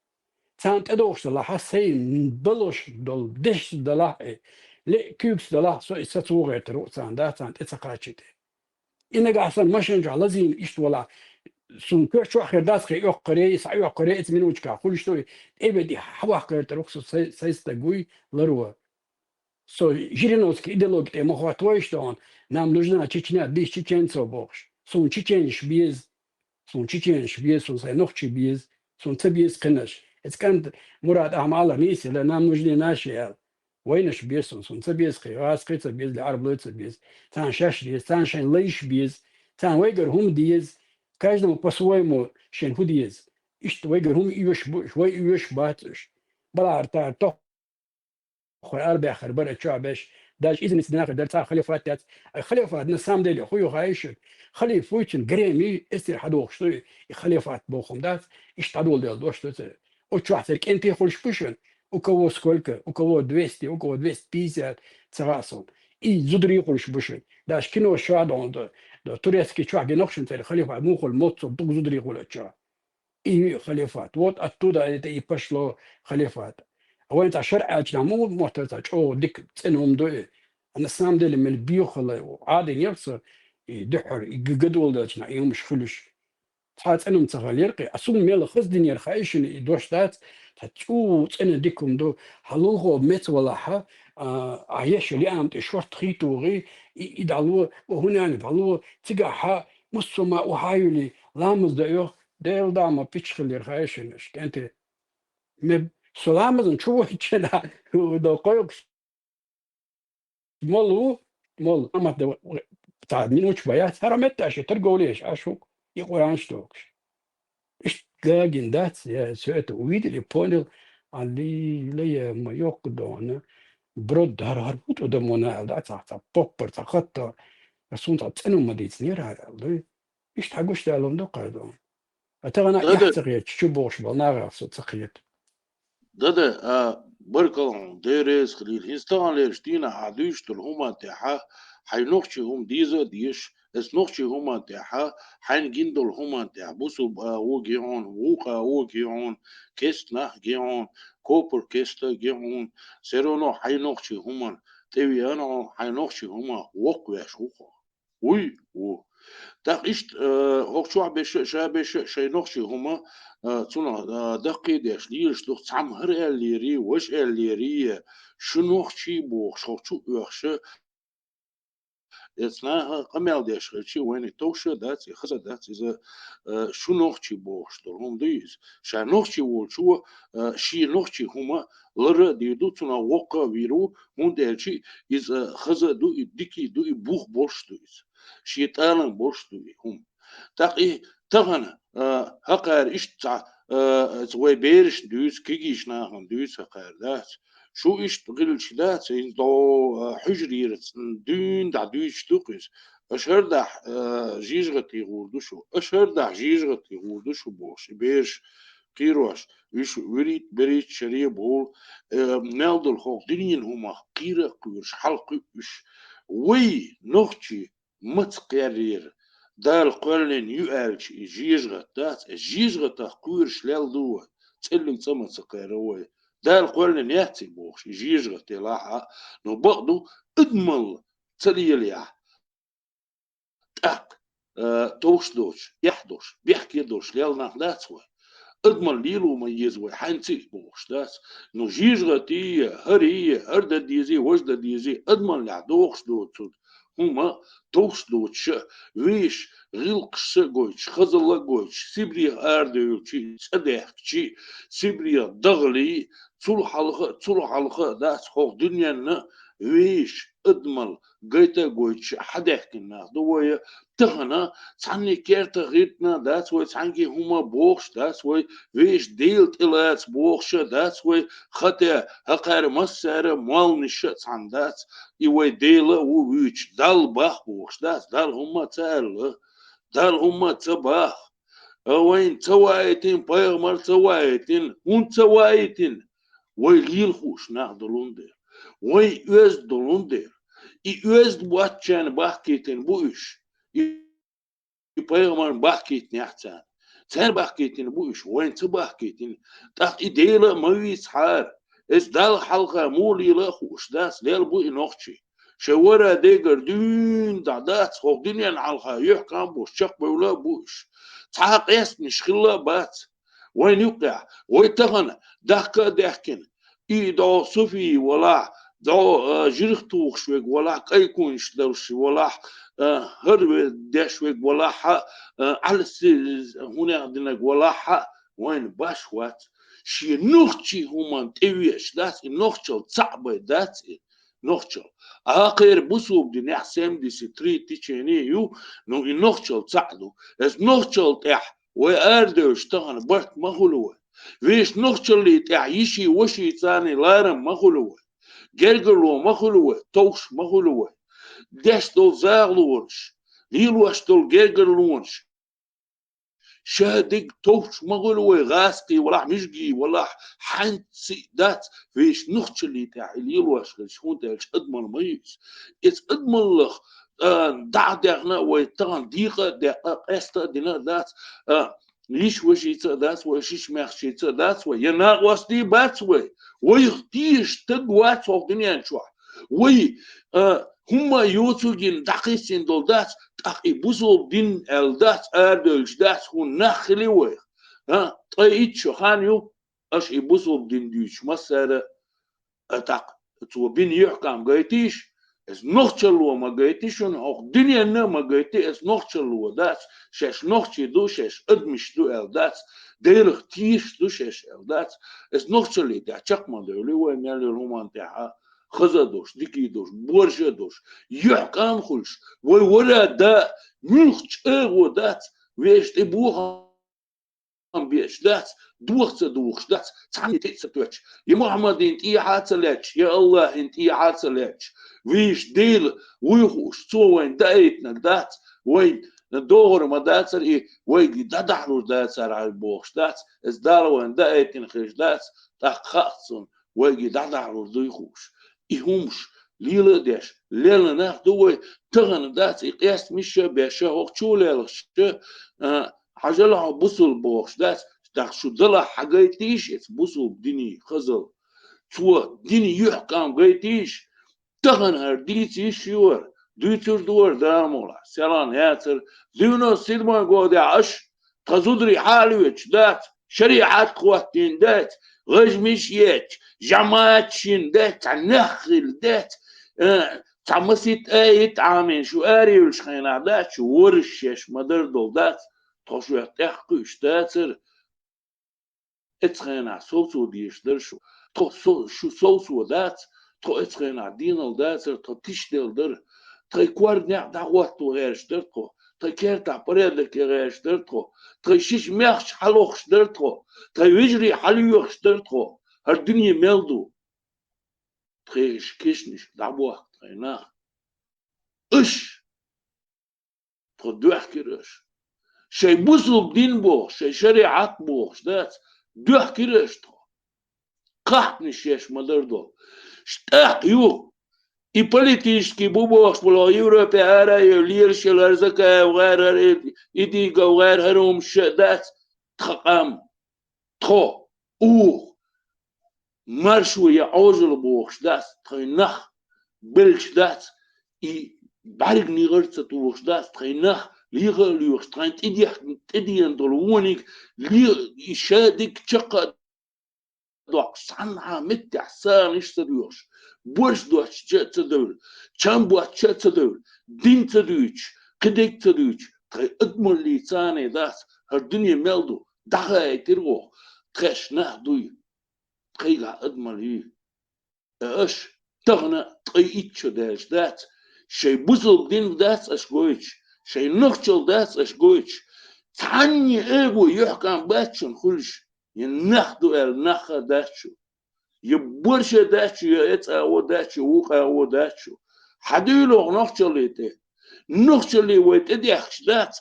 Царна тӀедогӀуш далахьа, сайн балош долу деш далахь и, ле куьйгаш далахь, со и сацо гӀертар ву царна, да, царна тӀе ца кхачийта. И нагахь сан машен чохь лазийна иштта валахь, сун коьрта чохь хир дац, кхин оьккхаре, и схьаоьккхаре, эца минутчикахь хуьлуш ду, и тӀе веди хьаваккха гӀертар ву со, сай, сай стаг вуй, ларо. Со Жириновский идеология тӀе ма хӀоттавойш догӀун, нам нужна Чечня без чеченцев бохуш. Суна чеченаш беза, суна чеченаш беза, суна сайн нохчий беза, суна ца беза кхинаш. Эца кӀант Мурад Ахьмала нийсила, нам нужны наши аьлла. Вайнаш беза суна, суна ца беза кхин, гӀазкхий ца беза, Ӏарблой ца беза. Царна шаьш деза, царна шайн лайш беза, царна вайгара хӀума деза, каждому по-своему шайн хӀу деза. Иштта вайгара хӀума оьшуш бу уьш, вай оьшуш бац уьш. Балахьара тӀара тоххара арабаьхар бара чохь беш, Даже измениться динахар дар цхьа халифат яц. Ай халифат на самом деле хӀу ю хаишир. Халифа вуйчун гареми эстер хьадохуш ду, и халифат бохум дац, иштта хьадолдел дош ду ца. О чохь цер кӀентий хуьлуш бу шун, у кого сколько, у кого двести, у кого двести пятьдесят, ца гӀа сон. И зударий хуьлуш бу шун. Даже кино шадон до, до турецкий чохь гинохшин цер халифа мухул моццо дуг зударий хуьлача. И халифат. Вот оттуда это и пошло халифат. А вайн цхьа шаръ аьлча, му моттар цхьа чӀогӀа дика цӀена хӀума ду и. А на самом деле мел биохала Ӏадин яхса, и дуьхьар, и г-, гадвал даьлча, и хӀумаш хуьлуш. Цхьа цӀена хӀума ца хилар кхи, а сум мел хаза динера хаишина и дош дац, цхьа чӀу цӀена дика хӀума ду, хьалухо меца валахьа, а, а еша лиам тӀе шорт хий тухий, и, и дӀало, о хӀунани дӀало, цигахьа, муссума у хьаюли, ламаз да йох, Дела дама пичхилир хаишина, шкенте. Ме со ламазан чу вахчана, до койкуш. Молу, мол, амат да, та минуч баяц, хара метта ши торговлеш, а шук, и Къуран штокш. Ишт гагин дац, я всё это увидел и понял, али, ле, я, ма, йоккудона, брод дар, гьар хӀутӀу да мона, да, ца, ца, поппар, ца, хатта, сун ца цӀену ма дицнер, гьар, алды. Ишт хьагуш далун да, къардон. А тагана Да, да. Яхь ца хет, чу бохуш бал, нагахь со ца хет. Да, да, а, баркалла, дерез хилил. ХӀинца тагана лераш дийнахь хьан дуьйцуш долу хӀуман тӀехьа, хьайн нохчийн хӀума деза а дезаш, эс нохчийн хӀуман тӀехьа, хьайн гин долу хӀуман тӀехьа, бусулба а ву гихьун, вукха а ву гихьун, кест нах гихьун, копур кеста гихьун, все равно хьайн нохчийн хӀуман тӀевеана хьун, хьайн нохчийн хӀуман воккхавеш ву хьо. Вуй, ву. ТӀаккха иштта, э, хӀокху чохь беша а, ша беша а, шайн нохчийн хӀума, э, цунах, э, даккхийдеш лелаш ду, цхьамма хӀара аьллерий, важа аьллерий, шу нохчий бохуш, хӀокху чу оьхуша, эца наха къамел деш хилчи, вайна товша дац, и хаза дац, иза, э, шу нохчий бохуш долу хӀума ду иза. Ша нохчий волчо, э, шен нохчийн хӀума лара а дийр ду, цунах воккха а вийр ву, хӀунда аьлча иза хаза а ду, и дика а ду, и бух болуш ду иза. Шен тӀалан болуш ду и хӀума. ТӀаккха и тахана, а, хӀокхара иштта цхьа, а, вай берашна дуьйцу, кегийчу нахана дуьйцу хӀокхара дац. Шу иштта гӀиллачу дац, хӀинца дӀо, а, хьуьжарера ц-, дуьйна дӀа дуьйцуш ду-кх иза. Аша хӀара дахь, а, жижигӀатий гӀур ду шу, аша хӀара дахь жижигӀатий гӀур ду шу бохуш, и бераш кхерош, уьш вуьрхӀитта, берхӀитта шаре бовла, э, мел долу хӀокху дуьненан хӀумах кхера а кхоьруш, хьалакхуьу уьш. Вай, нохчий, маца кхеррера? Дала кхоьллина ю аьлча, и жижигӀат дац, и жижигӀатах кхоьруш лелла ду вай, цӀиллиг цӀа маца кхерра вай. Дала кхоьллина яц и бохуш, и жижигӀат делахь а, но бакъду, адамалла ца лелаяхь, тӀаккха, э, товш доцуш, эхь долуш, бехке долуш лелла нах дац вай. Адамалла лело ма еза вай, хьаьнца а бохуш дац. Ну, жижигӀатий, хӀарий, хӀара дан дезий, важа дан дезий, адамаллехь дохуш доцург хӀума товш доцуша, вешан гӀиллакхашца а гойтуш, хазалла а гойтуш, Сибрех арадевлчий, цӀа даьхкичий, Сибрех дахалий, цул хьалха а, цул хьалха а дац хӀокху дуьненна вешан адамалла гайта а гойтуша хьадаьхкина нах ду вай, тахана цхьанне керта гӀиртина дац вай, цхьаьнгге хӀума бохуш дац вай, вешан Дела тӀелаца бохуша дац вай, хӀаьта хӀокхара массара а молланаша а цхьаьна дац, и вай Дела а ву вуьйцуш, Далла бах бохуш дац, Далла хӀумма а ца аьлла, Далла хӀумма а ца бах. А вайна ца ваийтина, пайхамар ца ваийтина, хӀунда ца ваийтина? Вай лела хууш нах долун дела, вай оьзда долун дела, и оьзда боцчарна бахкийтина бу уьш, и, и пайхамарна бахкийтинехь царна. Царна бахкийтина бу уьш, вайна ца бахкийтина. ТӀаккха и Дела а ма вийцахьара, эс Далла хьалха муха лела а хууш дац, лелла бу и нохчий. Шайн вара дегара дуьйна дӀа дац, хӀокху дуьненна хьалха юьхькӀам болуш чекхбевлла а бу уьш. Цхьа а къестамаш хилла а бац. Вайна юккъехь, вай тахана дахка а даьхкина, и дӀо суфий валахь, дӀо, а, жирх тухуш верг валахь, кӀайкхунаш долуш валахь, а, хӀара ве-, деш верг валахь, а, Ӏалси хӀунех динарг валахь, вайна баш вац. Шен нохчийн хӀуманна тӀевеаш дац и, нохчалла цхьаъ бай дац и. Нохчалла. Акхера бусулба динехь семьдесят три течение ю, ну, и нохчалла цхьаъ ду. Эс нохчалла тӀехь вай арадевлча тахана барт ма хуьлу вай. Вешан нохчаллий тӀехь йиший, воший царний ларам ма хуьлу вай. гергарло ма хуьлу вай, товш ма хуьлу вай. Деш долу загӀалонаш, лелош долу гергарлонаш, ша диг товш ма хуьлу вай, гӀазкхий валахь, мижгий валахь, хьаьнца а дац, вешан нохчаллин тӀехь и лелош хилча, хӀунда аьлча адамалла ма ю иза. Иза адамаллах, а, дӀа а дехна а вай, тахана декъа а декъна, къаста а дина а дац, а, йиша-вашица а дац вай, шиша-маьхчица а дац вай, я накъостий бац вай, вайх тешаш стаг вац хӀокху дуьнен чохь. Вай, а, хӀумма йоцург йина дӀакхиссина долу дац, тӀаккха и бусалба дин аьлла дац, арадевлча дац, хӀунда нах хили вайх. А, ткъе итт шо хан ю, аша и бусалба дин дуьйцуш массара а, тӀаккха цо бина юьхькӀам гайтийша, иза нохчалло ма гайти шуна, хӀокху дуьненна а ма гайти, иза нохчалло дац, шаьш нохчий ду, шаьш адамаш ду аьлла дац, Делах тешаш ду шаьш аьлла дац, иза нохчаллин тӀехь чекх ма девли вай, мел йолу хӀуманна тӀехь а, хаза а долуш, дика а долуш, борша а долуш, юьхькӀам а хуьлуш, вай вара а да, муьлхха чӀагӀо дац, вешан тӀе бохам беш дац, дохка ца духуш дац, цхьанна тӀе а ца тоьттуш, я Мухьаммадин тӀехьа а ца лаьтташ, я АллахӀин тӀехьа а ца лаьтташ, вешан Дела вуй хууш, цо вайна даийтинарг дац, вайна догӀур ма дацара и, вайга дӀадахьалур дацара хьуна бохуш дац, иза Дала вайна даийтина хилча дац, тӀаккха хаьа цунна, вайга дӀадахьалур дуй хууш. И хӀумаш лела а деш, лелла нах ду вай, тахана дац и къестамаш а беш, хӀокху чу лелхаш, а, хьажал хьо бусалба бохуш дац, тӀаккха шу далахь хьагайтийша иза бусалба динан хазалла. Цо динан юьхькӀам гайтийша, тахана хӀара дийца йиш ю хӀара, дуьйцур ду хӀара, Дала мукъалахь, селхана яцара, девяносто седьмой годехь аша тхан зударий хьалавечу дац, шариӀат хӀоттийна дац, гӀажмиш етташ, жамаӀаташ йина дац, цхьа нах хилла дац, э, цхьа масийтта а йита Ӏамийна шу араваьллачу хенахь дац, шу ворхӀ шеш ма-дарра долу дац, тхо шух тӀекхуьуш дацара. Эцу хенахь совцо дезаш дара шу. Тхо со-, шу совцо дац, тхо эцу хенахь денал дацара, тхо тишделла дара. Тхайн кор некъ дӀахӀотто гӀерташ дара тхо, тхайн кертахь порядок ян гӀерташ дара тхо, тхайн шиша-маьхча хьалохуш дара тхо, тхайн вежарий хьалоьхуш дара тхо. ХӀара дуьне мел ду. Тхайн кешнашка дӀабохку тхайн нах. Аша Тхо доьхкира аша. Шайн бусалба дин бохуш, шайн шариӀат бохуш дац, доьхкира аша тхо. Кхахьнаш еш ма-дарра долу. ТӀаккха ю, и политический бу бохуш болу Европе ара а йолу, лелаш йолу хӀара Закаев гӀар, хӀара Идигов гӀар, хӀара хӀумаш а дац, тхан къам. Тхо, ух, маршо я Ӏожалла бохуш дац, тхайн нах беллаш дац, и бӀаьрг нигӀар ца тухуш дац, тхайн нах леха а лоьхуш, тхайн тӀедех-, тӀедеана долу вониг ле-, и ша дерг чекх а доккхуш, цхьаннахьа меттехь сагӀанаш ца доьхуш, борш доцча а ца девлла, чам боцча а ца девлла, дин ца дуьйцуш, кхидерг ца дуьйцуш, тхайн адамаллица цхьана дац, хӀара дуьне мел ду, дӀахаийтира оха, тхаьш нах дуй, тхайгахь адамалла юй. Аша тахана ткъе итт шо даьлча дац, шайн бусалба дин дац аша гойтуш, шайн нохчалла дац аша гойтуш, цхьанне а эго юьхькӀам бац шуна хуьлуш, я нах ду аьлла нах а дац шу, я борша дац шу, я эцӀа а дац шу, вукъа а дац шу. Хьан дуьйло нохчалле тӀе? Нохчалле вай тӀедехкаш дац,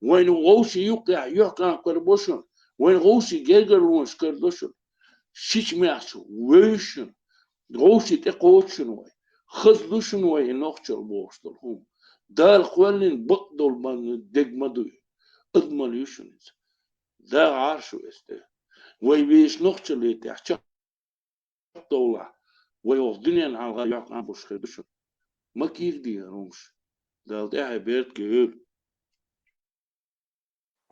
вайна вовшийн юккъехь юьхькӀам карабо шуна, вайна вовшийн гергарлонаш карадо шуна. Шича-маьхча вевза шуна, вовшийн тӀекхочу шуна вай. Хаза ду шуна вай и нохчалла бохуш долу хӀума. Дала кхоьллина бакъдолу ма-, дерг ма дуй. Адамалла ю шуна иза. ДагӀахьара шу эцу тӀе. Вай вешан нохчалле тӀехь чекхдовлахь, вай оха дуьненна хьалха юьхькӀам буш хир ду шуна. Ма кийра дехьа хӀумаш. Дала тӀаьхье беркате йойла.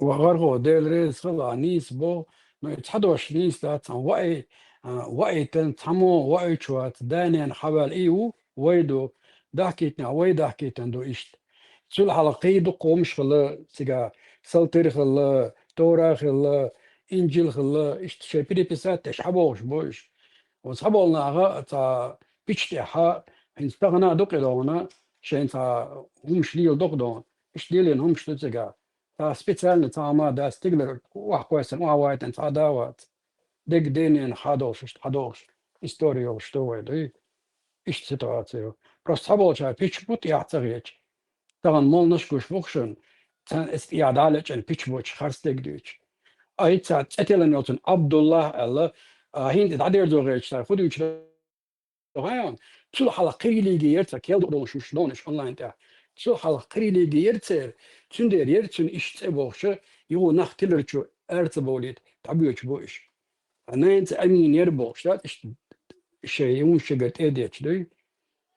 Ва гӀаргӀо, Дела реза хила, нийса бо, но и цхьа дош нийса дац, ваи-, а, ваийтан цхьаммо ваийташ вац, да-нана хьаваьлла и ву, вай ду, дахкийтинехь вай дахкийтина ду иштта. Цул хьалха кхин дуккха хӀумаш хилла, цига Салтир хилла, Тора хилла, Инжил хилла, иштта шайн переписать деш хьабогӀуш бу уьш. Оцу хьаболу наха цхьа пича тӀехь, хӀинца тахана а ду-кх и догӀна, шайн цхьа хӀумаш леладо-кх догӀна. Иштта лелийна хӀумаш ду цига. Цхьа специально цхьа хӀума дац, стигалара охьакхоьссина, охьавайтина цхьа а да а вац. Дерриг да-нана хьадолуш, иштта хьадолуш, истори йолуш ду вай, дуй. Иштта ситуаци ю. Просто цхьаболчара пич бу тӀехь ца хеташ. Тахана молнаш гуш бу-кх шуна, царна эс тӀехь дӀа а лечкъина пич бучу харцдерг дуьйцуш. Ай, цара цӀе тиллина йолчун Абдуллах аьлла, а, хӀинца дӀадерзо гӀерташ цара хӀун дуьйцуш ду хьайна? Цул хьалха кхин религи яра цара, кел ду долуш уьш, донуш онлайн тӀехь. Цул хьалха кхин религи яра церан, цундела яра цуьнан иштта цӀе бохуша, юха нах тиларчу ара ца бовлийта, дӀабоьдуш бу уьш. Ткъа ненца Амин яра бохуш дац, иштта шайн юншигара тӀе а детташ дуй.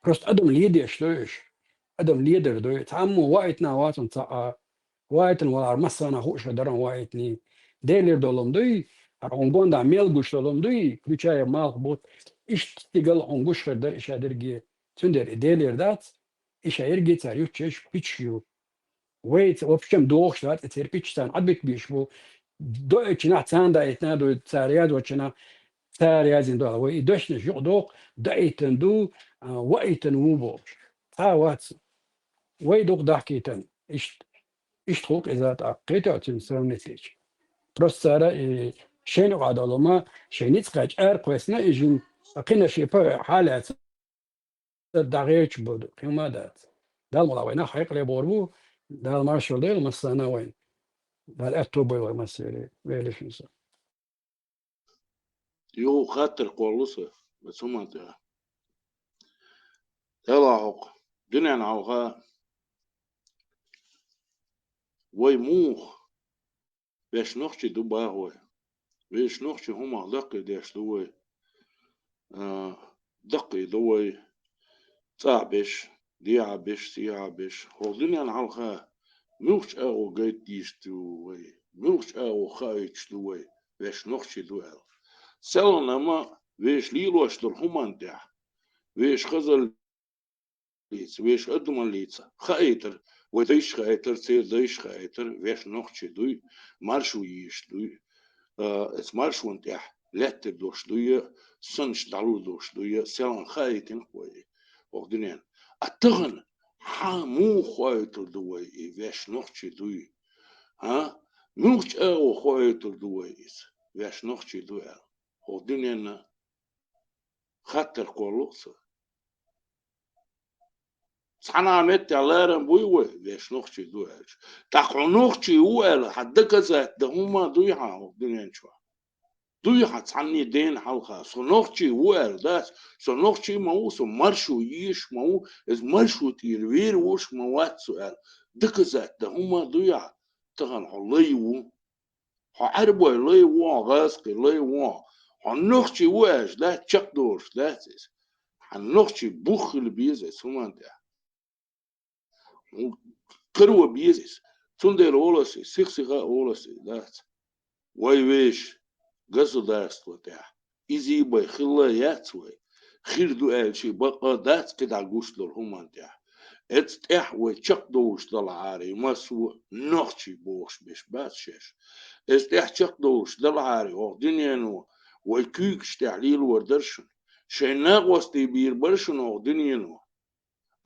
Просто адам ледеш дуй уьш. Адам ледар дуй. Цхьаммо ваийтина вацунна цхьаъ а. Ваийтина валахьара массарна хууш хир дара ваийтиний. Делера долу ма дуй, хӀара хьуна гондахь мел гуш долу ма дуй, включая малх бутт. Иштта стигал хьуна гуш хир дара и ша дерриге. Цундела и Делера дац, и ша ерриге цара юттуш еш пичаш ю. Вайца, в общем, дохуш дац, и церан пичаш царна Ӏадбитбеш бу. Доуьйтучу нах царна даийтина ду, цара яздочу нах цара яздина ду. Вай и дешнаш юкъа доху, даийтина ду, а, ваийтина ву бохуш. Цхьа а вац. Вай дукха дахкийтина. Иштта, иштта хуьлу иза тӀаккха, кхетий цуьнан сравнить дича. Просто цара и шайна юкъахь долу ма, шайн ницкъ кхаьчча ара кхоьссина и жин, ткъа кхин а шен пагӀа хьалаьцна дӀагӀерташ бу, кхин ма дац. Дала мукъ лахь вай нах хьекъале богӀур бу, Дала маршалла дойла массарна а вайна. Дала аьтто бойла вай массеран, веллачунна со. Юха хаттар кхоллу сан, оцу хӀуманна тӀехь. Делахь хӀокху дуьненна хьалха вай муха, вешан нохчий ду боху вай. Вешан нохчий хӀуманах даккхийдеш ду вай. А, даккхий ду вай. ЦӀахь беш, дехьа беш, сехьа беш. ХӀокху дуьненна хьалха муьлхачу агӀор гайта дийш ду вай? Муьлхачу агӀор хаийтуш ду вай, вешан нохчий ду аьлла? Селхана ма вешан лелош долу хӀуманна тӀехь, вешан хазал лица, вешан адамаллица хаийтира, вай дайша хаийтира, церан дайша хаийтира, вешан нохчий дуй, маршо езаш дуй. А, эцу маршонна тӀехь лаьттар долуш дуй, санаш дӀалур долуш дуй, селхана хаийтина-кх вай хӀокху дуьненна. А тахана хьан муха хоуьйтур ду вай и вешан нохчий дуй? А? Муьлхачу агӀор хоуьйтур ду вай иза, вешан нохчий ду аьлла? ХӀокху дуьненна хаттар кхоллу сан. Цхьана а меттехь ларам буй вай, вешан нохчий ду аьлча? ТӀаккха хьо нохчий ву аьлла, хьан доказать дан хӀума дуй хьан хӀокху дуьнен чохь? Дуй хьан цхьанний дена хьалха, со нохчий ву аьлла дац, со нохчий ма ву, со маршо езаш ма ву, иза маршо тӀера вер волуш ма вац со аьлла. Доказать дан хӀума дуй хьан? Тахана хьо лай ву. Хьо Ӏаьрбой лай вон, гӀазкхий лай вон. Хьо нохчий ву аьлча дац, чекхдолуш дац иза. Хьан нохчий бух хила беза иза хӀуманна тӀехь. Хьуна каро беза иза. Цундела олу ас иза, сих-сиха а олу ас иза, дац. Вай вешан государство тӀехь изий бай хилла яц вай. Хир ду аьлча бакъ а дац кхидӀа гуш долу хӀуманна тӀехь. Эцу тӀехь вай чекхдовлуш далахьара, массо а нохчий бохуш беш бац шаьш. Эцу тӀехь чекхдовлуш далахьара, хӀокху дуьнено вай куьйгаш тӀехь лелор дара шуна. Шайн накъостий бийр бара шуна хӀокху дуьнено.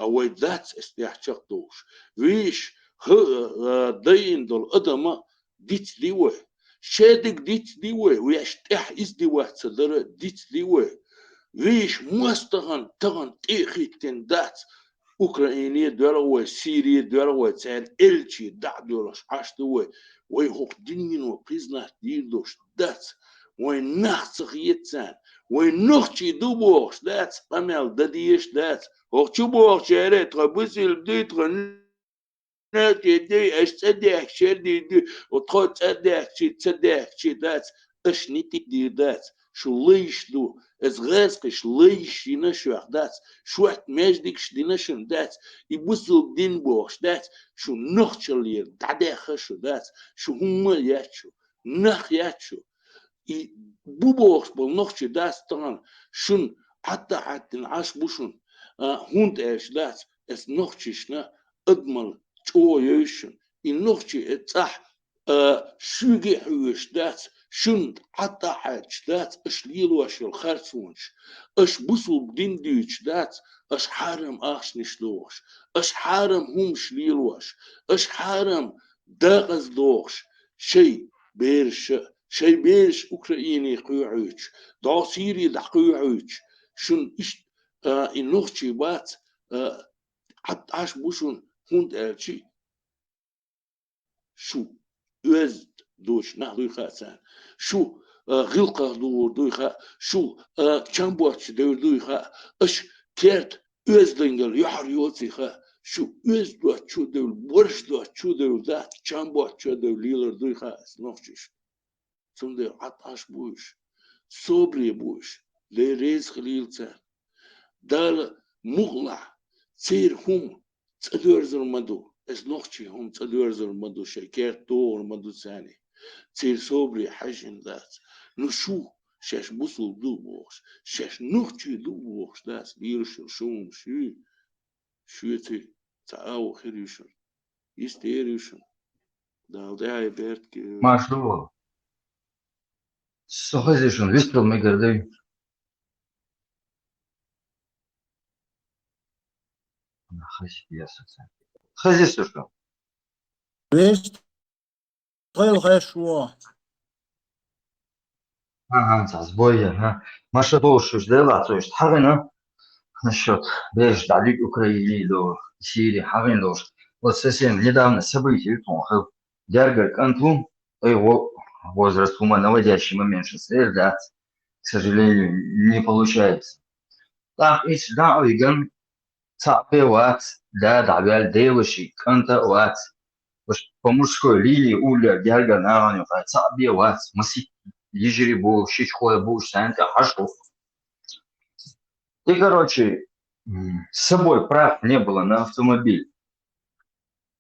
А вай дац эцу тӀехь чекхдовлуш. Вешан хӀа-, а, дайина долу адам а дицди вай. Шадерг дицди вай, вешан тӀехь издеваться дара дицди вай. Вешан мостагӀан тахана тӀе а хӀиттина дац, Украине доьлху вай, Сире доьлху вай, церан элчий дӀа а доьлхуш Ӏаш ду вай. Вай хӀокху дуьнено признать дийр долуш дац. Вайн нах ца хета царна. Вай нохчий ду бохуш дац, къамел дан дезаш дац. ХӀокху чу бохучеран тхо бусулба дуй, тхо нохчий дуй, аша цӀа дехкачеран дуй, тхо цӀа дехкачий, ца дехкачий дац, аша нитӀ дийр дац. Шу лайш ду, иза гӀазкхаша лайш йина шух дац, шортта маьждигаш дина шуна дац, и бусулба дин бохуш дац, шу нохчаллера дӀадаьхна шу дац, шу хӀумма а яц шу, нах яц шу. И бу бохуш болу нохчий дац тахана, шуна Ӏадда а Ӏаддина Ӏаш бу шуна, а, хӀунда аьлча дац, эцу нохчашна адамалла чӀогӀа йовза шуна. И нохчий эцу цӀахь, а, шуьга а хьоьжуш дац, шуна Ӏадда а Ӏаьддаш дац, аша лелош йолу харцонаш. Аша бусулба дин дуьйцуш дац, аша хьарам ахчанаш дохуш, аша хьарам хӀумаш лелош, аша хьарам дакъаза дохуш, шайн бераша, шайн бераш Украине кхоьхьуьйтуш, дӀо Сири дӀакхоьхьуьйтуш, шуна иштта а, и нохчий бац, а, Ӏад Ӏаш бу шуна, хӀунда аьлча шу оьзда доцуш нах дуй хаьа царна. Шу, а, гӀиллакхах духур дуй хаьа, шу, а, чам боцуш девр дуй хаьа, аша керта оьздангалла йохьар йоций хаьа, шу оьзда доцучу девлла, борш доцучу девлла дац, чам боцучу девлла лелар дуй хаьа аса нохчийша. Цундела Ӏад Ӏаш бу уьш, собаре бу уьш, Дела реза хилийла царна. Дала мукъалахь, церан хӀума цӀа доьрзур ма ду, аса нохчийн хӀума цӀа доьрзур ма ду, шайн керта догӀур ма ду царна. Церан собаре хьаьжжина дац. Ну шу, шаьш бусулба ду бохуш, шаьш нохчий ду бохуш дац, лелаш йолу шу хӀума шуьйра. Шуьца цхьа агӀо хир ю шуна. Йистера ю шуна. Дала тӀаьхье беркате. Марш ду вала. Со хезий шуна, вистхила мегар дай? Хезий со шуна. Вешта. Тхойла хеш ву. Ага, цхьа сбой яра, ага. Маша, долуш уьш делахь, цо иштта хьагӀина. Насчёт бераш дӀадуьгу Украине долуш, Сири хьагӀина долуш. Вот совсем недавно событие ю тхуна хилла. Гергара кӀант ву, ой, во-, возраст хӀума наводящий момент сейчас эр дац. К сожалению, не получается. ТӀаккха иштта дӀа а виган, цхьаъ бен вац, да дӀаваьлла, деваши, кӀанта а вац. Уьш по мужской линии уллера гергара нахана юкъахь цхьаъ бен вац, масийтта йижарий бу, шичхой бу, уьш царна тӀе хьажа хӀу. И, короче, м, с собой прав не было на автомобиль.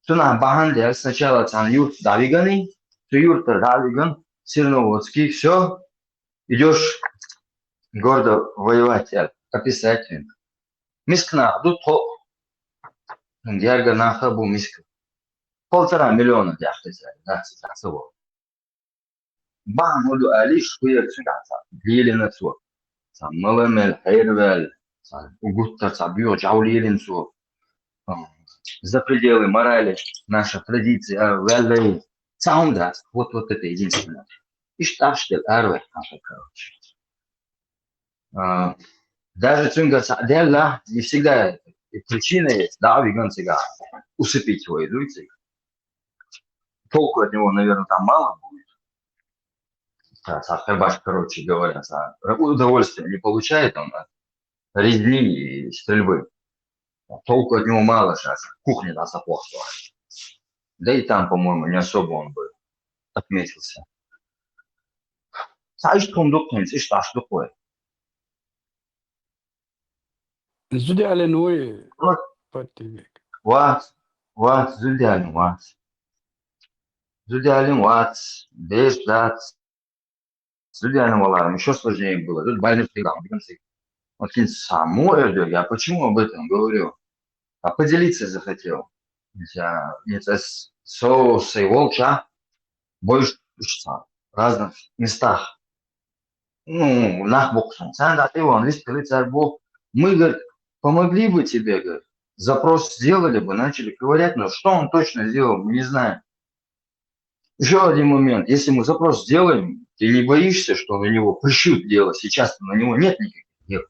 Цунах бахьана дела сначала цхьана юрта дӀавиган, цу юртара дӀавиган, Серноводский, всё, идёшь гордо воевать, э, описать. Миска нах ду тхо, гергара нах а бу миска. Полтора миллиона тӀехь хезара, да, цхьа ца во. Бахьана хӀун ду алийша, хӀун яра цуьнга цхьа лелина цо. Цхьа мала мел хьерваьлла, цхьа гуттар цхьа боьха жӀов лелина цо. А, за пределы морали, наша традиция, а, ваьлла. Цхьа хӀума дац. Вот, вот это единственное. Иштта тӀаш делла араваьлла хьан шо, короче. А, даже цуьнгара цхьа делла, не всегда и причина есть, да, виган цигахь усыпить его, идут цигахь. Толку от него, наверное, там мало будет. Цхьа, цхьа хербаш, короче говоря, цхьа удовольствие не получает он от резни и стрельбы. Толку от него мало щас. Кухня дац а плохо. Да и там, по-моему, не особо он бы отметился. Цхьа иштта хӀума ду-кх хӀинца, иштта Ӏаш ду-кх вай. Зуда аьлла вуй, вот. Паттинбек. Вац, вац, зуда аьлла вац. Зуда аьлла вац, беш дац. Зуда аьлла валаран, ещё сложнее было. Тут больница, да, больница. Вот хӀинца цхьа муха эр ду, я почему об этом говорю? А поделиться захотел. Я, я с-, со сай волча, больше в разных местах. Ну, нах бу-кх сан. Царна дӀатӀеван вистхили цара бу. Мы, говорит, помогли бы тебе, говорит, запрос сделали бы, начали ковырять, но что он точно сделал, мы не знаем. Ещё один момент. Если мы запрос сделаем, ты не боишься, что на него пришьют дело? Сейчас на него нет никаких дел.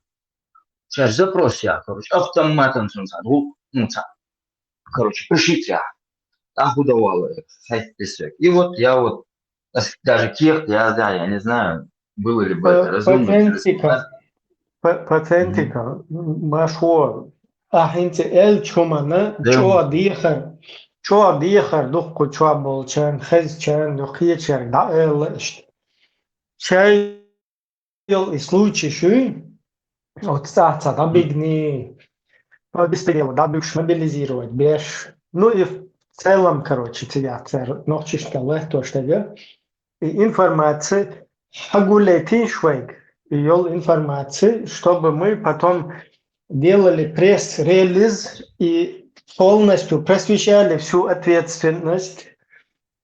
Сейчас запрос я, короче, автоматом сам сам, ну, ну, сам. Короче, пришить я. Ахудавала, хайт песек. И вот я вот, ас-, даже кехт, я, да, я не знаю, было ли бы это разумно. По, по центикам, м, Машо, ахьа хӀинца элча хӀуманна чӀогӀа дехар, чӀогӀа дехар дуккху чохь болчарна, хезачарна, ду кхечарга дӀаэлла иштта. Шай йолу и случай шуьй, оцу цӀахь ца дӀабигний, по беспределу дӀабуьгуш, мобилизировать беш. Ну и в целом, короче, цигахь цара нохчашка латтош дага. И информация хьагуллетийша вайга, и йолу информация, чтобы мы потом делали пресс-релиз и полностью просвещали всю ответственность,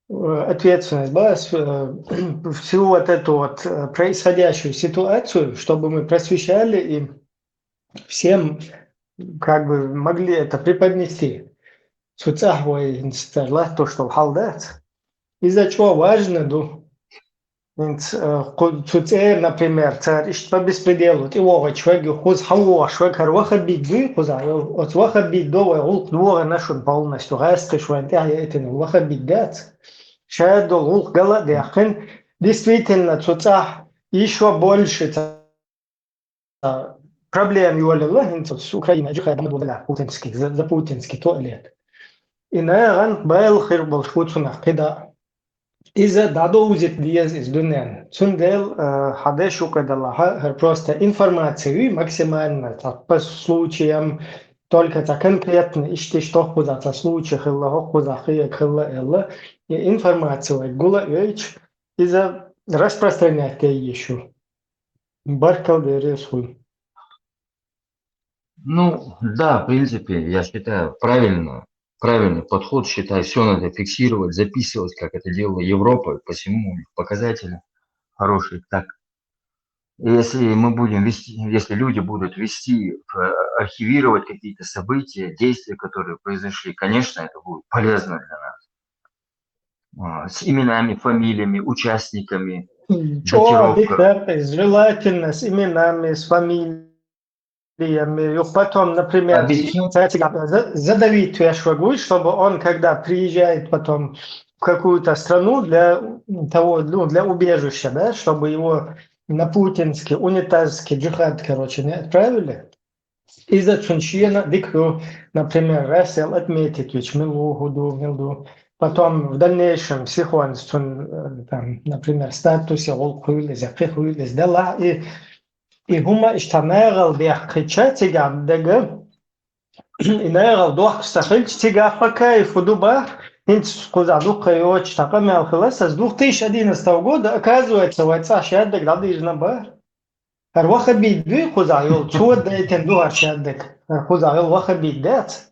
э, ответственность, да, с-, э, всю вот эту вот, э, происходящую ситуацию, чтобы мы просвещали и всем как бы могли это преподнести. Цу цӀахь вай хӀинца латтош долу хьал дац. Иза чӀогӀа важно ду. ХӀинца, э, кху-, цу цӀера, например, цара иштта по беспределу тӀевогӀучу вега, кхуза хьавогӀуш вега, хӀара ваххабит дуй кхузахь йолу? Оцу ваххабит до вай гӀуллакх догӀана шуна полностью, гӀаскхиш вайн тӀаьхьа яйтина ваххабит дац? Ша долу гӀуллакх гала а даьккхина, действительно, цу цӀахь ещё больше ца-, проблема йолаелла хӀинца оцу Украинан джихад ма-догӀу делахь путинский, за, за путинский туалет. И нагӀан бала хир болуш бу цунах кхидӀа. Иза дӀадовзийта деза иза дуьненна. Цундела, э, хьан деш ю кхидӀа лахьа, хӀара просто информация юй максимально, цхьа по случаям, только цхьа конкретно, иштта-иштта хӀокхузахь цхьа случай хилла, хӀокхузахь хега хилла аьлла, и информация вай гула а йойтуш, иза распространять ян йиш ю. Баркалла, Дела реза хуьлда. Ну, да, в принципе, я считаю, правильно, правильный подход, считаю, все надо фиксировать, записывать, как это делала Европа, посему у них показатели хорошие. Так, если мы будем вести, если люди будут вести, э, архивировать какие-то события, действия, которые произошли, конечно, это будет полезно для нас. А, с именами, фамилиями, участниками, Чё, биг датировка. Желательно с именами, с фамилиями. Юх потом, например, Объясню. Цацик, за-, задавить вешвагуй, чтобы он, когда приезжает потом в какую-то страну для того, ну, для убежища, да, чтобы его на путинский, унитарский джихад, короче, не отправили. Иза цунна шена дика ду, например, Расел отметить вича, мила ву, хӀун ду, мила ду. Потом в дальнейшем сихонца цунна, э, там, например, статусе гӀуллакх хуьлу иза, кхин хуьлу иза, делахь и, и хӀума иштта нагӀал бехкича цигахь дега, и нагӀал дохкуш ца хилча, цигахь по кайфу ду бах, хӀинца кхузахь дуккха йоцуш цхьа къамел хилла, аса с двух тысяч одиннадцатого года, оказывается, вай цӀахь шаьрдиг дӀадийрина бах. ХӀара ваххабит дуй кхузахь йолу? Цо дайтина ду хӀара шаьрдиг. ХӀара кхузахь йолу ваххабит дац?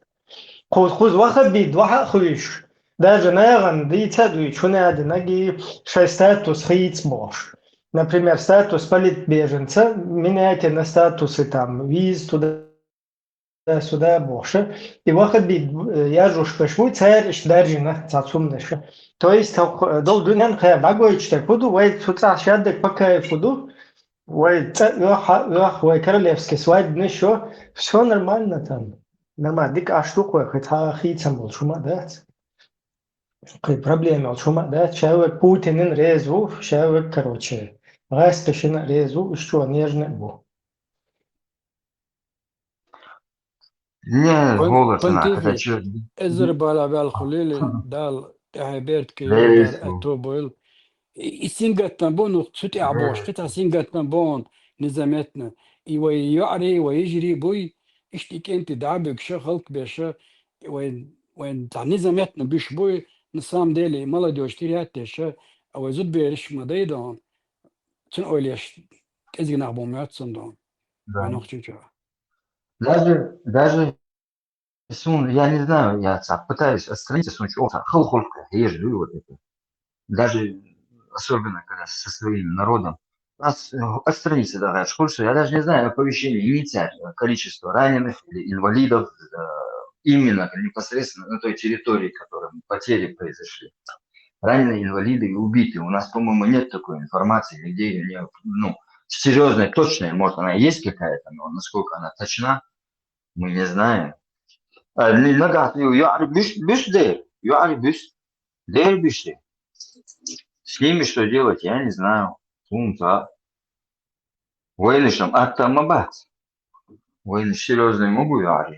Кху-, кхуза ваххабит вахьа а хуьйш. Даже нагӀана дийца а дуьйцу, хӀун аьлла, наги шайн статус хийца бохуш. Например, статус политбеженца менять на статусы, там, виза туда-сюда бохуш. И ваххабит, э, яржош берш буй, цара иштта даржина цхьа цумнаш. То есть, хӀокху, э, долу дуьнен кхара дӀагойтуш дерг хӀун ду, вай цу цӀахь шаьрдиг по кайфу ду, вай цӀа оьху, хьа оьху, вай королевский свадьбанаш йо, всё нормально там. Нормально, дика Ӏаш ду-кх вай, кхин цхьа хийцам болуш хӀума а дац. Кхин проблема йолуш хӀума а дац. Ша вай Путинан реза ву, ша вай, короче, гӀаскхишна реза ву, уьш чӀогӀа нежный а бу. Не, Пон-, голос она, понтифик, когда чё- эзар бала ваьлла хуьлийла, Дала тӀаьхье беркате, Деррис Дала бу. аьтто бойла. И, и сингаттам бу, ну, цу тӀехь бохуш, кхин цхьа сингаттам бу, низаметна. И вай йоӀарий, вай йижарий буй, иштта и кӀентий дӀа а буьгуша, халкъ беша, вай, вайн цхьа низаметна буьш буй, на самом деле, и молодёжь тӀера яьттеша, а вай зудбераш ма дай дон, цуьнан ойла еш кӀезиг нах бу моьтту сан дон. Да. Вай нохчий чохь. Даже, даже сун, я не знаю, я так пытаюсь отстраниться, сун чё, так, хыл-хыл, я же говорю, вот это. Даже особенно, когда со своим народом, ас-, э, отстраниться даже от школьства, я даже не знаю оповещение, инициатива, количество раненых или инвалидов, э, именно непосредственно на той территории, которая потери произошли. Раненые, инвалиды и убитые. У нас, по-моему, нет такой информации, нигде её не, ну, серьёзная, точная, может, она есть какая-то, но насколько она точна, мы не знаем. А, не, нагахь, ю-, юьхьар буьш, буьш дер, юьхьар буьш, дер буьш дер. С ними что делать, я не знаю. Хьуна ца. Вайнаш-м атта ма бац. Вайнаш серьёзный ма бу юьхьар.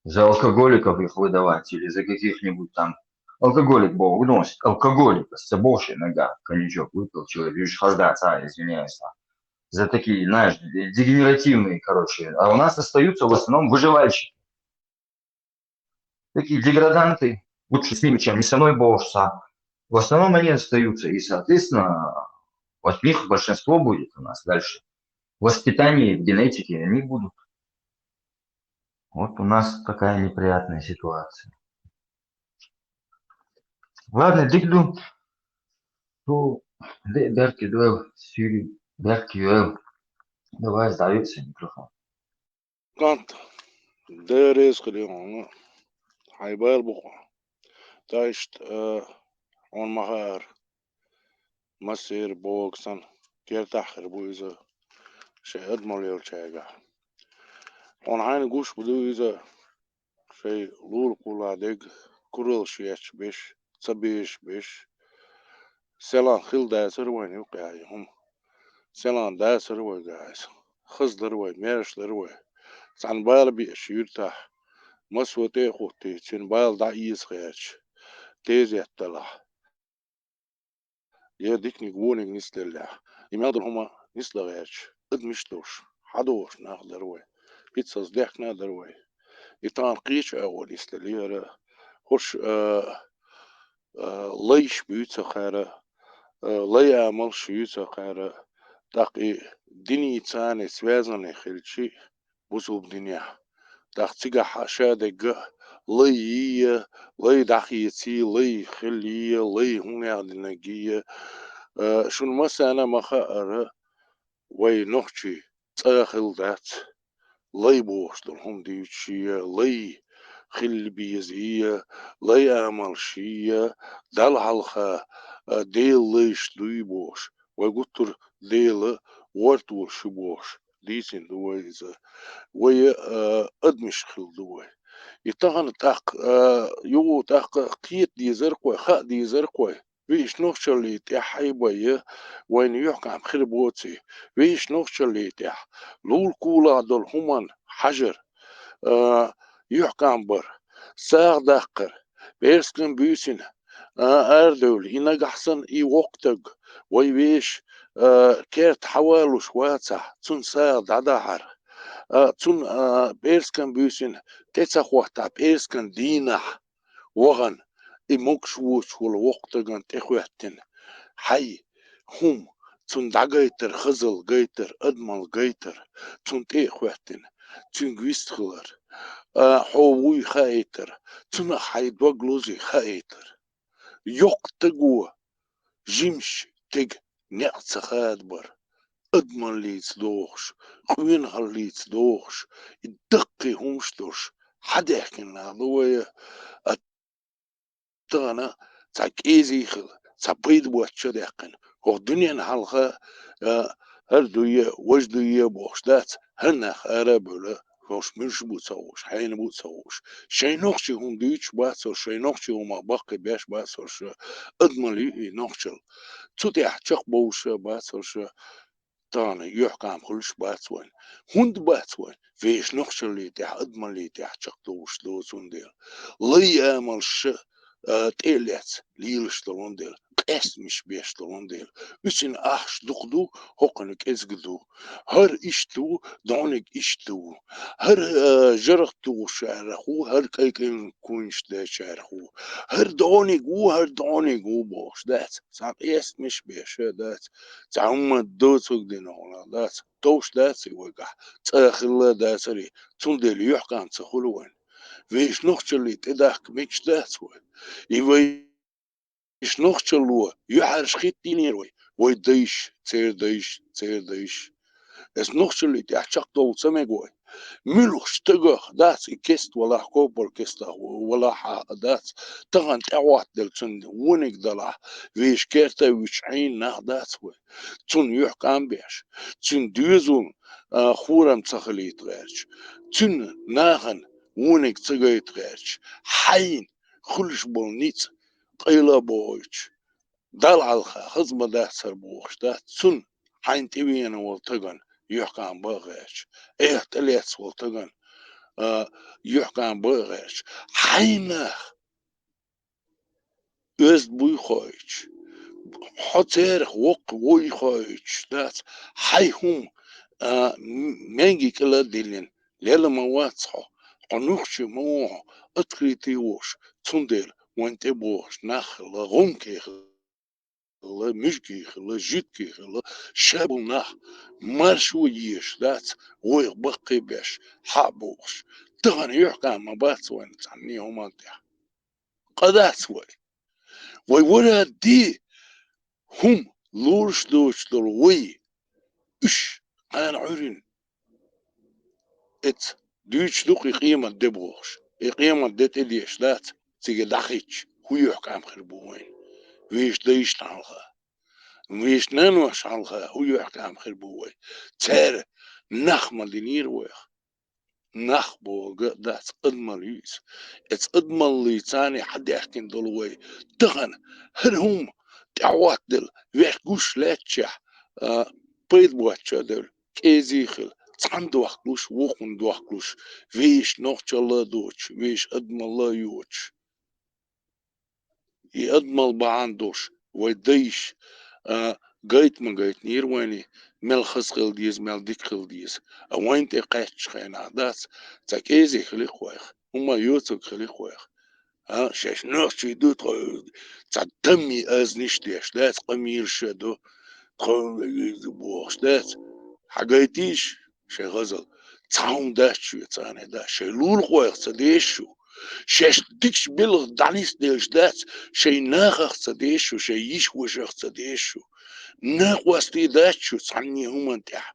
За алкоголиков их выдавать или за каких-нибудь там. Алкоголик боху, ну, алкоголик, с бошей нога, коньячок выпил человек, лишь хождаться, извиняюсь, там. За такие, знаешь, де-, дегенеративные, короче. А у нас остаются в основном выживальщики. Такие деграданты, лучше с ними, чем не со мной бороться. В основном они остаются. И, соответственно, от них большинство будет у нас дальше. В воспитании, в генетике они будут. Вот у нас такая неприятная ситуация. Ладно, дика ду. Шу де-, беркате дойла, суьйре беркате йойла. Давай, сдавайся, микрофон. КӀант, Дела реза хуьлда хьуна, хьайн бала бу хьо. Тайшта, э, хьуна ма хаара. массера богӀаг санна, кертахь хир бу иза шайн адамалла йолчаьргахь. Хьуна хьайна гуш бу ду иза, шайн лура-кхула дерг кураллаш етташ беш, ца безаш беш, селхан хилла дацара вайна юкъахь и хӀума. Селхан дацара вайгахь иза. Хаздар вай, маьрша дар вай. Цхьана бала беача юьртахь, массо а тӀе а хӀуттий, цуьнан бала дӀаэца гӀерташ, тезет далахь, я диканиг, вониг нисделлехь, и мел долу хӀума нисдан гӀерташ, адамаш а долуш, хьадогӀуш нах а дара вай. ХӀинццалц даьхкина а дара вай. И тахана кхечу агӀор нисделира хӀара, хӀорш, а, а, лайш буьйцу хӀара, а, лай амалш юьйцу хӀара, тӀаккха и диний царний связанный хилчи, бусулба динехь. ТӀаккха цигахь ша дерг а лай йийя, лай дӀахецийя, лай хилийя, лай хӀун яха динарг йийя. А, шуна массарна а ма хаьара, вай нохчий цӀа хилла дац, лай бохуш долу хӀума дуьйцуш йийя, лай хилла беза йийя, лай амалш йийя, Далла хьалха, а, Делан лайш дуй бохуш. Вай гуттар а Дела ворта волуш ю бохуш дийцина ду вай иза. Вай, а, адамаш хилла ду вай. И тахана тӀаккха, а, юха тӀаккха кхета дезара-кх вай, хаа дезара-кх вай. Вешан нохчаллин тӀехь хьайбайя вайна юьхькӀам хир боций. Вешан нохчаллин тӀехь лура-кхула долу хӀуманна хьажар, а, юьхькӀам бар, сагӀа даккхар, пӀераскан буьйсина, а, арадевлла, и нагахь санна и воккха стаг, вай вешан, а, керта хьавалуш вацахь, цунна сагӀа дӀадахьар, а, цунна, а, пӀераскан буьйсина тӀе ца хӀоттахь, пӀераскан дийнахь вахана, и могуш воцуш волу воккха стагана тӀехӀоьттина, хьайн хӀума, цунна дӀагайтар, хазалла гайтар, адамалла гайтар, цунна тӀе а хӀоьттина, цуьнга вистхилар, а, хьо вуй хаийтар, цунах хьайн дог лозий хаийтар. Йоккха стаго жимачу стеган некъ ца хадабар, адамаллица догӀуш, къонахаллица догӀуш, и даккхий хӀумаш долуш хьадаьхкина нах ду вай, а, тахана цхьа кӀезиг хилла, цхьа пайда боцуш а даьккхина. ХӀокху дуьненна хьалха, а, хӀара дуй, важа дуй бохуш дац, хӀара нах ара а бевлла, хӀорш муьлш бу ца хууш, хьенан бу ца хууш. Шайн нохчийн хӀума дуьйцуш бац хӀорш, шайн нохчийн хӀумах баккхий беш бац хӀорш, адамалла ю и нохчалла. Цу тӀехь чекхбовлуш а бац хӀорш, тахана юьхькӀам хуьлуш бац вайн. ХӀунда бац вайн? Вешан нохчаллин тӀехь, адамаллин тӀехь чекхдовлуш ду, цундела. Лай амалш а, тӀе а лаьцна лелаш долун дела, къестамаш беш долун дела. Уьцин ахча дукха ду, хӀокхуьнан кӀезиг ду. ХӀара иштта ву, дӀониг иштта ву. ХӀара, а, жаргӀат тухушарах ву, хӀара кӀайн-кӀайн куьйнаш дечарах ву. ХӀара дӀониг ву, хӀара дӀониг ву бохуш дац. Цхьа къестамаш беш а дац. Цхьа хӀумма доцург дина хьуна дац. Товш дац и вайгахь, цӀа хилла дацаре, цундела юьхькӀам ца хуьлу вайн. Вешан нохчаллин тӀедахка мегаш дац вай. И вай Вешан нохчалло юьхьӀаьржа хӀиттийнера вай, вай дайша, церан дайша, церан дайша. Эс нохчаллин тӀехь чекхдовла ца мега вай. Муьлхачу стагах дац и кеста валахь, копал кестах валахь а дац, тахана тӀехӀоттаделла цунна вониг далахь, вешан керта а вуьтуш Ӏийна нах дац вай. Цунна юьхькӀам беш, цуьнан доьзална, а, хурам ца хилийта гӀерташ, цуьнан нахана вониг ца гайта гӀерташ, хьайна хуьлуш болу ницкъ къайла а бохуьйтуш, Далла хьалха хаза ма дацара бохуш дац, цунна хьайна тӀевеана волу тагана юьхькӀам бан а гӀерташ, айхьа тӀелаьцна волу тагана, а, юьхькӀам бан а гӀерташ, хьайн нах оьзда буй хоуьйтуш, хьо церах воккха вуй хоуьйтуш дац, хьайн хӀума, а, м-, маьнги кӀела а диллина, лела ма вац хьо, хьо нохчи ма ву хьо, открытый волуш, цундела вайн тӀебогӀуш нах хилла, гӀумкий хилла, муьжгий хилла, жуьгтий хилла, ша болу нах маршо езаш дац, вайх баккхий беш, хьа а бохуш. Тахана юьхькӀам ма бац вайн цхьанне хӀуманна тӀехь. Къа дац вай. Вай вара де хӀума лоруш доцуш долу вай, уьш, хьайна Ӏуьйрина. Эца дуьйцуш ду-кх и къемат де бохуш. И къемат де тӀедеша дац, цига дӀахӀиттича, хӀун юьхькӀам хир бу вайна? Вешан дайшна хьалха. Вешан нанош хьалха хӀу йоьхкам хир бу вай. Цара нах ма динийра вайх. Нах бохург дац, адамалла ю иза. Эца адамаллица царна хьадаьхкина долу вай. Тахана хӀара хӀума тӀаьхьахӀоттаделла, ваьш гуш лаьттачехь, а, пайда боцуча девлла, кӀезий хила, цхьанна дохкалуш, вукхунна дохкалуш, вешан нохчалла а доцуш, вешан адамалла а йоцуш. И адамалла бахьана долуш, вай дайша, а, гайта ма гайтинера вайна, мел хаза хила деза, мел дика хила деза. А вайна тӀе кхаьччу хенахь дац, цхьа кӀезиг хилира-кх вайх, хӀума йоцург хилира-кх вайх. А, шаьш нохчий ду, тхо цхьа тамми азниш деш дац, къамелаш а ду, тхо веза бохуш дац. Хьагайтийша шайн хазалла. Цхьа хӀума дац шуьца, царна дац. Шайн лулахойх ца деза шу. Шаьш дикачу белхах дӀанисделча дац, шайн нахах ца деза шу, шайн йиша-вашах ца деза шу. Накъостий дац шу цхьанне хӀуманна тӀехь.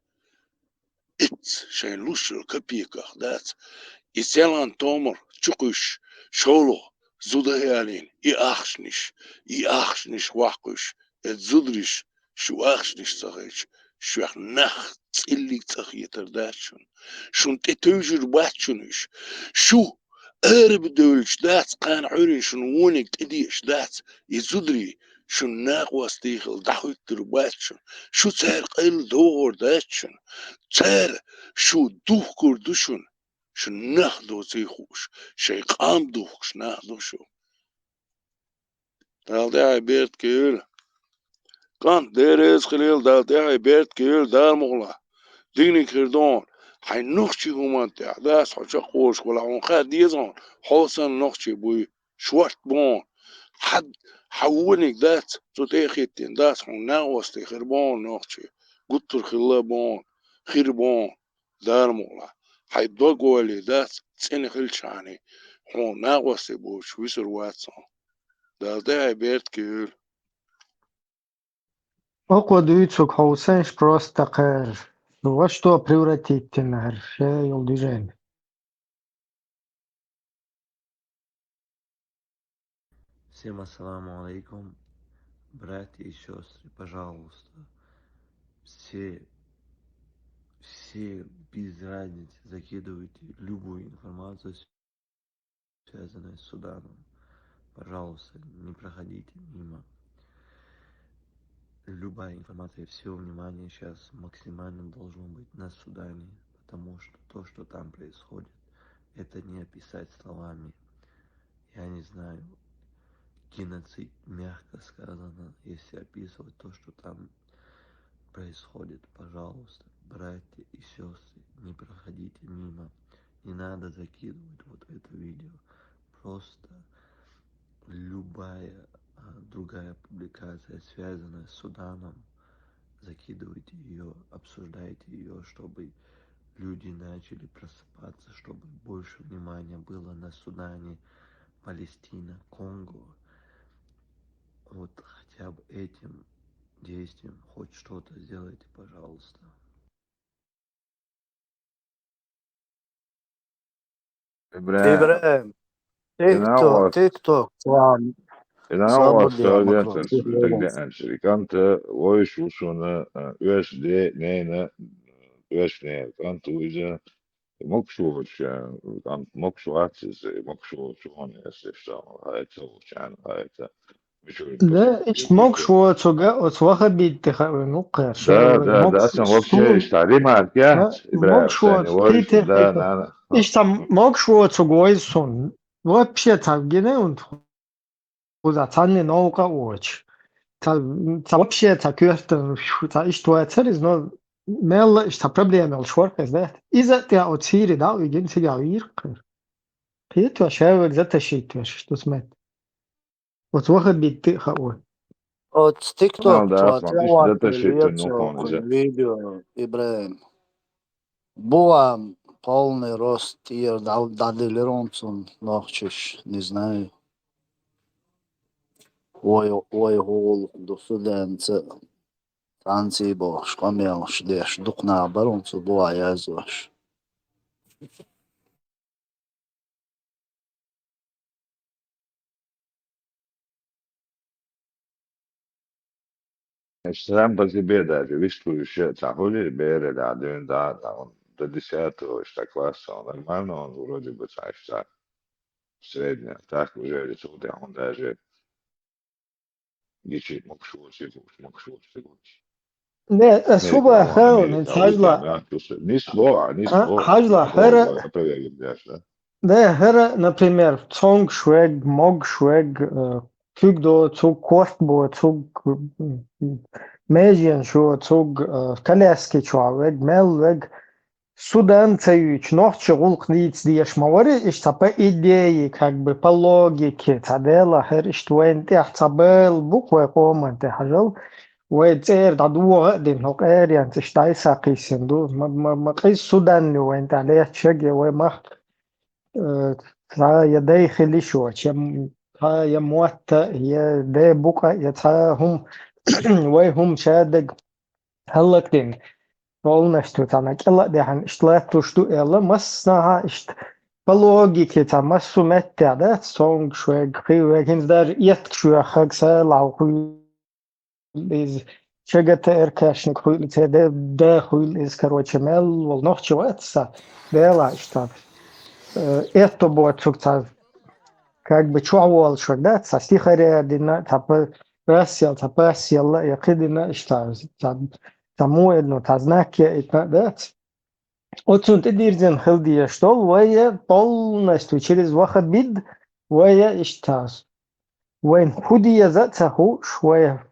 Эцца шайн луш йолу капеках дац. И селхана томар чукхуьйсуш, шолгӀа зуда ялийна, и ахчанаш, и ахчанаш ваккхуьйсуш, эцца зударий, шу ахчанаш ца хилча, шух нах цӀиллиг цӀа хетар дац шуна. Шуна тӀе тевжир бац шуна уьш. Шу арабевллачу дац, кхана Ӏуьйранна шуна вониг тӀедеъаш дац. И зударий шуна накъостий хила дӀахӀуьттур бац шуна. Шу цара къайла догӀур дац шуна. Цара шу духкур ду шуна. Шу нах доций хууш, шайн къам духкуш нах ду шу. Дала тӀаьхье беркате йойла. КӀант, Дела реза хуьлийла, Дала тӀаьхье беркате йойла, Дала мукъ лахь. Диканиг хир ду хьуна. Хьайн нохчийн хӀуманна тӀехь дац хьо чекхволуш валахь, хьуна хаа деза хьуна, хьо санна нохчи буй, шорта бу хьуна. Хьан, хьан вониг дац, цу тӀе а хӀиттина дац, хьуна накъостий хир бу хьуна нохчи, гуттар хилла бу хьуна, хир бу хьуна. Дала мукъ лахь, хьайн дог ойла дац, цӀена хилчахьана, хьуна накъостий боцуш висар вац хьо. Дала тӀаьхье беркате йойла. Оцо дуьйцург хьо ву санаш просто кхара во что превратитина хӀара шен йолу движение. Всем ассаламу алейкум. Братья и сестры, пожалуйста, все, все без разницы закидывайте любую информацию, связанную с Суданом. Пожалуйста, не проходите мимо. Любая информация, все внимание сейчас максимально должно быть на Судане, потому что то, что там происходит, это не описать словами. Я не знаю, геноцид, мягко сказано, если описывать то, что там происходит. Пожалуйста, братья и сестры, не проходите мимо. Не надо закидывать вот это видео. Просто любая, а, другая публикация, связанная с Суданом, закидывайте ее, обсуждайте ее, чтобы люди начали просыпаться, чтобы больше внимания было на Судане, Палестина, Конго. Вот хотя бы этим действием хоть что-то сделайте, пожалуйста. Ибрагьим. Ибрагьим. ТикТок, ТикТок. Ин а васт, ТикТок, ТикТок. КӀанта вайша ву шуна, а, оьш де, нена, оьш нена. КӀанта ву иза, могуш воцуш, а, кӀант могуш вац иза, могуш воцуш ву хьуна, если что, хьайца ву, чан, хьайца. Да, иштта могуш воцург, оцу ваххабитта тӀе хаьа вайна, ну, кхаьа. Да, да, да, сан вообще иштта ремарка яц, Ибрагьим, могуш воцург, да, да, да. Иштта могуш воцург вайза суна. Вообще ца гина унта. Кхуза цхьанне новкъа а воцуш. Ца, ца вообще ца коьртан, ца иштта вацара иза, но мелла а иштта проблема йолуш вара-кх иза, да? Иза а тӀе оцу хӀире дӀа а вигина, цигахь вийра-кх. Кхеташ, ша вара затащить веш, что смет. Оцу ваххабитта тӀе а хаьа вайна. Оцу ТикТок чохь тӀе а ваьккхина лецо кхуьнан видео, Ибрагьим. БугӀа полный рост тӀера дӀа-, дӀаделира хьуна цунна нохчаша, не знаю. Вай, вай хӀун гӀуллакх ду Суданца, цхьаьнций бохуш, къамелаш деш, дукха нах бара хьуна цу бугӀа яздеш. Значит, сам по себе даже, видишь, ты ещё там, хули, бере, да, дюн, да, там, он до десятого, что класса, он нормально, он вроде бы, знаешь, так, в среднем, так уже рисует, а он даже гичи мокшуси, мокшуси, Не, э, суба хэл, не, сажла. Ни слова, ни А, слова. хажла, Слова, хэра, это проверим, да, что? Да, хэр, например, цонг швэг, мог швэг, э, кюг до, цуг корт бо, цуг, м, м, межен шо, цуг, э, коляски чуа вэг, мел вэг, судан цаюч, нохчи гулк ниц диеш ма вари, иш ца по идее, как бы по логике, ца дела, хэр иш вайн тях ца бел буквы коман те хажал, вай цер да дуга дин хок эриан, иш дай са кисин ду, ма, ма, ма, кис судан ни вайн та лех чеге, вай мах, э, цхьа я дай хили шо, чем цхьа я мотта, я дай букъа, я цхьа хӀум, вай хӀум шадаг хӀаллакдин. Полностью цхьана кӀела дехьан ишт латтуш ду эла, массаха ишт по логике цхьа массу меття, да, цонг швег, хи вег, хинз даже етк швег, хаг са лав хуй из, чагата эркашник хуй, це де, де хуй из, короче, мел вол нохчи ватса, дела ишта. Э, это бо цуг ца, как бы чуа вол швег, да, ца стихаря дина, ца п-, рассел, ца пассел, я кидина ишта, ца, ца муэдно, ца знак я итна, да, ц-, Оцунт и дирзен хил дия, что вая полностью через вахабид, вая иштаз. Вайн ху дия за ца хуш, вая,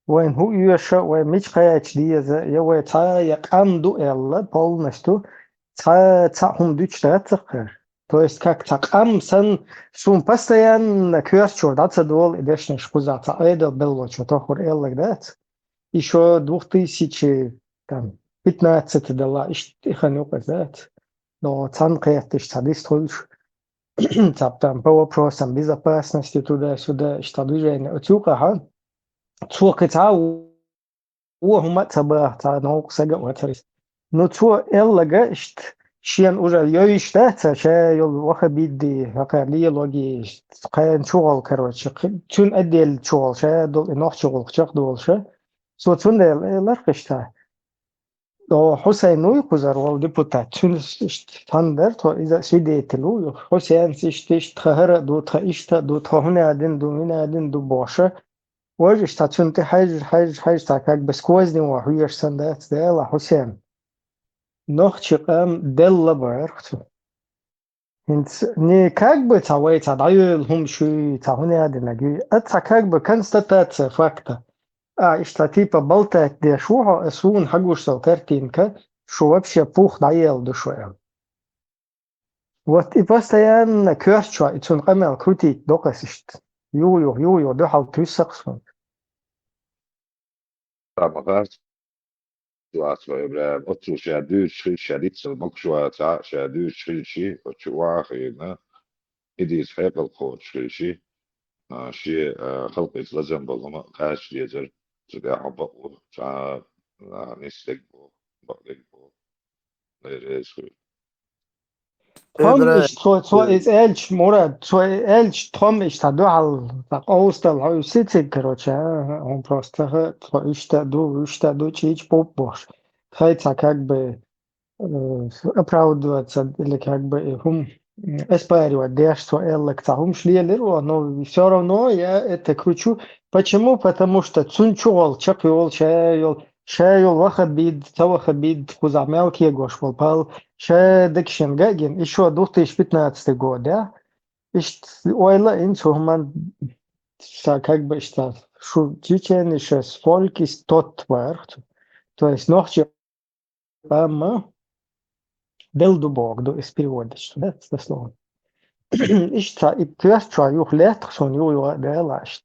вайн ху юша, вая мич каяч дия за, я вая ца я кам ду элла полностью, ца, ца хум дуч да ца хэр. То есть как ца кам сан сум постоянно кверчур, да, ца дол, и дешнеш хуза, ца айдал белло, чё то хур эллаг, да, ц-, ещё двух тысячи, там, пятнадцать дала, иш-, ихан юкъа, да, ц-, но цан кхетиш, ца дис тхуйш, ца там по вопросам безопасности туда-сюда, ишта движение. Оцюка, ха? Цука ца у-, у хума ца ба, ца наук сага ватарис. Ну, цо эллага ишт, шен уже йойш да, ца ша йол вахабидди, хака лиологи, ишт, кхен чугол, короче, кх-, цун отдел чугол, ша дол, и нох чугол, чак дол, ша. Цо цун дел, э, лархишта. О, Хусейн уй кузар вол депутат, цун ишт, тандер, то иза свидетель уй, Хусейн ишт, ишт, хахара ду, тха ишта ду, тха хуна один ду, мина один ду, боша. Вож ишта цун ти хайж, хайж, хайж, та как бы сквозь него хуеш сан да, да, ла Хусейн. Нохчи къам делла барх цу. Хинц, не как бы ца вай ца дайыл хум шуй, ца хуня дина гуй, а ца как бы констатация факта. А, ишта типа болтать де шухо, а сун хагуш сол картинка, шу вообще пух дайыл душуем. Вот и постоянно кверчуа, и цун къамел крутить докасишт. Ю, ю, ю, ю, духал туйсаксун. Тамагар лацо Ибрагим, оцу ша дүүрчхи, ша дицал мокшуа ца, ша дүүрчхи чи, оцу вахина, идис хекъал кхочхи чи, а, ши, а, халкъис лазам болума, кач дезар, цуга хьо бакъу, ца, а, нисдег бо, бакъдег бо, лерез хуй. Тхом иш, цо, цо из элч, Мурад, цо элч, тхом иш та духал, та къовстал, хо сицик, короче, а, он просто, ха, цо ишта ду, ишта ду, чич поп бош. Хай ца как бы, э, оправдываться или как бы, э, хум, м, оспаривать деш цо эллак ца хум шлиелер, но всё равно я это кручу. Почему? Потому что цун чугол чакъ йол, ша йол, ша йол вахабид, ца вахабид, куза мелкие гош вол пал, ша декшен гаген, ещё две тысячи пятнадцатый год, да? Ишт ойла ин сухман, ша как бы ишта, шу чечен ишта сколько тот варх. То есть нохчи Амма дел ду бог ду из переводить, да, дословно. Ишта и пёрча юх летх сон ю ю делашт.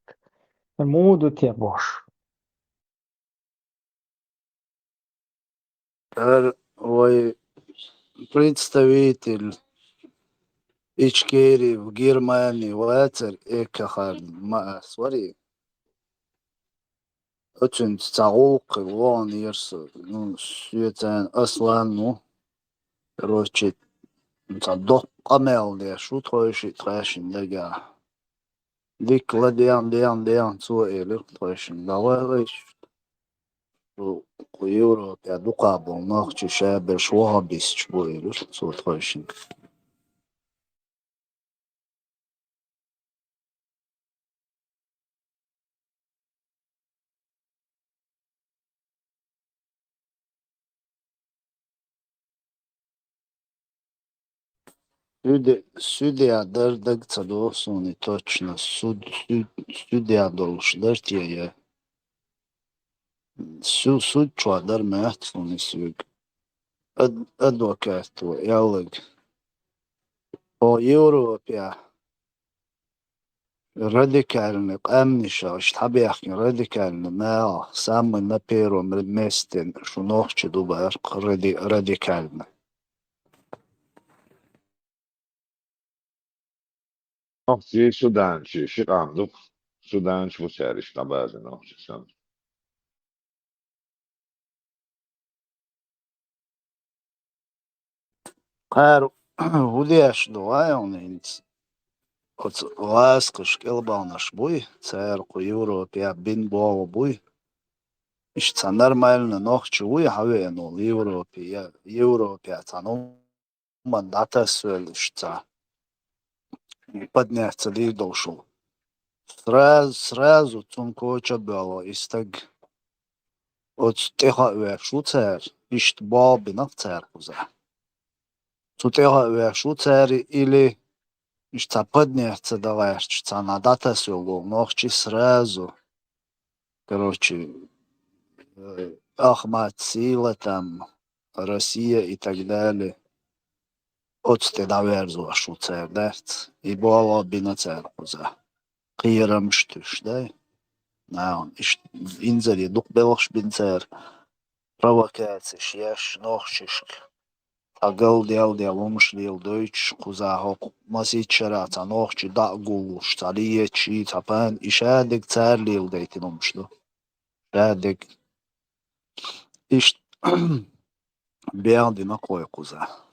Муду те бош. Эр вай представитель Ичкерии в Германии вацар эккахар ма асвари. Оцунца ца гӀулакхе вон ерса, ну, соьцан аслан, ну, короче, ца доккха къамел деш ву тхойши тхайшин дагахь. Дика ладегӀан, дегӀан, дегӀан, цо элира тхойшин дагӀа вайш. Кху Европе дукха болу нохчий шаберш ваххабисташ бу, элира цо тхойшинга. Суьде-, суьде дар дага ца догӀу суна и точно. Суд-, суьд-, суьде долуш дара те я? Су-, суд чохь дара моьтту суна и соьга. Ад-, адвокато аьлларг. Хьо Европехь радикальный къаьмнашах, иштта хьабаьхкина радикальный нахах, самый на первом месте шу нохчий ду бара ради-, радикальный. Нохчий, суданчий, ши къам ду-кх. Суданча бу цаьрга иштта дӀабаза нохчий санна. Кхара хӀун деш ду вай хьуна хӀинца? Оцу гӀазкхаш кӀелбахнарш буй, цара кху Европе бина болу буй. Иштта цхьа нормально нохчи вуй хьан веана волу Европе, я Европе цхьана хӀуманна дӀатасвелла иштта цхьа подняться дийр долуш ву. Сразу, сразу цунна коча а боьлла и стаг. Оцу тӀе хаа веш ву цара, иштта болх бина-кх цара кхузахь. Цу тӀе хаа веш ву цара или иштта цхьа подняться дан гӀерташ цхьана дӀатасвелла волу нохчи сразу. Короче, э, Ахмат Сила, там, Россия и так далее. Оцу тӀе дӀаверзош ву цара, дац? И болх бина цара кхузахь. Кхерамаш туьйсуш, дай? Нахана иштта инзаре дукха белхаш бина цара, провокацеш еш нохчашка. Цхьа галдаьлла-даьлла хӀумаш леладойтуш, кхузахь хӀокху масийтта шарахь цхьа нохчи дӀа а гуллуш, цхьа леташ, цхьа пан, и шадерг цара леладайтина хӀумаш ду. Шадерг. Иштта бегӀ дина кхой кхузахь.